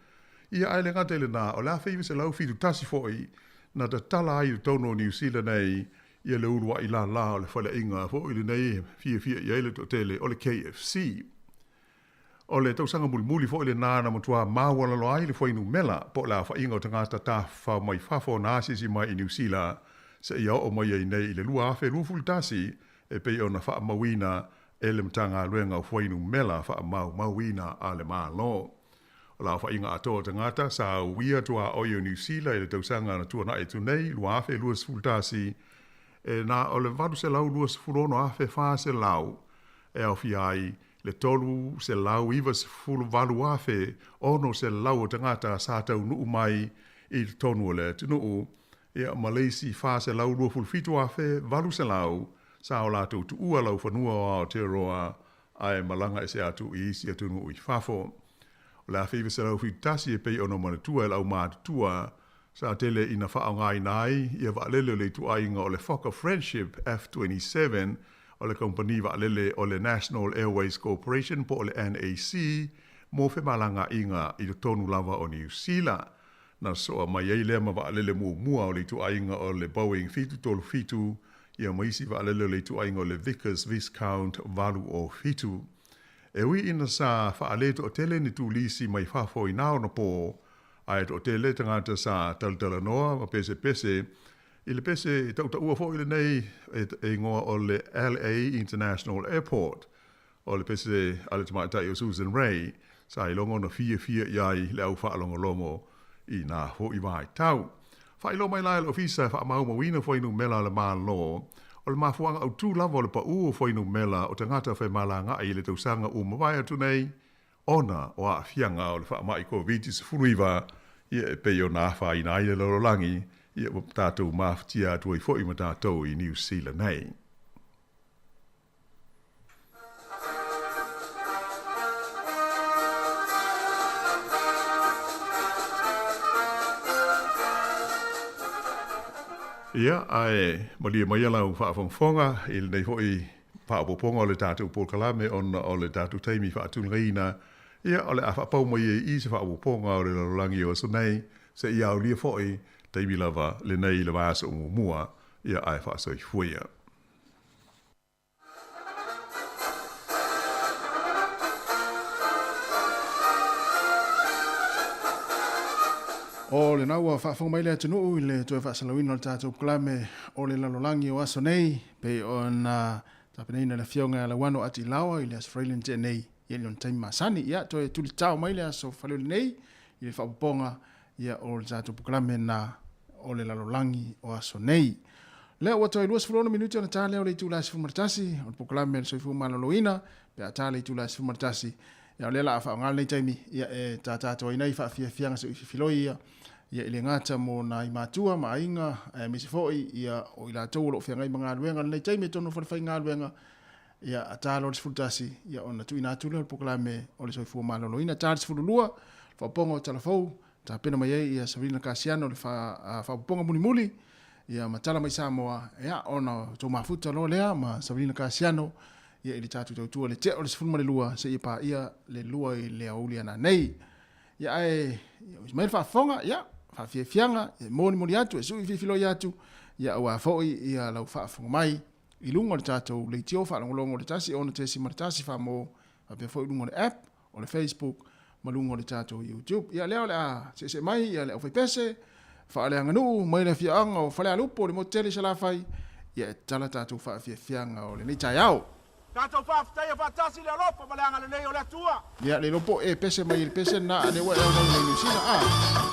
Ia ae le gata i lena, o le 1971 foi na tatala ai i totonu o Niu Sila nei ia le uluai lālā o le faleaiga foi lenei e fiafia i ai le toatele o le KFC. O le tausaga mulimuli foi lenā na matuā maualalo ai le fuainumera po o le aofaiga o tagata tafafao mai fafo na asiasi mai i Niu Sila seia oo mai ai nei i le 2021 e pei ona faamauina e le Matagaluega o Fuainumera Faamaumauina a le Malo. O le aofaiga atoa o tagata sa uia tuaoi o Niu Sila i le tausaga na tuanai atu nei 2021 e na o le 826,400 e aofia ai le 398,600 o tagata sa taunuu mai i totonu o le atunuu, ia ma le isi 427,800 sa o latou tuua laufanua o Aotearoa ae malaga ese atu i isi atunuu i fafo. O le 1971 e pei ona manatua e le aumatutua, sa tele ina faaaogaina ai ia vaalele o le ituaiga o le Fokker Friendship F-27 o le kamupani vaalele o le National Airways Corporation po o le NAC mo femalagaaiga i totonu lava o Niu Sila. Na soa mai ai lea ma vaalele muamua o le ituaiga o le Boeing 737 ia ma isi vaalele o le ituaiga o le Vickers Viscount 807. E ui ina sa faale toatele ni turisi mai fafo i nā ona pō, ae toatele tagata sa talatalanoa ma pesepese i le pese tautaua foi lenei e igoa o le LA International Airport. O le pese a le tamaitai o Susan Ray sa iloga ona fiafia i ai le au faalogologo i nā foi vaitau. Faailoa mai la e le Ofisa e faamaumauina fuainumera a le Malo, o le mafuaaga autū lava o le paʻū o fuainumera o tagata femalagaai i le tausaga ua mavae atu nei, ona o aafiaga o le faamai Koviti-19, ia e pei ona afaina ai le lalolagi, ia ua tatou mafatia atu ai foi ma tatou i Niu Sila nei. Ia, ae malie maia lau faafogafoga i lenei foi faaopoopoga o le tatou polokalame ona o le tatou taimi faatulagaina, ia, o le a faapau mai ai i i se faaopoopoga o le lalolagi o aso nei, seia aulia foi taimi lava lenei i le vaiaso muamua, ia, ae faasoifua ia. O lena ua faafofoga mai le atunuu i le toe faasalauina o le tatou polokalame o le lalolagi o aso nei, pei ona tapenaina e le Afioga ia Lauano Atilaoa i le Aso Faraile na tea nei i lona taimi masani. Ia, toe tulitao mai le Aso Faraile nei i le faaopoopoga ia o le tatou polokalame na o le lalolagi o aso nei. Lea ua toe 26 minute ona ta lea o le itula e 11 o le polokalame a le Soifua Maloloina pe a ta le itula e 11. Ia o lea la a faaaoga lenei taimi ia e tātātoaina ai faafiafiaga se ui ia ia i le gata mo nai matua ma aiga aemaise foi ia o i latou o lo o feagai ma galuega lenei taimi e tonu o falefaigaluega ia a ta loa le 11 ia ona tuuina atu lea o le polokalame o le Soifua Maloloina. Ta le 12 faaopoopoga o tala fou tapena mai ai ia Sabrina Kasiano le faaopoopoga mulimuli ia ma tala mai Samoa ia ona tou mafuta loa lea ma Sabrina Kasiano ia i le tatou tautua le tea o le 12 seia paia le 2 i le aoauli a nanei. Ia ae mai le faafofoga ia. faafiafiaga e molimoli atu e sui fifiloi atu ia auā foʻi ia lau faafofoga mai i luga o le tatou leitio faalogologo o le 106.1 Samoa faapea foi i luga o le app o le Facebook ma luga o le tatou YouTube. Ia lea o le a seesee mai ia le aufaipese faaleaganuu mai le afioaga o Falealupo le motu tele i Salafai ia e tatala tatou faafiafiaga o lenei taeao. Tatou faafetaia faatasi le alofa ma le agalelei o le Atua. Ia le iloa po o e pese mai i le pese lena a lea ua e aumai mai Niu Sila a.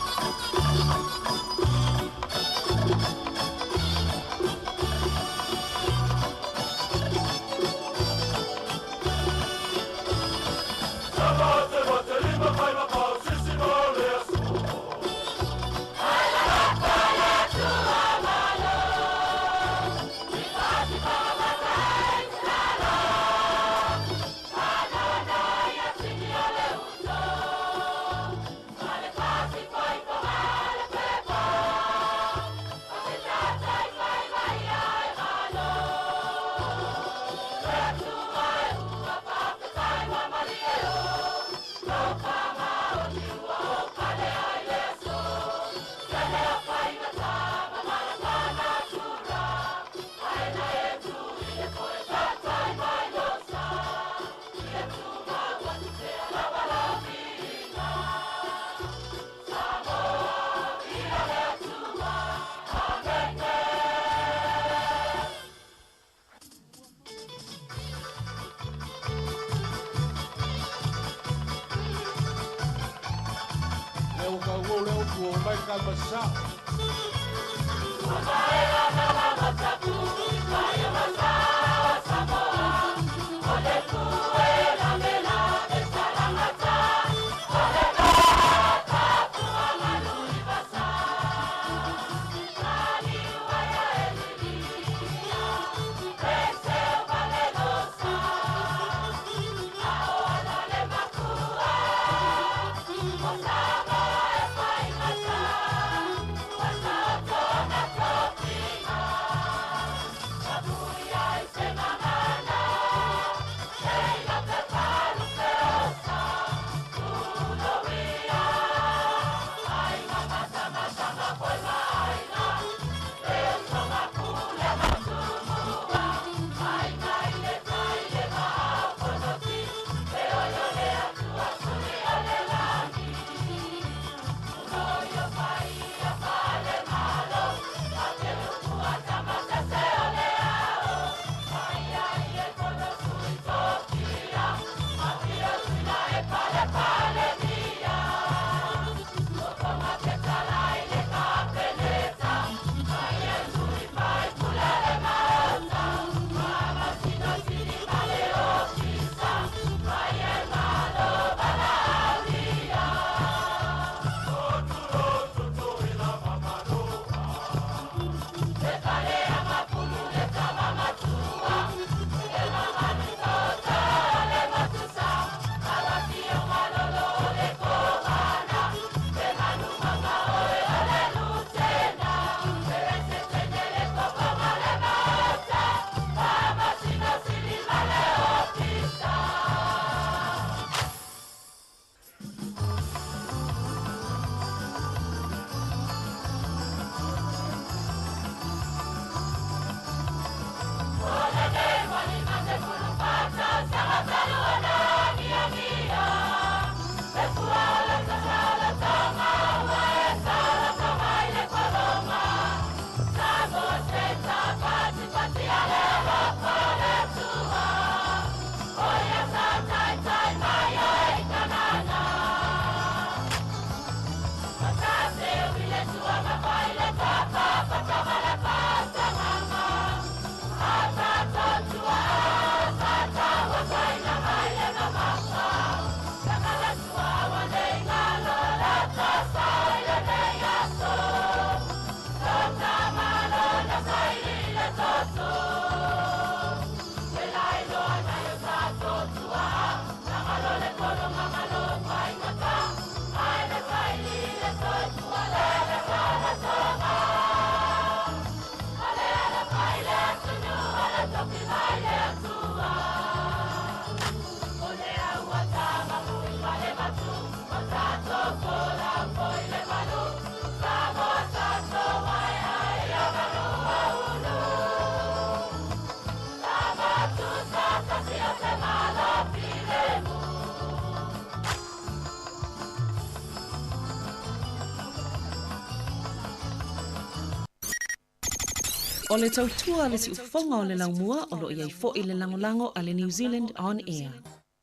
O le tautua a le siufofoga o le laumua o lo o i ai foi le lagolago a le New Zealand On Air.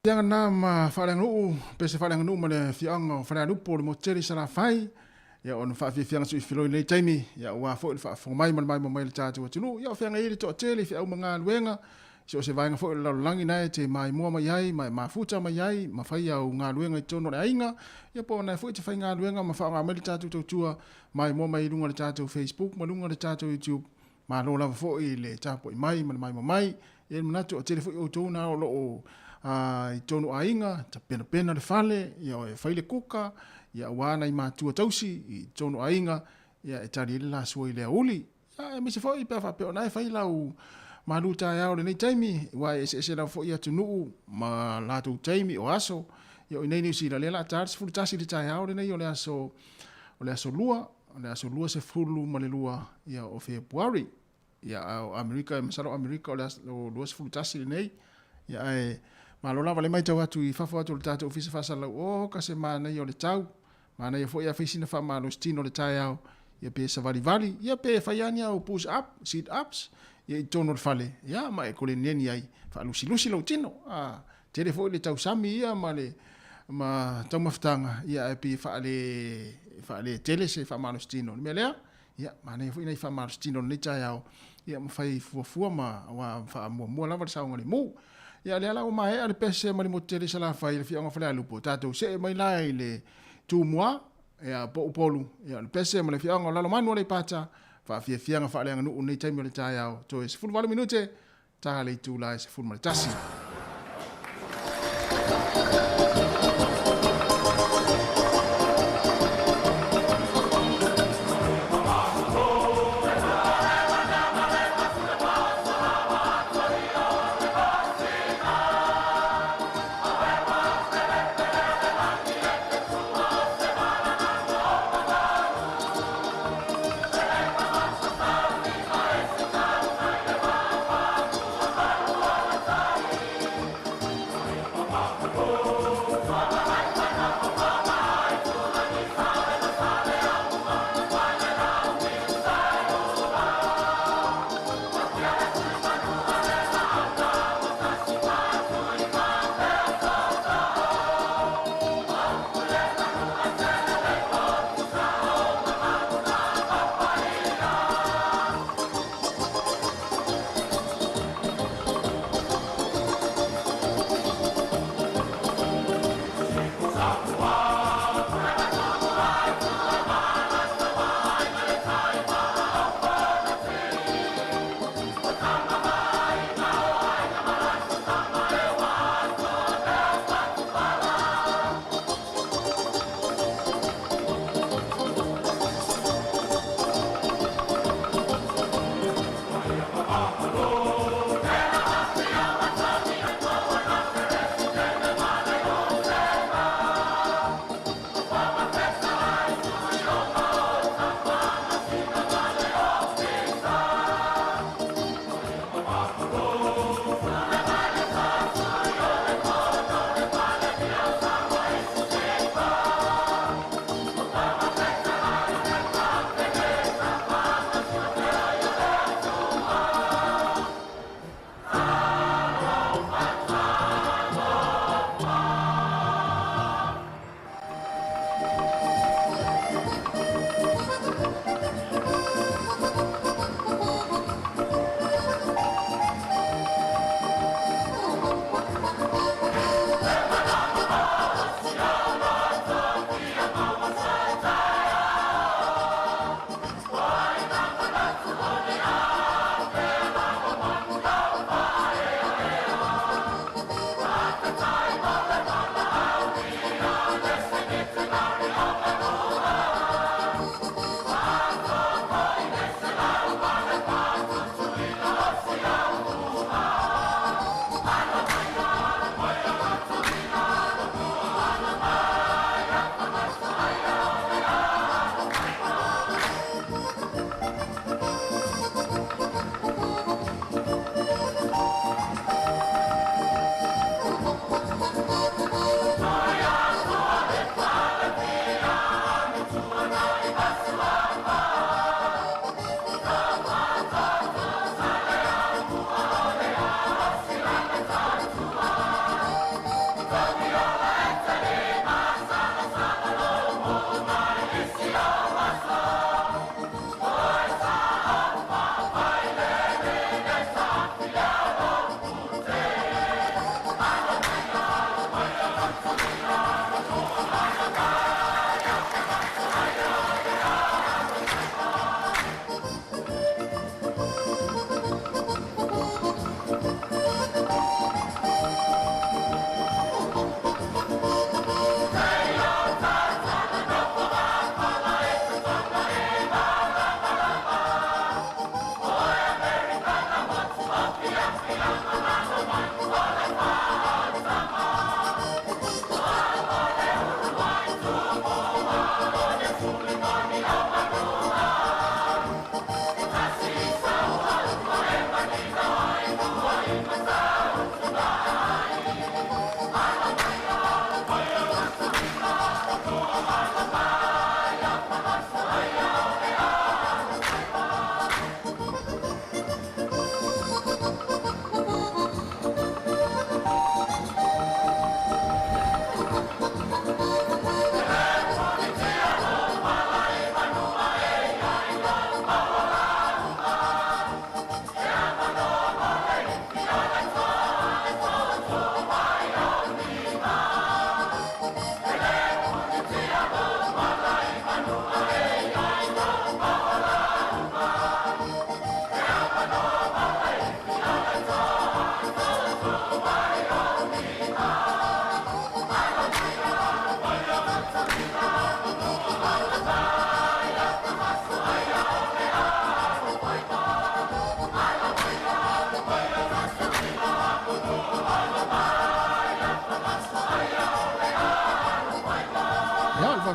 Fiaga na ma faaleaganuu, pese faaleaganuu ma le afioaga o Falealupo o le motu tele i Salafai. Ia ona faafiafiaga suifiloi i lenei taimi, ia aua foi le faafofoga mai ma le maimoa mai a le tatou atunuu. Ia o feagai ai le toatele i feau ma galuega, i so o se vaega foi o le lalolagi na e te maimoa mai ai ma e mafuta mai ai ma fai au galuega i totonu o le aiga, ia po o na foi e te faigaluega ma faaaoga mai le tatou tautua maimoa mai i luga o le tatou Facebook ma luga o le tatou YouTube. Malo lava foi i le tapuai mai ma le maimoa mai. E i ai le manatu o tele foi outou na o lo o i totonu o aiga, tapenapena le fale, ia e fai le kuka, ia aua nai matua tausi i totonu o aiga, ia e tali ai le lasua i le aoauli. Ia aemaise foi pe a faapea o na e fai lau malu taeao i lenei taimi, aua e eseese lava foi atunuu ma latou taimi o aso. Ia o i inei i Niu Sila, lea o le a ta le 11 i le taeao lenei o le aso, o le aso Lua, o le aso 22 ia o Fepuari. Ia a o Amerika, e masalo o Amerika o le aso 21 lenei. Ia ae malo lava le matau atu i fafo atu o le tatou ofisa faasalalau, oka se manaia o le tau. Manaia foi a fai sina faamalositino i le taeao, ia pe savalivali, ia pe fai lava ni au push up, sit ups, ia i totonu o le fale, ia ma e koleneni ai, faalusilusi lou tino. A, tele foi le tausami ia ma le ma taumafataga, ia ae pei e faale, faale tele se faamalositino. O le mea lea, ia, manaia foi nai faamalositino o lenei taeao, ia ma fai fuafua ma aua faamuamua lava le saogalemu. Ia, lea la ua maea le pese ma le motu tele i Salafai i le afioaga o Falealupo, tatou see mai la i le Tumua, ia, po o Upolu, ia, o le pese ma le afioaga o Lalomanu Aleipata, faafiafiaga faaleaganuu i lenei taimi o le taeao, toe 18 minute, ta le itula e 11.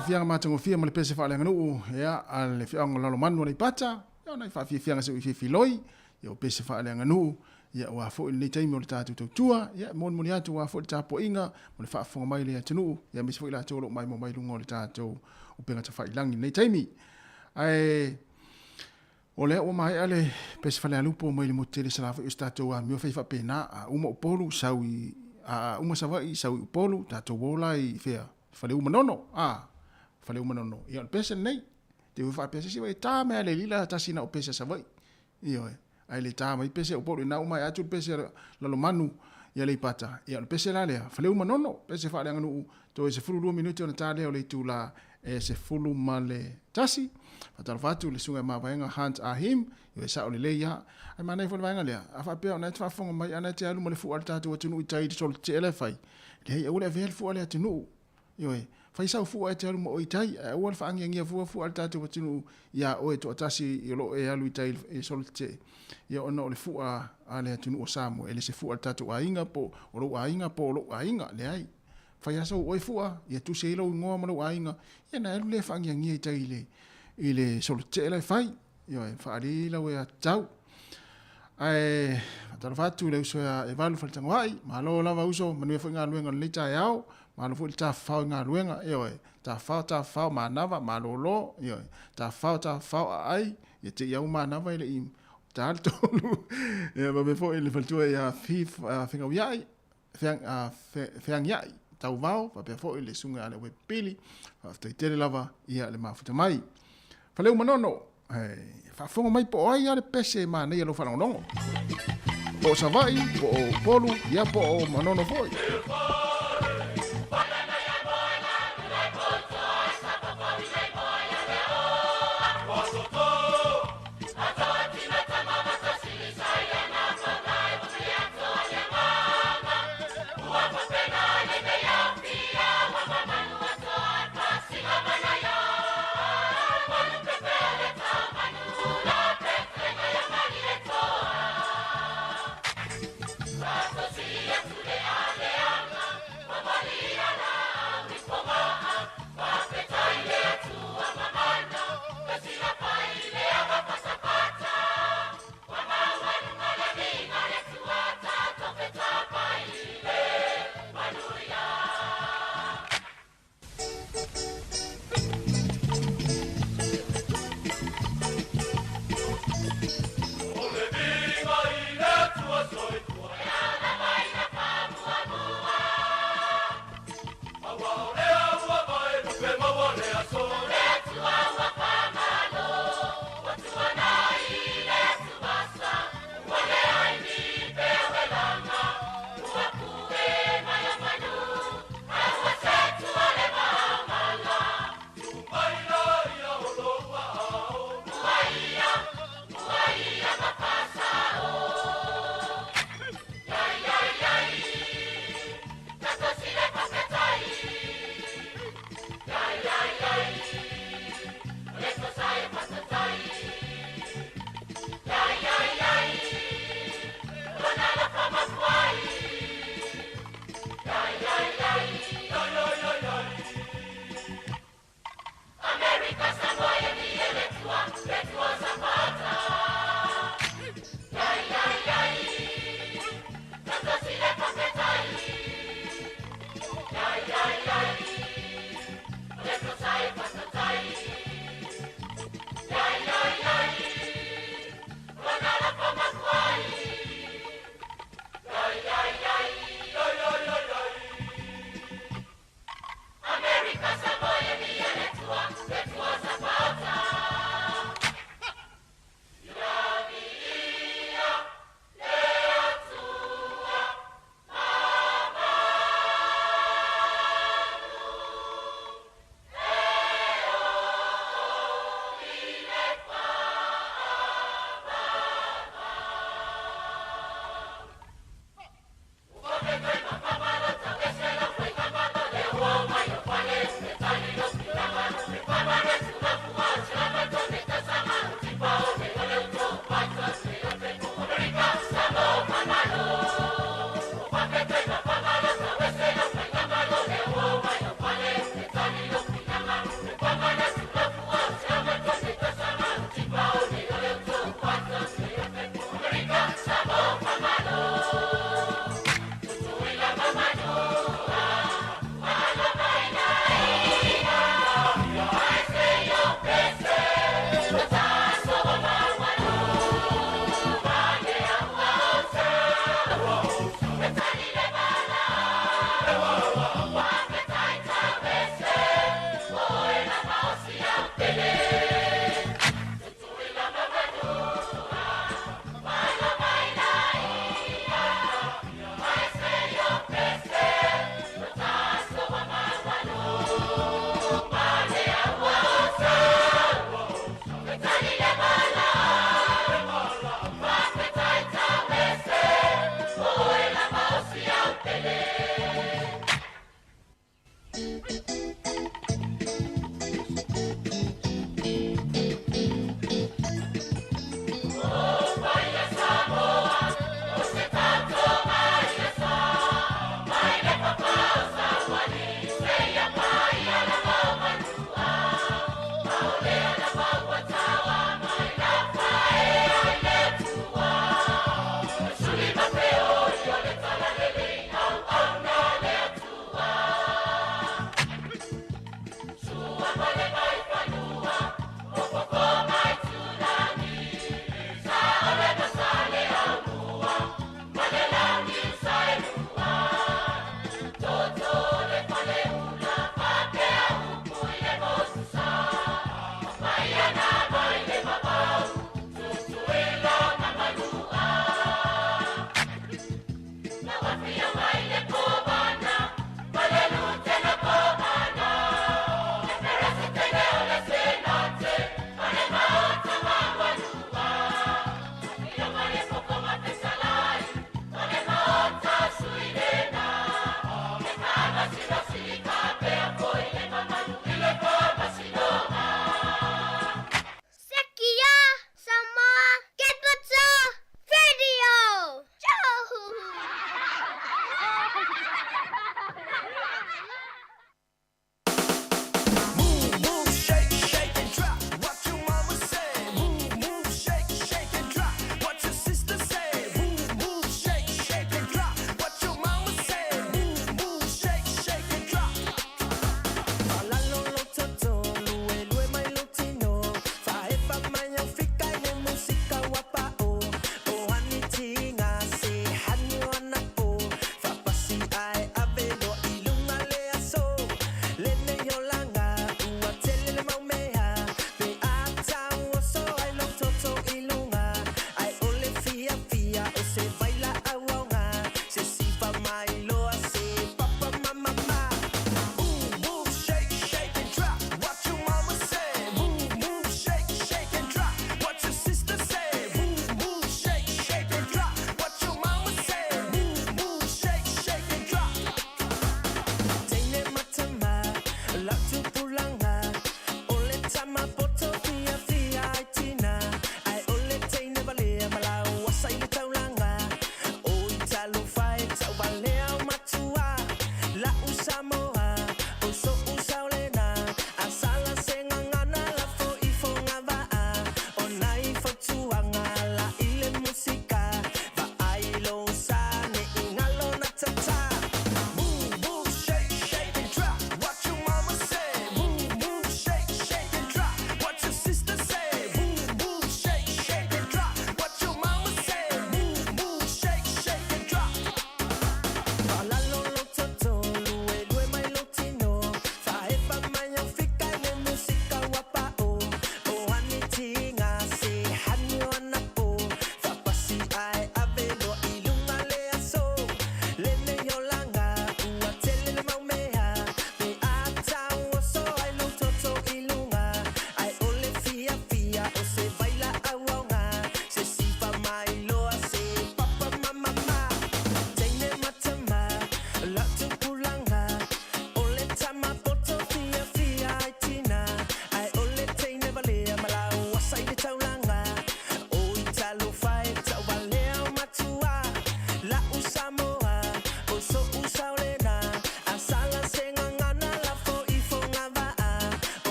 faafiafiaga matagofie ma le pese faaleaganuu ia a le afioaga o Lalomanu Aleipata, ia o nai faafiafiaga se ui filifiloi, ia o pese faaleaganuu, ia aua foi lenei taimi o le tatou tautua, ia e molimoli atu aua foi le tapuaiga ma le faafofoga mai a le atunuu, ia aemaise foi i latou o lo o maimoa mai i luga o le tatou upega tafailagi i lenei taimi. Ae o lea ua maea le pese falealupo mai le motu tele Salafai o se tatou amio fai faapena, a uma Upolu sau i a uma Savaii sau i Upolu, tatou o la i fea? Faleu Manono, a Faleu Manono, ia o le pese lenei. Te ua faapea se isi e tā mai le lila tasi na o pese a Savaii. Ioe, ae le tā mai pese a Upolu ina uma e atu le pese a Lalomanu i Aleipata. Ia o le pese la lea, Faleu Manono, pese faaleaganuu, toe 12 minute ona tā lea o le itula e 11. Faatalofa atu i le susuga i Mavaega Hans Ahim, ioe sao lelei ia. Ae manaia foi le vaega lea, a faapea ona e te faafofoga mai ana e te alu ma le fua a le tatou atunuu i tai i le solo tetee la e fai, leai aua le avea le fua a le atunuu. Ioe, fai sau fua e te alu ma oe i tai, ae aua le faagiagia fua fua a le tatou atunuu iā oe toatasi o lo o e alu i tai i le solo tetee. Ia ona o le fua a le atunuu o Samoa, e le se fua a le tatou aiga po o lou aiga po o lou aiga, leai. Fai lava sau oe fua, ia tusi ai lou igoa ma lou aiga, ia ona e alu lea e faagiagia i tai i le solo tetee la e fai. Ioe, faaali lau aiatatau. Ae faatalofa atu i le uso ia Evalu Faletagoai, malo lava uso, manuia foi galuega o lenei taeao, malo foi le tafafao i galuega, ioe, tafafao, tafafao, manava, malolo, ioe, tafafao, tafafao, aai, ia te i au manava e le i ta le tolu. Ia faapea foi le faletua ia Fegauiai, Feagiai, Tauvao, faapea foi le susuga ia Leauepili, faafetai tele lava ia le mafuta mai. Faleu Manono, faafofoga mai po o ai lava le pese e manaia lou faalogologo. Po o Savaii, po o Upolu, ia po o Manono foi.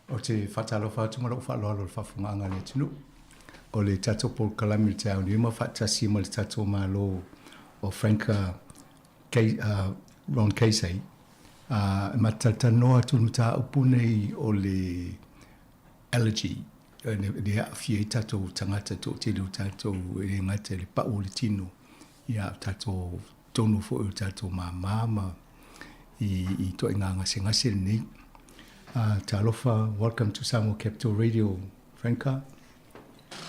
Ou te faatalofa atu ma lou faaaloalo i le faafofogaaga a le atunuu. O le tatou polokalame i le taeao nei ma faatasi ma le tatou Malo o Frank Ron Casey, e matou talatalanoa atu i le mataupu nei o le allergy, lea e aafia ai tatou tagata toatele o tatou e le gata i le pau o le tino, ia a o tatou totonu foi o tatou mama ma i ituaiga gasegase lenei. Talofa, welcome to Samoa Capital Radio, Franca.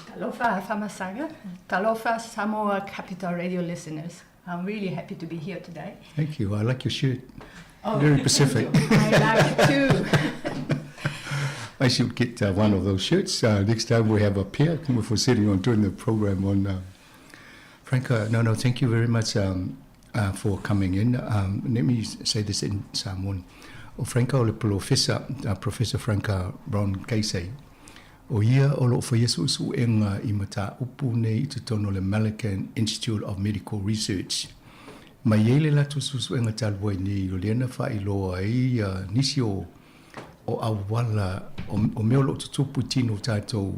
Talofa Afamasaga. Talofa Samoa Capital Radio listeners. I'm really happy to be here today. Thank you. I like your shirt. Oh, Very Pacific. I like it too. I should get one of those shirts. Next time we have a pair, if we're sitting on doing the program on... Franca, no, no, thank you very much for coming in. Let me say this in Samoan. O Franca o le Polofesa, Professor Franca Ron Casey, o ia o loo faia suesuega i mataupu nei i totonu o le Malakand Institute of Medical Research. Ma e i ai le latou suesuega talu ai nei o lea na faailoa ai nisi o o auala o mea o loo tutupu i tino o tatou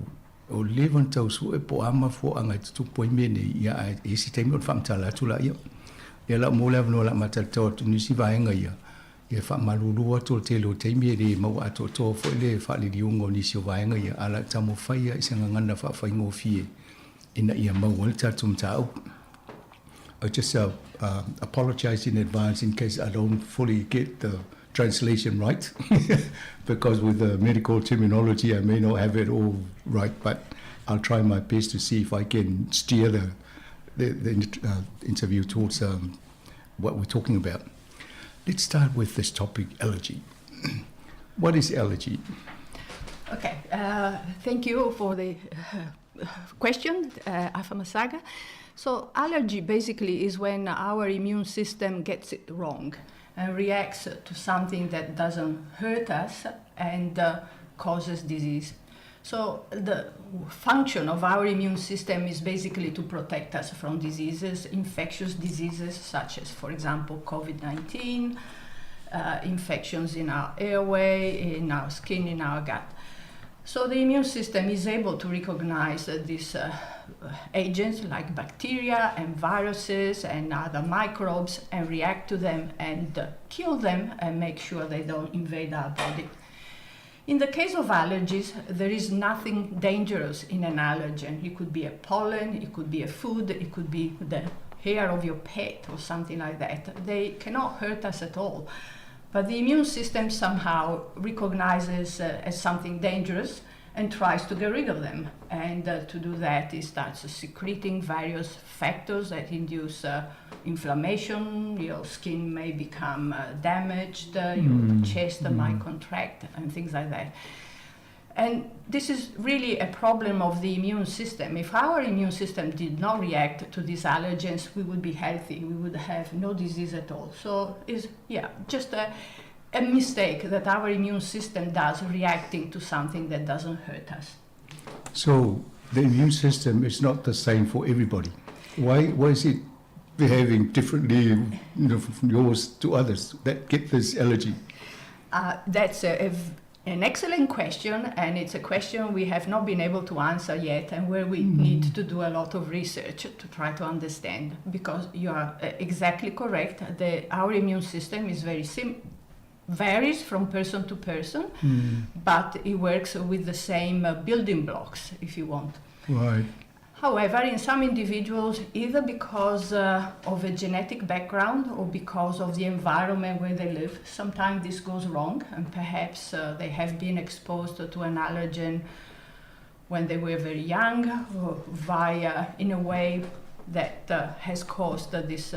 Ua leva ona tau sue po o a mafuaaga e tutupu ai mea nei, ia ae i isi taimi ona faamatala atu laia. Ia la mo le avanoa o le a matalatau atu nisi vaega ia, ia e faamalulu atu o le tele o taimi e le maua atoatoa foi le faaliliuga o nisi o vaega ia, a o le a taumafai lava i se gagana faafaigofie ina ia maua ai le tatou mataupu. I just apologize in advance in case I don't fully get the translation right because with the medical terminology I may not have it all right, but I'll try my best to see if I can steer the the, the interview towards what we're talking about. Let's start with this topic, allergy. What is allergy? Okay, thank you for the question, Afamasaga. So allergy basically is when our immune system gets it wrong and reacts to something that doesn't hurt us and causes disease. So the function of our immune system is basically to protect us from diseases, infectious diseases such as, for example, COVID-19, infections in our airway, in our skin, in our gut. So the immune system is able to recognize these agents like bacteria and viruses and other microbes and react to them and kill them and make sure they don't invade our body. In the case of allergies, there is nothing dangerous in an allergen. It could be a pollen, it could be a food, it could be the hair of your pet or something like that. They cannot hurt us at all. But the immune system somehow recognizes as something dangerous and tries to get rid of them. And to do that, it starts secreting various factors that induce inflammation. Your skin may become damaged, your chest might contract, and things like that. And this is really a problem of the immune system. If our immune system did not react to these allergens, we would be healthy. We would have no disease at all. So it's just a mistake that our immune system does, reacting to something that doesn't hurt us. So the immune system is not the same for everybody. Why is it behaving differently, from yours to others that get this allergy? That's an excellent question, and it's a question we have not been able to answer yet, and where we need to do a lot of research to try to understand, because you are exactly correct. Our immune system is very varies from person to person, but it works with the same building blocks, if you want. However, in some individuals, either because of a genetic background or because of the environment where they live, sometimes this goes wrong, and perhaps they have been exposed to an allergen when they were very young, or in a way that has caused this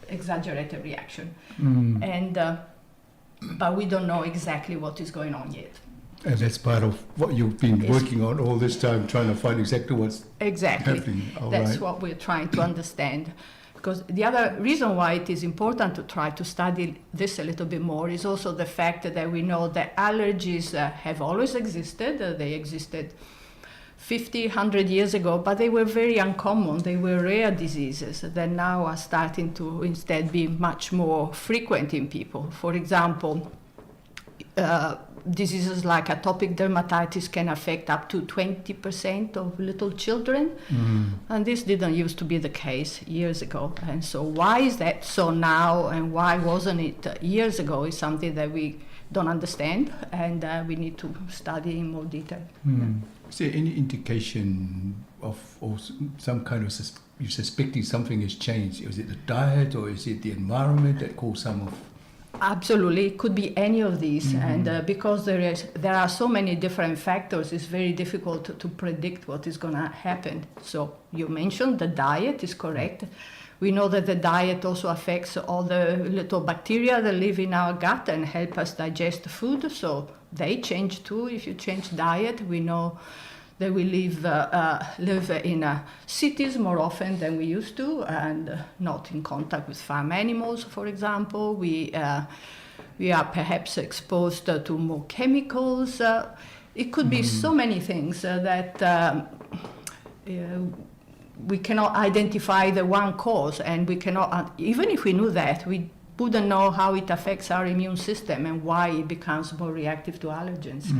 exaggerated reaction. But we don't know exactly what is going on yet. And that's part of what you've been working on all this time, trying to find exactly what's happening. All That's right. what we're trying to understand. Because the other reason why it is important to try to study this a little bit more is also the fact that we know that allergies have always existed. They existed 50, 100 years ago, but they were very uncommon. They were rare diseases that now are starting to instead be much more frequent in people. For example, diseases like atopic dermatitis can affect up to 20% of little children. And this didn't used to be the case years ago. And so why is that so now, and why wasn't it years ago is something that we don't understand, and we need to study in more detail. Is there any indication of or some kind of you're suspecting something has changed? Is it the diet or is it the environment that caused some of? Absolutely, it could be any of these, and because there are so many different factors, it's very difficult to predict what is going to happen. So you mentioned the diet is correct. We know that the diet also affects all the little bacteria that live in our gut and help us digest food. So they change too if you change diet. We know that we live in cities more often than we used to, and not in contact with farm animals, for example. We are perhaps exposed to more chemicals. It could be so many things that we cannot identify the one cause, and we cannot, even if we knew that, we wouldn't know how it affects our immune system and why it becomes more reactive to allergens.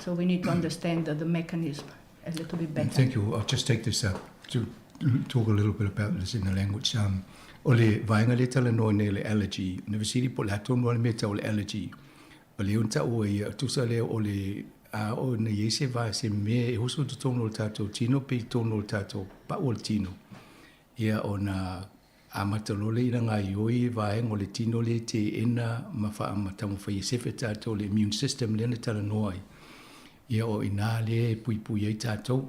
So we need to understand the mechanism a little bit better. Thank you. I'll just take this up to talk a little bit about this in the language. O le vaenga le tala noa nei le allergy. Na vesiri po le hatonu o le mea tau le allergy. O le unta o ia, tusa le o le, a, o na ie se va se me, e hoso te tono o le tātou tino, pe i tono o le tātou pa o le tino. Ia o na a matalole ina ngā ioi vaenga o le tino le te ena ma wha ama tamu whai e sefe tātou le immune system le na tala noa ai. Ia o ina le pui pui ai tātou,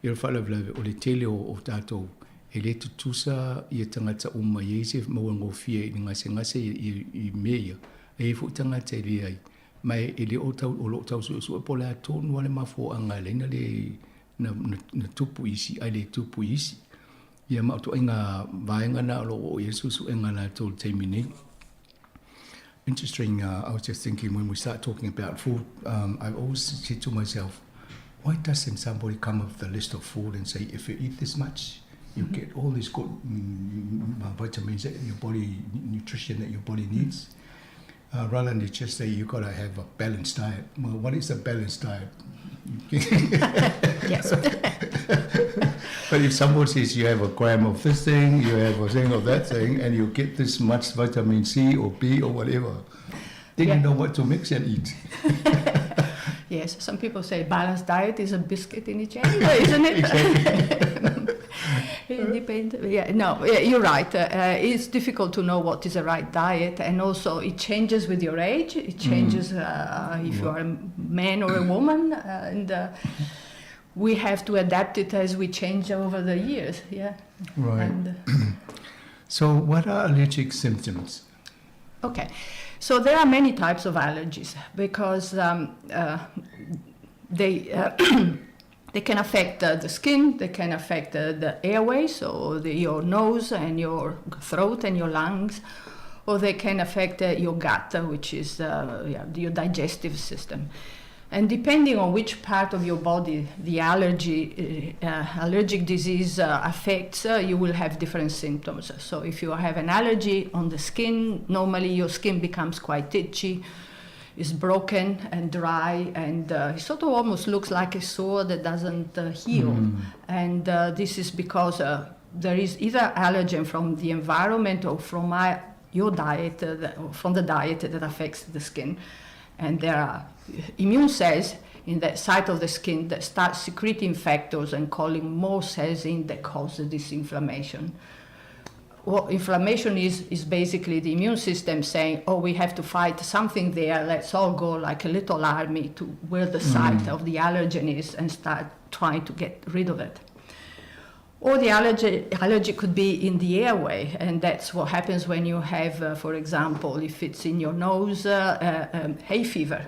ia o whaalavelave o le tele o tātou E lē tutusa ia tagata uma e i ai se mauagofie i le gasegase i mea ia, ae i ai foi tagata e leai. Ma e le o tau, o lo o tau suesue po o le a tonu lava le mafuaaga e ala ai ona le na, na, na tupu i isi ae le tupu i isi. Ia ma o ituaiga vaega na o lo o oo i ai le suesuega a latou i le taimi nei. Interesting, I was just thinking when we start talking about food, I've always said to myself, why doesn't somebody come up with a list of food and say, if you eat this much, you mm -hmm. get all these good vitamins that your body, nutrition that your body needs. Rather than just say you got to have a balanced diet. Well, what is a balanced diet? Yes. But if someone says you have a gram of this thing, you have a thing of that thing, and you get this much vitamin C or B or whatever, then you know what to mix and eat. Yes, some people say balanced diet is a biscuit in each end, isn't it? Exactly. It depends. Yeah, no, yeah, you're right. It's difficult to know what is the right diet, and also it changes with your age. It changes if you are a man or a woman, and we have to adapt it as we change over the years. Yeah. Right. And, so what are allergic symptoms? Okay. So there are many types of allergies because they can affect the skin, they can affect the airways, so your nose and your throat and your lungs, or they can affect your gut, which is your digestive system. And depending on which part of your body the allergic disease affects, you will have different symptoms. So if you have an allergy on the skin, normally your skin becomes quite itchy, is broken and dry, and it sort of almost looks like a sore that doesn't heal. And this is because there is either allergen from the environment or from your diet, or from the diet that affects the skin. And there are immune cells in that site of the skin that start secreting factors and calling more cells in that cause this inflammation. What inflammation is, is basically the immune system saying, oh, we have to fight something there, let's all go like a little army to where the site of the allergen is and start trying to get rid of it. Or the allergy could be in the airway, and that's what happens when you have, for example, if it's in your nose, hay fever,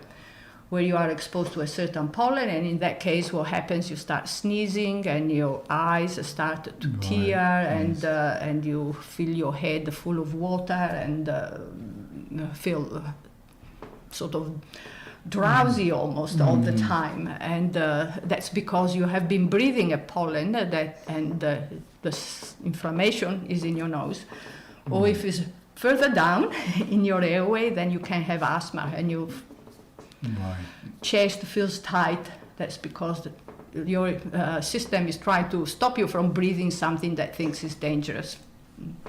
where you are exposed to a certain pollen, and in that case what happens, you start sneezing and your eyes start to tear, and you feel your head full of water and feel sort of drowsy almost all the time, and that's because you have been breathing a pollen that, and the inflammation is in your nose. Or if it's further down in your airway, then you can have asthma and your chest feels tight. That's because your system is trying to stop you from breathing something that thinks is dangerous.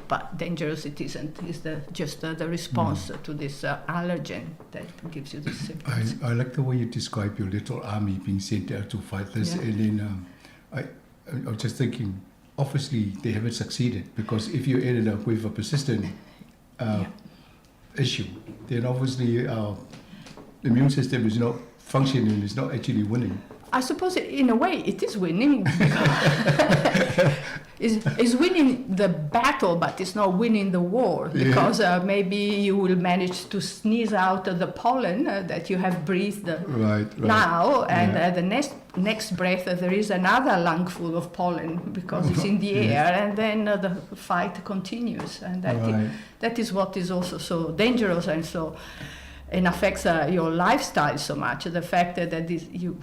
But dangerous it isn't. It's just the response to this allergen that gives you this symptoms. I like the way you describe your little army being sent out to fight this. And then I was just thinking, obviously they haven't succeeded, because if you ended up with a persistent issue, then obviously our immune system is not functioning, it's not actually winning. I suppose in a way it is winning. It's winning the battle, but it's not winning the war, because maybe you will manage to sneeze out the pollen that you have breathed now, and the next breath there is another lungful of pollen because it's in the air, and then the fight continues, and that is what is also so dangerous and so. And affects your lifestyle so much. The fact that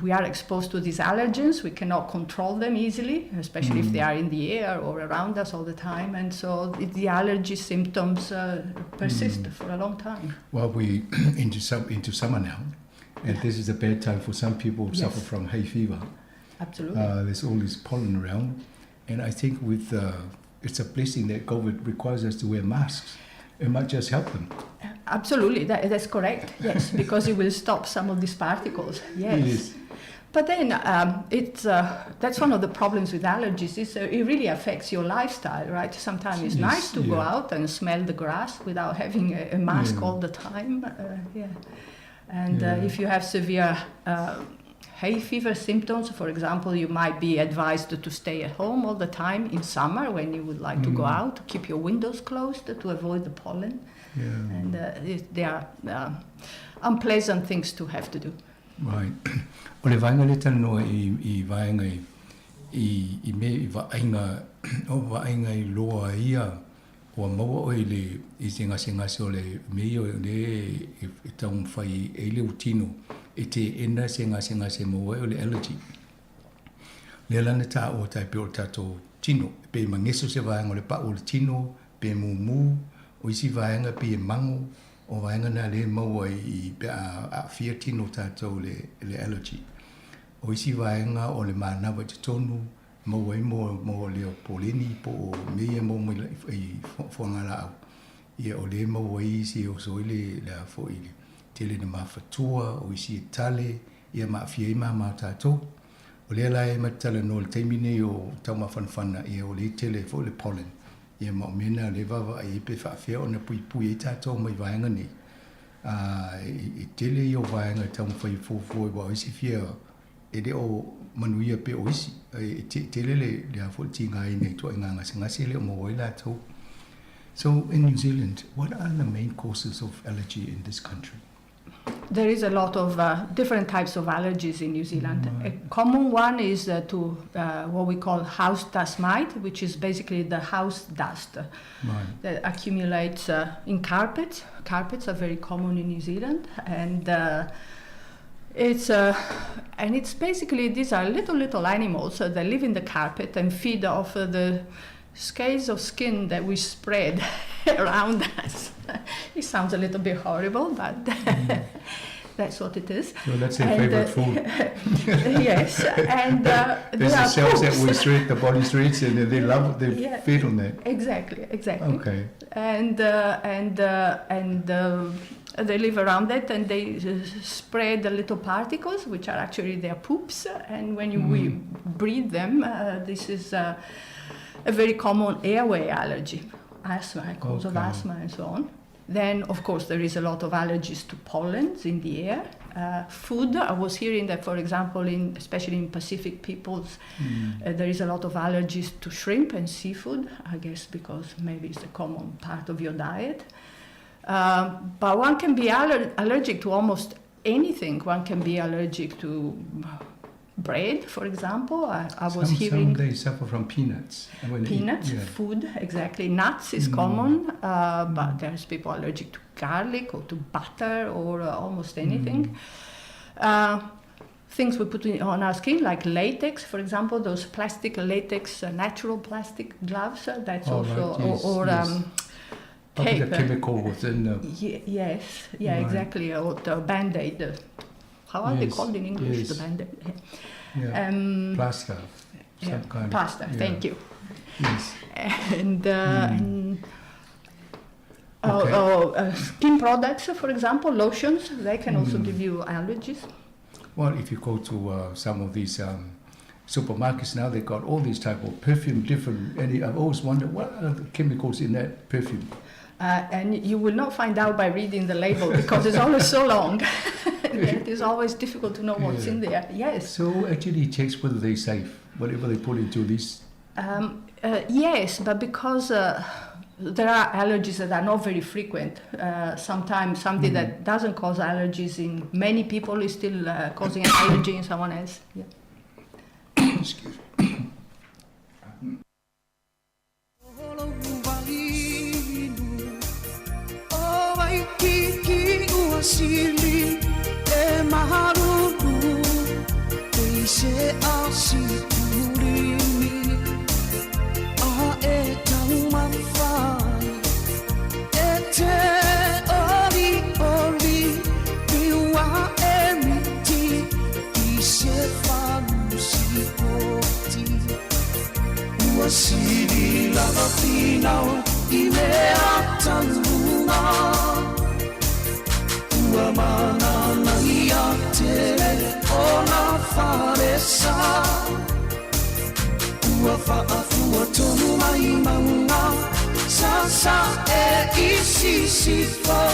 we are exposed to these allergens, we cannot control them easily, especially if they are in the air or around us all the time. And so the allergy symptoms persist for a long time. Well, we into summer now, and this is a bad time for some people who suffer from hay fever. There's all this pollen around. And I think it's a blessing that COVID requires us to wear masks. It might just help them. Absolutely, that's correct, yes, because it will stop some of these particles, yes. But then that's one of the problems with allergies, is it really affects your lifestyle, right? Sometimes it's nice to go out and smell the grass without having a mask all the time. And if you have severe hay fever symptoms. For example, you might be advised to stay at home all the time in summer when you would like to go out, to keep your windows closed to avoid the pollen. And they are unpleasant things to have to do. Right. O le vaega lea e talanoa i vaega i i mea i vaaiga o vaaiga i loa ia ua maua oe i le i se gasegase o le mea ia o le e taumafai ai le tino e teena se gasegase e maua ai o le allergy. Lea la na taua tai pei o le tatou tino, pe e mageso se vaega o le pau o le tino, pe mumu, o isi vaega pei e mago, o vaega na lea e maua i pe a aafia tino o tatou i le allergy. O isi vaega o le manava i totonu, maua ai mo le poleni po o mea ia e maua mai i fuagalaau, ia o lea e maua ai isi e oso ai le a foi le tele ina mafatua, o isi e tale, ia ma aafia ai mama o tatou. O lea la e matou talanoa i le taimi nei o taumafanafana, ia o lea e tele ai foi le pollen, ia ma o mea na o lea e vaavaai ai pe faafefea ona puipui ai tatou mai vaega nei. A e tele ia o vaega e taumafai e fuafua aua o isi fia e le o manuia pei o isi, e tele le a foi le tigaina i ituaiga gasegase e le o maua ai latou. So in New Zealand, what are the main causes of allergy in this country? There is a lot of different types of allergies in New Zealand. A common one is to what we call house dust mite, which is basically the house dust that accumulates in carpets. Carpets are very common in New Zealand, and it's basically these are little animals that live in the carpet and feed off the scales of skin that we spread around us. It sounds a little bit horrible, but that's what it is. So that's their And, favorite food. Yes, and There's there the are cells that we poops. shred, the body shreds, and they love, they feed on that. Exactly, exactly. Okay. And they live around that, and they spread the little particles, which are actually their poops. And when we breathe them, this is a very common airway allergy, asthma, a cause of asthma, and so on. Then, of course, there is a lot of allergies to pollens in the air. Food, I was hearing that, for example, especially in Pacific peoples, there is a lot of allergies to shrimp and seafood, I guess because maybe it's a common part of your diet. But one can be allergic to almost anything. One can be allergic to bread, for example. I was Some hearing... they suffer from peanuts. When they eat, Peanuts, yeah. food, exactly. Nuts is common, but there's people allergic to garlic or to butter or almost anything. Things we put on our skin, like latex, for example, those plastic latex, natural plastic gloves, that's Oh, also... right. Yes, or, yes. Probably the tape. chemical within the... Yes, yeah, Right. exactly, or the Band-Aid. How are they Yes, called in English, the yes. Band-Aid? Yeah. Plaster. Some kind of, Plaster, yeah. thank you. Yes. And Okay. skin products, for example, lotions, they can also give you allergies. Well, if you go to some of these supermarkets now, they've got all these type of perfume, different, and I've always wondered, what are the chemicals in that perfume? And you will not find out by reading the label because it's always so long. It is always difficult to know what's in there. Yes. So actually it checks whether they're safe, whatever they put into this. Yes, but because there are allergies that are not very frequent. Sometimes something that doesn't cause allergies in many people is still causing an allergy in someone else. Yeah. Excuse me. Sa sa e i si si fo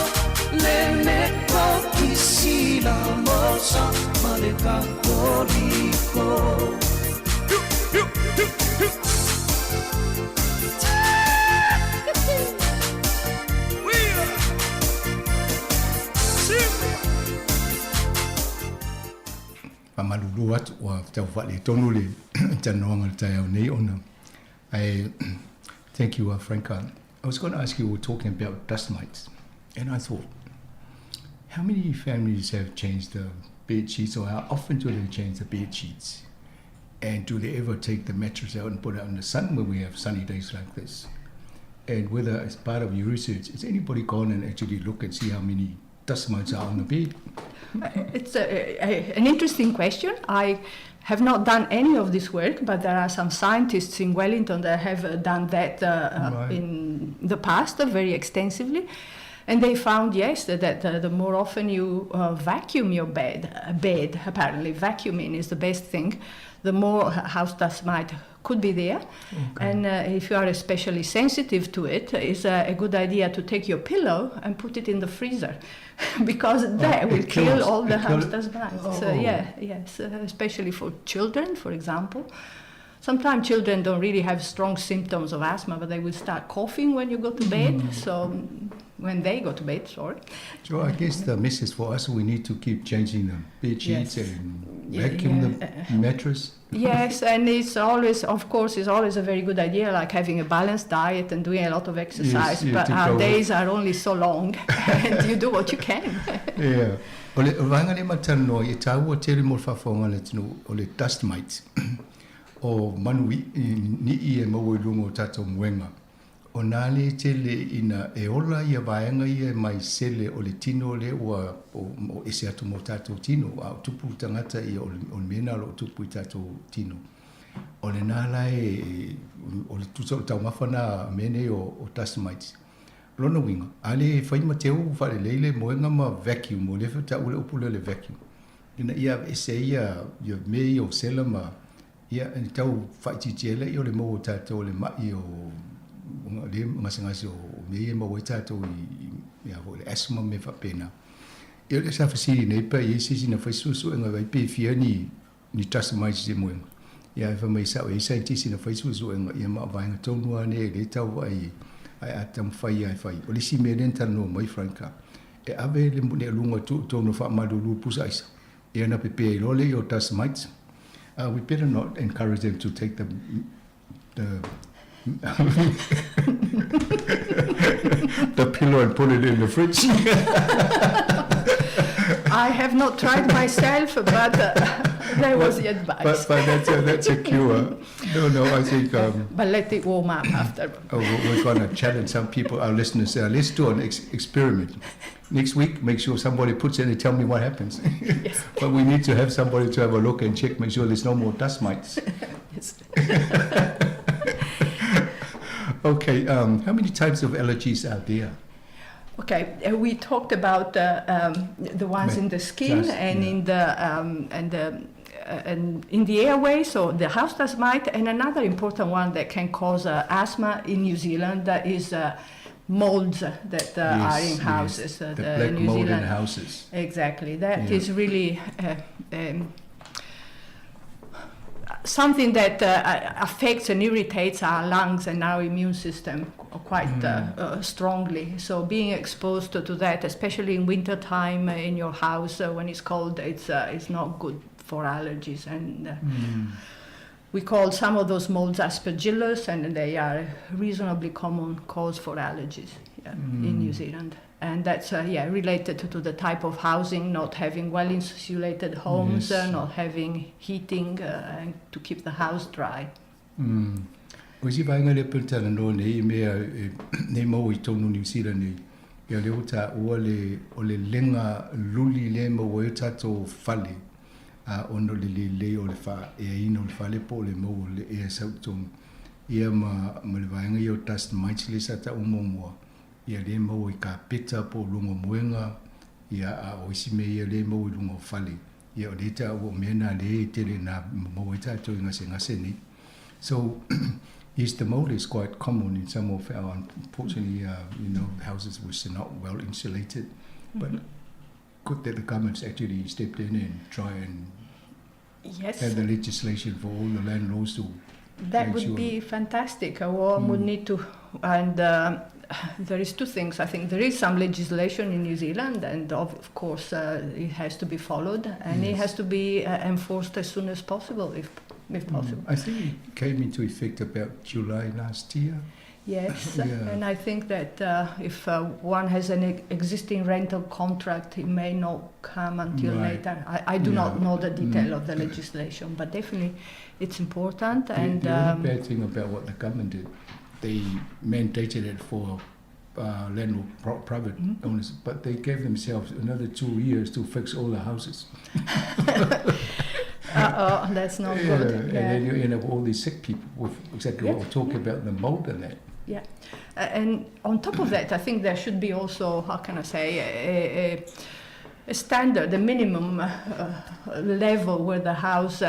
le me. Orotokisina mosa ma le Katoliko. Faamalulu atu ua tau faaletonu le talanoaga i le taeao nei ona ae thank you Franca. I was going to ask you, we were talking about dust mites, and I thought, how many families have changed the bed sheets, or how often do they change the bed sheets? And do they ever take the mattress out and put it out in the sun when we have sunny days like this? And whether, as part of your research, has anybody gone and actually look and see how many dust mites are on the bed? It's an interesting question. I have not done any of this work, but there are some scientists in Wellington that have done that Right. in the past very extensively. And they found, yes, that the more often you vacuum your bed, apparently vacuuming is the best thing, the more house dust mite could be there. Okay. And if you are especially sensitive to it, it's a good idea to take your pillow and put it in the freezer, because Oh, that it will kill kills. all the It house kills. dust mites. Oh. Yes, especially for children, for example. Sometimes children don't really have strong symptoms of asthma, but they will start coughing when you go to bed. So when they go to bed, sorry. So I guess the message for us, we need to keep changing the bed sheets Yes. and vacuum the mattress. Yes, and it's always, of course, it's always a very good idea, like having a balanced diet and doing a lot of exercise. Yes, you but to our go with days are only so long, and you do what you can. Yeah. O le vaega lea matalanoa i e tāua tele mo le faafofoga a le atunuu, o le dust mites, o manu ni'i e maua i luga o tatou moega. O nā le tele ina e ola ia vaega ia mai sele o le tino lea ua o ese atu mo tatou tino, a o tupu tagata ia o le mea lena o lo o tupu i tatou tino. O lena la e, o le tusa o le taumafa na mea nei o dust mites. Lona uiga, a le fai ma teu faalelei le moega ma vacuum, o lea foi taua le upu lea o le vacuum, ina ia aveese ai ia mea ia o sela ma ia e tau faaitiitia ai laia o le maua o tatou o le mai o le gasegase o mea ia e maua ai tatou i ia foi le asthma ma mea faapena. Ia o lea sa fesili nei pe i ai se isi na fai suesuega vai pe fia ni dust mites i le moega. Ia ae fai mai sao e ai scientist na fai suesuega ia ma o vaega tonu lava nei e le tau vaai ae a taumafai lava e fai. O le isi mea lea na talanoa mai Frank, e ave le luga tuu tonu e faamalulu pusa aisa. Ia na pepē ai loa lea o dust mites. We better not encourage them to take the pillow and put it in the fridge. I have not tried myself, but that was the advice. But that's a cure. No, no, I think... But let it warm up after. Oh, we're going to challenge some people, our listeners. Let's do an experiment. Next week, make sure somebody puts in and tell me what happens. Yes. But we need to have somebody to have a look and check, make sure there's no more dust mites. Yes. Okay, how many types of allergies are there? Okay, we talked about the ones in the skin Dust, and yeah. in the airway, so the house dust mite, and another important one that can cause asthma in New Zealand is molds that are Yes, in yes. houses. The The black New mold in Zealand houses. Exactly. That Yeah. is really something that affects and irritates our lungs and our immune system quite strongly. So being exposed to that, especially in winter time in your house when it's cold, it's not good for allergies. And we call some of those molds aspergillus, and they are a reasonably common cause for allergies in New Zealand. And that's related to the type of housing, not having well-insulated homes, not having heating and to keep the house dry. O isi vaega lea pei ona talanoa nei i mea e nei maua i totonu o Niu Sila nei, ia lea ua taua le, o le lega luli lea e maua ai o tatou fale, a ona o le lelei o le faaeaina o le fale po o le maua o le ea e sau i totonu. Ia ma le vaega ia o dust mites lea sa taua muamua, ia lea e maua i kapeta po o luga o moega, ia a o isi mea ia lea e maua i luga o fale. Ia o lea taua o mea na lea e tele na maua ai tatou i gasegase nei. So yes, the mold is quite common in some of our, unfortunately, houses which are not well insulated. But good that the government's actually stepped in and try and Yes. have the legislation for all the landlords to That make would sure. be fantastic. One would need to, and there is two things. I think there is some legislation in New Zealand, and of course it has to be followed, and it Yes. has to be enforced as soon as possible, if possible. I think it came into effect about July last year. Yes, Yeah. and I think that if one has an existing rental contract, it may not come until later. I do not know the detail of the legislation, but definitely it's important. The, and the only bad thing about what the government did, they mandated it for landlord private owners, but they gave themselves another 2 years to fix all the houses. Uh-oh, that's not Yeah, good. and Yeah. then you end up all these sick people with exactly what Yeah. we're talking about, the mold and that. Yeah, and on top of that, I think there should be also, how can I say, a standard, a minimum level where the house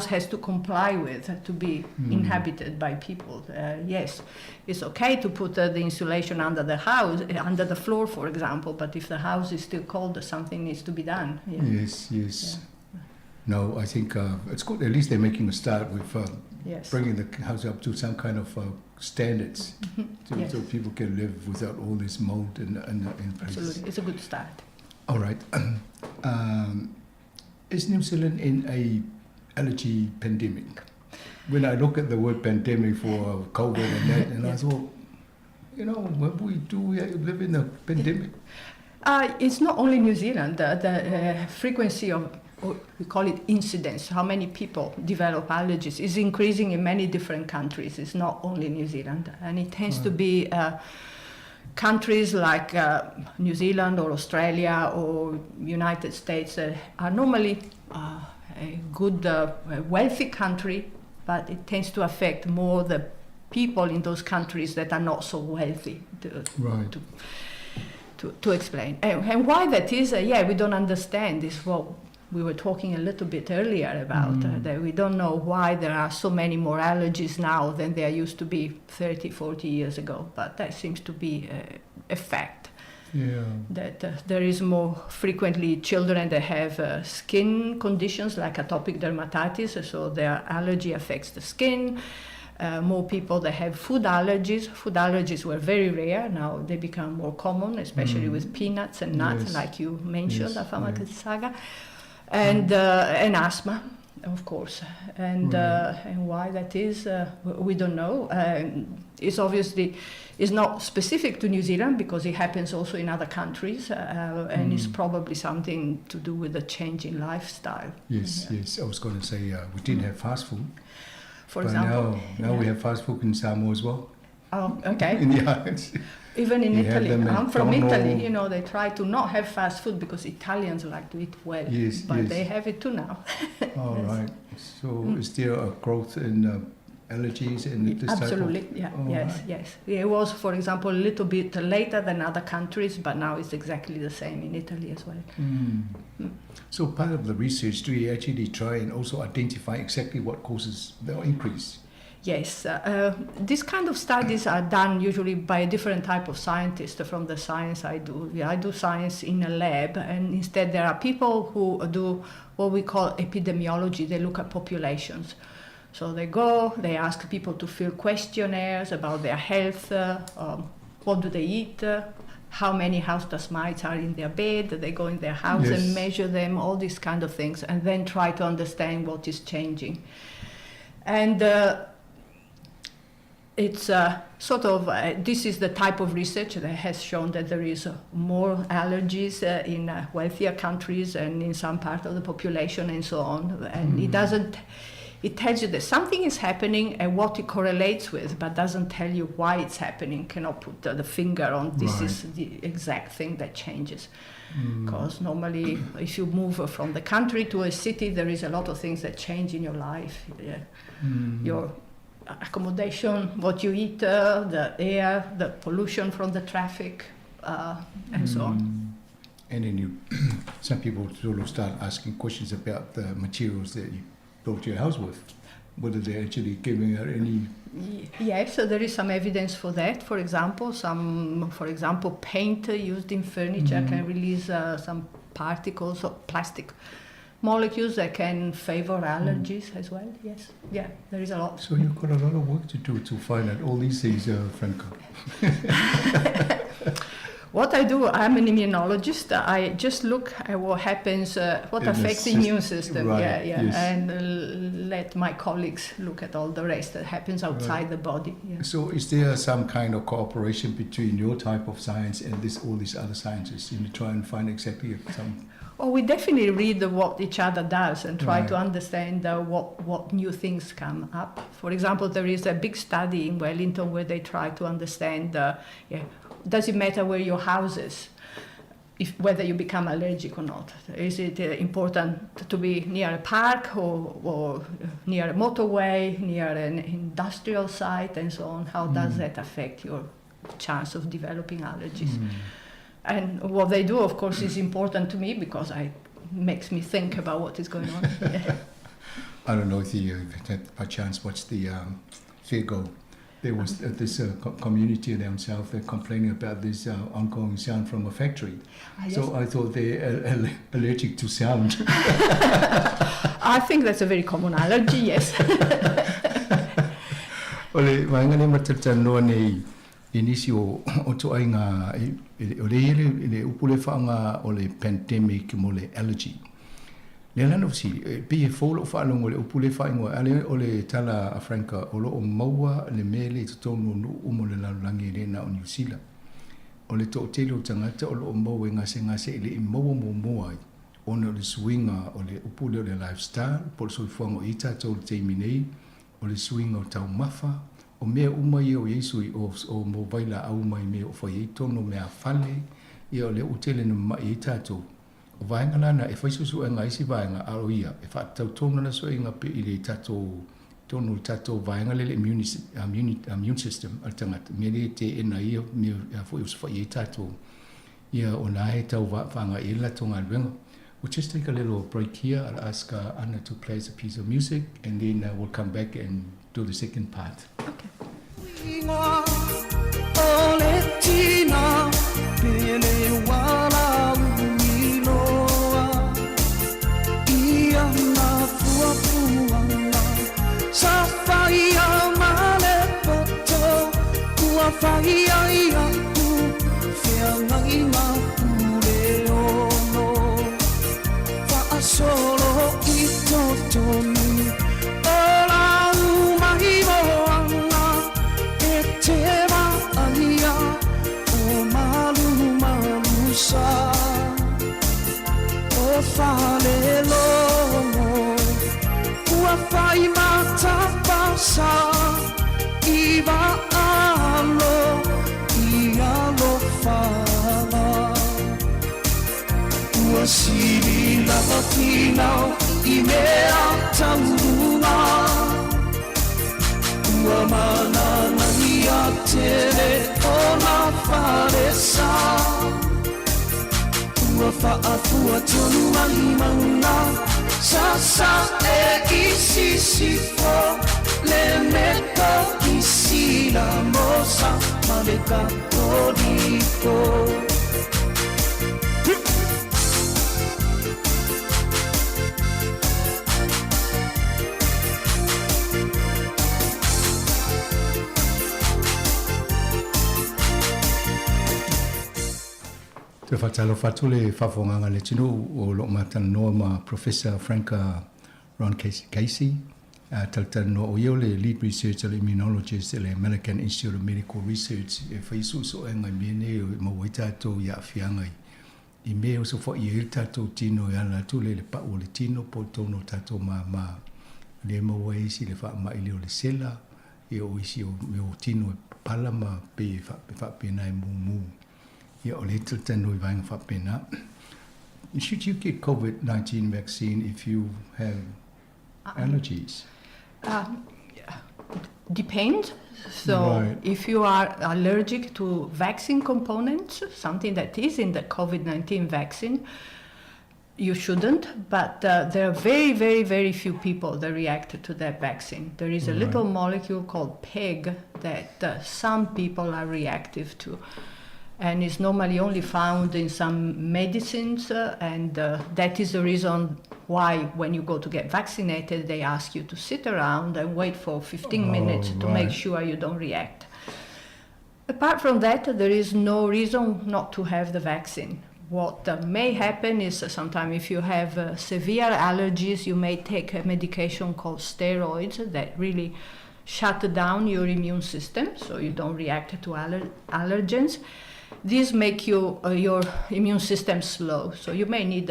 has to comply with to be inhabited by people. Yes, it's okay to put the insulation under the house, under the floor, for example, but if the house is still cold, something needs to be done. Yeah. Yes, yes. Yeah. No, I think it's good. At least they're making a start with Yes. bringing the house up to some kind of standards, Yes. so people can live without all this mold in place. Absolutely, it's a good start. All right. Is New Zealand in a allergy pandemic? When I look at the word pandemic for COVID and that, and I thought, when we do we live in a pandemic? It's not only New Zealand. The frequency of, or we call it incidence, how many people develop allergies, is increasing in many different countries. It's not only New Zealand. And it tends to be countries like New Zealand or Australia or United States that are normally a good, wealthy country, but it tends to affect more the people in those countries that are not so wealthy. To explain. And why that is we don't understand. Is what we were talking a little bit earlier about that we don't know why there are so many more allergies now than there used to be 30, 40 years ago, but that seems to be a fact. That there is more frequently children that have skin conditions like atopic dermatitis, so their allergy affects the skin. More people that have food allergies. Food allergies were very rare. Now they become more common, especially with peanuts and nuts, like you mentioned, Afamasaga, and asthma, of course. And why that is, we don't know. It's obviously it's not specific to New Zealand because it happens also in other countries, and it's probably something to do with the change in lifestyle. Yes, yes. I was going to say we didn't have fast food. For But example, now we have fast food in Samoa as well. Oh, okay. In the islands. Even in You have Italy. them at I'm from Italy. McDonald's. They try to not have fast food because Italians like to eat well. Yes, but yes. they have it too now. All Yes. right. So is there a growth in allergies and this type of Absolutely, yeah, All yes, right. yes. It was, for example, a little bit later than other countries, but now it's exactly the same in Italy as well. So part of the research, do you actually try and also identify exactly what causes the increase? Yes, these kind of studies are done usually by a different type of scientist from the science I do. I do science in a lab, and instead there are people who do what we call epidemiology. They look at populations. So they go, they ask people to fill questionnaires about their health, what do they eat, how many house dust mites are in their bed, they go in their house and measure them, all these kind of things, and then try to understand what is changing. And this is the type of research that has shown that there is more allergies in wealthier countries and in some part of the population and so on. And it doesn't, it tells you that something is happening and what it correlates with, but doesn't tell you why it's happening, cannot put the finger on this is the exact thing that changes. Because normally if you move from the country to a city, there is a lot of things that change in your life. Yeah. Your accommodation, what you eat, the air, the pollution from the traffic, and so on. And then some people sort of start asking questions about the materials that you built your house with. whether they're actually giving out any Yes, so there is some evidence for that. For example, some, for example, paint used in furniture can release some particles of plastic molecules that can favor allergies as well. Yes, yeah, there is a lot. So you've got a lot of work to do to find out all these things, Franca. What I do, I'm an immunologist. I just look at what happens, what In the affects the immune system. Right, yeah, yeah, yes. And let my colleagues look at all the rest that happens outside the body. Yeah. So is there some kind of cooperation between your type of science and all these other scientists in to try and find exactly some? Well, we definitely read what each other does and try to understand what new things come up. For example, there is a big study in Wellington where they try to understand, does it matter where your house is, whether you become allergic or not? Is it important to be near a park or near a motorway, near an industrial site, and so on? How does that affect your chance of developing allergies? And what they do, of course, is important to me because it makes me think about what is going on. Yeah. I don't know if you had by chance watched the Figo. There was this community down south, they're complaining about this ongoing sound from a factory. Yes. So I thought they're allergic to sound. I think that's a very common allergy, yes. Ole, vaenga le matalanoa nei i nisi o toaiga o le i le upu le faaaga o le pandemic mo le allergy. Le lana fesili, e pei e fou lo'u faalogo i le upu le faaigoa ale o le tala a Franka o loo maua le mea le i totonu o nuu mo le lalolagi e lē na o Niusila. O le toʻatele o tagata o loo maua e gasegase e leʻi maua muamua ai ona o le suiga o le upu lea o le lifestyle po o le soifuaga o i tatou le taimi nei o le suiga o taumafa o mea uma ia o iai sui o mo vailaau mai mea o fai ai tonu o meafale ia o lea ua tele na mamaʻi ai tatou. O vaega lana e fai suesuega a isi vaega a o ia e faatatau tonu ana suesuega pe i le tatou tonu o le tatou vaega lea le immune, immune, immune system a le tagata mea lea e teena ai ia mea foi osofaia ai tatou ia o na e tau faagai ai le latou galuega. We'll just take a little break here. I'll ask Anna to play us a piece of music and then we'll come back and do the second part. Okay. O le tina pele wala uiloa Ia na fuafuaga Sa faia ma le poto Ua faia iaʻu feagaiga pule ono Faasolo i totonu O lau maimoaga E te vaaia O malumalu sa O falelogo Ua fai matapasa I vaalo I alofaga Ua sili lava finau I mea tauga Ua mananaia tele o na falesa Ua faafua tonu ai mauga Sasae i sisifo Le Metokisi la Mosa ma le Katoliko. Toe faatalofa atu le faafofogaga a le atunuu o loo matalanoa ma Professor Franca Roncace talatalanoa o ia o le lead researcher le immunologist i le American Institute of Medical Research e fai suesuega i mea nei e maua ai tatou i aafiaga i mea e osofaia ai le tatou tino e ala atu le pau o le tino po o totonu o tatou māmā lea e maua ai isi le faamai lea o le sela ia o isi o mea o tino e papala ma pei e faapena e mumu ia o le talatalanoa i vaega faapena. Should you get COVID-19 vaccine if you have allergies? Depends. So if you are allergic to vaccine components, something that is in the COVID-19 vaccine, You shouldn't, but there are very, very, very few people that react to that vaccine. There is a little molecule called PEG that some people are reactive to, and is normally only found in some medicines, and that is the reason why when you go to get vaccinated, they ask you to sit around and wait for 15 minutes to make sure you don't react. Apart from that, there is no reason not to have the vaccine. What may happen is sometimes if you have severe allergies, you may take a medication called steroids that really shut down your immune system, so you don't react to allergens. These make your immune system slow, so you may need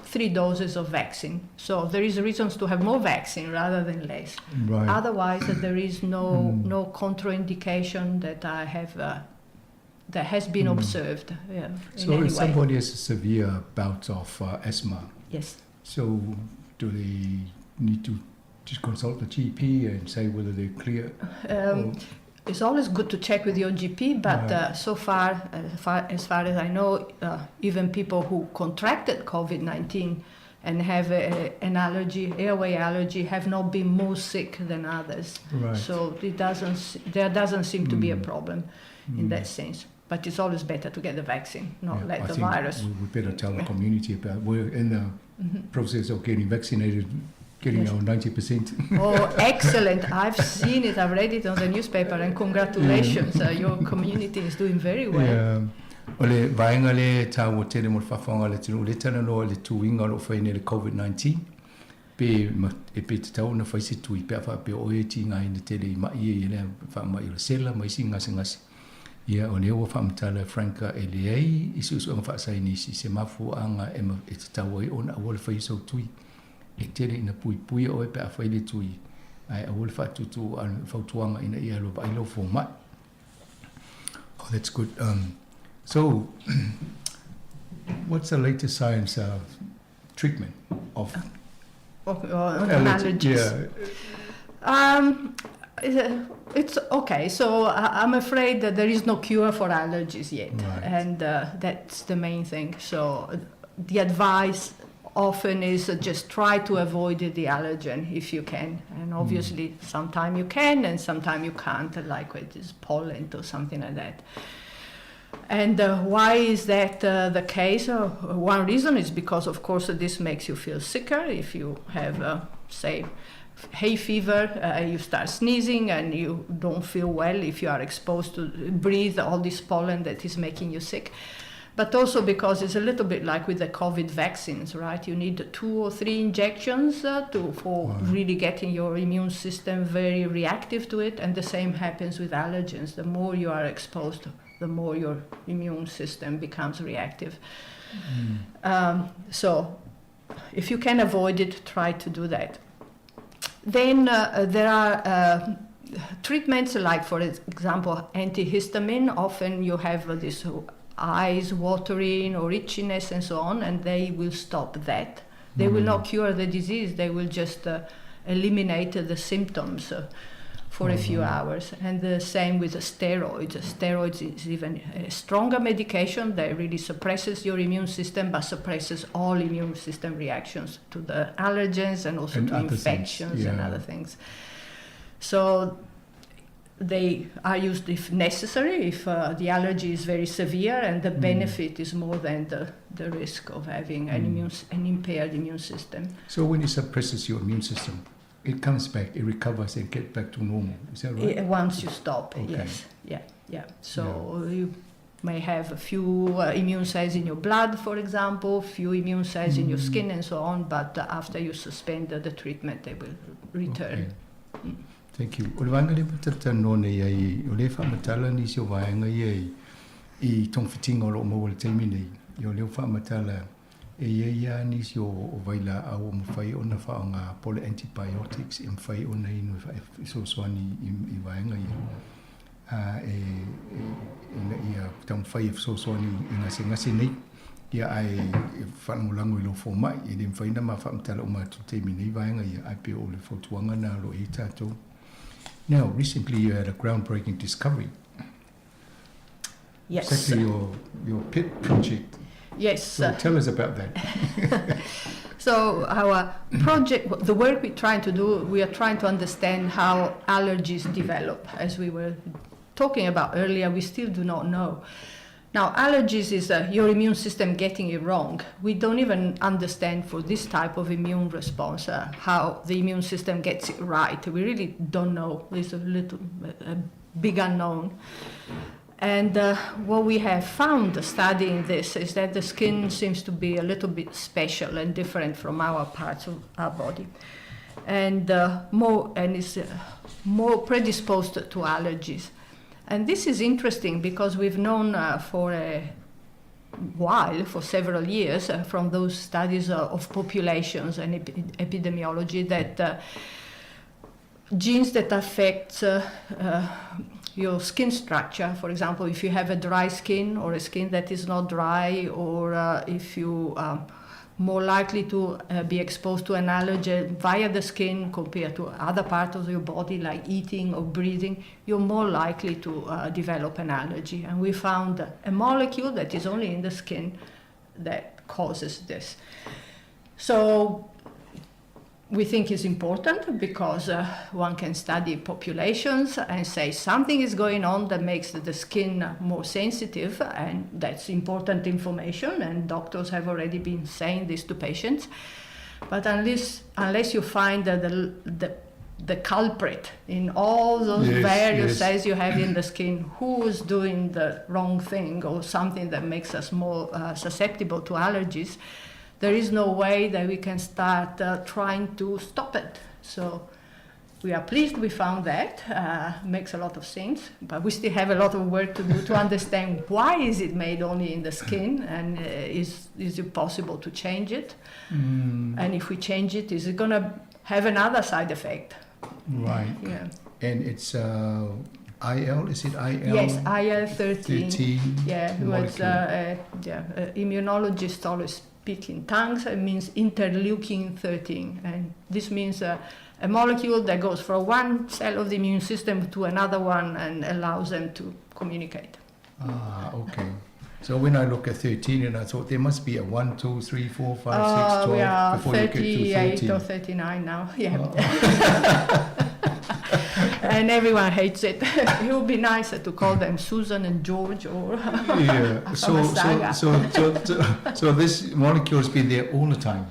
3 doses of vaccine. So there is reasons to have more vaccine rather than less. Otherwise, there is no contraindication that I have. That has been observed. Yeah, in So any if way. somebody has a severe bout of asthma, so do they need to just consult the GP and say whether they're clear? Or It's always good to check with your GP, but so far, as far as I know, even people who contracted COVID-19 and have an allergy, airway allergy, have not been more sick than others. So it doesn't, there doesn't seem to be a problem in that sense. But it's always better to get the vaccine, not Yeah, let I the think virus. We better tell the community about we're in the process of getting vaccinated, getting our 90%. Oh, excellent. I've seen it. I've read it on the newspaper, and congratulations. Your community is doing very well. Yeah. O le vaenga le tā o tele mo le whawhanga le tino, le tana noa le tuinga o whaine le COVID-19, pe ma, e pe te tau na whaise tui, pe awha pe o e ti ngā ina tele i mai e le wha mai o le sela, mai si ngase ngase. Ia, o lea ua whaamatala Franka e le ei, i susu anga whaasai ni si se mafu anga e ma, e te tau ai ona awa le whaiso tui. E tele ina pui pui o e pe awhai le tui. Ai, awa le whaatutu a whautuanga ina ia lo vai lo fō mai. Oh, that's good. So, what's the latest science treatment of Allergies? Yeah. It's okay. So I'm afraid that there is no cure for allergies yet, and that's the main thing. So the advice often is just try to avoid the allergen if you can, and obviously sometime you can and sometime you can't, like with this pollen or something like that. And why is that the case? One reason is because, of course, this makes you feel sicker. If you have, say, hay fever, you start sneezing and you don't feel well if you are exposed to breathe all this pollen that is making you sick. But also because it's a little bit like with the COVID vaccines, right? You need 2 or 3 injections for really getting your immune system very reactive to it. And the same happens with allergens. The more you are exposed, the more your immune system becomes reactive. So if you can avoid it, try to do that. Then there are treatments like, for example, antihistamine. Often you have this eyes watering or itchiness and so on, and they will stop that. They will not cure the disease, they will just eliminate the symptoms for a few hours. And the same with the steroids. Steroids is even a stronger medication that really suppresses your immune system, but suppresses all immune system reactions to the allergens and also And to other things, infections and yeah. other things. So they are used if necessary, if the allergy is very severe and the benefit is more than the risk of having an impaired immune system. So when it suppresses your immune system, it comes back, it recovers and gets back to normal. Is that right? Once you stop, yes. Yeah, yeah. So you may have a few immune cells in your blood, for example, few immune cells in your skin and so on, but after you suspend the treatment, they will return. Thank you. O le vaenga le matata no nei ai, o le whaamatala ni si o vaenga i ai, i tong whitinga o lo maua le taimi nei. I o leo whaamatala e ia ia ni si o vaila au o mwhai o na whaonga pole antibiotics e mwhai o na inu e sosoani i vaenga ia. E na ia tau mwhai e sosoani i ngase ngase nei. Ia ai e whanangolango i lo fōmai, e le mwhai na ma whaamatala o mātou taimi nei vaenga ia, ai pe o le fautuanga nā lo e tātou. Now, recently you had a groundbreaking discovery. Yes. Exactly, your pet project. Yes. So tell us about that. So our project, the work we're trying to do, we are trying to understand how allergies develop. As we were talking about earlier, we still do not know. Now, allergies is your immune system getting it wrong. We don't even understand for this type of immune response how the immune system gets it right. We really don't know. There's a big unknown. And what we have found studying this is that the skin seems to be a little bit special and different from our parts of our body, and is more predisposed to allergies. And this is interesting because we've known for a while, for several years, from those studies of populations and epidemiology that genes that affect your skin structure, for example, if you have a dry skin or a skin that is not dry, or if you are more likely to be exposed to an allergen via the skin compared to other parts of your body, like eating or breathing, you're more likely to develop an allergy. And we found a molecule that is only in the skin that causes this. So we think it's important because one can study populations and say something is going on that makes the skin more sensitive, and that's important information, and doctors have already been saying this to patients. But unless you find the culprit in all those various cells you have in the skin, who is doing the wrong thing or something that makes us more susceptible to allergies, there is no way that we can start trying to stop it. So we are pleased we found that. Makes a lot of sense, but we still have a lot of work to do to understand why is it made only in the skin, and is it possible to change it? And if we change it, is it going to have another side effect? Right. Yeah. And it's IL, is it IL? Yes, IL-13. 13 Yeah, it was, molecule. immunologists always speak in tongues. It means interleukin 13, and this means a molecule that goes from one cell of the immune system to another one and allows them to communicate. Okay. So when I look at 13, and I thought there must be a 1, 2, 3, 4, 5, 6, 12 We are before you get to 38 13. or 39 now. Yeah. Oh. And everyone hates it. It would be nicer to call them Susan and George or Yeah. Afamasaga. So this molecule has been there all the time,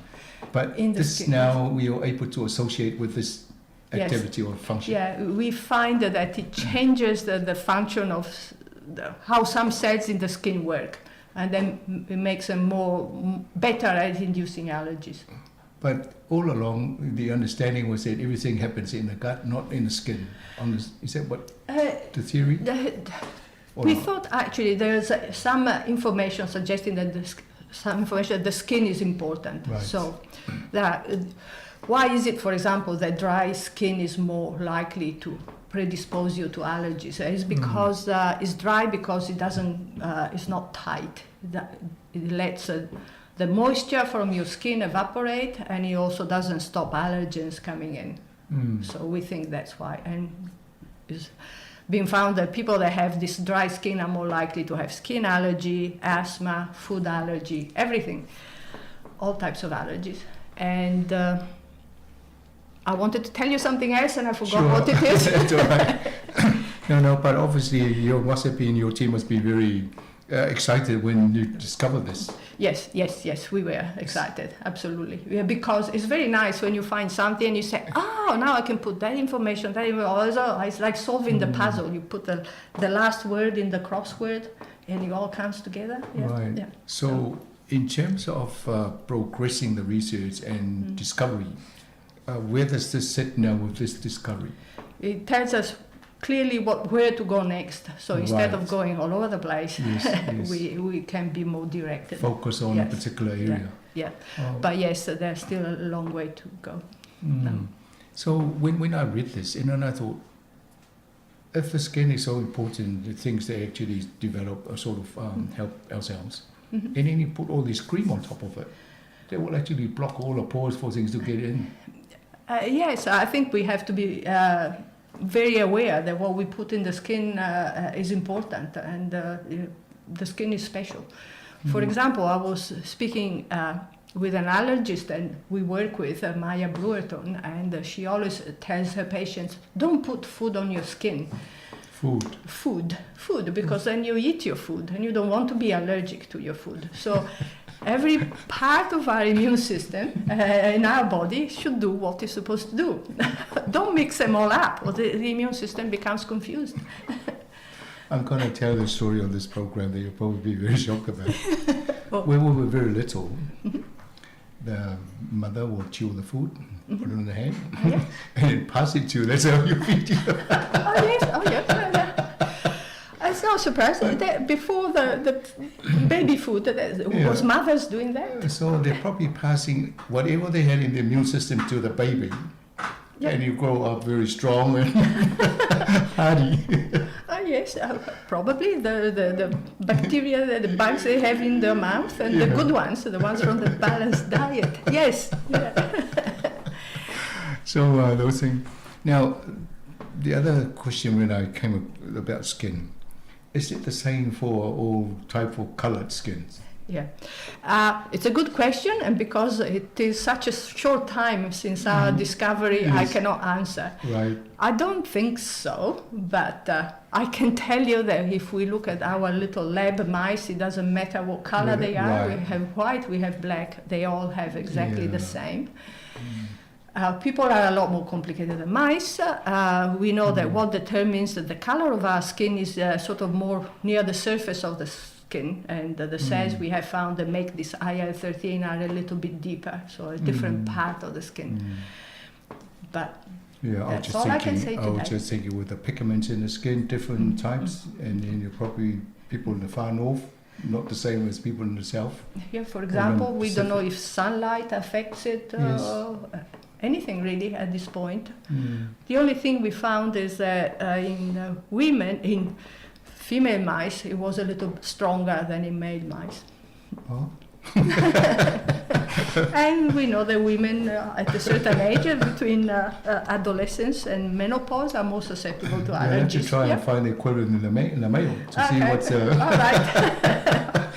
but In the this skin. now we are able to associate with this activity or function. Yeah, we find that it changes the function of how some cells in the skin work, and then it makes them better at inducing allergies. But all along, the understanding was that everything happens in the gut, not in the skin. Is that what the theory? Or We not? thought actually there's some information suggesting that the some information that the skin is important. Right. So, that why is it, for example, that dry skin is more likely to predispose you to allergies? It's because it's dry because it doesn't, it's not tight. It lets the moisture from your skin evaporate, and it also doesn't stop allergens coming in. So we think that's why. And it's been found that people that have this dry skin are more likely to have skin allergy, asthma, food allergy, everything, all types of allergies. And I wanted to tell you something else, and I forgot what it is. That's all right. No, no, but obviously your WhatsApp and your team must be very excited when you discover this. Yes, yes, yes, we were excited, absolutely. Yeah, because it's very nice when you find something and you say, oh, now I can put that information, that information. Oh, it's like solving the puzzle. You put the last word in the crossword and it all comes together. Yeah. Right. Yeah. So in terms of progressing the research and discovery, where does this sit now with this discovery? It tells us clearly where to go next. So instead of going all over the place, we can be more directed. Focus on a Yes. particular Yeah. area. Yeah. Oh. But yes, there's still a long way to go. No. So when I read this, and then I thought, if the skin is so important, the things that actually develop or sort of help ourselves, and then you put all this cream on top of it, that will actually block all the pores for things to get in. Yes, I think we have to be very aware that what we put in the skin is important, and the skin is special. For example, I was speaking with an allergist and we work with Maya Brewerton, and she always tells her patients, don't put food on your skin. Food. Food, food, because then you eat your food and you don't want to be allergic to your food. So every part of our immune system in our body should do what it's supposed to do. Don't mix them all up or the immune system becomes confused. I'm going to tell the story on this program that you'll probably be very shocked about. Oh. When we were very little, the mother will chew the food, put it on the hand, and then pass it to you. That's how you feed you. Oh, yes, oh, yes. It's not surprising that before the baby food, was mothers doing that. So they're probably passing whatever they had in the immune system to the baby. Yeah. And you grow up very strong and hardy. Yes, probably the bacteria, the bugs they have in their mouth, and the good ones, the ones from the balanced diet. Yes. Yeah. So those things. Now, the other question when I came about skin, is it the same for all type of colored skins? Yeah, it's a good question, and because it is such a short time since our discovery, I cannot answer. Right. I don't think so, but I can tell you that if we look at our little lab mice, it doesn't matter what color they are. We have white, we have black, they all have exactly the same. People are a lot more complicated than mice. We know that what determines the color of our skin is sort of more near the surface of the skin, and the cells we have found that make this IL-13 are a little bit deeper, so a different part of the skin. But Yeah, that's all I can say I was today. just thinking with the pigments in the skin, different types, and then you're probably people in the far north, not the same as people in the south. Yeah, for Or in example, we don't know Pacific. if sunlight affects it, anything really at this point. The only thing we found is that in women, in female mice, it was a little stronger than in male mice. Oh. And we know that women at a certain age, between adolescence and menopause, are more susceptible to Yeah, I have to allergies. try and find the equivalent in the male to see what's... All right.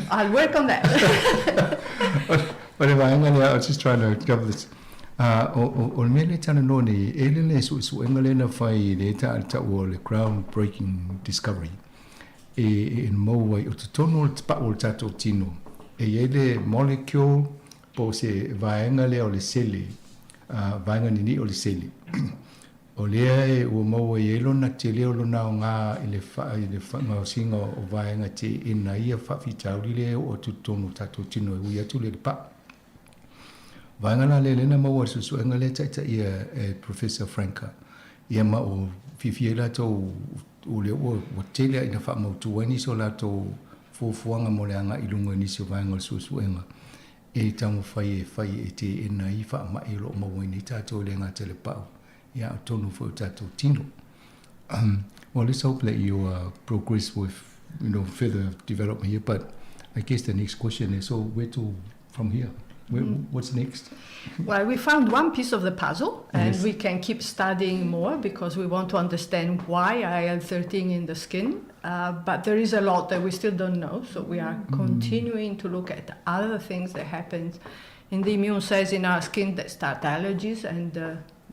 I'll work on that. But anyway, I was just trying to cover this. O le mea le tana noa nei, e le le suesuega le na fai le ta ta o le groundbreaking discovery. E maua ai o totonu o le tapa'u o le tatou tino. E iai le molecule po o se vaega lea o le sele, vaega nini'i o le sele. O lea e ua maua ai lona tele o lona aogā i le i le fa'agaosiga o vaega te'ena ia fa'afitauli lea e oo atu totonu o tatou tino e ui atu le le pa'u. Vaega la lea lena maua i le suesuega lea ta'itaʻia e Professor Franka. Ia ma o fiafia ai latou o lea ua tele aʻina fa'amautū ai nisi o latou fuafuaga mo le aga'i luga i nisi o vaega o le suesuega e taumafai e fai e te'ena ai fa'ama'i o lo'o maua ai nei tatou i le gata i le pa'u ia a'o tonu fo'i o tatou tino. Well, let's hope that you progress with, you know, further development here. But I guess the next question is, so where to from here? What's next? Well, we found one piece of the puzzle, and Yes. we can keep studying more because we want to understand why IL-13 in the skin. But there is a lot that we still don't know, so we are continuing to look at other things that happen in the immune cells in our skin that start allergies, and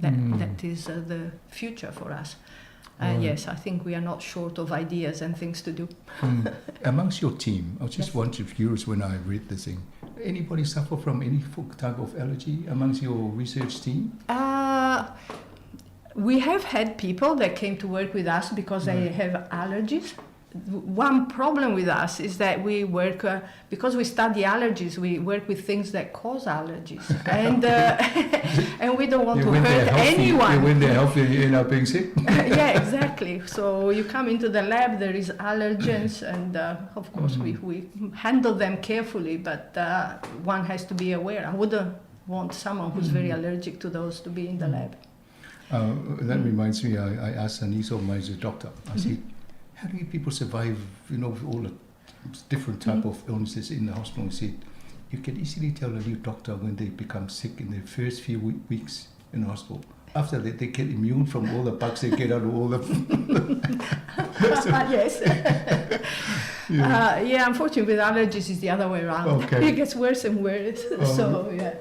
that is the future for us. Yes, I think we are not short of ideas and things to do. Amongst your team, I was just wondering, curious when I read this thing, anybody suffer from any type of allergy amongst your research team? We have had people that came to work with us because they have allergies. One problem with us is that we work, because we study allergies, we work with things that cause allergies. And we don't want Yeah, to when they're hurt healthy, anyone. Yeah, when they're healthy, you end up being sick. Yeah, exactly. So you come into the lab, there is allergens, and of course we handle them carefully, but one has to be aware. I wouldn't want someone who's very allergic to those to be in the lab. That reminds me, I asked a niece of mine, a doctor, I said, how do you people survive, all the different type of illnesses in the hospital? He said, you can easily tell a new doctor when they become sick in the first few weeks in the hospital. After that, they get immune from all the bugs they get out of all the... Yes. Yeah. Yeah, unfortunately with allergies it's the other way around. Okay. It gets worse and worse. Oh. So, yeah.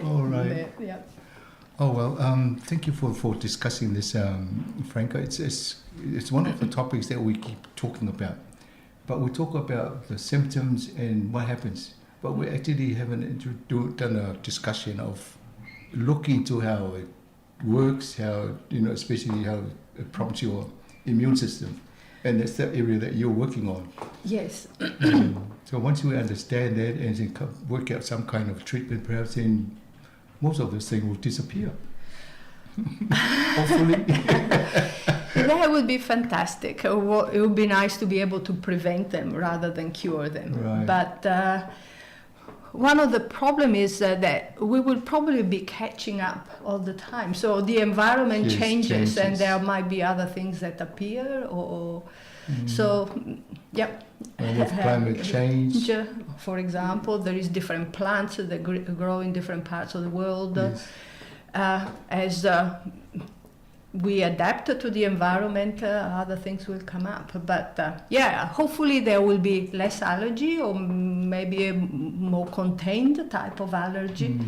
All right. Yeah. Oh, well, thank you for discussing this, Franca. It's one of the topics that we keep talking about. But we talk about the symptoms and what happens. But we actually haven't done a discussion of looking into how it works, how, you know, especially how it prompts your immune system. And that's the area that you're working on. Yes. So once we understand that and then work out some kind of treatment, perhaps then most of this thing will disappear. Hopefully. That would be fantastic. It would be nice to be able to prevent them rather than cure them. Right. But one of the problems is that we will probably be catching up all the time. So the environment Yes, changes, and changes. there might be other things that appear. So, yep. And with climate change. For example, there is different plants that grow in different parts of the world. Yes. As we adapt to the environment, other things will come up. But hopefully there will be less allergy, or maybe a more contained type of allergy,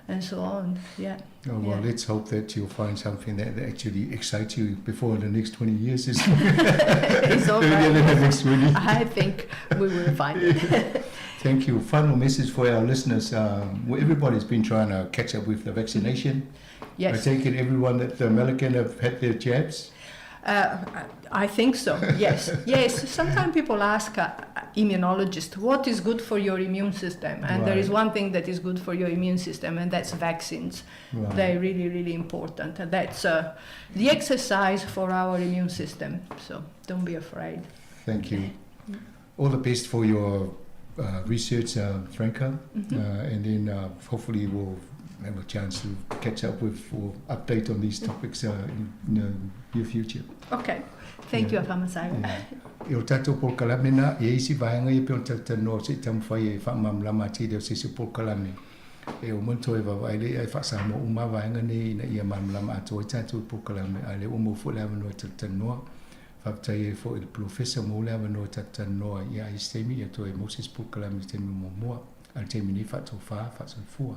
and so on. Yeah. Oh, well, Yeah. Let's hope that you'll find something that actually excites you before the next 20 years. Is It's all right. The next 20. I think we will find it. Thank you. Final message for our listeners. Well, everybody's been trying to catch up with the vaccination. Yes. I take it everyone at the Melican have had their jabs? I think so, yes. Yes, sometimes people ask immunologists, what is good for your immune system? And there is Right. one thing that is good for your immune system, and that's vaccines. Right. They're really, really important. And that's the exercise for our immune system. So don't be afraid. Thank you. All the best for your research, Franca. Mm-hmm. And then hopefully we'll have a chance to catch up with or update on these topics in the near future. Okay. Thank you, Afamasaga. Yeah. E o tātou polokalame nā, e isi vaenga i pe o tātou noa se tamawhai e whaamamlama te reo se se polokalame. E o monto e wawa ele e whaasamo uma vaenga nei ina ia mamlama atoa i tātou polokalame. A le o mō fo le awa noa tātou noa. Whaptai e fo i le professor mō le awa noa tātou noa i a istemi i atoa e Moses polokalame te mi mō A te mini whaatau wha, whaatau fua.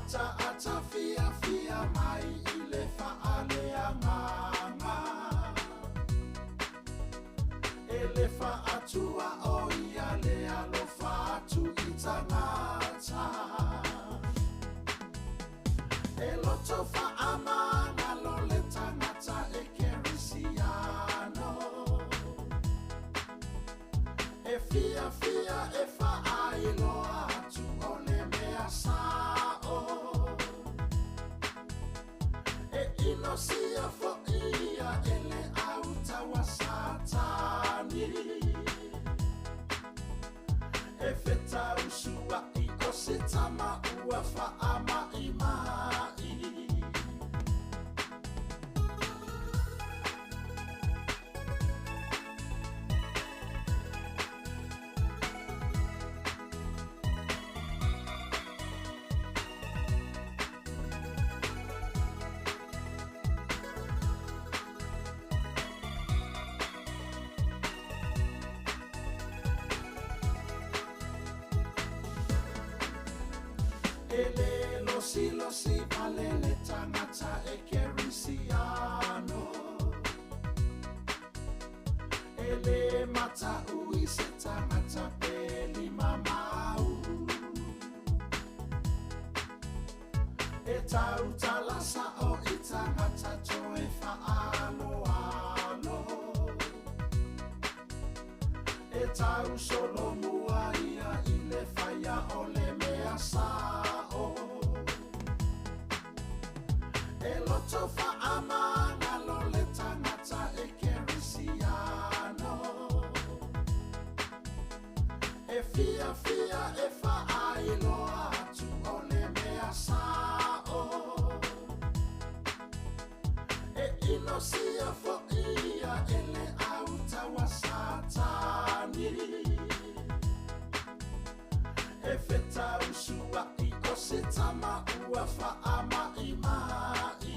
Ata ata fia fia mai i le faaleagaga. E le faatua o ia le alofa atu i tagata. E loto faamagalo le tagata e kerisiano. E fia fia e faailoa atu o le mea sa'o. E inosia fo'ia e le autaua Satani. E fetausua'i o se tama ua fa'ama'ima'i. E le losilosi vale le tagata e kerisiano. E le mata'ui se tagata pe limamau. E tautalasa o i tagata toe fa'aloalo. E tausolomua ia i le faia o le mea sa'o. E loto fa'amagalo le tagata e kerisiano. E fia fia e fa'ailoa atu o le mea sa'o. E inosia fo'ia e le autaua Satani. E fetausua'i o se tama ua fa'ama'ima'i.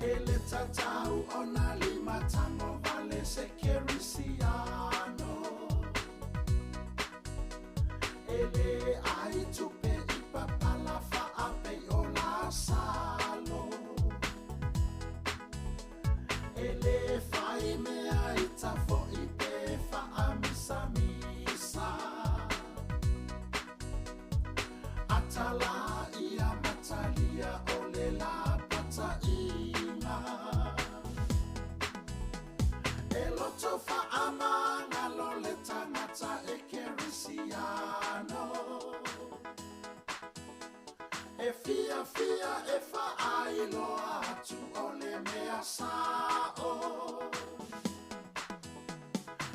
E le tatau ona limatango vale se kerisiano. E le ai tupe i papala faapei o lasalo. E le fai mea i tafo'i pe faamisamisa. Atala ia matalia o le lapata'iga. E loto fa'amagalo le tagata e kerisiano. E fia fia e fa'ailoa atu o le mea sa'o.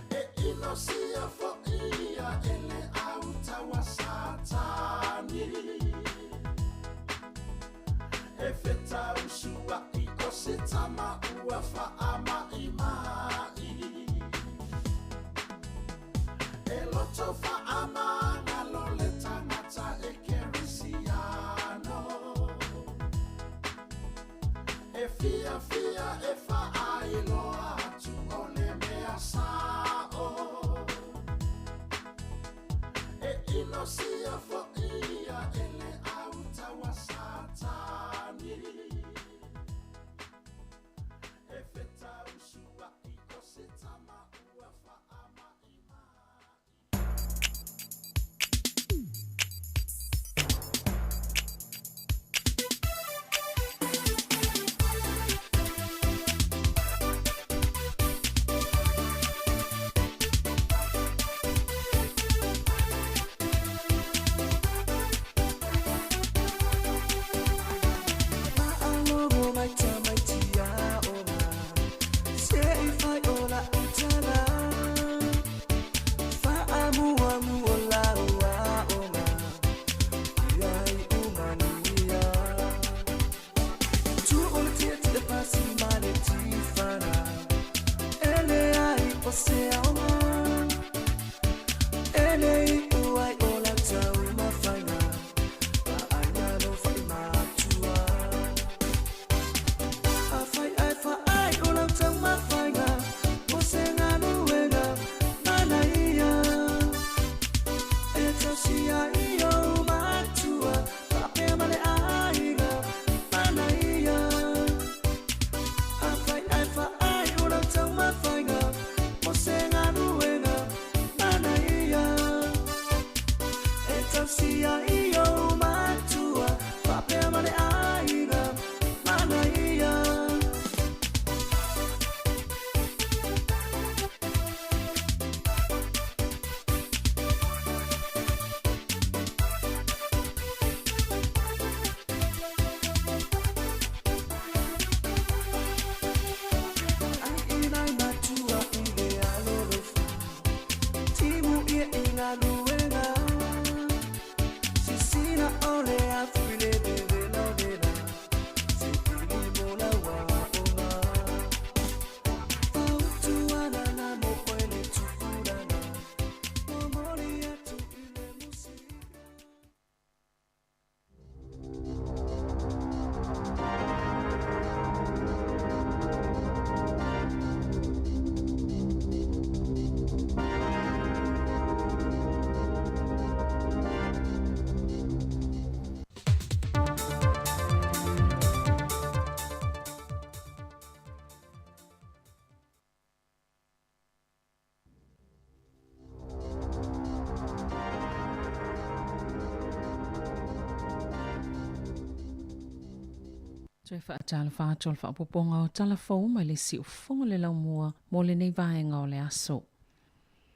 E inosia fo'ia e le autaua Satani. E fetausua'i o se tama ua fa'ama'ima'i. E loto fa'amagalo le tagata e kerisiano. E fia fia e fa'ailoa atu o le mea sa'o. E inosia fo'ia e le autaua Satani. E fetausua'i o se tama ua fa'ama'ima'i. galuega Sisina o le afu i le vevela o le la Sipili mo lau aoga Fautuana na moko e le tupulaga Momoli atu i le musika Toe faatalofa atu o le faaopoopoga o tala fou mai le siufofoga o le laumua mo lenei vaega o le aso.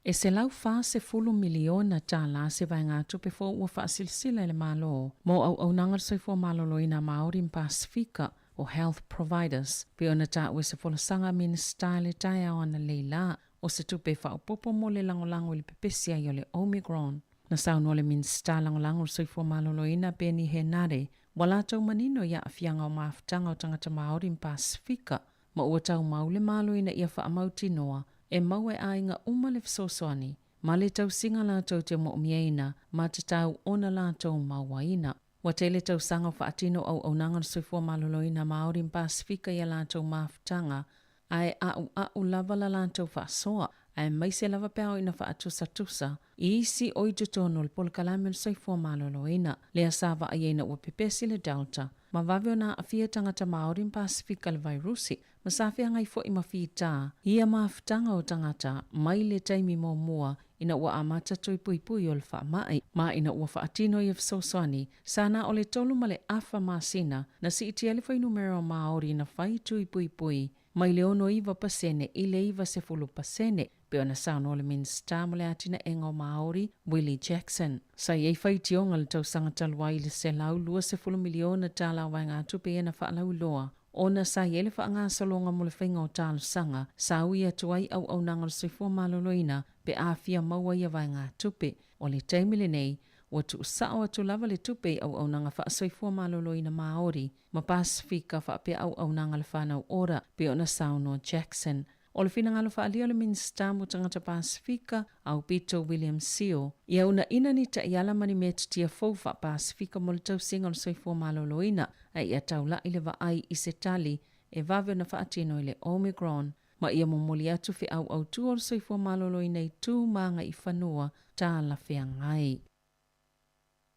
E $140 miliona tālā se vaegatupe fou ua faasilasila e le Malo mo auaunaga o le soifua maloloina a Māori ma Pasefika o Health Providers, pei ona taua i se folasaga a Minisita i le taeao analeila o se tupe faaopoopo mo le lagolago i le pepesi ai o le Omicron. Na saunoa le Minisita Lagolago o le Soifua Maloloina Peeni Henare, ua latou manino i aafiaga o mafutaga o tagata Māori ma Pasefika, ma ua taumau le Malo ina ia faamautinoa e maua e aiga uma le fesoasoani ma le tausiga latou te moomiaina ma tatau ona latou mauaina. Ua tele tausaga o faatino auaunaga o le soifua maloloina Māori ma Pasefika i a latou mafutaga, ae a'ua'u lava la latou faasoa, aemaise lava pe a oo ina faatusatusa i isi o i totonu o le polokalame o le soifua maloloina. Lea sa vaaia ina ua pepesi le Delta, ma vave ona aafia tagata Māori ma Pasefika i le vairusi, ma sa feagai foi ma fitā i ia mafutaga o tagata mai le taimi muamua ina ua amata toe puipui o le faamai. Ma ina ua faatino ia fesoasoani, sa na o le 3.5 masina na siitia ai le fuainumera o Māori na fai tui puipui mai le 69% i le 90%, pei ona saunoa le Minisita mo le Atinaega o Māori, Willie Jackson. Sa i ai faitioga i le tausaga talu ai i le $120 miliona tala o vaegatupe ia na faalauiloa ona sa i ai le faagasologa mo le faiga o talosaga sa ui atu ai auaunaga o le soifua maloloina pe a fia maua ia vaegatupe. O le taimi lenei, ua tuusao atu lava le tupe i auaunaga faasoifua maloloina Māori ma Pasefika faapea auaunaga a le Whānau Ora, pei ona saunoa Jackson. O le finagalo faaalia o le Minisita mo Tagata Pasefika, Aupito William Sio, ia uunaina ni taiala ma ni metotia fou faa-Pasefika mo le tausiga o le soifua maloloina, a ia taula'i le vaai i se tali e vave ona faatino i le Omicron, ma ia momoli atu feau autū o le soifua maloloina i tu ma agaifanua talafeagai.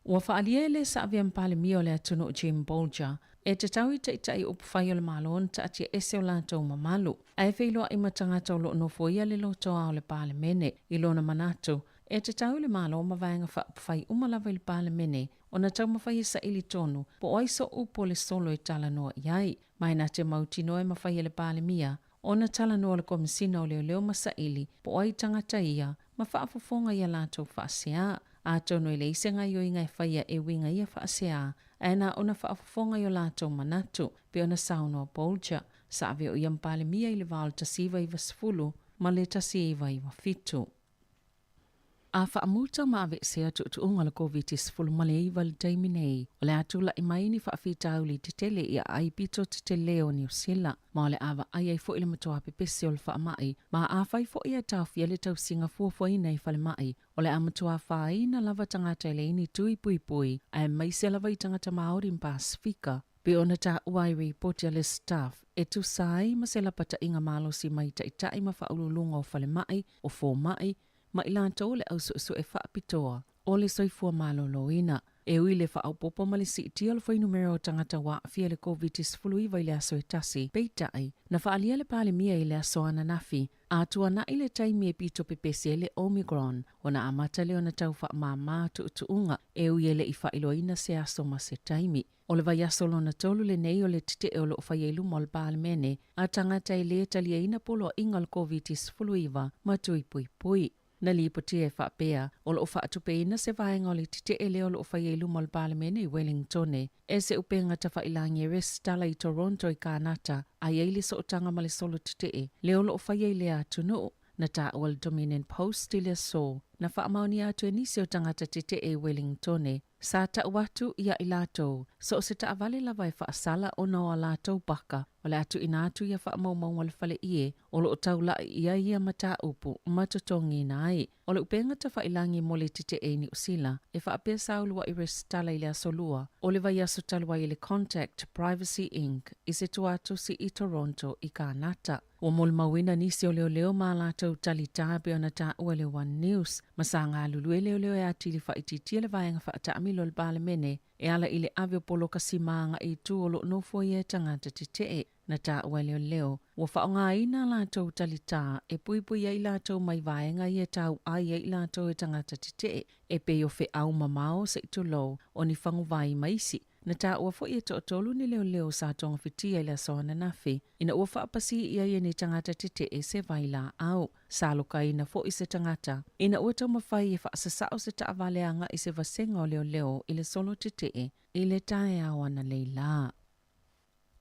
Ua faaalia e le Saavea ma Palemia o le atunuu Jim Bolger e tatau i taitai upufai o le Malo ona taatia ese o latou mamalu ae feiloai ma tagata o lo o nofoia le lotoa o le Palemene. I lona manatu, e tatau i le Malo ma vaega faaupufai uma lava i le Palemene ona taumafai e saili tonu po o ai so upu o le solo e talanoa i ai. Ma e na te mautinoa e mafai e le Palemia ona talanoa le Komesina o Leoleo ma saili po o ai tagata ia ma faafofoga i a latou faasea. Atonu e leai se gaioiga e faia e uiga ia faasea, ae na ona faafofoga i o latou manatu, pei ona saunoa Bolger, sa avea o ia ma Palemia i le va o le 1990 ma le 1997. A faamuta ma aveesea tuutuuga o le Koviti-19 i le taimi nei, o le a tulai mai ni faafitauli tetele i aai pito tetele o Niu Sila, ma o le a vaai ai foi le matua pepesi o le faamai, ma afai foi e taofia le tausiga fuafuaina i falemai, o le a matua afaina lava tagata e leai ni tui puipui, aemaise lava i tagata Māori ma Pasefika. Pei ona taua ai ripoti a le Stuff, e tusa ai ma se lapataiga malosi mai taitai ma faauluuluga o falemai, o fomai, ma i latou o le au suesue faapitoa o le soifua maloloina. E ui i le faaopoopo ma le siitia o le fuainumera o tagata ua aafia i le Koviti-19 i le aso e tasi, peitai, na faaalia le Palemia i le aso ananafi, a tuanai le taimi e pito pepesi ai le Omicron, ona amata lea ona tau faamāmā tuutuuga, e ui e le i faailoaina se aso ma se taimi. O le vaiaso lona tolu lenei o le tetee o lo o faia i luma o le Palemene a tagata e lē taliaina poloaiga o le Koviti-19 ma tui puipui. Na lipotia e faapea, o lo o faatupeina se vaega o le tetee lea o lo o faia i luma o le Palemene i Wellingtone e se upega tafailagi e resitala i Toronto i Kānata, a i ai le sootaga ma le solo tetee lea o lo o faia i lea atunuu. Na taua e le Dominion Post i le aso, na faamaonia atu e nisi o tagata tetee i Wellingtone, sa tau atu ia i latou, so o se taavale lava e faasala ona o a latou paka, o le a tuuina atu ia faamaumauga a le faleie o lo o taulai i ai ia mataupu ma totogiina ai. O le upega tafailagi mo le tetee i Niu Sila, e faapea sa uluai resitala i le Aso Lua o le vaiaso talu ai e le Contact Privacy Inc. I se tuatusi i Toronto i Kanata. Ua molimauina nisi o leoleo ma a latou talitā e pei ona taua e le One News, ma sa galulue leoleo e atili faaitiitia le vaega faataamilo a le Palemene e ala i le ave o poloka sima agai i tua o lo o nofoia e tagata tetee. Na taua e leoleo, ua faaaogaina a latou talitā e puipui ai latou mai vaega ia e tauai ai latou e tagata tetee, e pei o feau mamao se i tulou, o ni faguvai ma isi. Na taua foi e toatolu ni leoleo sa togafitia i le aso ananafi, ina ua faapasi i ai e ni tagata tetee se vailaau. Sa alokaina foi se tagata, ina ua taumafai e faasasao se taavale agai i se vasega o leoleo i le solo tetee i le taeao analeila.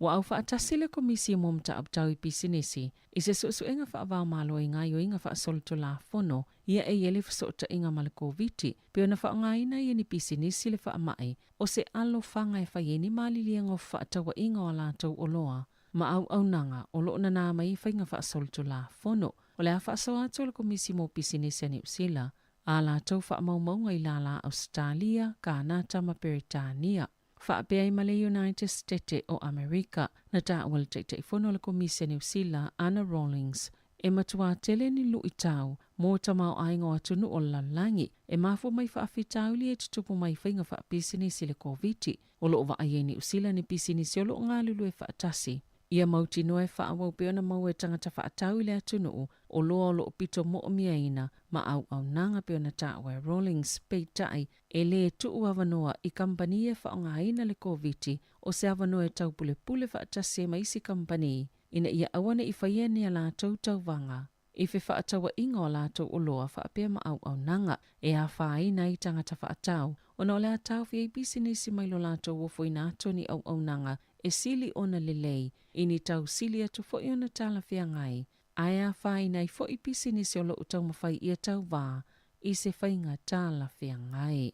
Ua aufaatasi le Komisi mo Mataupu Tau i Pisinisi i se suesuega faava-o-Malo i gaoioiga faasolitulafono ia e i ai le fesootaiga ma le Koviti, pei ona faaaogaina ai e ni pisinisi le faamai o se alofaga e fai ai ni maliliega o fefaatauaiga o a latou oloa ma auaunaga o lo o nanā mai i faiga faasolitulafono. O le a faasoa atu e le Komisi mo Pisinisi a Niu Sila a latou faamaumauga i lala Ausetalia, Kanata ma Peretania. Faapea ai ma le United State o Amerika, na taua e le Taitaifono o le Komisi a Niu Sila, Ana Rawlings, e matuā tele ni luitau mo tamaoaiga o atunuu o le lalolagi e mafua mai faafitauli e tutupu mai i faiga faapisinisi i le Koviti. O lo o vaai ai Niu Sila ni pisinisi o lo o galulue faatasi ia mautinoa e faaauau pea ona maua e tagata faatau i le atunuu oloa o lo o pito moomiaina ma auaunaga pei ona taua e Rawlings. Peitai, E lē tuu avanoa i kamupani e faaaogaina le Koviti o se avanoa e taupulepule faatasi ai ma isi kamupani ina ia aua ne i faia ni a latou tauvaga i fefaatauaiga o a latou oloa faapea ma auaunaga e afaina ai tagata faatau ona o le a taofi ai pisinisi mai lo latou ofoina atu o ni auaunaga e sili ona lelei i ni tau sili atu foi ona talafeagai ae afaina ai foi pisinisi o lo o taumafai ia tauvā i se faiga talafeagai.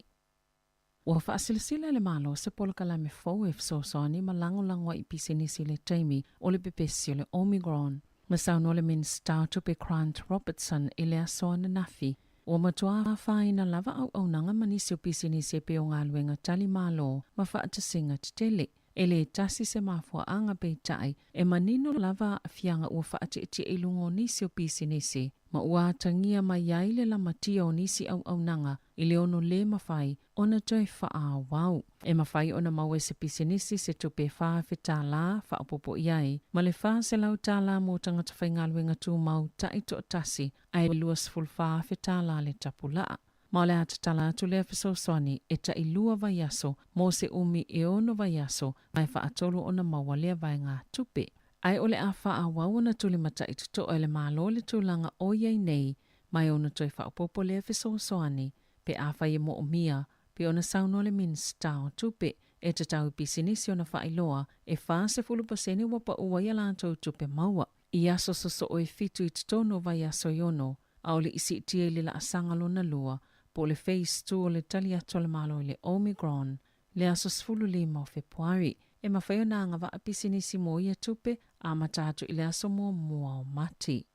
Ua faasilasila e le Malo se polokalame fou e fesoasoani ma lagolago ai i pisinisi i le taimi o le pepesi o le Omicron. Na saunoa le Minisita o Tupe Grant Robertson i le aso ananafi, ua matua afaina lava auaunaga ma nisi o pisinisi e pei o galuega tali malo ma faatasiga tetele. E lē tasi se mafuaaga peitai, e manino lava aafiaga ua faatietie i luga o nisi o pisinisi, ma ua atagia mai ai le lamatia o nisi auaunaga i le ono lē mafai ona toe faaauau. E mafai ona maua e se pisinisi se tupe e $4,000 faaopoopo i ai ma le $400 mo tagata faigaluega tumau taitoatasi ae $24,000 le tapulaa. Ma o le a tatala atu lea fesoasoani e tailua vaiaso mo se umi e ono vaiaso ma e faatolu ona maua lea vaegatupe. Ae o le a faaauau ona tulimatai totoa e le Malo le tulaga o i ai nei ma e ono toe faaopoopo lea fesoasoani pe afai e moomia pei ona saunoa le Minisita o Tupe e tatau i pisinisi ona faailoa e 40% ua pau ai a latou tupe maua i aso sosoo e fitu i totonu o vaiaso e ono ʻAʻole i siitia i le laasaga lona lua, po o le Phase Two o le tali atu a le Malo i le Omicron, le aso 15 o Fepuari. E mafai ona agavaa pisinisi mo ia tupe, amata atu i le aso muamua o Mati.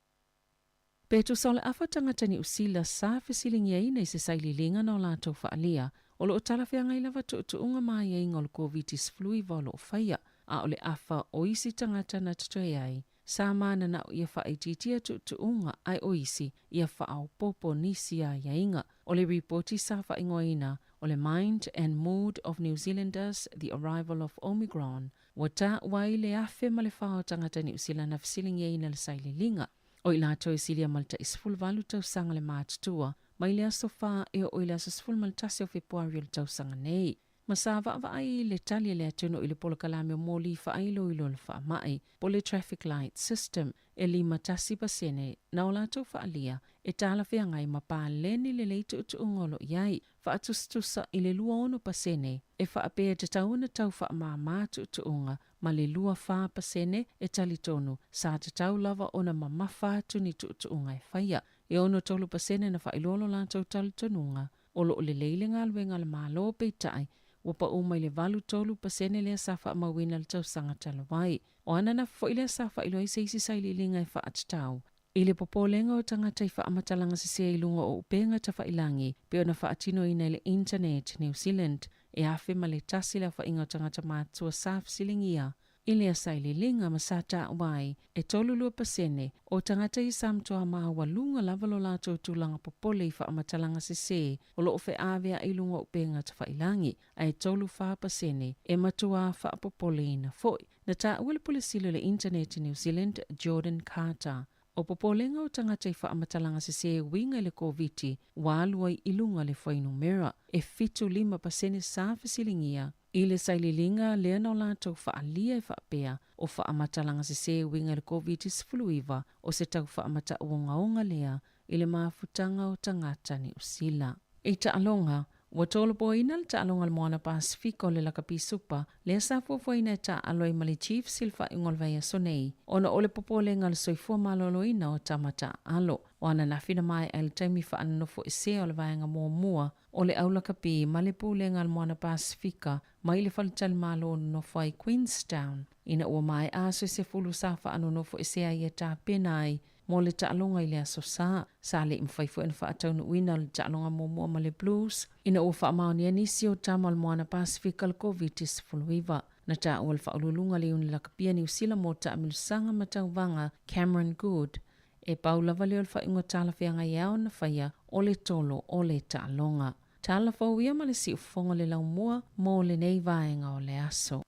Pe tusa o le afa tagata Niu Sila sa fesiligiaina i se sailiiliga na o latou faaalia, o lo o talafeagai lava tuutuuga ma aiaiga o le Koviti-19 o lo o faia, a o le afa o isi tagata na totoe ai, Sa mananao ia faaitiitia tuutuuga ae o isi ia faaopoopo nisi aiaiga. O le ripoti sa faaigoaina o le Mind and Mood of New Zealanders, The Arrival of Omicron, ua taua ai le 1,004 o tagata Niu Sila na fesiligiaina le sailiiliga. O i latou e silia ma le tai 18 tausaga le matutua mai le aso 4 e oo i le aso 11 o Fepuari o le tausaga nei. Ma sa vaavaai i le tali a le atunuu i le polokalame o moli faailoilo o le faamai, po o le Traffic Light System, e 51% na o latou faaalia e talafeagai ma paleni lelei tuutuuga o lo o i ai, faatusatusa i le 26% e faapea e tatau ona tau faamāmā tuutuuga. ma le 24% e talitonu sa tatau lava ona mamafa atu ni tuutuuga e faia. E 63% na faailoa lo latou talitonuga o loo lelei le galuega a le Malo, peitai ua pau mai le 83% lea sa faamauina i le tausaga talu ai. O ananafi foi lea sa faailoa ai se isi sailiiliga e faatatau i le popolega o tagata i faamatalaga sesē i luga o upega tafailagi pei ona faatinoina e le Internet New Zealand. E 1,001 le aofaiga o tagata matutua sa fesiligia i lea sailiiliga ma sa taua ai e 32% o tagata ia sa matua maualuga lava lo latou tulaga popole i faamatalaga sesē o loo feaveai i luga o upega tafailagi, ae 34% e matuā faapopoleina foi. Na taua le Pule Sili o le Internet New Zealand, Jordan Carter, o popolega o tagata i faamatalaga sesē e uiga i le Koviti ua alu ai i luga le fuainumera e 75% sa fesiligia i le sailiiliga lea na o latou faaalia e faapea o faamatalaga sesē e uiga i le Koviti-19 o se tau faamatau ogaoga lea i le mafutaga o tagata Niu Sila. I taaloga, ua tolopoina le taaloga a le Moana Pasefika o le Lakapi Supa lea sa fuafuaina e taaalo ai ma le Chiefs i le faaiuga o le vaiaso nei ona o le popolega o le soifua maloloina o tama taaalo. O ananafi na maea ai le taimi faanonofoesea o le vaega muamua o le au lakapi ma le Pulega a le Moana Pasefika mai le faletalimalo nonofo ai Queenstown ina ua maea aso e 10 sa faanonofoesea ai e tapena ai mo le taaloga i le Aso Sa. Sa le i mafai foi ona faataunuuina le taaloga muamua ma le Blues ina ua faamaonia nisi o tama o le Moana Pasefika le Koviti-19. Na taua le faauluuluga le Iuni Lakapia Niu Sila mo taamilosaga ma tauvaga Cameron Goode e pau lava lea o le faaiuga talafeagai e ao ona faia o le tolo o le taaloga. Tala fou ia ma le siufofoga o le laumua mo lenei vaega o le aso.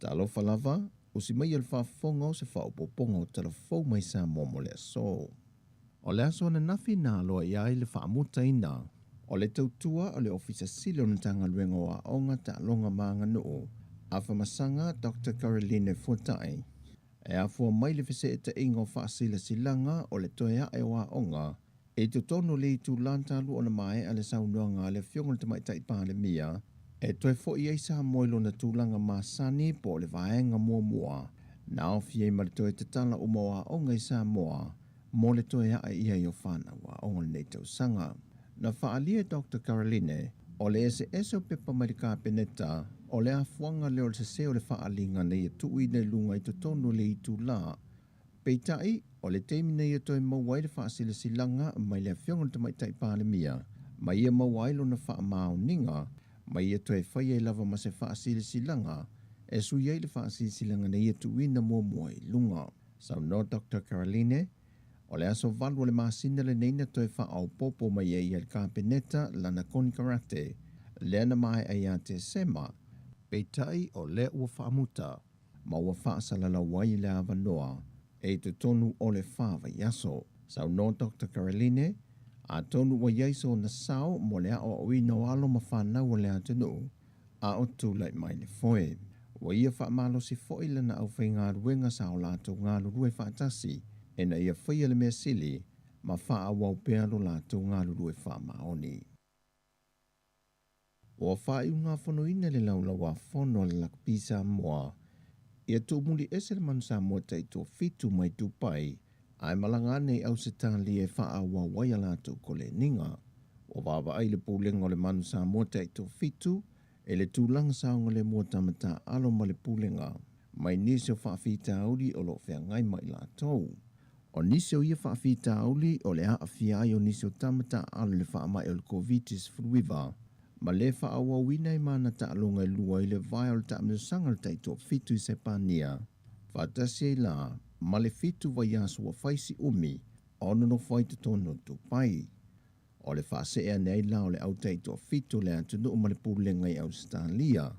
Talofa lava, usi mai le faafofoga o se faaopoopoga o tala fou mai Samoa mo le aso. O le aso ananafi na aloaia ai le faamutaina o le tautua o le Ofisa Sili o le Matagaluega o Aoga, Taaloga ma Aganuu, Afamasaga Dr. Caroline Fuatai, e afua mai le feseetaiga o faasilasilaga o le toe ae o aoga i totonu o le itula talu ona maea le saunoaga a le Afioga i le Tamaitai Palemia e toe fo'i ai Samoa i lona tulaga masani po o le vaega muamua na aofia ai ma le toe tatala uma o aoga i Samoa mo le toe ae i ai o fanau aoga o lenei tausaga. Na faaalia e Dr. Caroline o le eseese o pepa mai le Kapeneta o le afuaga lea o le sesē o le faaaliga na ia tuuina i luga i totonu o le itula. Peitai, o le taimi na ia toe maua ai le faasilasilaga mai le Afioga i le Tamaitai Palemia, ma ia maua ai lona faamaoniga, ma ia toe fai ai lava ma se faasilasilaga e sui ai le faasilasilaga na ia tuuina muamua i luga. Saunoa Dr. Caroline, o le aso 8 o le masina lenei na toe faaopoopo mai ai e le Kapeneta lana konikarate, lea na maea ia Tesema, peitai o lea ua faamuta ma ua faasalalau ai le avanoa e i totonu o le fa vaiaso. Saunoa Dr. Caroline, atonu ua i ai sona sao mo le aoaoina o alo ma fanau o le atunuu a o tulai mai le foe. Ua ia faamalosi foi lana aufaigaluega sa o latou galulue faatasi ina ia faia le mea sili ma faaauau pea lo latou galulue faamaoni. Ua faaiugafonoina le Laulau-a-Fono a le Lakapi Samoa ia tuumuliese le manu Samoa taitoafitu mai Dubai ae malaga ane i Ausetalia e faaauau ai a latou koleniga. Ua vaavaai le Pulega o le Manu Samoa taitoafitu i le tulaga saogalemu o tama taaalo ma le Pulega mai nisi o faafitauli o lo o feagai ma i latou. O nisi o ia faafitauli o le aafia ai o nisi o tama taaalo i le faamai o le Koviti-19 ma le faaauauina ai ma ana taaloga e lua i le vae o le taamilosaga o le taitoafitu i Sepania, faatasi ai la ma le 7 vaiaso ua fai si umi o nonofo ai totonu o Dubai. O le faasee ane ai la o le au taitoafitu o le atunuu ma le Pulega i Ausetalia,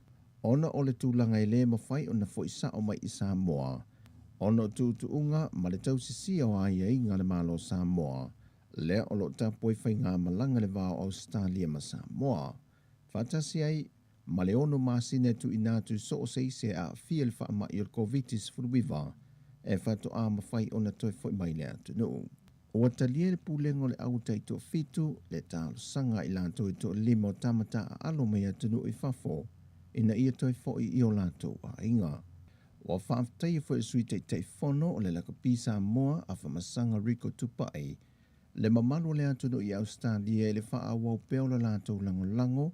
ona o le tulaga e lē mafai ona fo'i sa'o mai i Samoa ona o tuutuuga ma le tausisia o aiaiga a le Malo o Samoa. Lea o loo tapu ai faigamalaga le va o Ausetalia ma Samoa. Faatasi ai ma le 6 masina e tuuina atu i so o se isi e aafia i le faamai o le Koviti-19 e faatoa mafai ona toe foi mai le atunuu. Ua talia le pulega o le au taitoafitu le talosaga i latou e toalima o tama taaalo mai atunuu i fafo ina ia toe foi i o latou aiga. Ua faafetaia foi e le Sui Taitaifono o le Lakapi Samoa Afamasaga Rico Tupai le mamalu o le atunuu i Ausetalia i le faaauau pea o le latou lagolago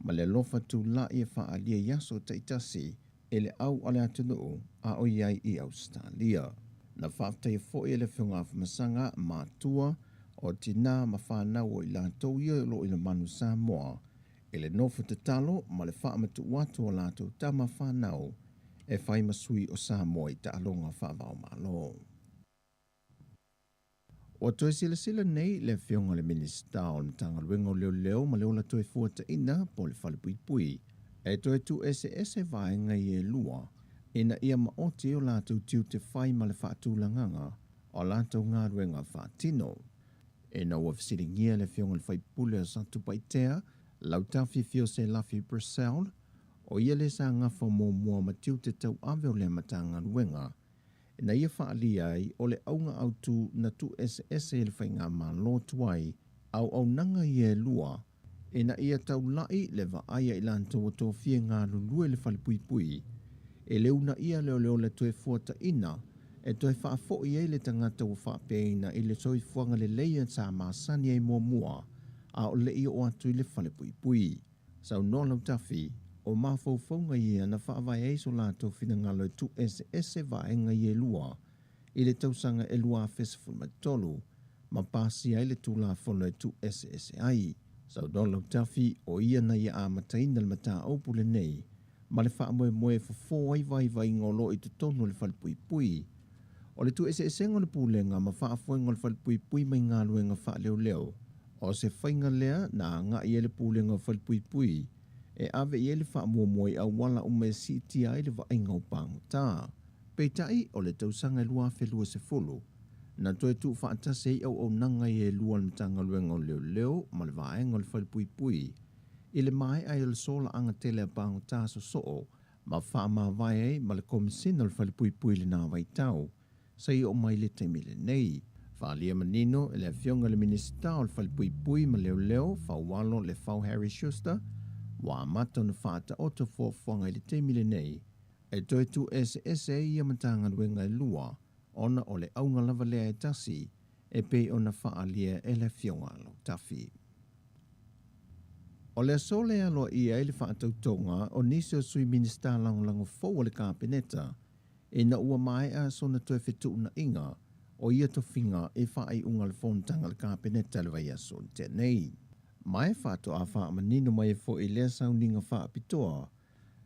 ma le alofa tulai e faaalia i aso taitasi e le au a le atunuu a o i ai i Ausetalia. Na faafetaia foi e le Afioga Afamasaga matua o tinā ma fanau o i latou ia o loo i le manu Samoa i le nofo tatalo ma le faamatuu atu o latou tama fanau e fai ma sui o Samoa i taaloga faava-o-Malo. Ua toe silasila nei le Afioga i le Minisita o le Matagaluega o Leoleo ma le Ola Toefuataiga po o le Falepuipui e toe tuueseese vaega ia e lua ina ia maoti o latou tiute fai ma le faatulagaga o latou galuega faatino. Ina ua fesiligia le Afioga i le sui usufono o Satupaitea, Lautafi Fio Selafi Purcell, o ia le sa gafa muamua ma tiute tauave o lea Matagaluega, ina ia faaalia ai o le auga autu na tuueseese i le faigamalo tuai auaunaga ia e lua ina ia taulai le vaai a i latou ua tofia e galulue i le falepuipui e le uunaia leoleo le toefuataiga e toe faafoi ai le tagata ua faapeaina i le soifuaga lelei sa masani ai muamua a o le i oo atu i le falepuipui. Saunoa Lautafi, o mafaufauga ia na faavae ai so latou finagalo e tuueseese vaega ia e lua i le tausaga e 2013 ma pasia ai le Tulafono e tuueseese ai. Saunoa Lautafi, o ia na ia amataina le mataupu lenei ma le faamoemoe e fofo ai vaivaiga o loo i totonu o le falepuipui. O le tuueseesega o le pulega ma faafoega o le falepuipui mai galuega faaleoleo, o se faiga lea na agai ai le pulega o falepuipui e ave i ai le faamuamua i auala uma e siitia ai le vaaiga o pagota. Peitai, o le tausaga e 2020, na toe tuufaatasi ai auaunaga ia e lua a le Matagaluega o Leoleo ma le vaega o le Falepuipui i le maea ai o le solaaga tele a pagota sosoo ma faamavae ai ma le Komesina o le Falepuipui i lena vaitau seia oo mai le taimi lenei. Faaalia manino e le Afioga i le Minisita o le Falepuipui ma Leoleo, Faualo Lefau Harry Schuster, ua amata ona faataoto fuafuaga i le taimi lenei e toe tuueseese ai ia Matagaluega e lua ona o le auga lava lea e tasi e pei ona faaalia e le Afioga a Lautafi. O le aso lea e aloaia ai le faatautoga o nisi o Sui Minisita Lagolago fou a le Kapeneta ina ua maea sona toe fetuunaiga o ia tofiga i faaiuga o le fonotaga a le Kapeneta i le vaiaso na tea nei. Ma e faatoa faamanino mai ai foi i lea sauniga faapitoa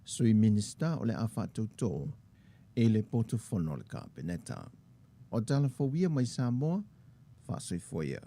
Sui Minisita o le a faatautō i le potu fono a le Kapeneta. O tala fou ia mai Samoa, faasoifua ia.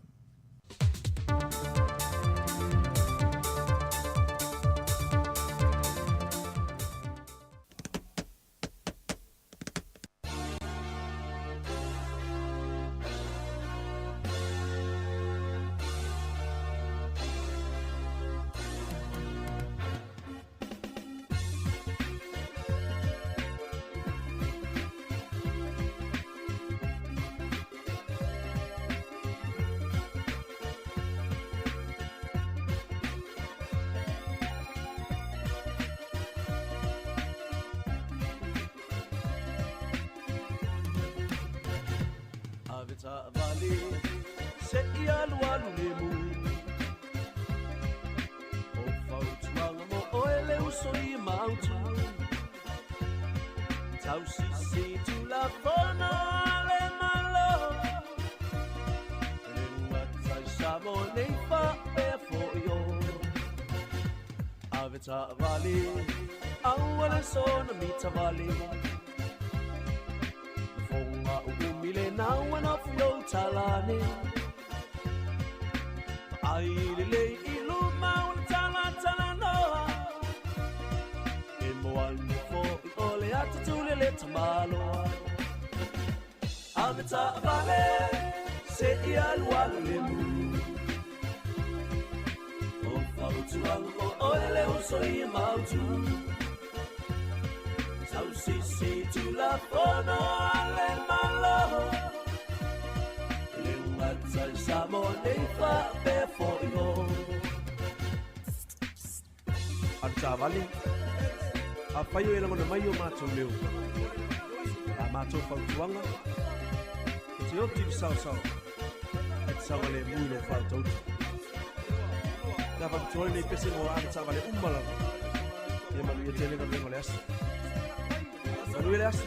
Ave taavale se i alualu lemu O fautuaga mo oe le uso i mautu Tausisi tulafono a le Malo E le ugata i Samoa nei faapea foi o Ave taavale aua le soona mitavale Fonga uumi le naua nofu i ou talane Ai lelei i luma o le talatalanoa E moana foi o le atatuli le tamaloa Ave taavale se Se i alu alu le mu. O fautuaga mo oe le uso ia mautu. Tausisi tulafono a le Malo. E le gata i Samoa nei faapea foi o. A le taavale, afai o e lagona mai o matou leo, la matou fautuaga, e te oti i le saosaoa, ae te saogalemu i lou fautautu. Pe a faapitoa lenei pese mo avetaavale uma lava, ia manuia tele galuega o le aso. Manuia le aso.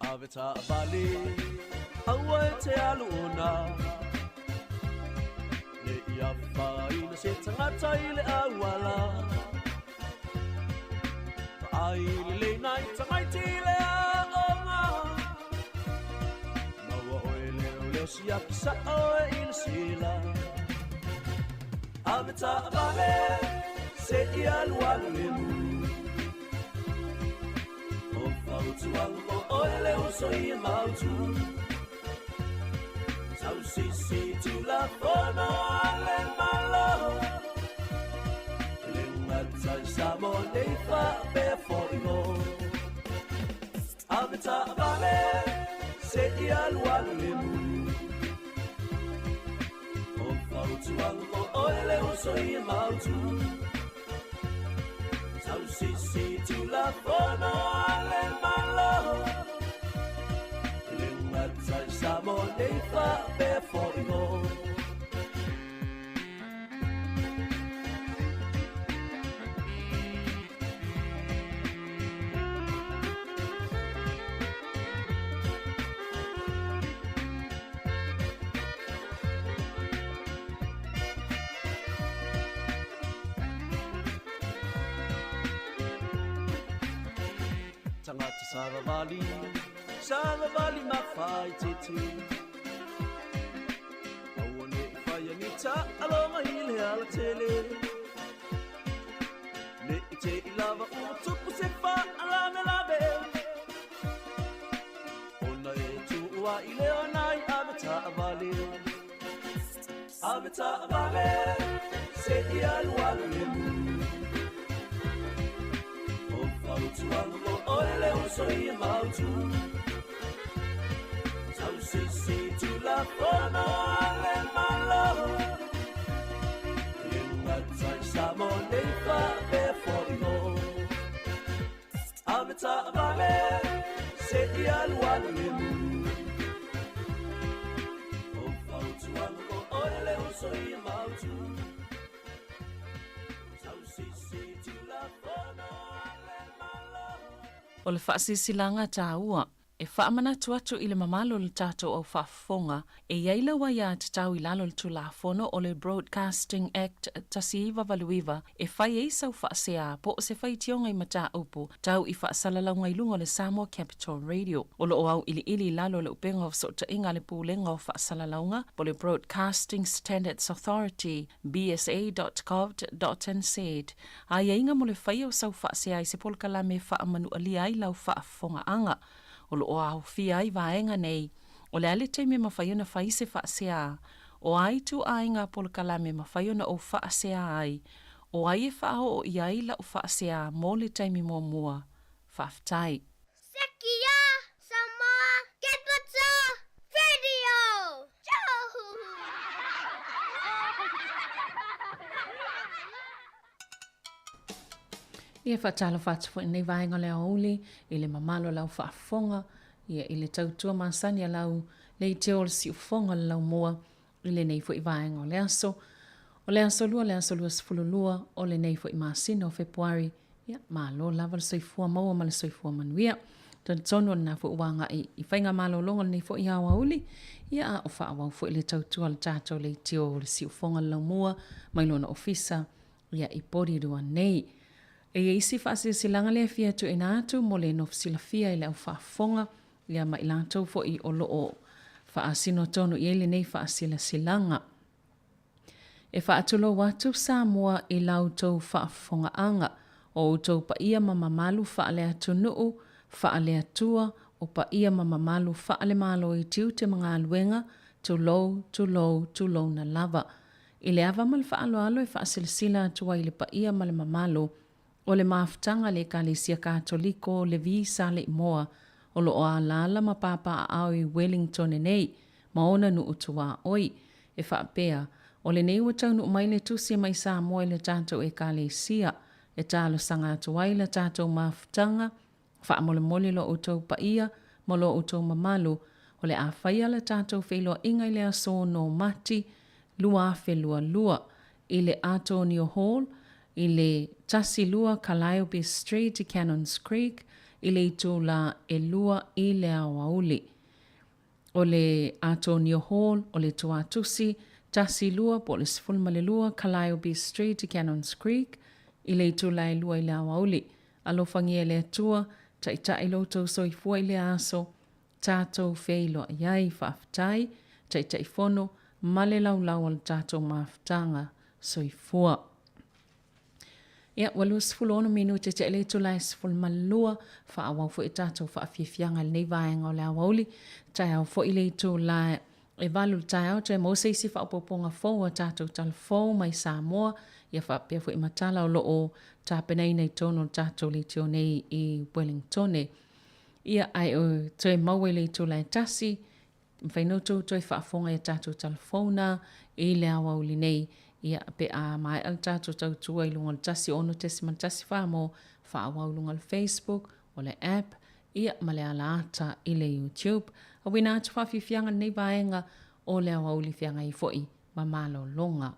Ave taavale, aua e te alu ona. Ne i afaina se tagata i le auala. Vaai lelei nai tamaiti i le aoga. Maua oe leoleo siaki sao e i le sila. Ave taavale, se i alu alu le mu. O fautuaga mo oe le uso ia mautu. Tausisi tulafono a le Malo. E le gata i Samoa nei faapea foi o. Ave taavale, se i alu alu le mu. O fautuaga mo oe le uso ia mautu. Tausisi tulafono a le Malo. E le gata i Samoa nei faapea foi o. Tagata savavali, savavali mafaitete. Aua ne i faia ni taaloga i le alatele. Ne i te i lava ua tupu se faalavelave. Ona e tuua i le ona i ave taavale. Ave taavale, se i alu alu le mu. O fautuaga mo oe le uso ia mautu. Tausisi tulafono a le Malo. E le gata i Samoa nei faapea foi o. Ave taavale, se i alu alu le mu. O fautuaga mo oe le uso ia mautu. Tausisi tulafono a le Malo. O le faasilasilaga taua e faamanatu atu i le mamalu o le tatou au faafofoga e i ai lau aiatatau i lalo o le Tulafono o le Broadcasting Act 1989 e fai ai sau faasea po o se faitioga i mataupu tau i faasalalauga i luga o le Samoa Capital Radio. O lo o auiliili i lalo o le upega o fesootaiga a le Pulega o Faasalalauga po o le Broadcasting Standards Authority, bsa.govt.nz, aiaiga mo le faia o sau faasea i se polokalame e faamanualia ai lau faafofogaaga. O lo o aofia ai vaega nei, o le a le taimi e mafai ona fai se faasea, o a ituaiga polokalame e mafai ona ou faasea ai, o ai e faaoo i ai lau faasea mo le taimi muamua. Faafetai. Sekia Samoa Capital Radio! Ia faatalofa atu foi lenei vaega o le aoauli i le mamalu o lau faafofoga, ia i le tautua masani a lau leitio o le siufofoga o le laumua i lenei foi vaega o le aso. O le aso lua, le aso 22 o lenei foi masina o Fepuari, ia malo lava le soifua maua ma le soifua manuia. Talitonu o lena foi ua agai i faigamalologa o lenei foi aoauli, ia a o faaauau foi le tautua a le tatou leitio o le siufofoga o le laumua mai lona ofisa ia i Porirua nei. E i ai isi faasilasilaga lea e fia tuuina atu mo le nofo silafia i le au faafofoga ia ma i latou foi o lo o faasino tonu i ai lenei faasilasilaga. E faatulou atu Samoa i la outou faafofogaaga, o outou paia ma mamalu faale-atunuu, faale-Atua, o paia ma mamalu faale-Malo i tiute ma galuega, Tulou, tulou, tulouna lava. I le ava ma le faaaloalo e faasilasila atu ai i le paia ma le mamalu o le mafutaga a le Ekalesia Katoliko le Visaleimoa o lo o alaala ma papaaao i Wellingtone nei ma ona nuu tuaoi. E faapea, o lenei ua taunuu mai le tusi mai Samoa i le tatou Ekalesia e talosaga atu ai le tatou mafutaga Faamolemole lo outou paia ma lo outou mamalu, o le a faia le tatou feiloaiga i le aso 6 Mati 2022 i le Atonio Hall i le 12 Calliope Street i Cannons Creek i le itulā e 2 i le aoauli. O le Atonio Hall o le Tuatusi 12 po o le 12 Calliope Street i Cannons Creek i le itula e 2 i le aoauli. Alofagia e le Atua, taitai lo outou soifua i lea aso, tatou feiloai ai, faafetai, Taitaifono, ma le laulau a le tatou mafutaga. Soifua. Ia, ua 26 minute tea i le itula e 12, faaauau foi tatou faafiafiaga i lenei vaega o le aoauli. Taeao foi i le itula e 8 i le taeao toe maua se isi faaopoopoga fou a tatou tala fou mai Samoa, ia faapea foi ma tala o lo o tapenaina i totonu o le tatou leitio nei i Wellingtone. Ia, ae o toe maua i le itula e 1, mafai ona outou toe faafofoga i a tatou tala fou na i le aoauli nei, ia, pe a maea le tatou tautua i luga o le 106.14 mo faaauau i luga o le Facebook, o le app, ia ma le ala ata i le YouTube. Auina atu faafiafiaga lenei vaega o le aoauli feagai foi ma malologa.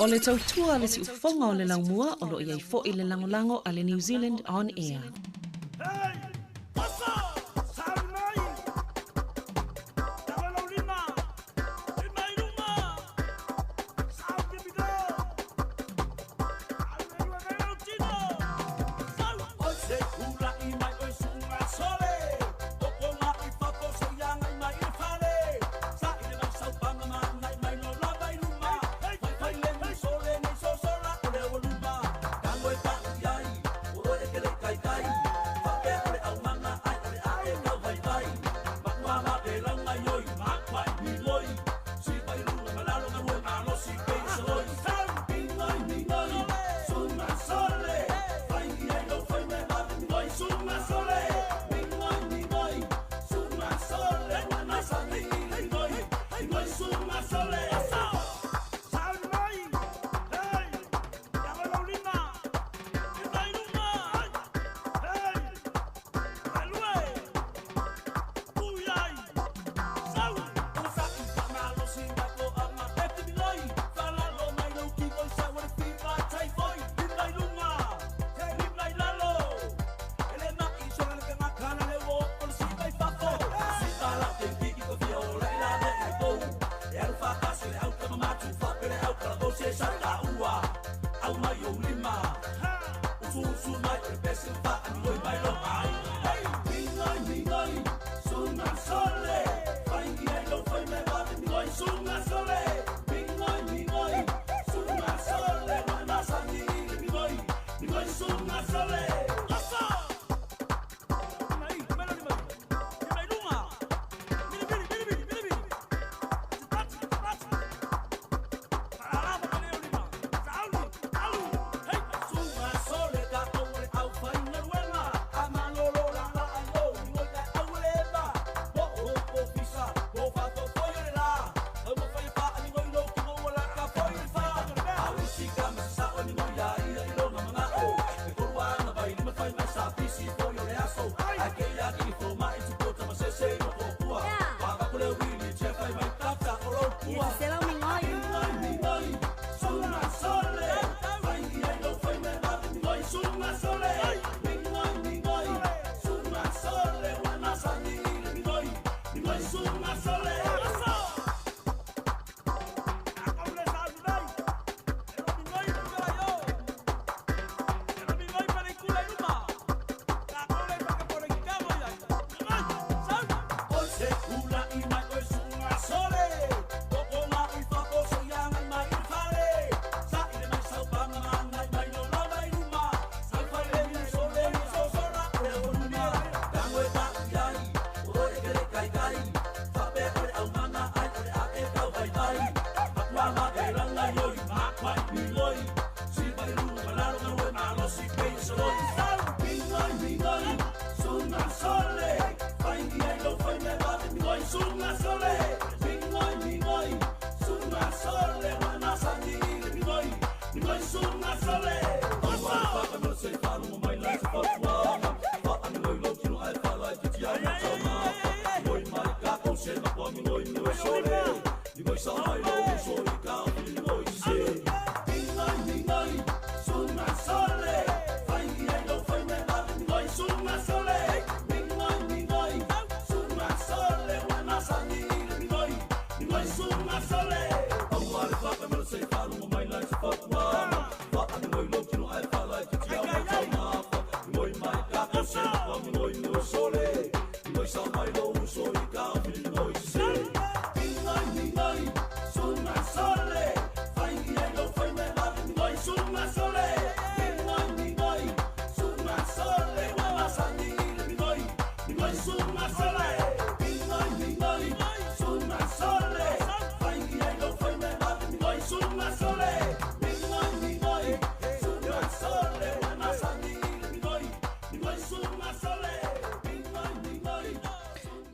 O le tautua a le siufofoga o le laumua o lo o i ai foi le lagolago a le New Zealand On Air.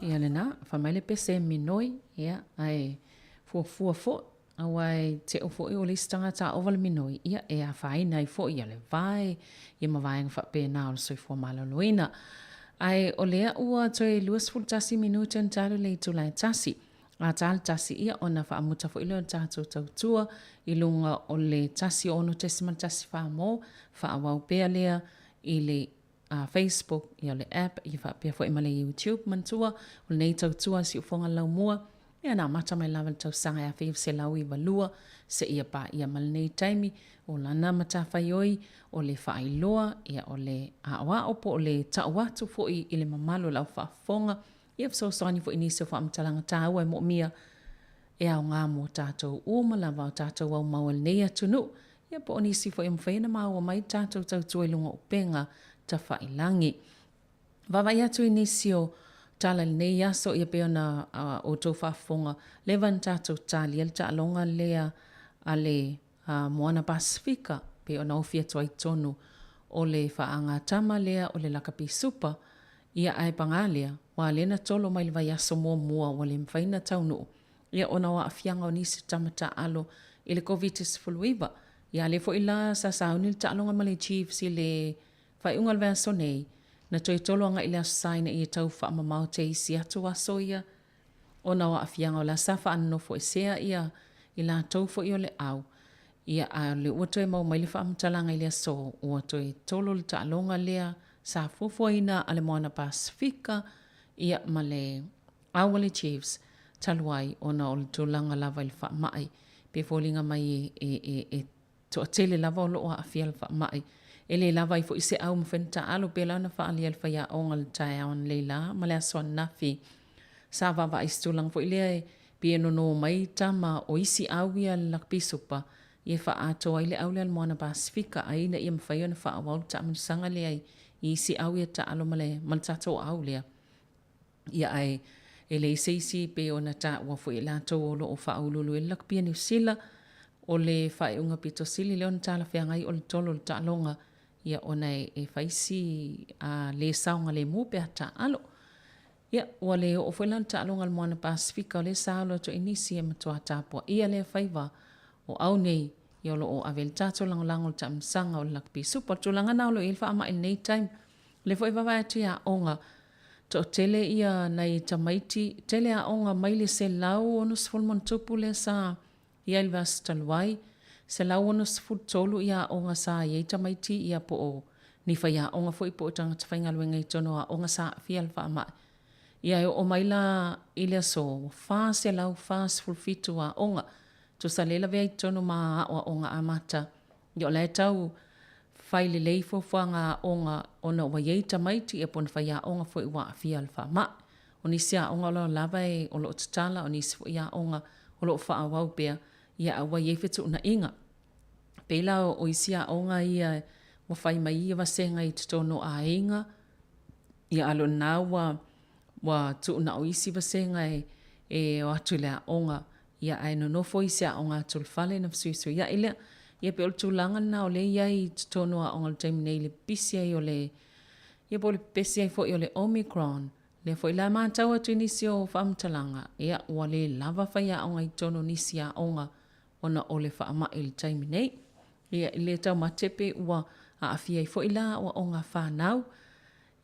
Ia lena, fai mai le pese e minoi, ia, ae fuafua foi, aua e te'u foi o le isi tagata a ova le minoi, ia, e afaina ai foi ia le vae, ia ma vaega faapena o le soifua maloloina. Ae o lea ua toe 21 minute ona talu le itula e tasi. A ta le 1, ia, ona faamuta foi lea o le tatou tautua i luga o le 106.14 mo faaauau pea lea i le Facebook, ia o le app, ia faapea foi ma le YouTube. Manatua, o lenei tautua a Siufoga Laumua, ia na amata mai lava i le tausaga e 1992 seia paia ma lenei taimi, o lana matafaioi o le faailoa, ia o le aoao po o le tau atu foi i le mamalu o le au faafofoga, ia fesoasoani foi i nisi o faamatalaga taua e moomia e aoga mo tatou uma lava o tatou aumau a lenei atunuu, ia po o nisi foi e mafai ona maua mai le tatou tautua i luga o upega tafailagi. Vaavaai atu i nisi o tala i lenei aso, ia pei ona outou faafofoga, leva na tatou talia le taaloga lea a le Moana Pasefika, pei ona ofi atu ai i totonu o le faagatama lea o le lakapi supa, ia ae paga lea, ua lea na tolo mai le vaiaso muamua ua le mafai ona taunuu, ia ona o aafiaga o nisi tama taaalo i le Koviti-19. Ia a lea foi la sa sauni le taaloga ma le Chiefs i le faaiuga o le vaiaso nei, na toe tolo agai i le Aso Sa ina ia tau faamamao te isi atu aso ia ona o aafiaga o la sa faanonofoesea ia i latou foi o le au, ia a o lea ua toe maua mai le faamatalaga i le aso ua toe tolo le taaloga lea sa fuafuaina a le Moana Pasefika ia ma le au a le Chiefs talu ai ona o le tulaga lava i le faamai pe foliga mai e, e, e toatele lava o lo o aafia i le faamai. E le lava ai foi se au mafai ona taaalo pei la ona faaalia e le faiaoga i le taeao analeila la ma le aso ananafi. Sa vaavaai i se tulaga foi lea e pei e nono mai tama o isi au ia le lakapi supa ia e faaatoa ai le au lea a le Moana Pasefika ai ina ia mafai ona faaauau le taamilosaga lea i isi au ia taalo ma le ma le tatou au lea. Ia ae e leai se isi pei ona taua foi e latou o lo o faauluulu ai le lakapi a Niu Sila, o le faaiuga pito sili lea ona talafeagai o le tolo o le taaloga, ia ona e fai si le saogalemu pe a taaalo. Ia, ua le oo foi la le taaloga a le Moana Pasefika o lea sa alo atu ai nisi e matua tapuaia lea faiva o au nei, ia o lo o ave ai le tatou lagolago i le taamilosaga o le lakapi supa. O le tulaga lena o lo o i ai le faamai i lenei taimi. O lea foi e vaavaai atu i aoga, toatele ia nai tamaiti, tele aoga mai le 160+ lea sa i ai i le vaiaso talu ai, 163 ia aoga sa i ai tamaiti ia po o ni faiaoga foi po o tagata faigaluega i totonu o aoga sa aafia i le faamai. Ia e oo mai la i le aso ua 447 aoga, tusa lea e lavea i totonu ma aoaoga amata. Ia o la e tau fai lelei fuafuaga aoga ona ua i ai tamaiti ia po o ni faiaoga foi ua aafia i le faamai. O nisi aoga o lo o lava e o lo o tatala, o nisi foi aoga o lo o faaauau pea, ia a ua i ai fetuunaiga. E pei la o isi aoga ia ua fai mai ia vasega i totonu o aiga, ia a o lena ua ua tuunao isi vasega e e o atu i le aoga Ia, ae nonofo isi aoga atu i le fale ona fesuisuia'i lea. Ia pei o le tulaga lena o lea e i ai i totonu o aoga i le taimi nei i le pipisi ai o le, ia po o le pepesi ai foi o le Omicron. Lea foi la e matau atu i nisi o faamatalaga, ia ua le lava faiaoga i totonu o nisi aoga ona o le faamai i le taimi nei. Ia, e le taumate pe ua aafia ai foi la aoaoga a fanau.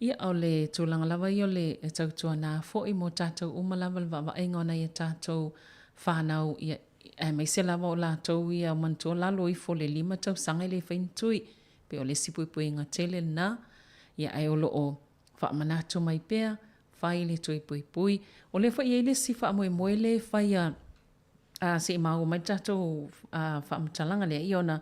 Ia, o le tulaga lava ia o le tautuana foi mo tatou uma lava le vaavaaiga o nai a tatou fanau, ia, aemaise lava o latou ia manatua lalo ifo o le 5 tausaga e le fai ni tui. Pei o le isi puipuiga tele lena. Ia, ae o lo o faamanatu mai pea, fai le tui puipui. O lea foi e i ai le isi faamoemoe lea e faia se i maua mai le tatou faamatalaga lea, ia ona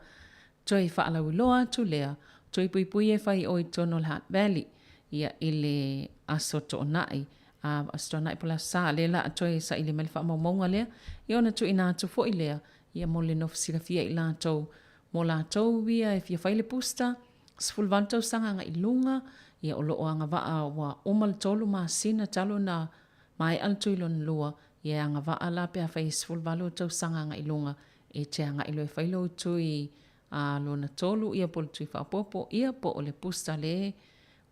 toe faalauiloa atu lea, toe puipui e fai i o i totonu o le Hutt Valley, ia i le Aso Toonai, Aso Toonai po o le Aso Sa, lea o le a toe saili mai le faamaumauga lea, ia ona tuuina atu foi lea, ia mo le nofo silafia i latou, mo latou ia e fia fai le booster, 18 tausaga agai i luga, ia o lo o agavaa ua uma le 3 masina talu ona maea le tui lona lua, ia e agavaa la pe afai e 18 ou tausaga agai i luga, e te agai loa e fai lou tui a lona tolu ia po o le tui faaopoopo ia po o le booster le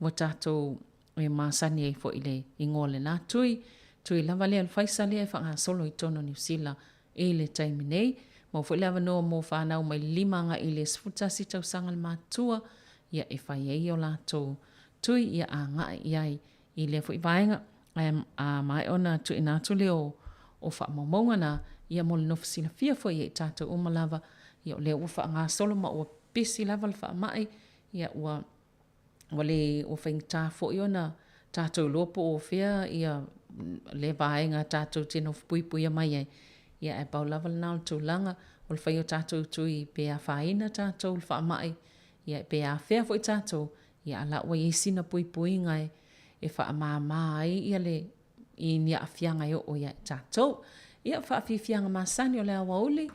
ua tatou e masani ai foi i le igoa o lena tui, tui lava lea o le Pfizer lea e faagasolo i totonu o Niu Sila i le taimi nei. Maua foi le avanoa mo fanau mai le 5 agai i le 11 tausaga le matutua ia e fai ai o latou tui ia agai i ai i lea foi vaega. Ae a maea ona tuuina atu lea o O faamaumauga na, ia mo le nofo silafia foi e i tatou uma lava, ia o lea ua faagasolo ma ua pisi lava le faamai, ia ua ua le ua faigata foi ona tatou iloa po o fea ia le vaega tatou te nofo puipuia mai ai, ia ae pau lava lena o le tulaga o le fai o tatou tui pe afaina tatou i le faamai, ia pe afea foi tatou, ia a la ua i ai sina puipuiga e e faamama ai ia le i ni aafiaga e oo ia i tatou. Ia, faafiafiaga masani o le aoauli,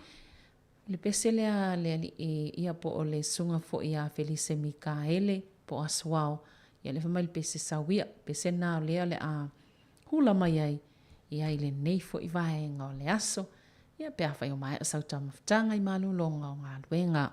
le pese lea a le alii ia po o le susuga foi ia Felise Mikaele po o Asuao, ia lea fai mai le pese sau ia, pese lena o lea o le a hula mai ai ia i lenei foi vaega o le aso, ia pe afai o maea sau taumafataga i malologa o galuega.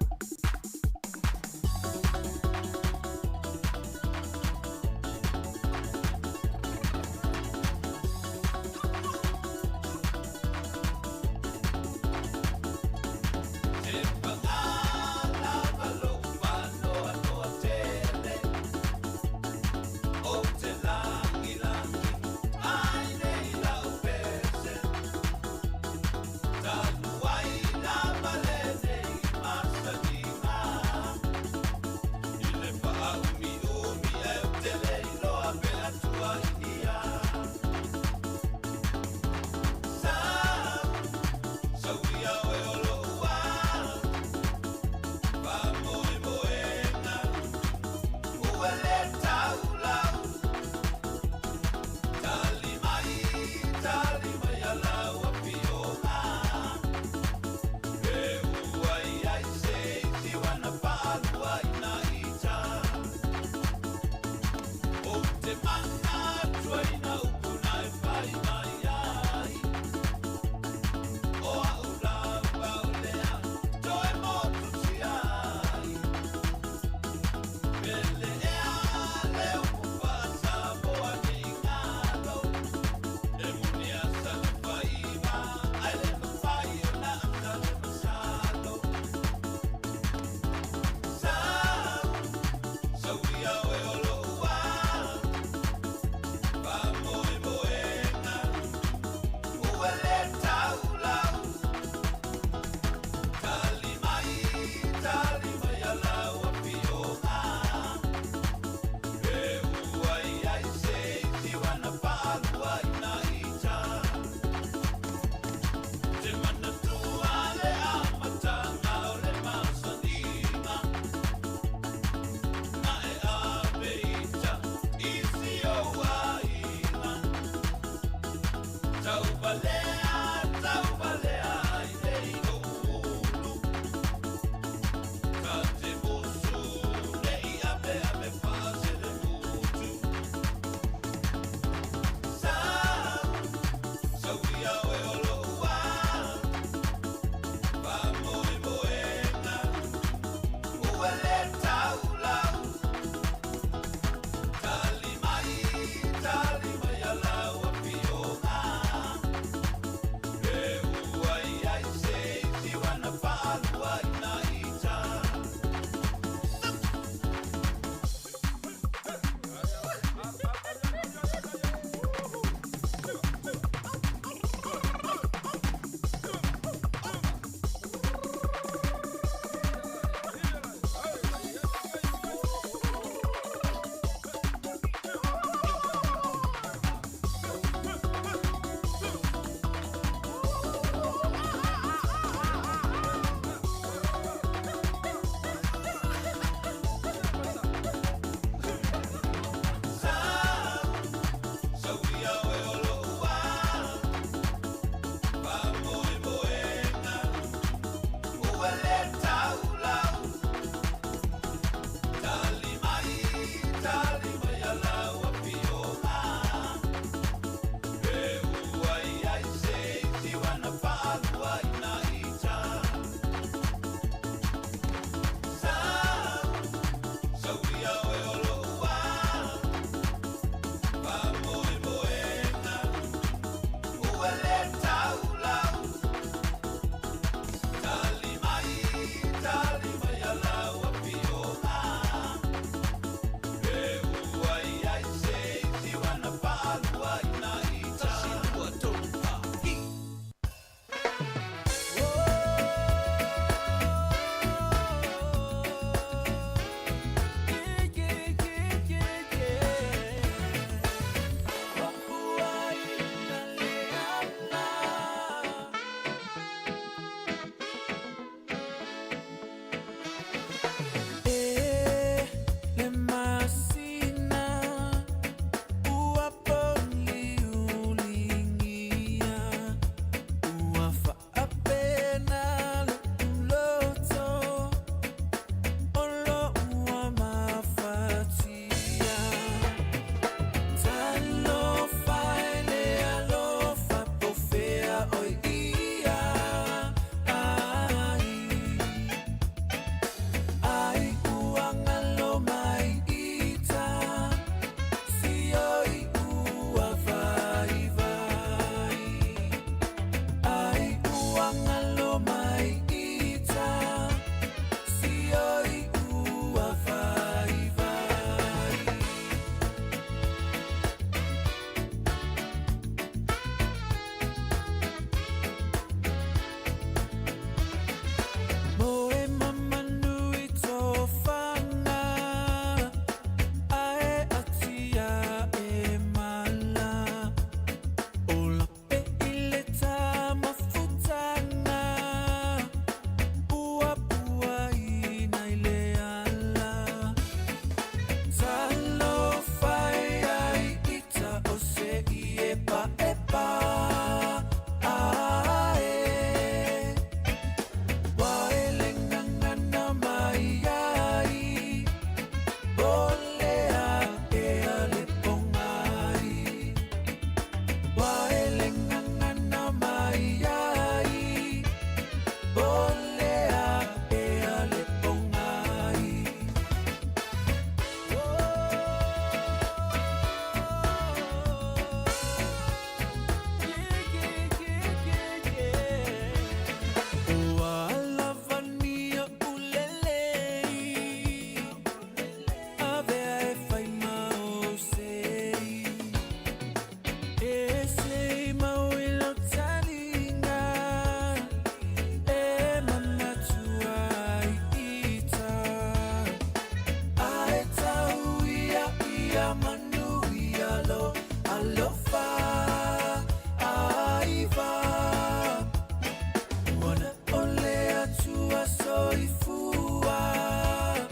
soifua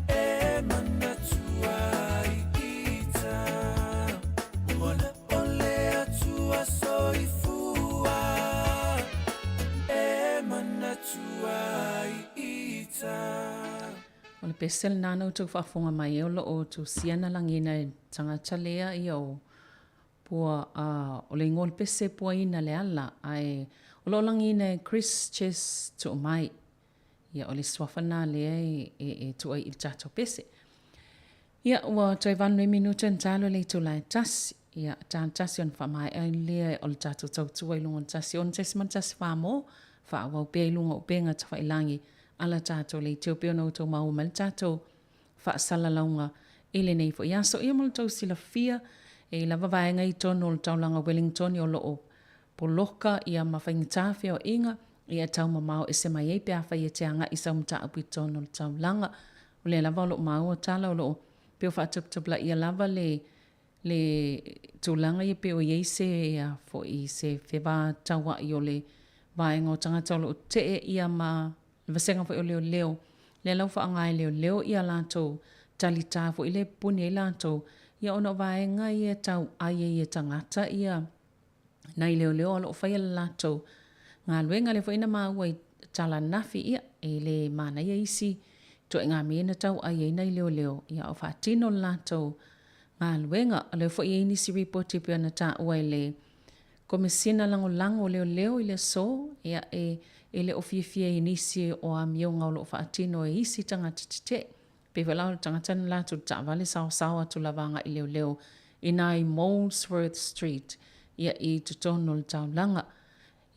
E manatu ai ita Ua na ole atua soifua E manatu ai ita. O le pese lena na outou faafofoga mai ai o lo o tusia na lagiina e tagata lea ia o pua a o le igoa o le pese e puaina le ala ae o lo o lagiina e Chris Chess Toomai. Ia o le suafa lena lea e e e tuu ai i le tatou pese. Ia ua toe 8 nei minute ona talo i le itula e 1. Ia ta tasi ona faamaea ai lea o le tatou tautua i luga o le 1.1 mo faaauau pea i luga o upega tafailagi ala tatou leitio pei ona outou maua mai le tatou faasalalauga i lenei foi aso. Ia mo le tou silafia, e i lava vaega i totonu o le taulaga o Wellington o lo o poloka ia ma faigata feoaiga ia e tau mamao ese mai ai pe afai e te agai i sau mataupu i totonu o le taulaga. O lea lava o lo o maua tala o lo o pei o faatuputupulaia lava le le tulaga ia pei o i ai se a foi se fevataua'i o le vaega o tagata o lo o te'e ia ma le vasega foi o leoleo lea la ua faaaoga e leoleo ia latou talitā foi lea e pupuni ai latou ia ona o vaega ia e tau ai ai e tagata ia nai leoleo o lo o faia le latou galuega. Lea foi na maua i tala ananafi, ia, e le manaia isi ituaiga mea na tauai ai nai leoleo, ia, a o faatino le latou galuega. O lea foi e i ai nisi ripoti e pei ona taua e le Komesina Lagolago o Leoleo i le aso, ia, e, e le o fiafia i nisi o amioga o lo o faatino e isi tagata tetee. Pei foi la o le tagata na latou le taavale saosao atu lava agai leoleo i nai Molesworth Street ia i totonu o le taulaga.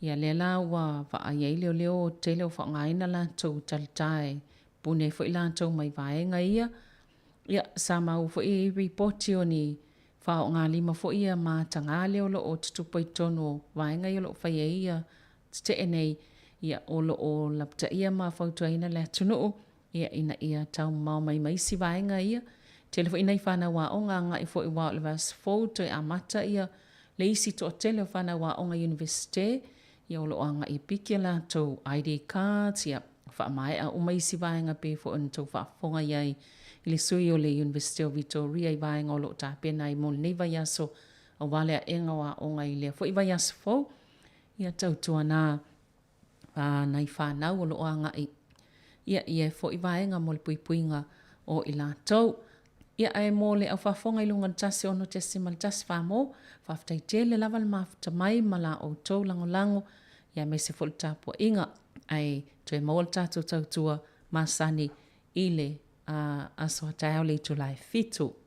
Ia lea la ua vaai ai leoleo o tele o faaaogaina latou talita e pune ai foi latou mai vaega ia. Ia sa maua foi i ripoti o ni faaaogalima foi ia mataga lea o lo o tutupu ai totonu o vaega ia o lo o fai ai ia tetee nei ia o lo o lapataia ma fautuaina le atunuu ia ina ia taumamao mai ma isi vaega ia. Tele foi nai fanau aoga agai foi aua o le vaiaso fou toe amata ia le isi toatele o fanau aoga Iunivesite ia o lo o agai e piki a latou ID cards ia faamaea uma isi vaega pei foi ona tou faafofoga i ai i le sui o le Iunivesite o Vitoria i vaega o lo o tapena ai mo lenei vaiaso aua le aega o aoga i lea foi vaiaso fou ia tautuana a nai fanau o lo o agai ia ia foi vaega mo le puipuiga o i latou. Ia ae mo le au faafofoga i luga o le 1.1 mo, faafetai tele lava le mafuta mai ma la outou lagolago ia aemaise foi le tapuaiga ae toe maua le tatou tautua masani i le aso a taeao le itula e 7.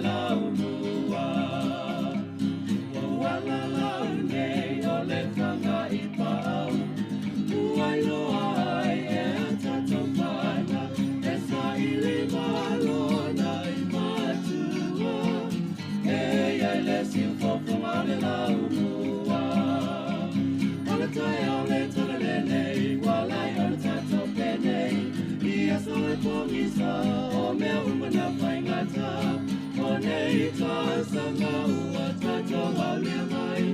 laumua. Ua uala lau nei o le faga i paau, ua iloa ai e a tatou pana, e saili malona i matua. E iai le siufofoga o le laumua. O le taeao le tala lenei, ua lai o le tatou penei, ia so e pogisa, o mea uma na faigata. O nei tausaga ua tatou aulia mai,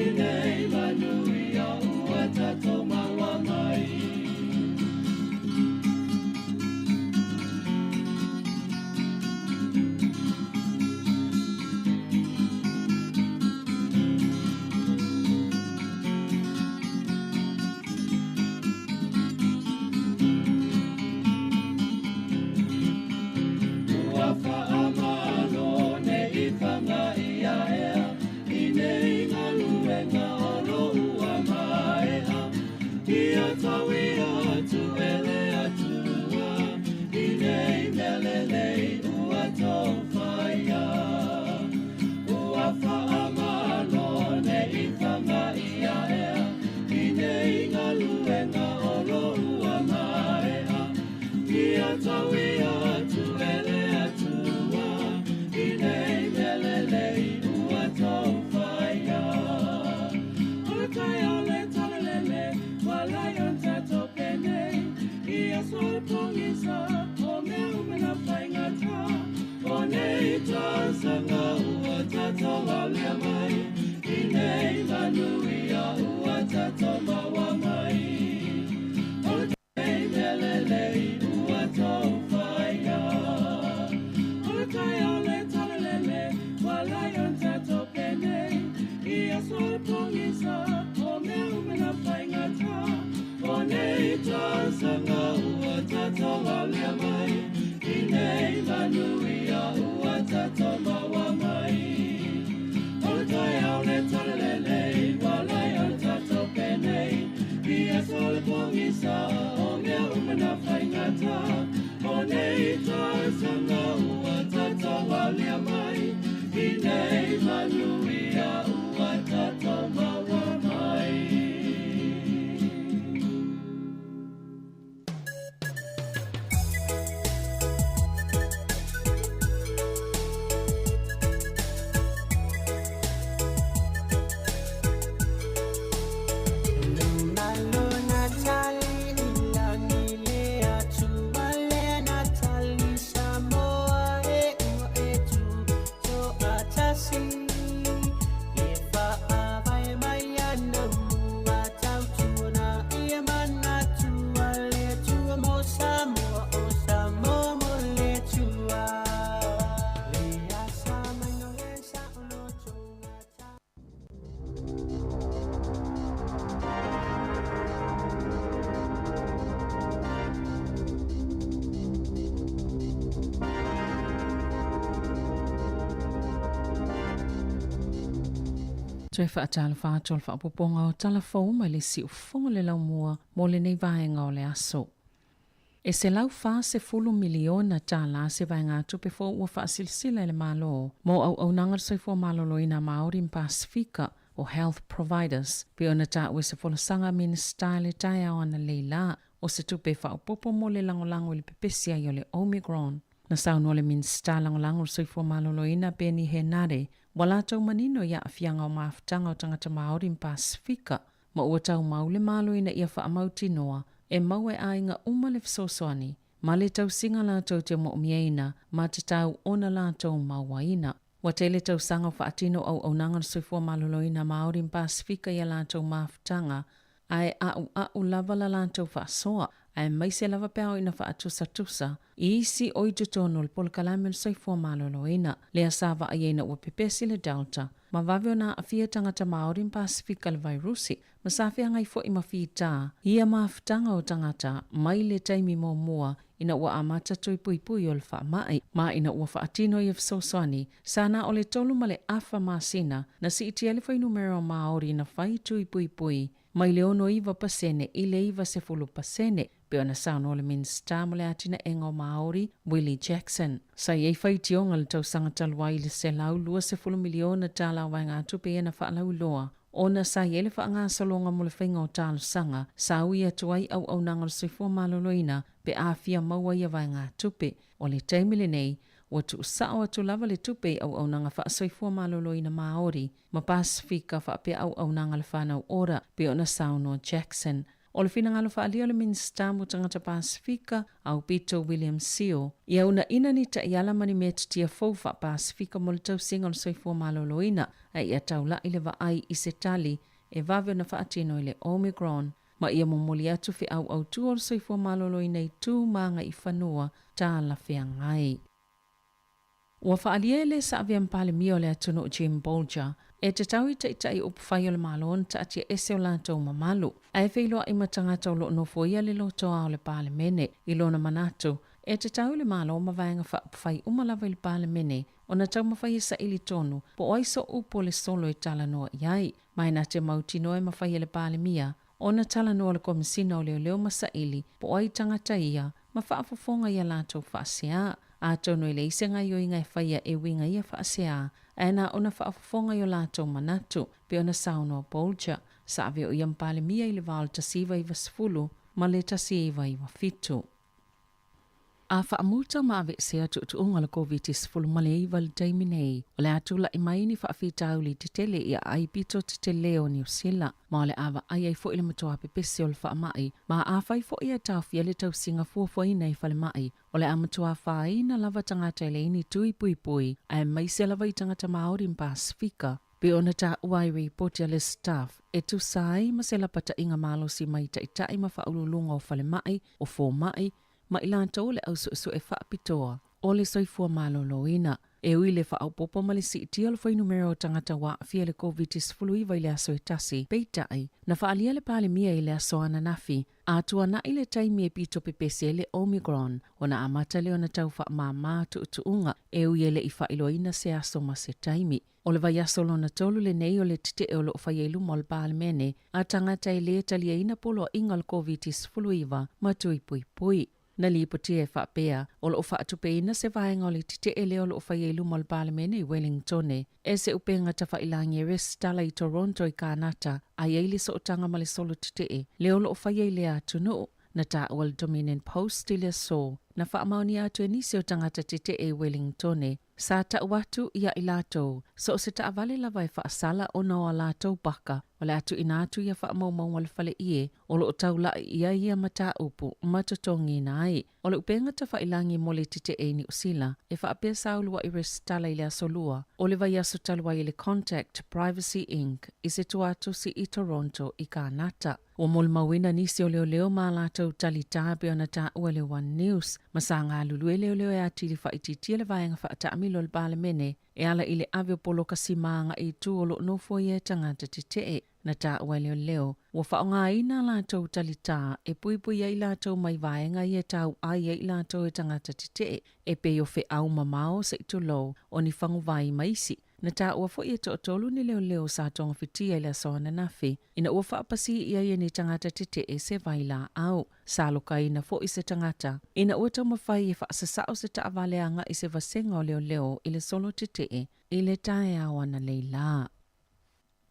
i nei manuia ua tatou maua mai. Ua faamalo nei faga ia ea, i nei galuega o lo ua maea. Ia tau ia atu e le Atua, i nei mea lelei ua tou faia. Ua faamalo nei faga ia ea, i nei galuega o lo ua maea. Ia tau ia atu e le Atua, i nei mea lelei ua tou faia. O le taeao le tala lele, ua lai o le tatou penei, ia so le pogisa, o mea uma na faigata. O nei tausaga ua tatou aulia mai, i nei manuia ua tatou maua mai. O nei mea lelei ua tou faia. O le taeao le tala lele, ua lai o le tatou penei, ia so le pogisa, o mea uma na faigata. O nei tausaga ua tatou aulia mai, i nei manuia ua tatou maua mai. O le taeao le tala lelei, ua lai o le tatou penei, ia so le pogisa, o mea uma na faigata. O nei tausaga ua tatou aulia mai, i nei manuia ua tatou maua mai. Toe faatalofa atu o le faaopoopoga o tala fou mai le siufofoga le laumua mo lenei vaega o le aso. E $140 miliona tālā se vaegatupe fou ua faasilasila e le Malo mo auaunaga le soifua maloloina a Māori ma Pasifika o Health Providers pei ona taua i se folasaga a Minisita i le taeao analeila o se tupe faaopoopo mo le lagolago i le pepesi ai o le Omicron. Na saunoa le Minisita Lagolago o le Soifua Maloloina Peeni Henare ua latou manino i aafiaga o mafutaga o tagata Māori ma Pasifika ma ua tau mau le Malo ina ia faamautinoa e maua e aiga uma le fesoasoani ma le tausiga latou te mo'omiaina ma tatau ona latou mauaina. Ua tele tausaga o faatino auaunaga le soifua maloloina Māori ma Pasifika i a latou mafutaga ae a'ua'u lava la latou faasoa, aemaise lava pe a oo ina faatusatusa i isi o i totonu o le polokalame o le soifua maloloina, lea sa vaai ai ina ua pepesi le Delta ma vave ona aafia tagata Māori ma Pasifika i le vairusi, ma sa feagai foi ma fitā ia mafutaga o tagata mai le taimi muamua ina ua amata toe puipui o le faamai, ma ina ua faatino ia fesoasoani, sa na o le 3.5 masina na siitia ai le fuainumera o Māori na fai tui puipui mai le 69% i le 90%. Pei ona saunoa le Minisita mo le Atinaega o Māori, Willie Jackson. Sa i ai faitioga i le tausaga talu ai i le $120 miliona tala o vaegatupe ia na faalauiloa ona sa i ai le faagasologa mo le faiga o talosaga sa ui atu ai auaunaga o le soifua maloloina pe a fia maua ia vaegatupe. O le taimi lenei, ua tuusao atu lava le tupe i auaunaga faasoifua maloloina Māori ma Pasefika faapea auaunaga a le Whānau Ora, pei ona saunoa Jackson. O le finagalo faaalia o le Minisita mo Tagata Pasefika, Aupito William Sio, ia uunaina ni taiala ma ni metotia fou faa-Pasefika mo le tausiga o le soifua maloloina, a ia taula'i le vaai i se tali e vave ona faatino i le Omicron, ma ia momoli atu feau autu o le soifua maloloina i tu ma agaifanua talafeagai. Ua faaalia e le Saaveam Palemia o le atunuu Jim Bolger e tatau i taitai upufai o le Malo ona taatia ese o latou mamalu ae feiloai ma tagata o lo o nofoia le lotoa o le Palemene. I lona manatu, e tatau i le Malo ma vaega faaupufai uma lava i le Palemene ona taumafai e saili tonu po o ai so upu o le solo e talanoa i ai. Ma e na te mautinoa e mafai e le Palemia ona talanoa le Komesina o Leoleo ma saili po o ai tagata ia ma faafofoga i a latou faasea. Atonu e leai se gaioiga e faia e uiga ia faasea, ae na ona faafofoga i o latou manatu, pei ona saunoa Bolger. Sa ave o ia ma Palemia i le va o le 1990 ma le 1997. A faamuta ma aveesea tuutuuga o le Koviti-19 i le taimi nei, o le a tulai mai ni faafitauli tetele i aai pito tetele o Niu Sila, ma o le a vaai ai foi le matua pepese o le faamai, ma afai foi e taofia le tausiga fuafuaina i falemai, o le a matua afaina lava tagata e leai ni tui puipui, aemaise lava i tagata Māori ma Pasefika. Pei ona taua i ripoti a le Staff, e tusa ai ma se lapataiga malosi mai taitai ma faauluuluga o falemai, o fomai, ma i latou o le au suesue faapitoa o le soifua maloloina. E ui i le faaopoopo ma le siitia o le fuainumera o tagata ua aafia i le Koviti-19 i le aso e tasi, peitai, na faaalia le Palemia i le aso ananafi, a tuanai le taimi e pito pepese ai le Omicron, ona amata lea ona tau faamāmā tuutuuga, e ui e le i faailoaina se aso ma se taimi. O le vaiaso lona tolu lenei o le tetee o lo o faia i luma o le Palemene a tagata e lē taliaina poloaiga o le Koviti-19 ma tui puipui. Na lipotia e faapea, o lo o faatupeina se vaega o le tetee lea o lo o faia i luma o le Palemene i Wellingtone e se upega tafailagi e resitala i Toronto i Kānata a i ai le sootaga ma le solo tetee lea o lo o faia i lea atunuu. Na taua le Dominion Post i le aso na faamaonia atu e nisi o tagata tetee i Wellingtone Sa tau atu ia i latou, so o se taavale lava e faasala ona o a latou paka, o le a tuuina atu ia faamaumauga o le faleie o lo o taulai i ai ia mataupu ma totogiina ai. O le upega tafailagi mo le tetee i Niu Sila, e faapea sa uluai resitala i le aso Lua o le vaiaso talu ai e le Contact Privacy Inc. I se tuatusi i Toronto i Kānata. Ua molimauina nisi o leoleo ma a latou talitā pei ona taua e le One News, ma sa galulue leoleo e atili faaitiitia le vaega faataamilo o le Palemene e ala i le ave o poloka sima agai i tu o lo o nofoia e tagata tetee. Na taua e leoleo, ua faaaogaina a latou talitā e puipui ai latou mai vaega ia e tauai ai latou e tagata tetee e pei o feau mamao se i tulou, o ni faguvai ma isi. Na taua foi e toatolu ni leoleo sa togafitia i le aso ananafi ina ua faapasī i ai e ni tagata tetee se vailaau. Sa lokaina foi se tagata ina ua taumafai e faasasao se taavale agai se vasega o leoleo i le solo tetee i le taeao analeila.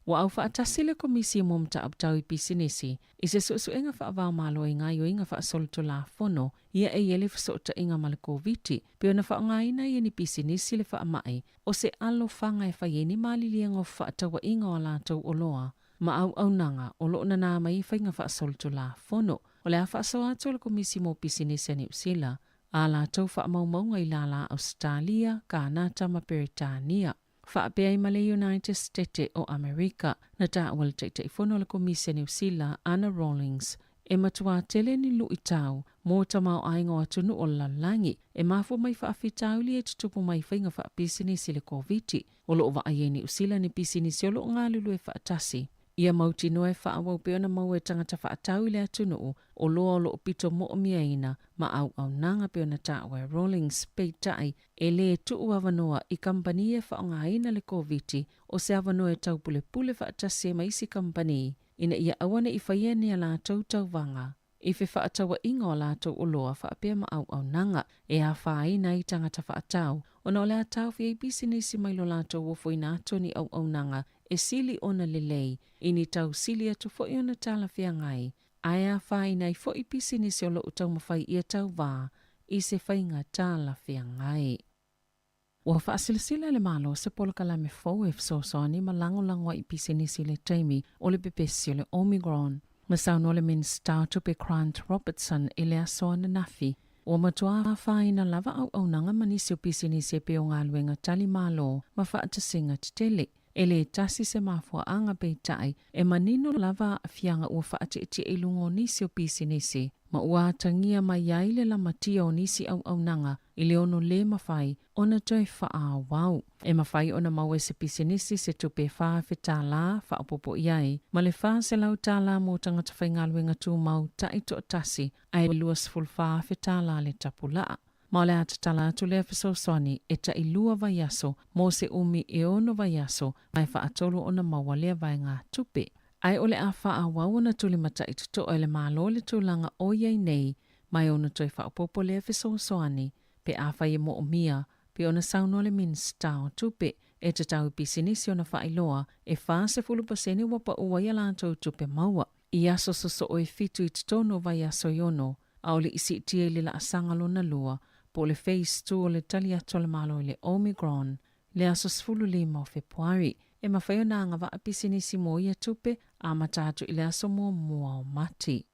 Ua aufaatasi le Komisi mo Mataupu Tau i Pisinisi i se suesuega faava-o-Malo i gaoioiga faasolitulafono ia e i ai le fesootaiga ma le Koviti, pei ona faaaogaina ai e ni pisinisi le faamai o se alofaga e fai ai ni maliliega o fefaatauaiga o a latou oloa ma auaunaga o lo o nanā mai i faiga faasolitulafono. O le a faasoa atu e le Komisi mo Pisinisi a Niu Sila a latou faamaumauga i lala Ausetalia, Kānata ma Peretania. Faapea ai ma le United State o Amerika, na taua le Taitaifono o le Komisi a Niu Sila, Ana Rawlings, e matuā tele ni luitau mo tamaoaiga o atunuu o le lalolagi e mafua mai faafitauli e tutupu mai faiga faapisinisi i le Koviti. O lo o vaai ai Niu Sila ni pisinisi o lo o galulue faatasi ia mautinoa e faaauau pea ona maua e tagata faatau i le atunuu oloa o lo o pito moomiaina ma auaunaga pei ona taua e Rawlings. Peitai, e lē tuu avanoa i kamupani e faaaogaina le Koviti o se avanoa e taupulepule faatasi ai ma isi kamupani ina ia aua ne i faia ni a latou tauvaga. i fefaatauaiga o latou oloa faapea ma auaunaga e afaina ai tagata faatau ona o le a taofi ai pisinisi mai lo latou ofoina atu o ni auaunaga e sili ona lelei i ni tausili atu foi ona talafeagai ae afaina ai foi pisinisi o loo taumafai ia tauvā i se faiga talafeagai. Ua faasilasila le Malo se polokalame fou e fesoasoani ma lagolago ai i pisinisi i le taimi o le pepesi o le Omicron. Na saunoa le Minisita o Tupe Grant Robertson i le aso ananafi, ua matua afaina lava auaunaga ma nisi o pisinisi e pei o galuega tali malo ma faatasiga tetele. E lē tasi se mafuaaga peitai e manino lava aafiaga ua faatietie i luga o nisi o pisinisi ma ua atagia mai ai le lamatia o nisi auaunaga i le ono lē mafai ona toe faaauau. E mafai ona maua e se pisinisi se tupe e $4,000 faaopoopo i ai ma le $400 mo tagata faigaluega tumau taitoatasi ae $24,000 le tapulaa. Ma o le a tatala atu lea fesoasoani e tailua vaiaso mo se umi e ono vaiaso ma e faatolu ona maua lea vaegatupe. Ae o le a faaauau ona tulimatai totoa e le Malo le tulaga o i ai nei ma e ono toe faaopoopo lea fesoasoani pe afai e moomia pei ona saunoa le Minisita o Tupe e tatau i pisinisi ona faailoa e 40% ua pau ai a latou tupe maua i aso sosoo e fitu i totonu o vaiaso e ono, a o le i siitia i le laasaga lona lua, po o le Phase 2 o le tali atu a le Malo i le Omicron, le aso 15 o Fepuari. E mafai ona agavaa pisinisi mo ia tupe, amata atu i le aso muamua o Mati.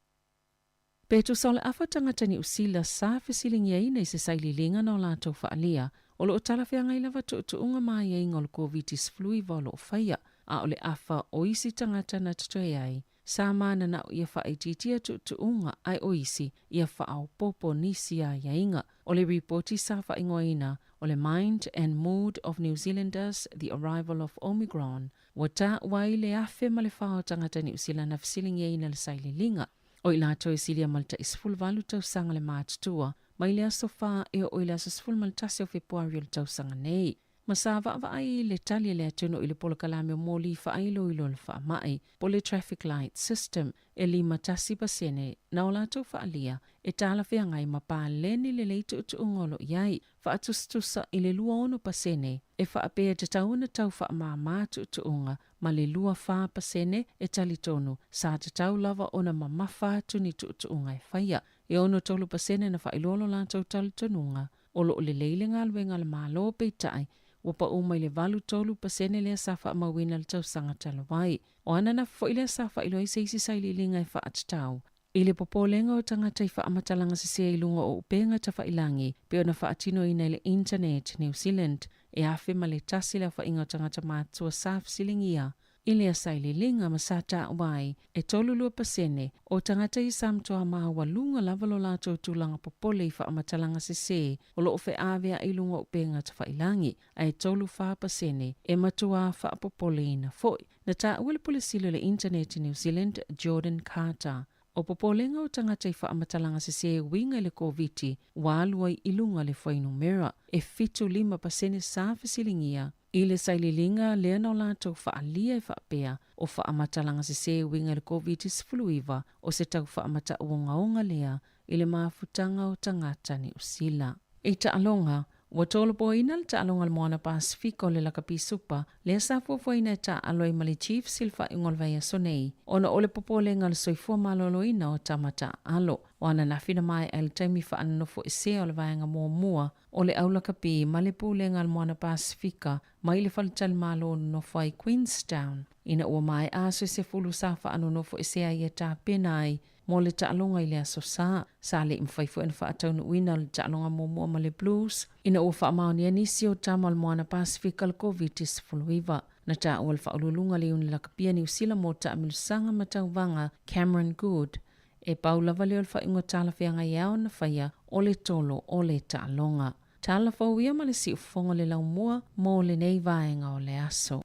Pe tusa o le afa tagata Niu Sila sa fesiligiaina i se sailiiliga na o latou faaalia, o lo o talafeagai lava tuutuuga ma aiaiga o le Koviti-19 o lo o faia, a o le afa o isi tagata na totoe ai, sa mananao ia faaitiitia tuutuuga ae o isi ia faaopoopo nisi aiaiga. O le ripoti sa faaigoaina o le Mind and Mood of New Zealanders, The Arrival of Omicron, ua taua ai le 1,004 o tagata Niu Sila na fesiligiaina le sailiiliga. O i latou e silia ma le tai 18 tausaga le matutua, mai le aso 4 e oo i le aso 11 o Fepuari o le tausaga nei. Ma sa vaavaai i le tali a le atunuu i le polokalame o moli faailoilo o le faamai, po o le Traffic Light System, e 51% na o latou faaalia e talafeagai ma paleni lelei tuutuuga o lo o i ai, faatusatusa i le 26% e faapea e tatau ona tau faamāmā tuutuuga ma le 24% e talitonu sa tatau lava ona mamafa atu ni tuutuuga e faia. E 63% na faailoa lo latou talitonuga o lo o lelei le galuega a le Malo, peitai, ua pau mai le 83% lea sa faamauina i le tausaga talu ai. O ananafi foi lea sa faailoa ai se isi sailiiliga e faatatau i le popolega o tagata i faamatalaga sese i luga o upega tafailagi pei ona faatinoina i le Internet New Zealand e 1,001 le aofaiga o tagata matutua sa fesiligia i lea sailiiliga ma sa taua ai e 32% o tagata ia sa matua maualuga lava lo latou tulaga popole i faamatalaga sese o lo o feaveai i luga o upega tafailagi, ae 34% e matua faapopoleina foi. Na taua le Pule Sili o le Internet i New Zealand, Jordan Carter, o popolega o tagata i faamatalaga sese e uiga i le Koviti ua alu ai i luga le fuainumera e 75% sa fesiligia I le sailiiliga lea na o latou faaalia e faapea, o faamatalaga sese e uiga i le Koviti-19 o se tau faamatau ogaoga lea i le mafutaga o tagata Niu Sila. I taaloga, ua tolopoina le taaloga a le Moana Pasefika o le Lakapi Supa lea sa fuafuaina e taaalo ai ma le Chiefs i le faaiuga o le vaiaso nei, ona o le popolega o le soifua maloloina o tama taaalo. O ananafi na maea ai le taimi faanonofoesea o le vaega muamua o le au lakapi ma le Pulega a le Moana Pasefika mai le faletalimalo nonofo ai Queenstown, ina ua maea aso e 10 sa faanonofoesea ai e tapena ai mo le taaloga i le aso Sa. Sa le i mafai foi ona faataunuuina le taaloga muamua ma le Blues ina ua faamaonia nisi o tama o le Moana Pasefika le Koviti-19. Na taua le faauluuluga le Iuni Lakapia Niu Sila mo taamilosaga ma tauvaga Cameron Goode E pau lava lea o le faaiuga talafeagai e ao ona faia, o le tolo o le taaloga. Tala fou ia ma le siufofoga o le laumua mo lenei vaega o le aso.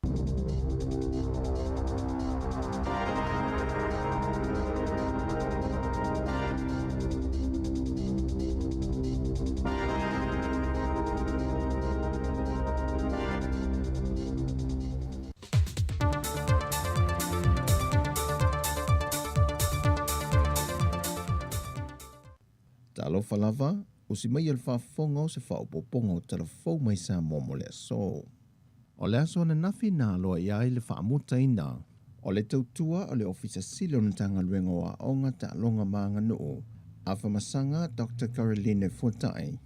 Talofa lava, usi mai le faafofoga o se faaopoopoga o Tala Fou mai Samoa mo le aso. O le aso ananafi na aloaia ai le faamutaina o le tautua o le Ofisa Sili o le Matagaluega o Aoga, Taaloga ma Aganuu, Afamasaga Dr. Caroline Fuatai,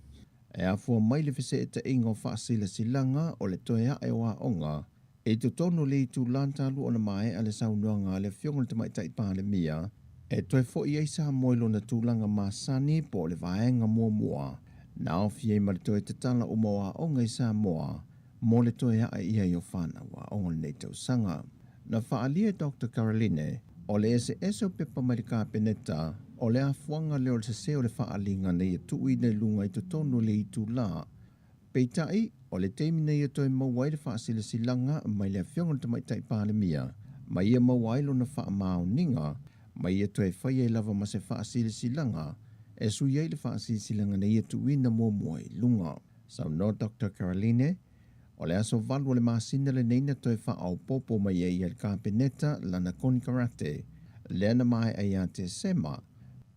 e afua mai le feseetaiga o faasilasilaga o le toe ae o aoga i totonu o le itulā talu ona maea le saunoaga a le Afioga i le Tamaitai Palemia e toe fo'i ai Samoa i lona tulaga masani po o le vaega muamua na aofia ai ma le toe tatala uma o aoga i Samoa mo le toe ae i ai o fanau aoga o lenei tausaga. Na faaalia e Doctor Caroline o le eseese o pepa mai le Kapeneta o le afuaga lea o le sese o le faaaliga na ia tuuina i luga i totonu o le itulā. Peitai, o le taimi na ia toe maua ai le faasilasilaga mai le Afioga i le Tamaitai Palemia ma ia maua ai lona faamaoniga ma ia toe fai ai lava ma se faasilasilaga e sui ai le faasilasilaga na ia tuuina muamua i luga. Saunoa Doctor Caroline, o le aso 8 o le masina lenei na toe faaopoopo mai ai e le Kapeneta lana konikarate lea na maea ia Tesema,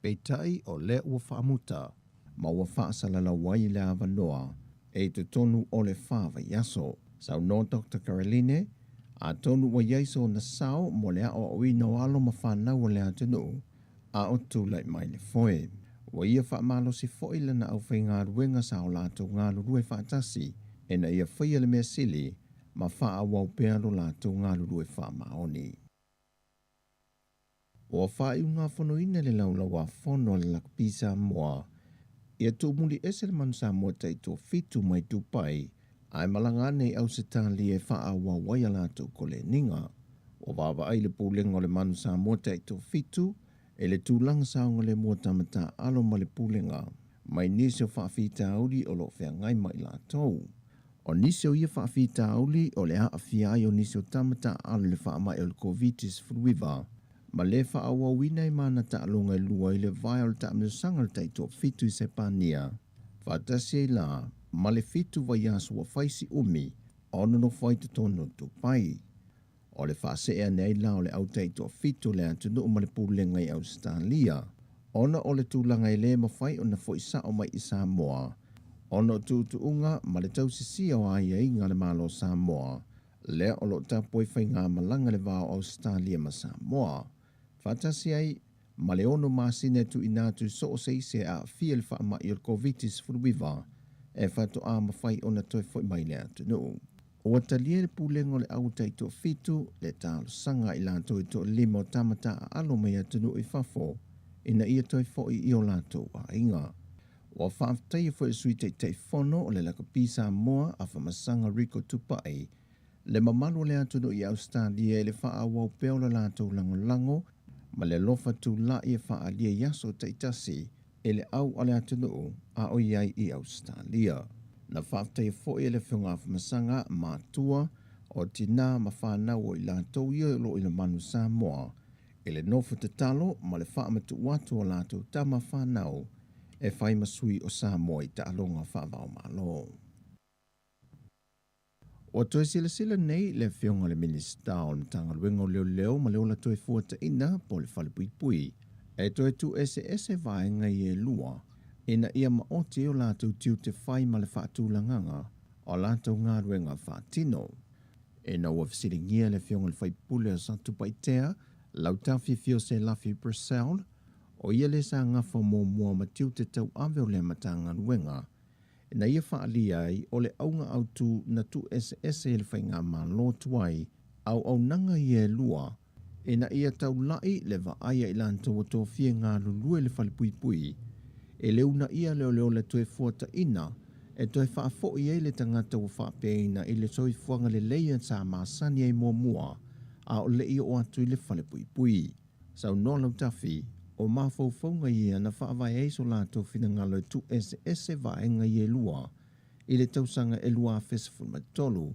peitai o lea ua faamuta ma ua faasalalau ai le avanoa e i totonu o le 4 vaiaso. Saunoa Doctor Caroline, atonu ua i ai sona sao mo le aoaoina o alo ma fanau o le atunuu a o tulai mai le foe. Ua ia faamalosi foi lana aufaigaluega sa o latou galulue faatasi ina ia faia le mea sili ma faaauau pea lo latou galulue faamaoni. Ua faaiugafonoina le laulau-a-fono a le Lakapi Samoa ia tuumuli ese le Manu Samoa taitoafitu mai Dubai ae malaga ane i Ausetalia e faaauau ai a latou koleniga. Ua vaavaai le pulega o le Manu Samoa taitoafitu e le tulaga saogalemu o tama taaalo ma le pulega mai nisi o faafitauli o lo o feagai ma i latou. O nisi o ia faafitauli o le aafia ai o nisi o tama taaalo i le faamai o le Koviti-19 ma le faaauauina ai ma ana taaloga e lua i le vae o le taamilosaga o le taitoafitu i Sepania, faatasi ai la ma le 7 vaiaso ua fai si umi o nonofo ai totonu o Dubai. O le faasee ane ai la o le au taitoafitu o le atunuu ma le pulega i Ausetalia, ona o le tulaga e le mafai ona fo'i sa'o mai i Samoa, ona o tuutuuga ma le tausisia o aiaiga a le Malo o Samoa, lea o lo o tapu ai faigamalaga le va o Ausetalia ma Samoa, faatasi ai ma le 6 masina e tuuina atu i so o se isi e aafia i le faamai o le Koviti-19 e faatoa mafai ona toe fo'i mai i le atunuu. Ua talia e le pulega o le au taitoafitu le talosaga i latou e toalima o tama taaalo mai atunuu i fafo ina ia toe fo'i i o latou aiga. Ua faafetaia foi e le Sui Taitaifono o le Lakapi Samoa Afamasaga Rico Tupai le mamalu o le atunuu i Ausetalia i le faaauau pea o le latou lagolago ma le alofa tula'i e faaalia i aso taitasi e le au a le atunuu a o i ai i Ausetalia. Na faafetaia foi e le Afioga Afamasaga matua o tinā ma fanau o i latou ia o lo o i le Manu Samoa i le nofo tatalo ma le faamatuu atu o latou tama fanau e fai ma sui o Samoa i taaloga faava-o-Malo. Ua toe silasila nei le Afioga i le Minisita o le Matagaluega o Leoleo ma le Ola Toefuataiga po o le Falepuipui e toe tuueseese vaega ia e lua ina ia maoti ai o latou tiute fai ma le faatulagaga o latou galuega faatino. Ina ua fesiligia le Afioga i le Faipule o Satupaitea, Lautafi Fioselafi Purcell, o ia le sa gafa muamua ma tiute tauave o lea Matagaluega, ina ia faaalia ai o le auga autu na tuueseese i le faigamalo tuai auaunaga ia e lua ina ia taula'i le vaai a i latou ua tofia e galulue i le falepuipui e le uunaia leoleo le toefuataiga e toe faafo'i ai le tagata ua faapeaina i le soifuaga lelei sa masani ai muamua a o le'i oo atu i le falepuipui. Saunoa Lautafi, o mafaufauga ia na faavae ai so latou finagalo e tuueseese vaega ia e lua i le tausaga e 2013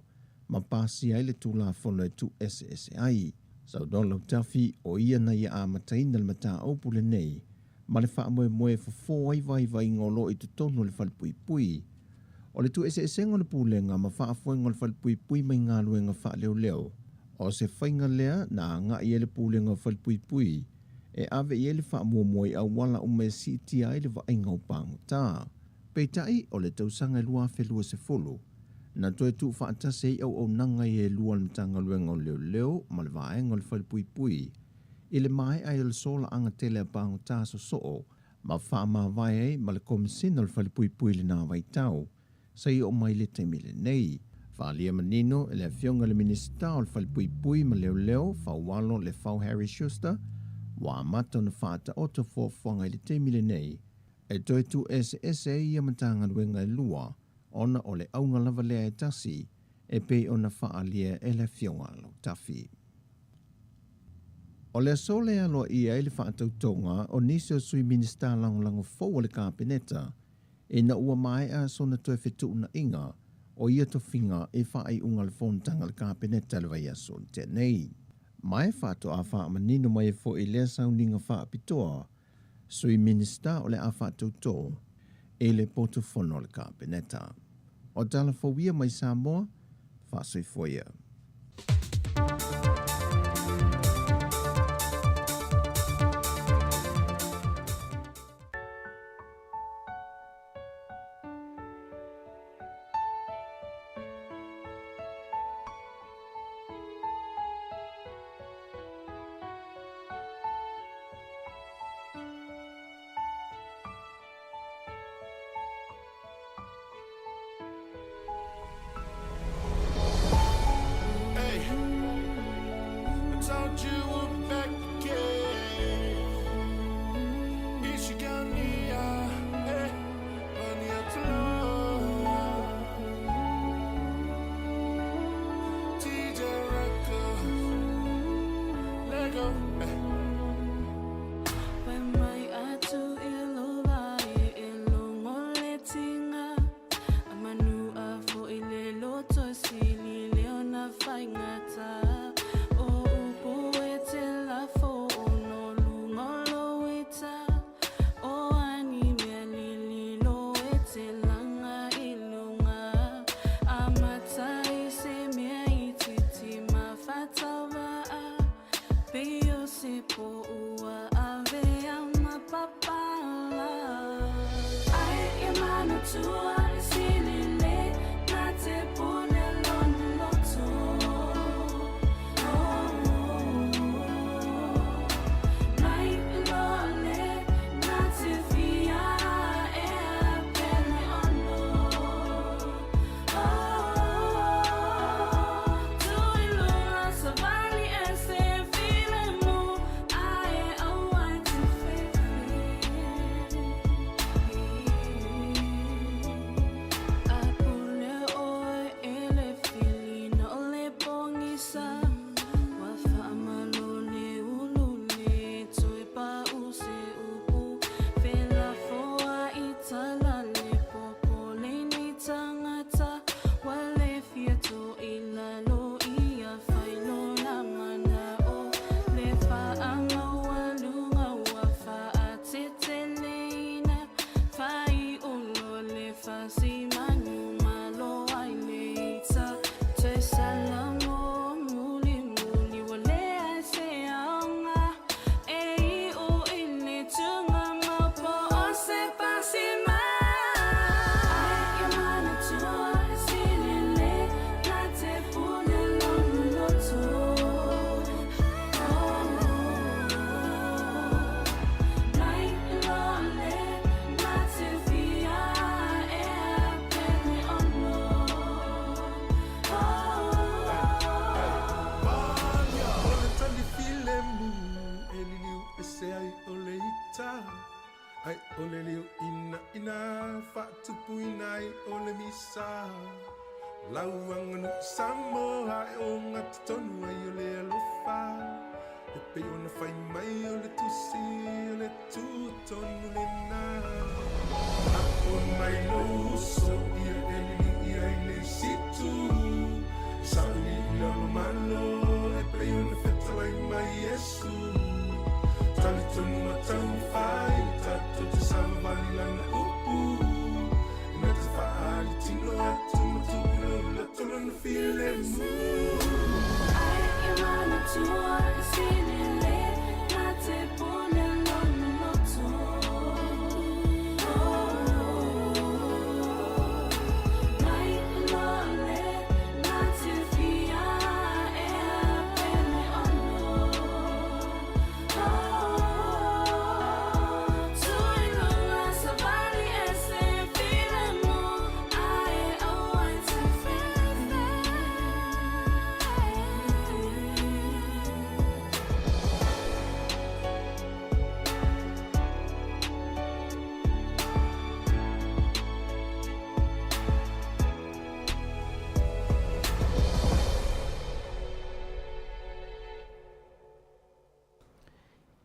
ma pasia ai le Tulafono e tuueseese ai. Saunoa Lautafi, o ia na ia amataina le mataupu lenei ma le faamoemoe e fofo ai vaivaiga o lo o i totonu o le falepuipui. O le tuueseesega o le pulega ma faafoega o le falepuipui mai galuega faaleoleo, o se faiga lea na agai ai le pulega o falepuipui e ave i ai le faamuamua i auala uma e siitia ai le vaaiga o pagota. Peitai, o le tausaga e 2020, na toe tuufaatasi ai auaunaga ia e lua a le Matagaluega o Leoleo ma le Vaega o le Falepuipui i le maea ai o le solaaga tele a pagota sosoo ma faamavae ai ma le Komesina o le Falepuipui i lena vaitau seia oo mai i le taimi lenei. Faaalia manino e le Afioga i le Minisita o le Falepuipui ma Leoleo, Faualo Lefau Harry Schuster, ua amata ona faataoto fuafuaga i le taimi lenei e toe tuueseese ai ia Matagaluega e lua ona o le auga lava lea e tasi e pei ona faaalia e le Afioga a Lautafi. O le aso lea e aloaia ai le faatautoga o nisi o Sui Minisita Lagolago fou a le Kapeneta ina ua maea sona toe fetuunaiga o ia tofiga i faaiuga o le fonotaga a le Kapeneta i le vaiaso na tea nei. Ma e faatoa faamanino mai ai foi lea sauniga faapitoa Sui Minisita o le a faatautō i le potu fono a le Kapeneta. O tala fou ia mai Samoa, faasoifua ia.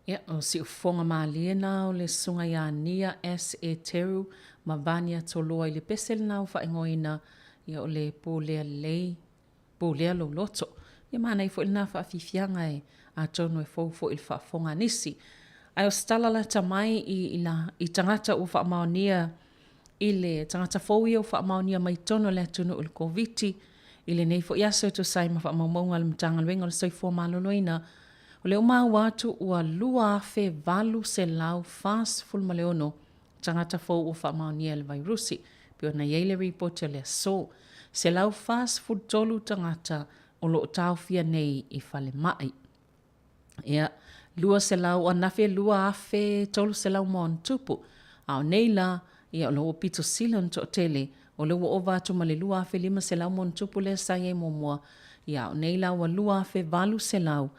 Ia, o siufofoga malie na o le Susuga ia Nia S. Eteru ma Vania Toloa i le pese lena ua faaigoaina, ia o le Pulea Lelei, Pulea Lou Loto. Ia manaia foi lena faafiafiaga e atonu e fou foi i le faafofoga a nisi. Ae o se tala lata mai i, i, la, i tagata ua faamaonia i le tagata fou ia ua faamaonia mai totonu o le atunuu i le Koviti i lenei foi aso e tusa ai ma faamaumauga a le Matagaluega o le Soifua Maloloina, o lea ua maua atu ua 2,846 tagata fou ua faamaonia i le vairusi, e pei ona i ai le ripoti o le aso. 143 tagata o lo o taofia nei i falemai. Ia, 200 anafe 2,300 ma ona tupu. A o nei la, ia o lo o pito sili ona toatele, o lea ua ova atu ma le 2,500 ma ona tupu lea sa i ai muamua, ia a o nei la ua 2,846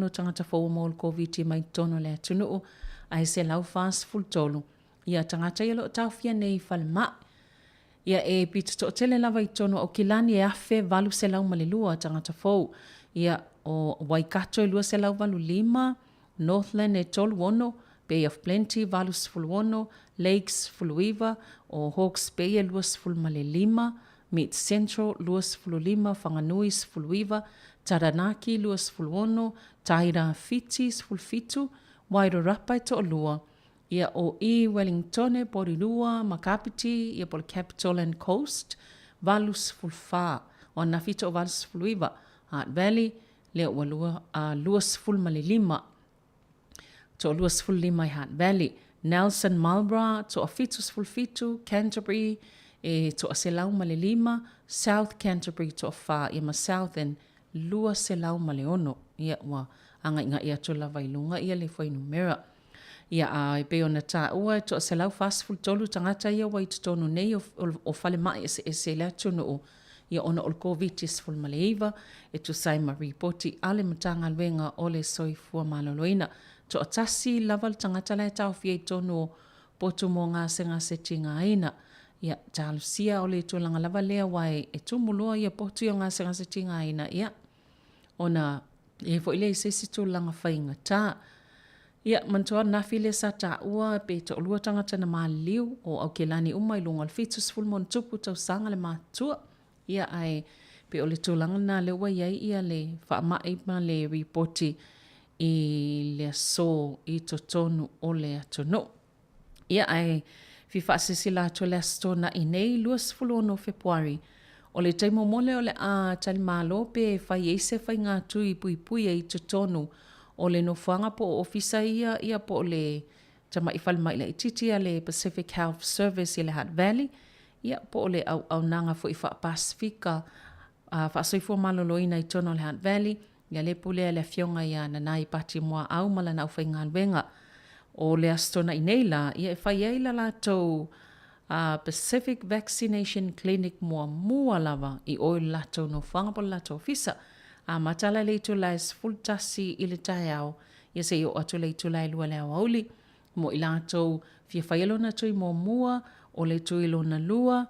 tagata fou ua maua le Koviti mai totonu o le atunuu, ae 143 ia tagata ia o lo o taofia nei i falemai. Ia e pito toatele lava i totonu o Aukilani e 1,802 tagata fou. Ia o Waikato e 285, Northland e 36, Bay of Plenty 86, Lakes 19, o Hawke's Bay e 25, Mid Central 25, Whanganui 19, Taranaki 26, Tairāwhiti 17, Wairarapa e toalua, Ia, o i Wellingtone, Porirua, ma Kapiti, ia po o le Capital and Coast, 84. O ananafi 89. Hutt Valley, lea ua lua, a, 25. Toa 25 i Hutt Valley. Nelson Marlborough, toa 77, Canterbury, e toa 105, South Canterbury toa 4, ia ma Southern 206. Ia, ua agaigai atu lava i luga ia le fuainumera. Ia, a e pei ona taua, e toa 143 tagata ia ua i totonu nei o, o, o falemai eseese i le atunuu, ia ona o le Koviti-19, e tusa ai ma ripoti a le Matagaluega o le Soifua Maloloina. Toatasi lava le tagata la e taofia i totonu o potu mo gasegase tigaina. Ia, talosia o le tulaga lava lea aua e, e tumu loa ia potu ia o gasegase tigaina, ia, ona i ai foi lea i se isi tulaga faigata. Ia, manatua ananafi lea sa taua pe toalua tagata na maliliu o Aukilani uma i luga o le 70+ tausaga le matutua. Ia, ae pei o le tulaga lena lea ua i ai ia le faamai ma le ripoti i le aso i totonu o le atunuu. Ia, ae fia faasilasila atu le Aso Toonai nei, 26 o Fepuari, o le taimi muamua lea o le a talimalo pe fai ai se faiga tui puipui ai i totonu o le nofoaga po o ofisa ia, ia po o le tamai falemai laitiiti a le Pacific Health Service i le Hutt Valley, ia po o le auaunaga foi faa-Pasefika faa-soifua maloloina i totonu o le Hutt Valley, Ia lea pulea e le Afioga ia Nanai Pati Muaau ma lana aufaigaluega. O le Aso Toonai nei la, ia e fai ai la latou Pacific Vaccination Clinic muamua lava i o i le latou nofoaga po o le latou ofisa. Amata la i le itula e 11 i le taeao, ia seia oo atu i le itula e 2 i le aoauli. Mo i latou fia faia lona tui muamua, o le tui lona lua,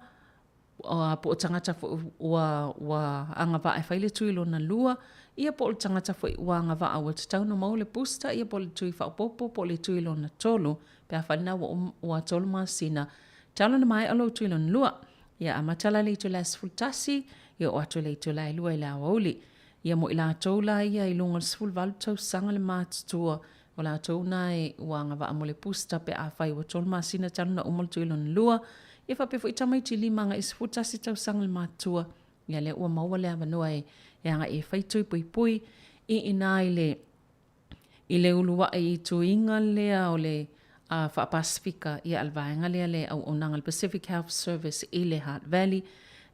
po o tagata foi ua, ua agavaa e fai le tui lona lua, ia po o le tagata foi ua agavaa ua tatau ona maua le booster, ia po o le tui faaopoopo po o le tui lona tolu, pe afai lena ua, ua tolu masina talu ona maea lou tui lona lua. Ia amata la i le itula e 11, ia oo atu i le itula e 2 i le aoauli. Ia mo i latou la ia i luga o le 18 tausaga le matutua, O latou na e ua agavaa mo le booster pe afai ua tolu masina talu ona uma le tui lona lua. Ia faapea foi tamaiti lima agai 11 tausaga le matutua, ia lea ua maua le avanoa e e agai e fai tui puipui i ina i le i le uluai i tuiga lea o le uh, faa-Pasefika ia a le vaega lea le auaunaga le Pacific Health Service i le Hutt Valley.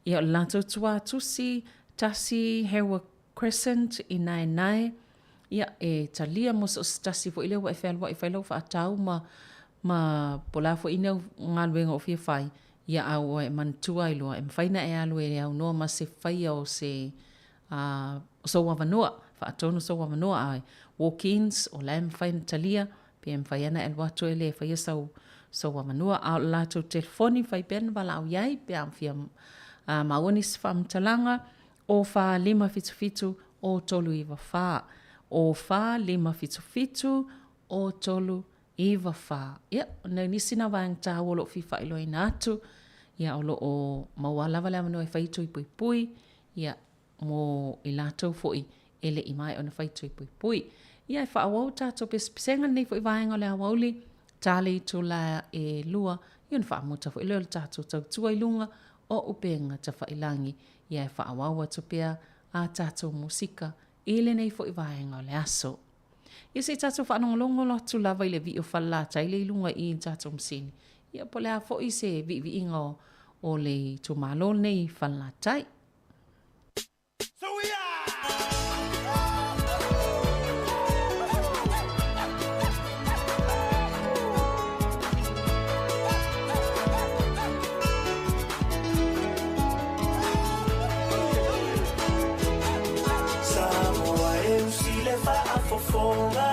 Ia o le latou tuatusi tasi Hereward Crescent i Naenae, ia, e talia mo so o se tasi foi lea ua e fealuai e fai lau faatau ma, ma po o le a foi ni au galuega o fia fai, ia a ua e manatua ai loa, e mafai ona e alu e aunoa ma se faia o se, uh, o sou avanoa, faatonu sou avanoa, a walk-ins, o la e mafai ona talia, pe mafai ona e alu atu e le faia sau, sou avanoa. A o le latou telefoni, fai pea ona valaau i ai, pe a fia uh, maua nisi faamatalaga, 0 4 5 7 7 0 3 9 4. o 4 5 7 7 o 3 9 4. Ia, o nai nisi na vaega taua o lo o fia faailoaina atu, ia o lo o maua lava le avanoa e fai tui puipui, ia mo i latou foi e le i maea ona fai tui puipui. Ia e faaauau tatou pesepesega lenei foi vaega o le aoauli, ta le itula e 2, ia ona faamuta foi lea o le tatou tautua i luga o upega tafailagi. Ia e faaauau atu pea a tatou musika i lenei foi vaega o le aso. Ia se i tatou faalogologo atu lava i le vii o Falelatai lea i luga i i le tatou masini. Ia po o le a foi se viiviiga o le itumalo lenei i Falelatai. Samoa e usi le faafofoga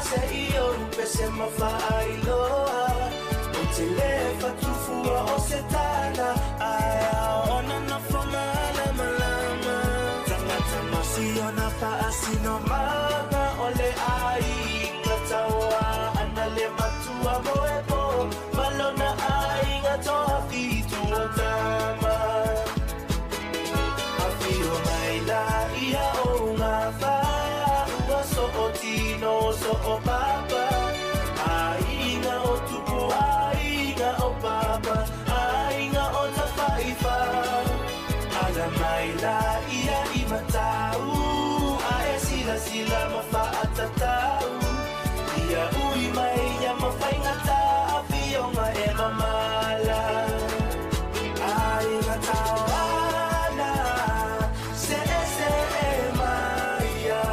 se i ou pese ma faailoa o te le fatufua o se tala ae ona nofo malamalama tagata masiona faasinomaga o le aiga taua ana le matua moepo malona aiga toafitu o tama Afio mai la ia o ngā whaua so o tino so o papa Aiga o tupu, aiga o papa, aiga o tawhaiwha Ala mai la ia i matau, a e sila sila ma whaatatau Ia ui mai ia mawhaingata, afionga e mamala Aiga tauana, se e se e maia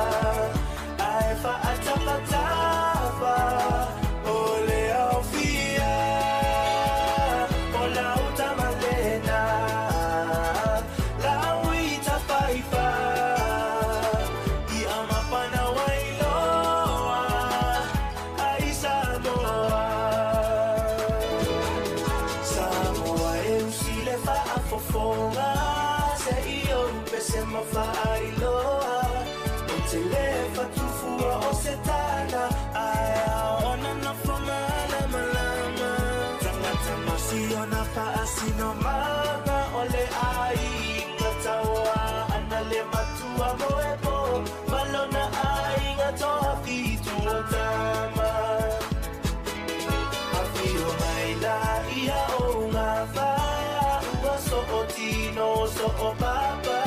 Ae whaatapatafa, o le aufia O lau tamalena, lau i tawhaiwha I amapana wailoa, ai Samoa Samoa e usi le faafofoga se i ou pese ma faailoa o te le fatufua o se tala ae ona nofo malamalama tagata masiona faasinomaga o le aiga taua ana le matua moepo malona aiga toafitu o tama Afio mai la ia o ngā whaua so o tino so o papa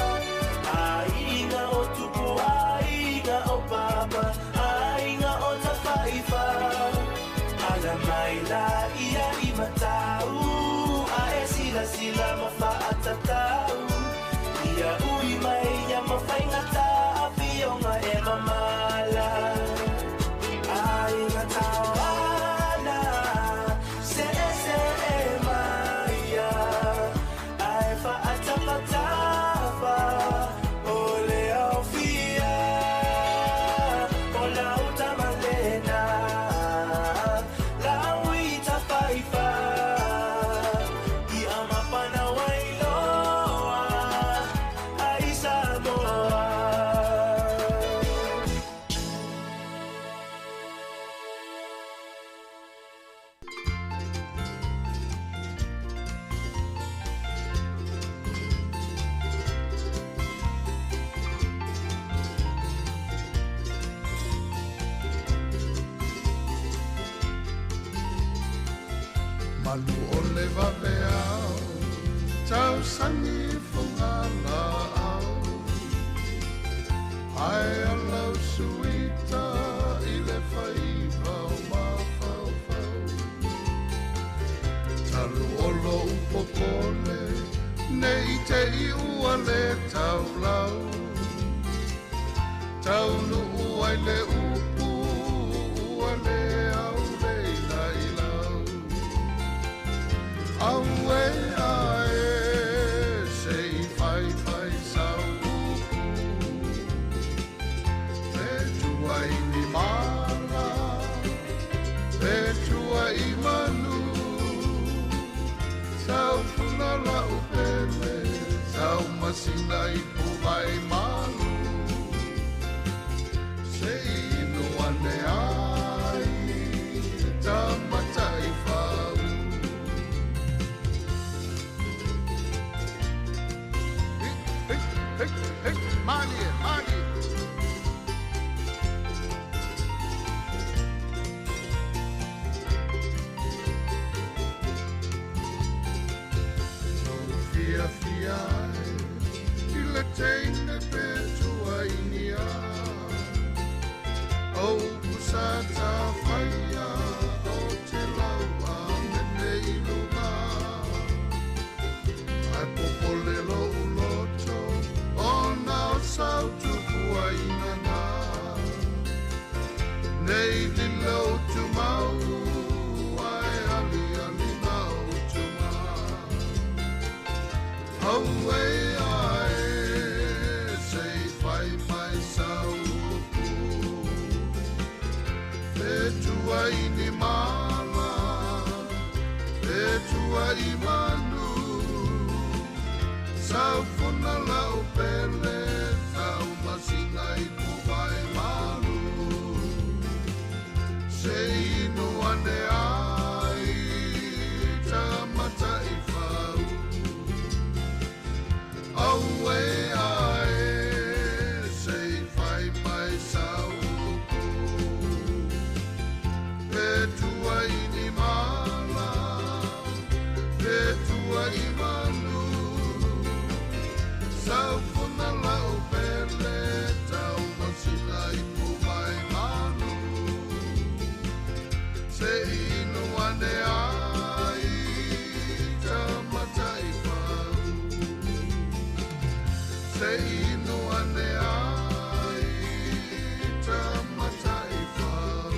Aiga o tupu, aiga o papa, aiga o tawhaiwha Ala mai la ia i matau, a e sila sila ma whaatatau Ia ui mai ia mawhaingata, afionga e mamala Aiga tauana, se e se e maia Ae whaatapatafa, o le aufia O lau tamalena, lau i tawhaiwha I amapana wailoa, ai Samoa. Malu o le vaveao, tausani fungala au. Ai alau suita i le faiva o mafaufau. Talu olo upopole, nei te i ua le taulau. Taunu ua i le upu, ua le au le ila ilau. Aue ae, se i fai fai sau upu. Pe tua i ni mala, pe tua i manu. Sau funa la upele, sau masina i puvai malu. Se i lilo tumau ai ali ali mau tuma Auē ae se i fai mai sau upu Pe tua i ni mala Pe tua i manu Saufuna lau pele Tau masina i puai malu Se inu ane ai Tamata i fau Auē ae Se i fai mai sau upu Pe tua i ni mala Pe tua i manu Saufuna lau pele Tau masina i pumai manu Se inu ane ai Tamata i fau Se inu ane ai Tamata i fau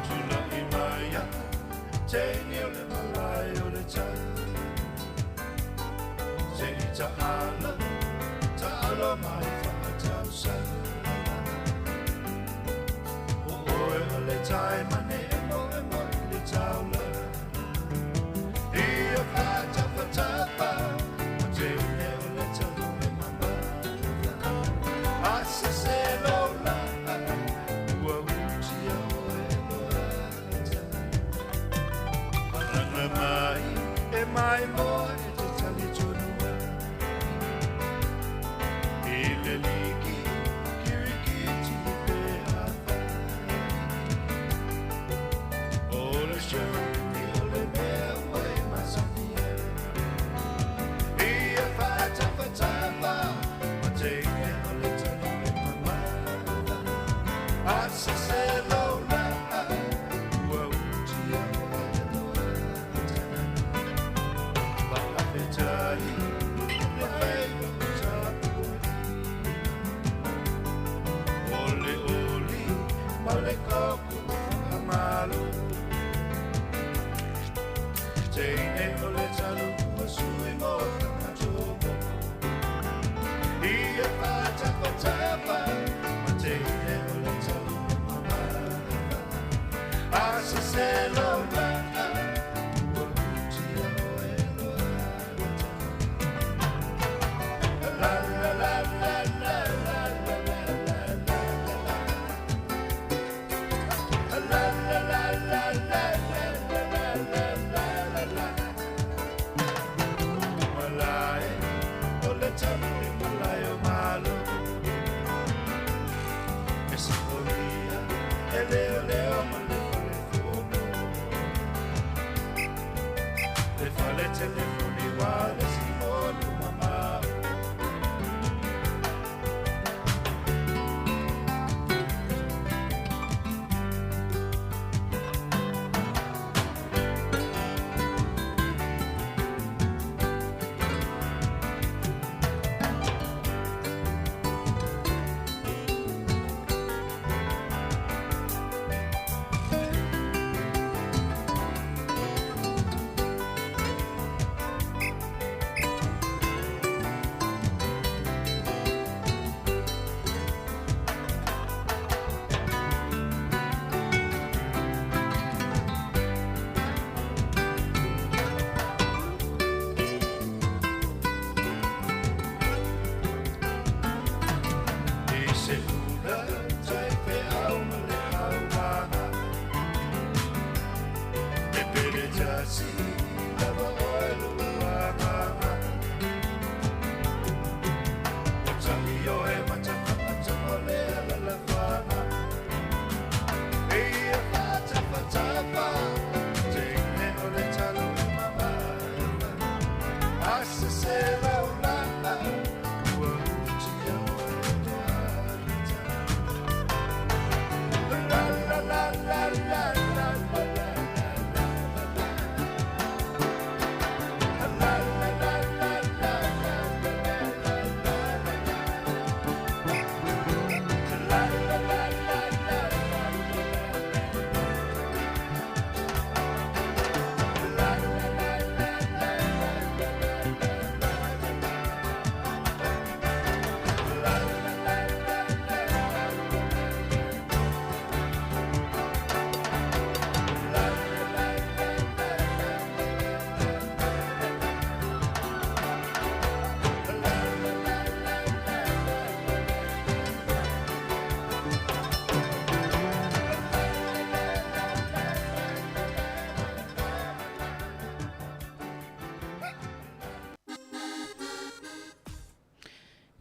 Tula'i mai a teini o le malae o le tau Se'i ta'ala ta'alo mai fa'atausala O oe o le taimane e moemoe i le taulaga Ia fa'atafatafa o teune o le tau e mamala Asese lou la'a ua utia oe loata Malaga mai e mai moa e te tali tonua I le liki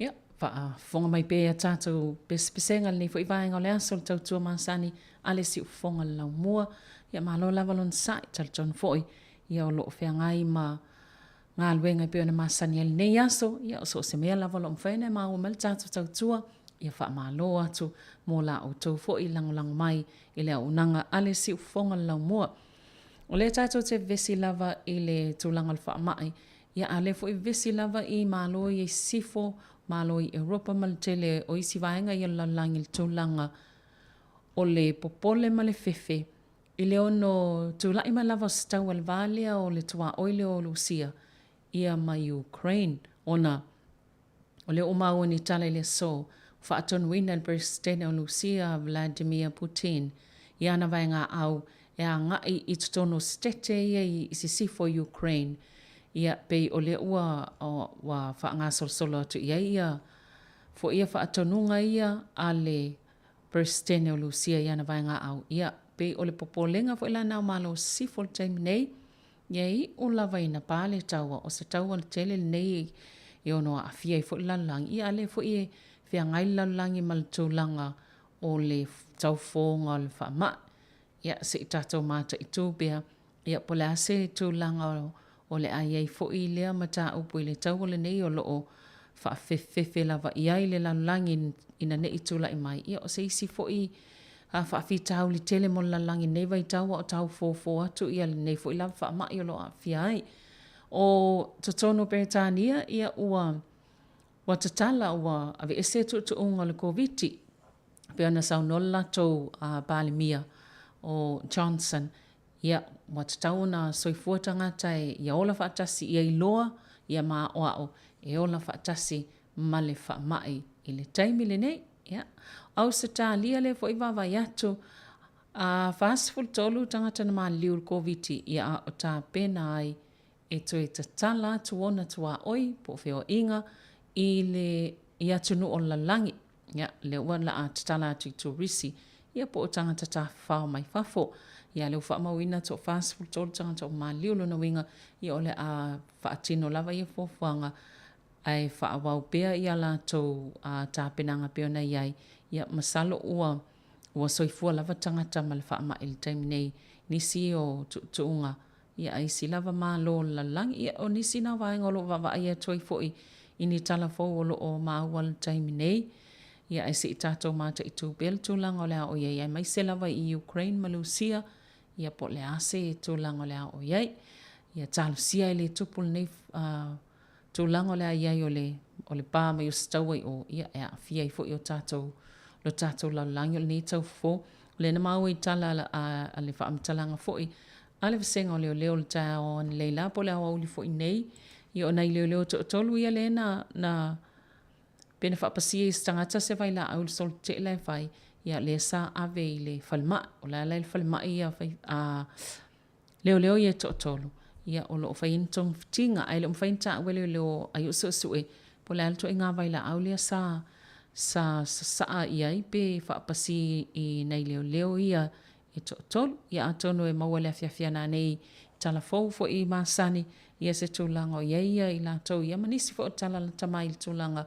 Ia, faafofoga mai pea i a tatou pesepesega i lenei foi vaega o le aso, le tautua masani a le siufofoga o le laumua. Ia, malo lava lona sa'i, talitonu foi, ia o lo o feagai ma galuega e pei ona masani ai lenei aso. Ia, o so o se mea lava o lo o mafai ona e maua mai le tatou tautua, ia faamalo atu mo la outou foi lagolago mai i le auaunaga a le siufofoga o le laumua. O lea tatou te vevesi lava i le tulaga o le faamai, ia a o lea foi e vevesi lava i Malo ia i Sisifo, Malo i Europa ma le tele o isi vaega ia o le lalolagi i le tulaga o le popole ma le fefe i le ono tulai mai lava o se taua i le va lea o le tuaoi lea o Lusia ia ma Ukraine ona O lea ua maua ni tala i le aso, ua faatonuina e le Peresetene o Lusia, Vladimir Putin, i ana vaegaau e agai i totonu o Setete ia i sisifo o Ukraine. Ia, pei o lea ua ua faagasolosolo atu i ai ia foi ia faatonuga ia a le Peresetene o Lusia i ana vaegaau. Ia, pei o le popolega foi la na o Malo o Sisifo i le taimi nei, Ia iu lava ina pa le taua, o se taua tele lenei e ono aafia ai foi le lalolagi, ia a o lea foi e feagai le lalolagi ma le tulaga o le taufofoga o le faamai. Ia se i tatou mataitu pea, ia po o le a se tulaga o le a i ai foi lea mataupu i le taua lenei o lo o faafefefefe lava i ai le lalolagi ina ne i tulai mai, ia o se isi foi faafitauli tele mo le lalolagi i lenei vaitau a o tau fofo atu ia lenei foi lava faamai o lo o aafia ai. O totonu o Peretania, ia ua ua tatala, ua aveese tuutuuga o le Koviti, pei ona saunoa le latou Palemia o Johnson, Ia, ua tatau ona soifua tagata e ia ola faatasi, ia iloa, ia maoaʻo e ola faatasi ma le faamai i le taimi lenei. Ia, Ausetalia lea foi vaavaai atu, a 43 tagata na maliliu i le Koviti, ia a o tapena ai e toe tatala atu ona tuaoi po o feoaiga i le i atunuu o le lalolagi. Ia, lea ua laa tatala atu i turisi, ia po o tagata tafafao mai fafo. Ia, lea ua faamauina toa 43 tagata ua maliliu, lona uiga, ia o le a faatino lava ia fuafuaga ae faaauau pea ia latou tapenaga pei ona i ai. Ia, masalo ua ua soifua lava tagata ma le faamai i le taimi nei, nisi o tuutuuga Ia, a isi lava Malo o le lalolagi. Ia, o nisi na vaega o lo o vaavaai atu ai foi i ni tala fou o lo o maua i le taimi nei. Ia, ae se i tatou mataitu pea le tulaga o le a oo i ai, aemaise lava i Ukraine ma Lusia, ia po o le a se tulaga o le a oo i ai. Ia talosia e le tupu lenei tulaga o le a i ai o le, o le pa mai o se taua i o, ia, e aafia ai foi o tatou, lo tatou lalolagi o lenei taufofo. O lea na maua i tala a, a le faamatalaga foi a le vasega o leoleo o le taeao analei la po o le aoauli foi nei, ia o nai leoleo toatolu ia lea na, na pe na faapasia i se tagata se vailaau i le solo tetee la e fai, ia lea sa ave i le falemai. O le a la i le falemai ia fai, a, leoleo ia e toatolu, ia o lo o fai ai ni togafitiga, ae le o mafai ona taua e leoleo ai o suesue po o le a le ituaiga vailaau lea sa sa sasaa i ai pe faapasi i nai leoleo ia e toatolu. Ia atonu e maua i le afiafi ana nei tala fou foi masani ia se tulaga o i ai ia i latou ia ma nisi foi o tala lata mai i le tulaga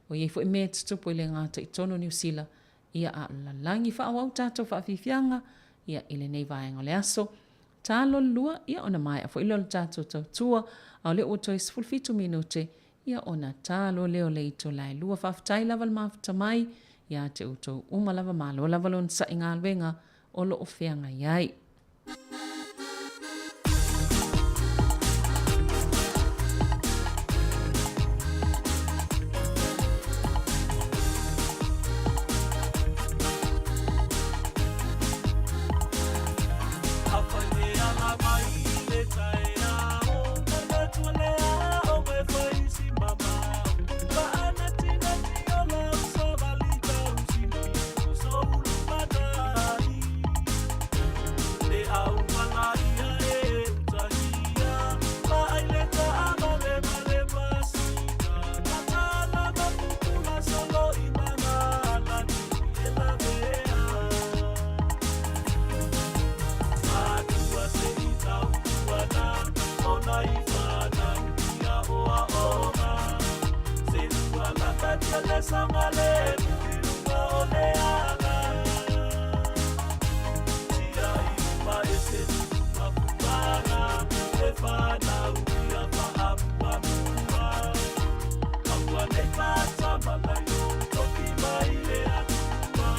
o i ai foi mea e tutupu e le gata i totonu o Niu Sila ia a o le lalolagi. Faaauau tatou faafiafiaga ia i lenei vaega o le aso. Talo le lua ia ona maea foi lea o le tatou tautua a o lea ua toe 17 minute ia ona talo lea o le itula e lua. Faafetai lava le mafuta mai ia te outou uma lava. Malo lava le onosai galuega o lo o feagai ai. Le saogalemu i luga o le ala. Tiai uma e se mapuaga e fanau ia faamuamua. Aua nei faatamalaio tofi mai le Atua.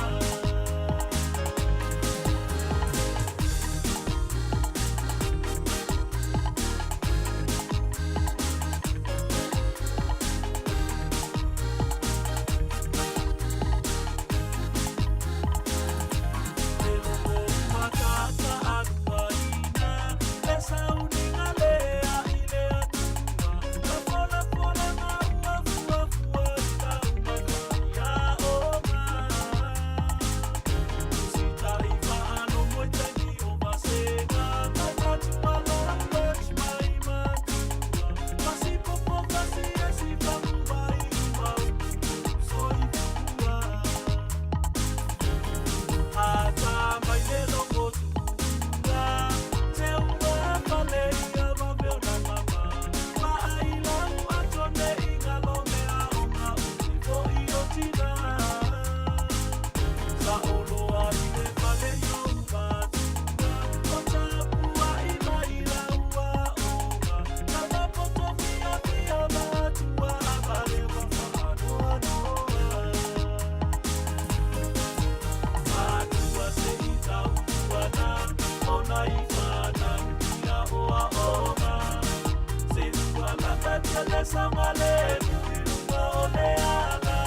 Saogalemu i luga o le ala.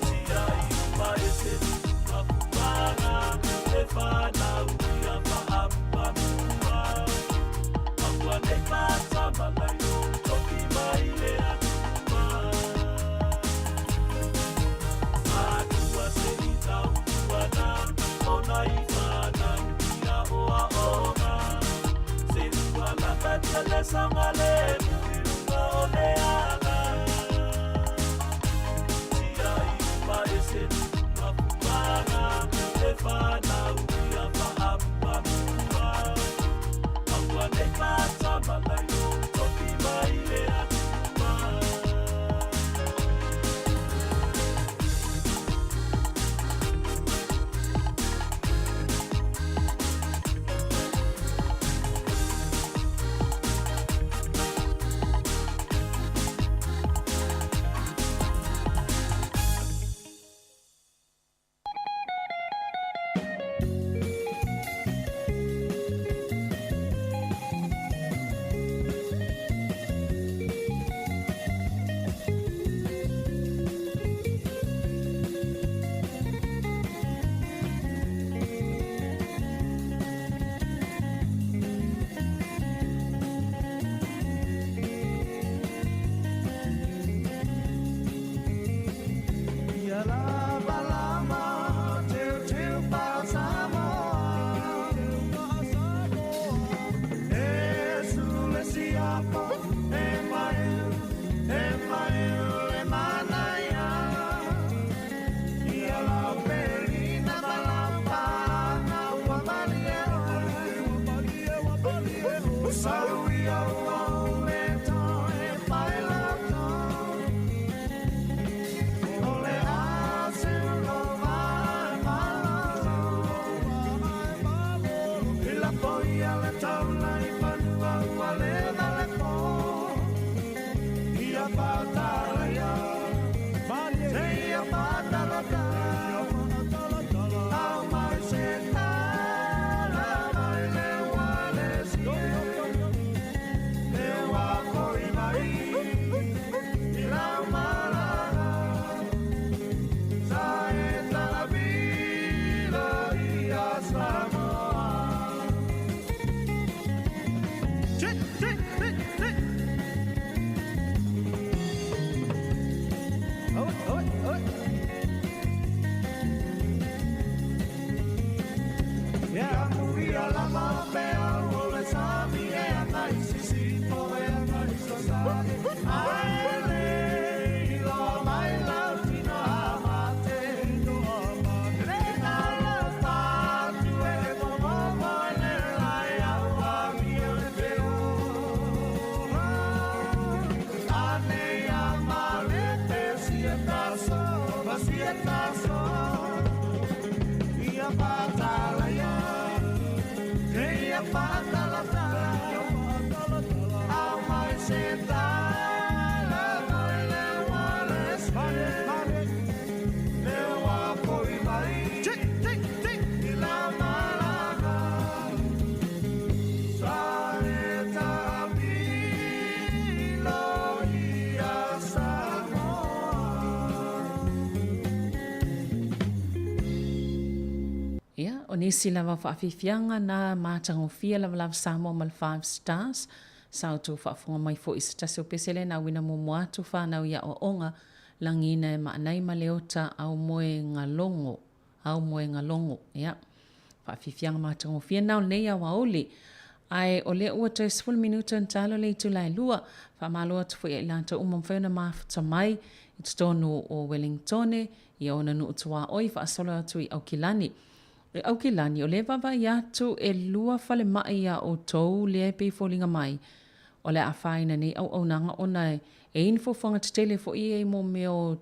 Tiai uma e se mapuaga e fanau ia faamuamua. Aua nei faatamalaio tofi mai le Atua. Atua se i tautuana ona i fanau ia oaoga. Se ua lakatia le saogalemu i luga o nisi lava o faafiafiaga na matagofie lavalava Samoa ma le Five Stars. Sa outou faafofoga mai foi i se tasi o pese lea na auina muamua atu fanau i aoaoga lagiina e Maanai ma Leota Aumoegalogo. Aumoegalogo. Ia, faafiafiaga matagofie na o lenei aoauli. Ae o lea ua toe 10 minuta ona talo le itula e 2. Faamalo atu foi ia i latou uma mafai ona mafuta mai i totonu o Welingtone, ia ona nuu tuaoi faasolo atu i Aukilani. E Aukilani, o lea e vaavaai atu e lua falemai ia outou lea e pei e foliga mai o le a afaina nei auaunaga ona e i ai ni fuafuaga tetele foi ia i mo mea o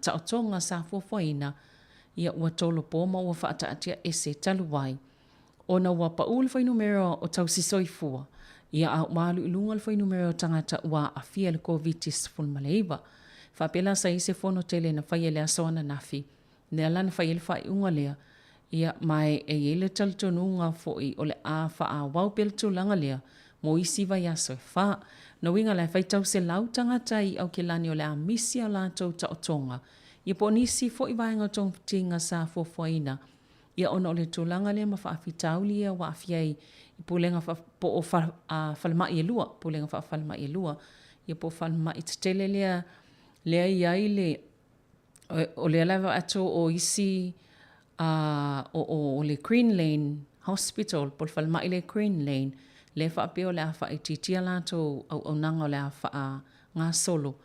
taotoga sa fuafuaina, ia ua tolopo ma ua faataatia ese talu ai ona ua pau le fuainumera o tausi soifua, ia a ua alu i luga le fuainumera o tagata ua aafia i le Koviti-19. Faapea la sa i ai se fono tele na faia i le aso ananafi, lea la na fai ai le faaiuga lea, ia, ma e i ai le talitonuga foi o le a faaauau pea le tulaga lea mo isi vaiaso e fa. Lona uiga la e faitau 100 tagata i Aukilani o le a misi a latou taotoga, ia po o nisi foi vaega o togafitiga sa fuafuaina, ia ona o le tulaga lea ma faafitauli ia ua aafia ai i pulega po o falemai e lua, pulega faafalemai e lua, ia po o falemai tetele lea lea e i ai le o lea la e vaai atu o isi o le Green Lane Hospital po o le falemai lea Green Lane lea e faapea o le a faaitiitia latou auaunaga o le a faagasolo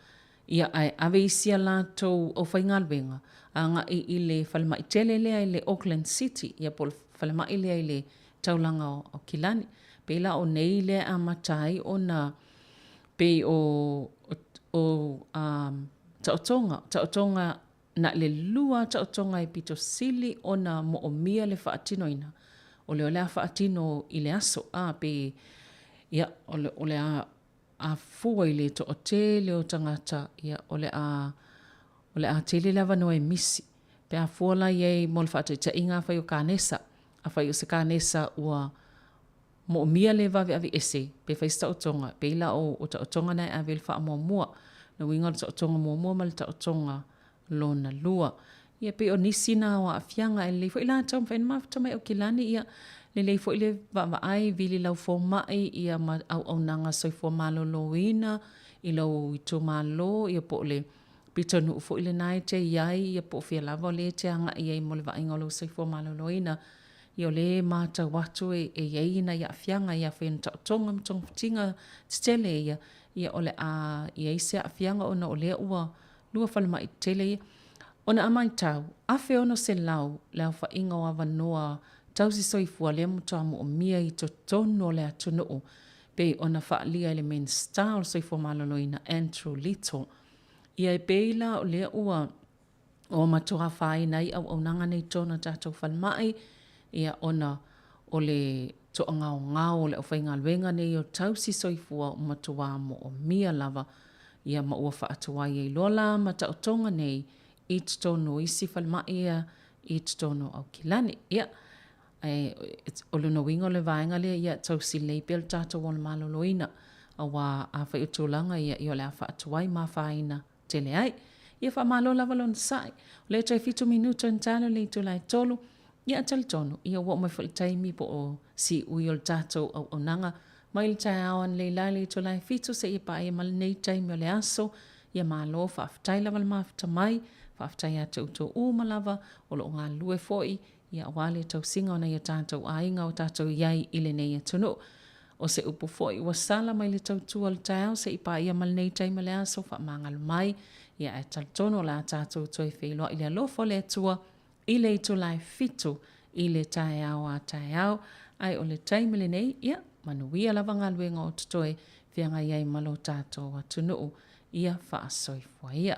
ia ae ave isi a latou aufaigaluega agai i le falemai tele lea i le Auckland City ia po o le falemai lea i le taulaga o Aukilani. Pei la o nei lea e amata ai ona pei o o taotoga, taotoga na le lua taotoga e pito sili ona moomia le faatinoina o lea o le a faatino i le aso a pei ia o le a a fua i le toatele o tagata ia o le a o le a tele le avanoa e misi. Pe a fua la i ai mo le faataitaiga afai o kanesa, afai o se kanesa ua moomia le vave aveese pe fai se taotoga, pei la o o taotoga na e ave i le faamuamua. Lona uiga o le taotoga muamua ma le taotoga lona lua. Ia pei o nisi na o aafiaga e lelei foi la taumafai ona mafuta mai Aukilani ia lelei foi le vaavaai vili lau fomai ia ma auaunaga soifua maloloina i lou itumalo ia po o le pitonuu foi lena e te i ai ia po o fea lava o lea e te agai i ai mo le vaaiga o lou soifua maloloina. Ia o lea e matau atu e i ai nai aafiaga ia afai o ni taotoga ma togafitiga tetele ia, ia o le a i ai se aafiaga ona o lea ua lua falemai tetele ia. Ona a matau, 1600 le aofaiga o avanoa tausi soifua lea matua moomia i totonu o le atunuu pei ona faaalia e le Minisita o le Soifua Maloloina Andrew Little. Ia e pei la o lea ua ua matua afaina ai auaunaga nei i totonu o tatou falemai, ia ona o le toagaogao o le aufaigaluega nei o tausi soifua ua matua moomia lava ia ma ua faatuai ai loa la ma taotoga nei i totonu o isi falemai ia i totonu o Aukilani. Ia, ae o lona uiga o le vaega lea, ia tausi lelei pea le tatou ola maloloina, aua afai o tulaga ia, ia o le a faatuai ma afaina tele ai. Ia faamalo lava le onosai. O lea toe 7 minuta ona talo le itula e 3. Ia talitonu, ia ua oo mai foi le taimi po o siui o le tatou auaunaga mai le taeao analeila i le itula e 7 seia paia ma lenei taimi o le aso. Ia malo, faafetai lava le mafuta mai, faafetai ia te outou uma lava o lo o galulue foi ia aua le tausiga o nai o tatou aiga o tatou i ai i lenei atunuu. O se upu foi ua sala mai le tautua o le taeao se i paia ma lenei taimi o le aso, faamagalo mai, ia ae talitonu o le a tatou toe feiloai i le alofa o le Atua i le itula e 7 i le taeao a taeao. Ae o le taimi lenei, ia, manuia lava galuega o totoe feagai ai ma lo tatou atunuu. Ia faasoifua ia.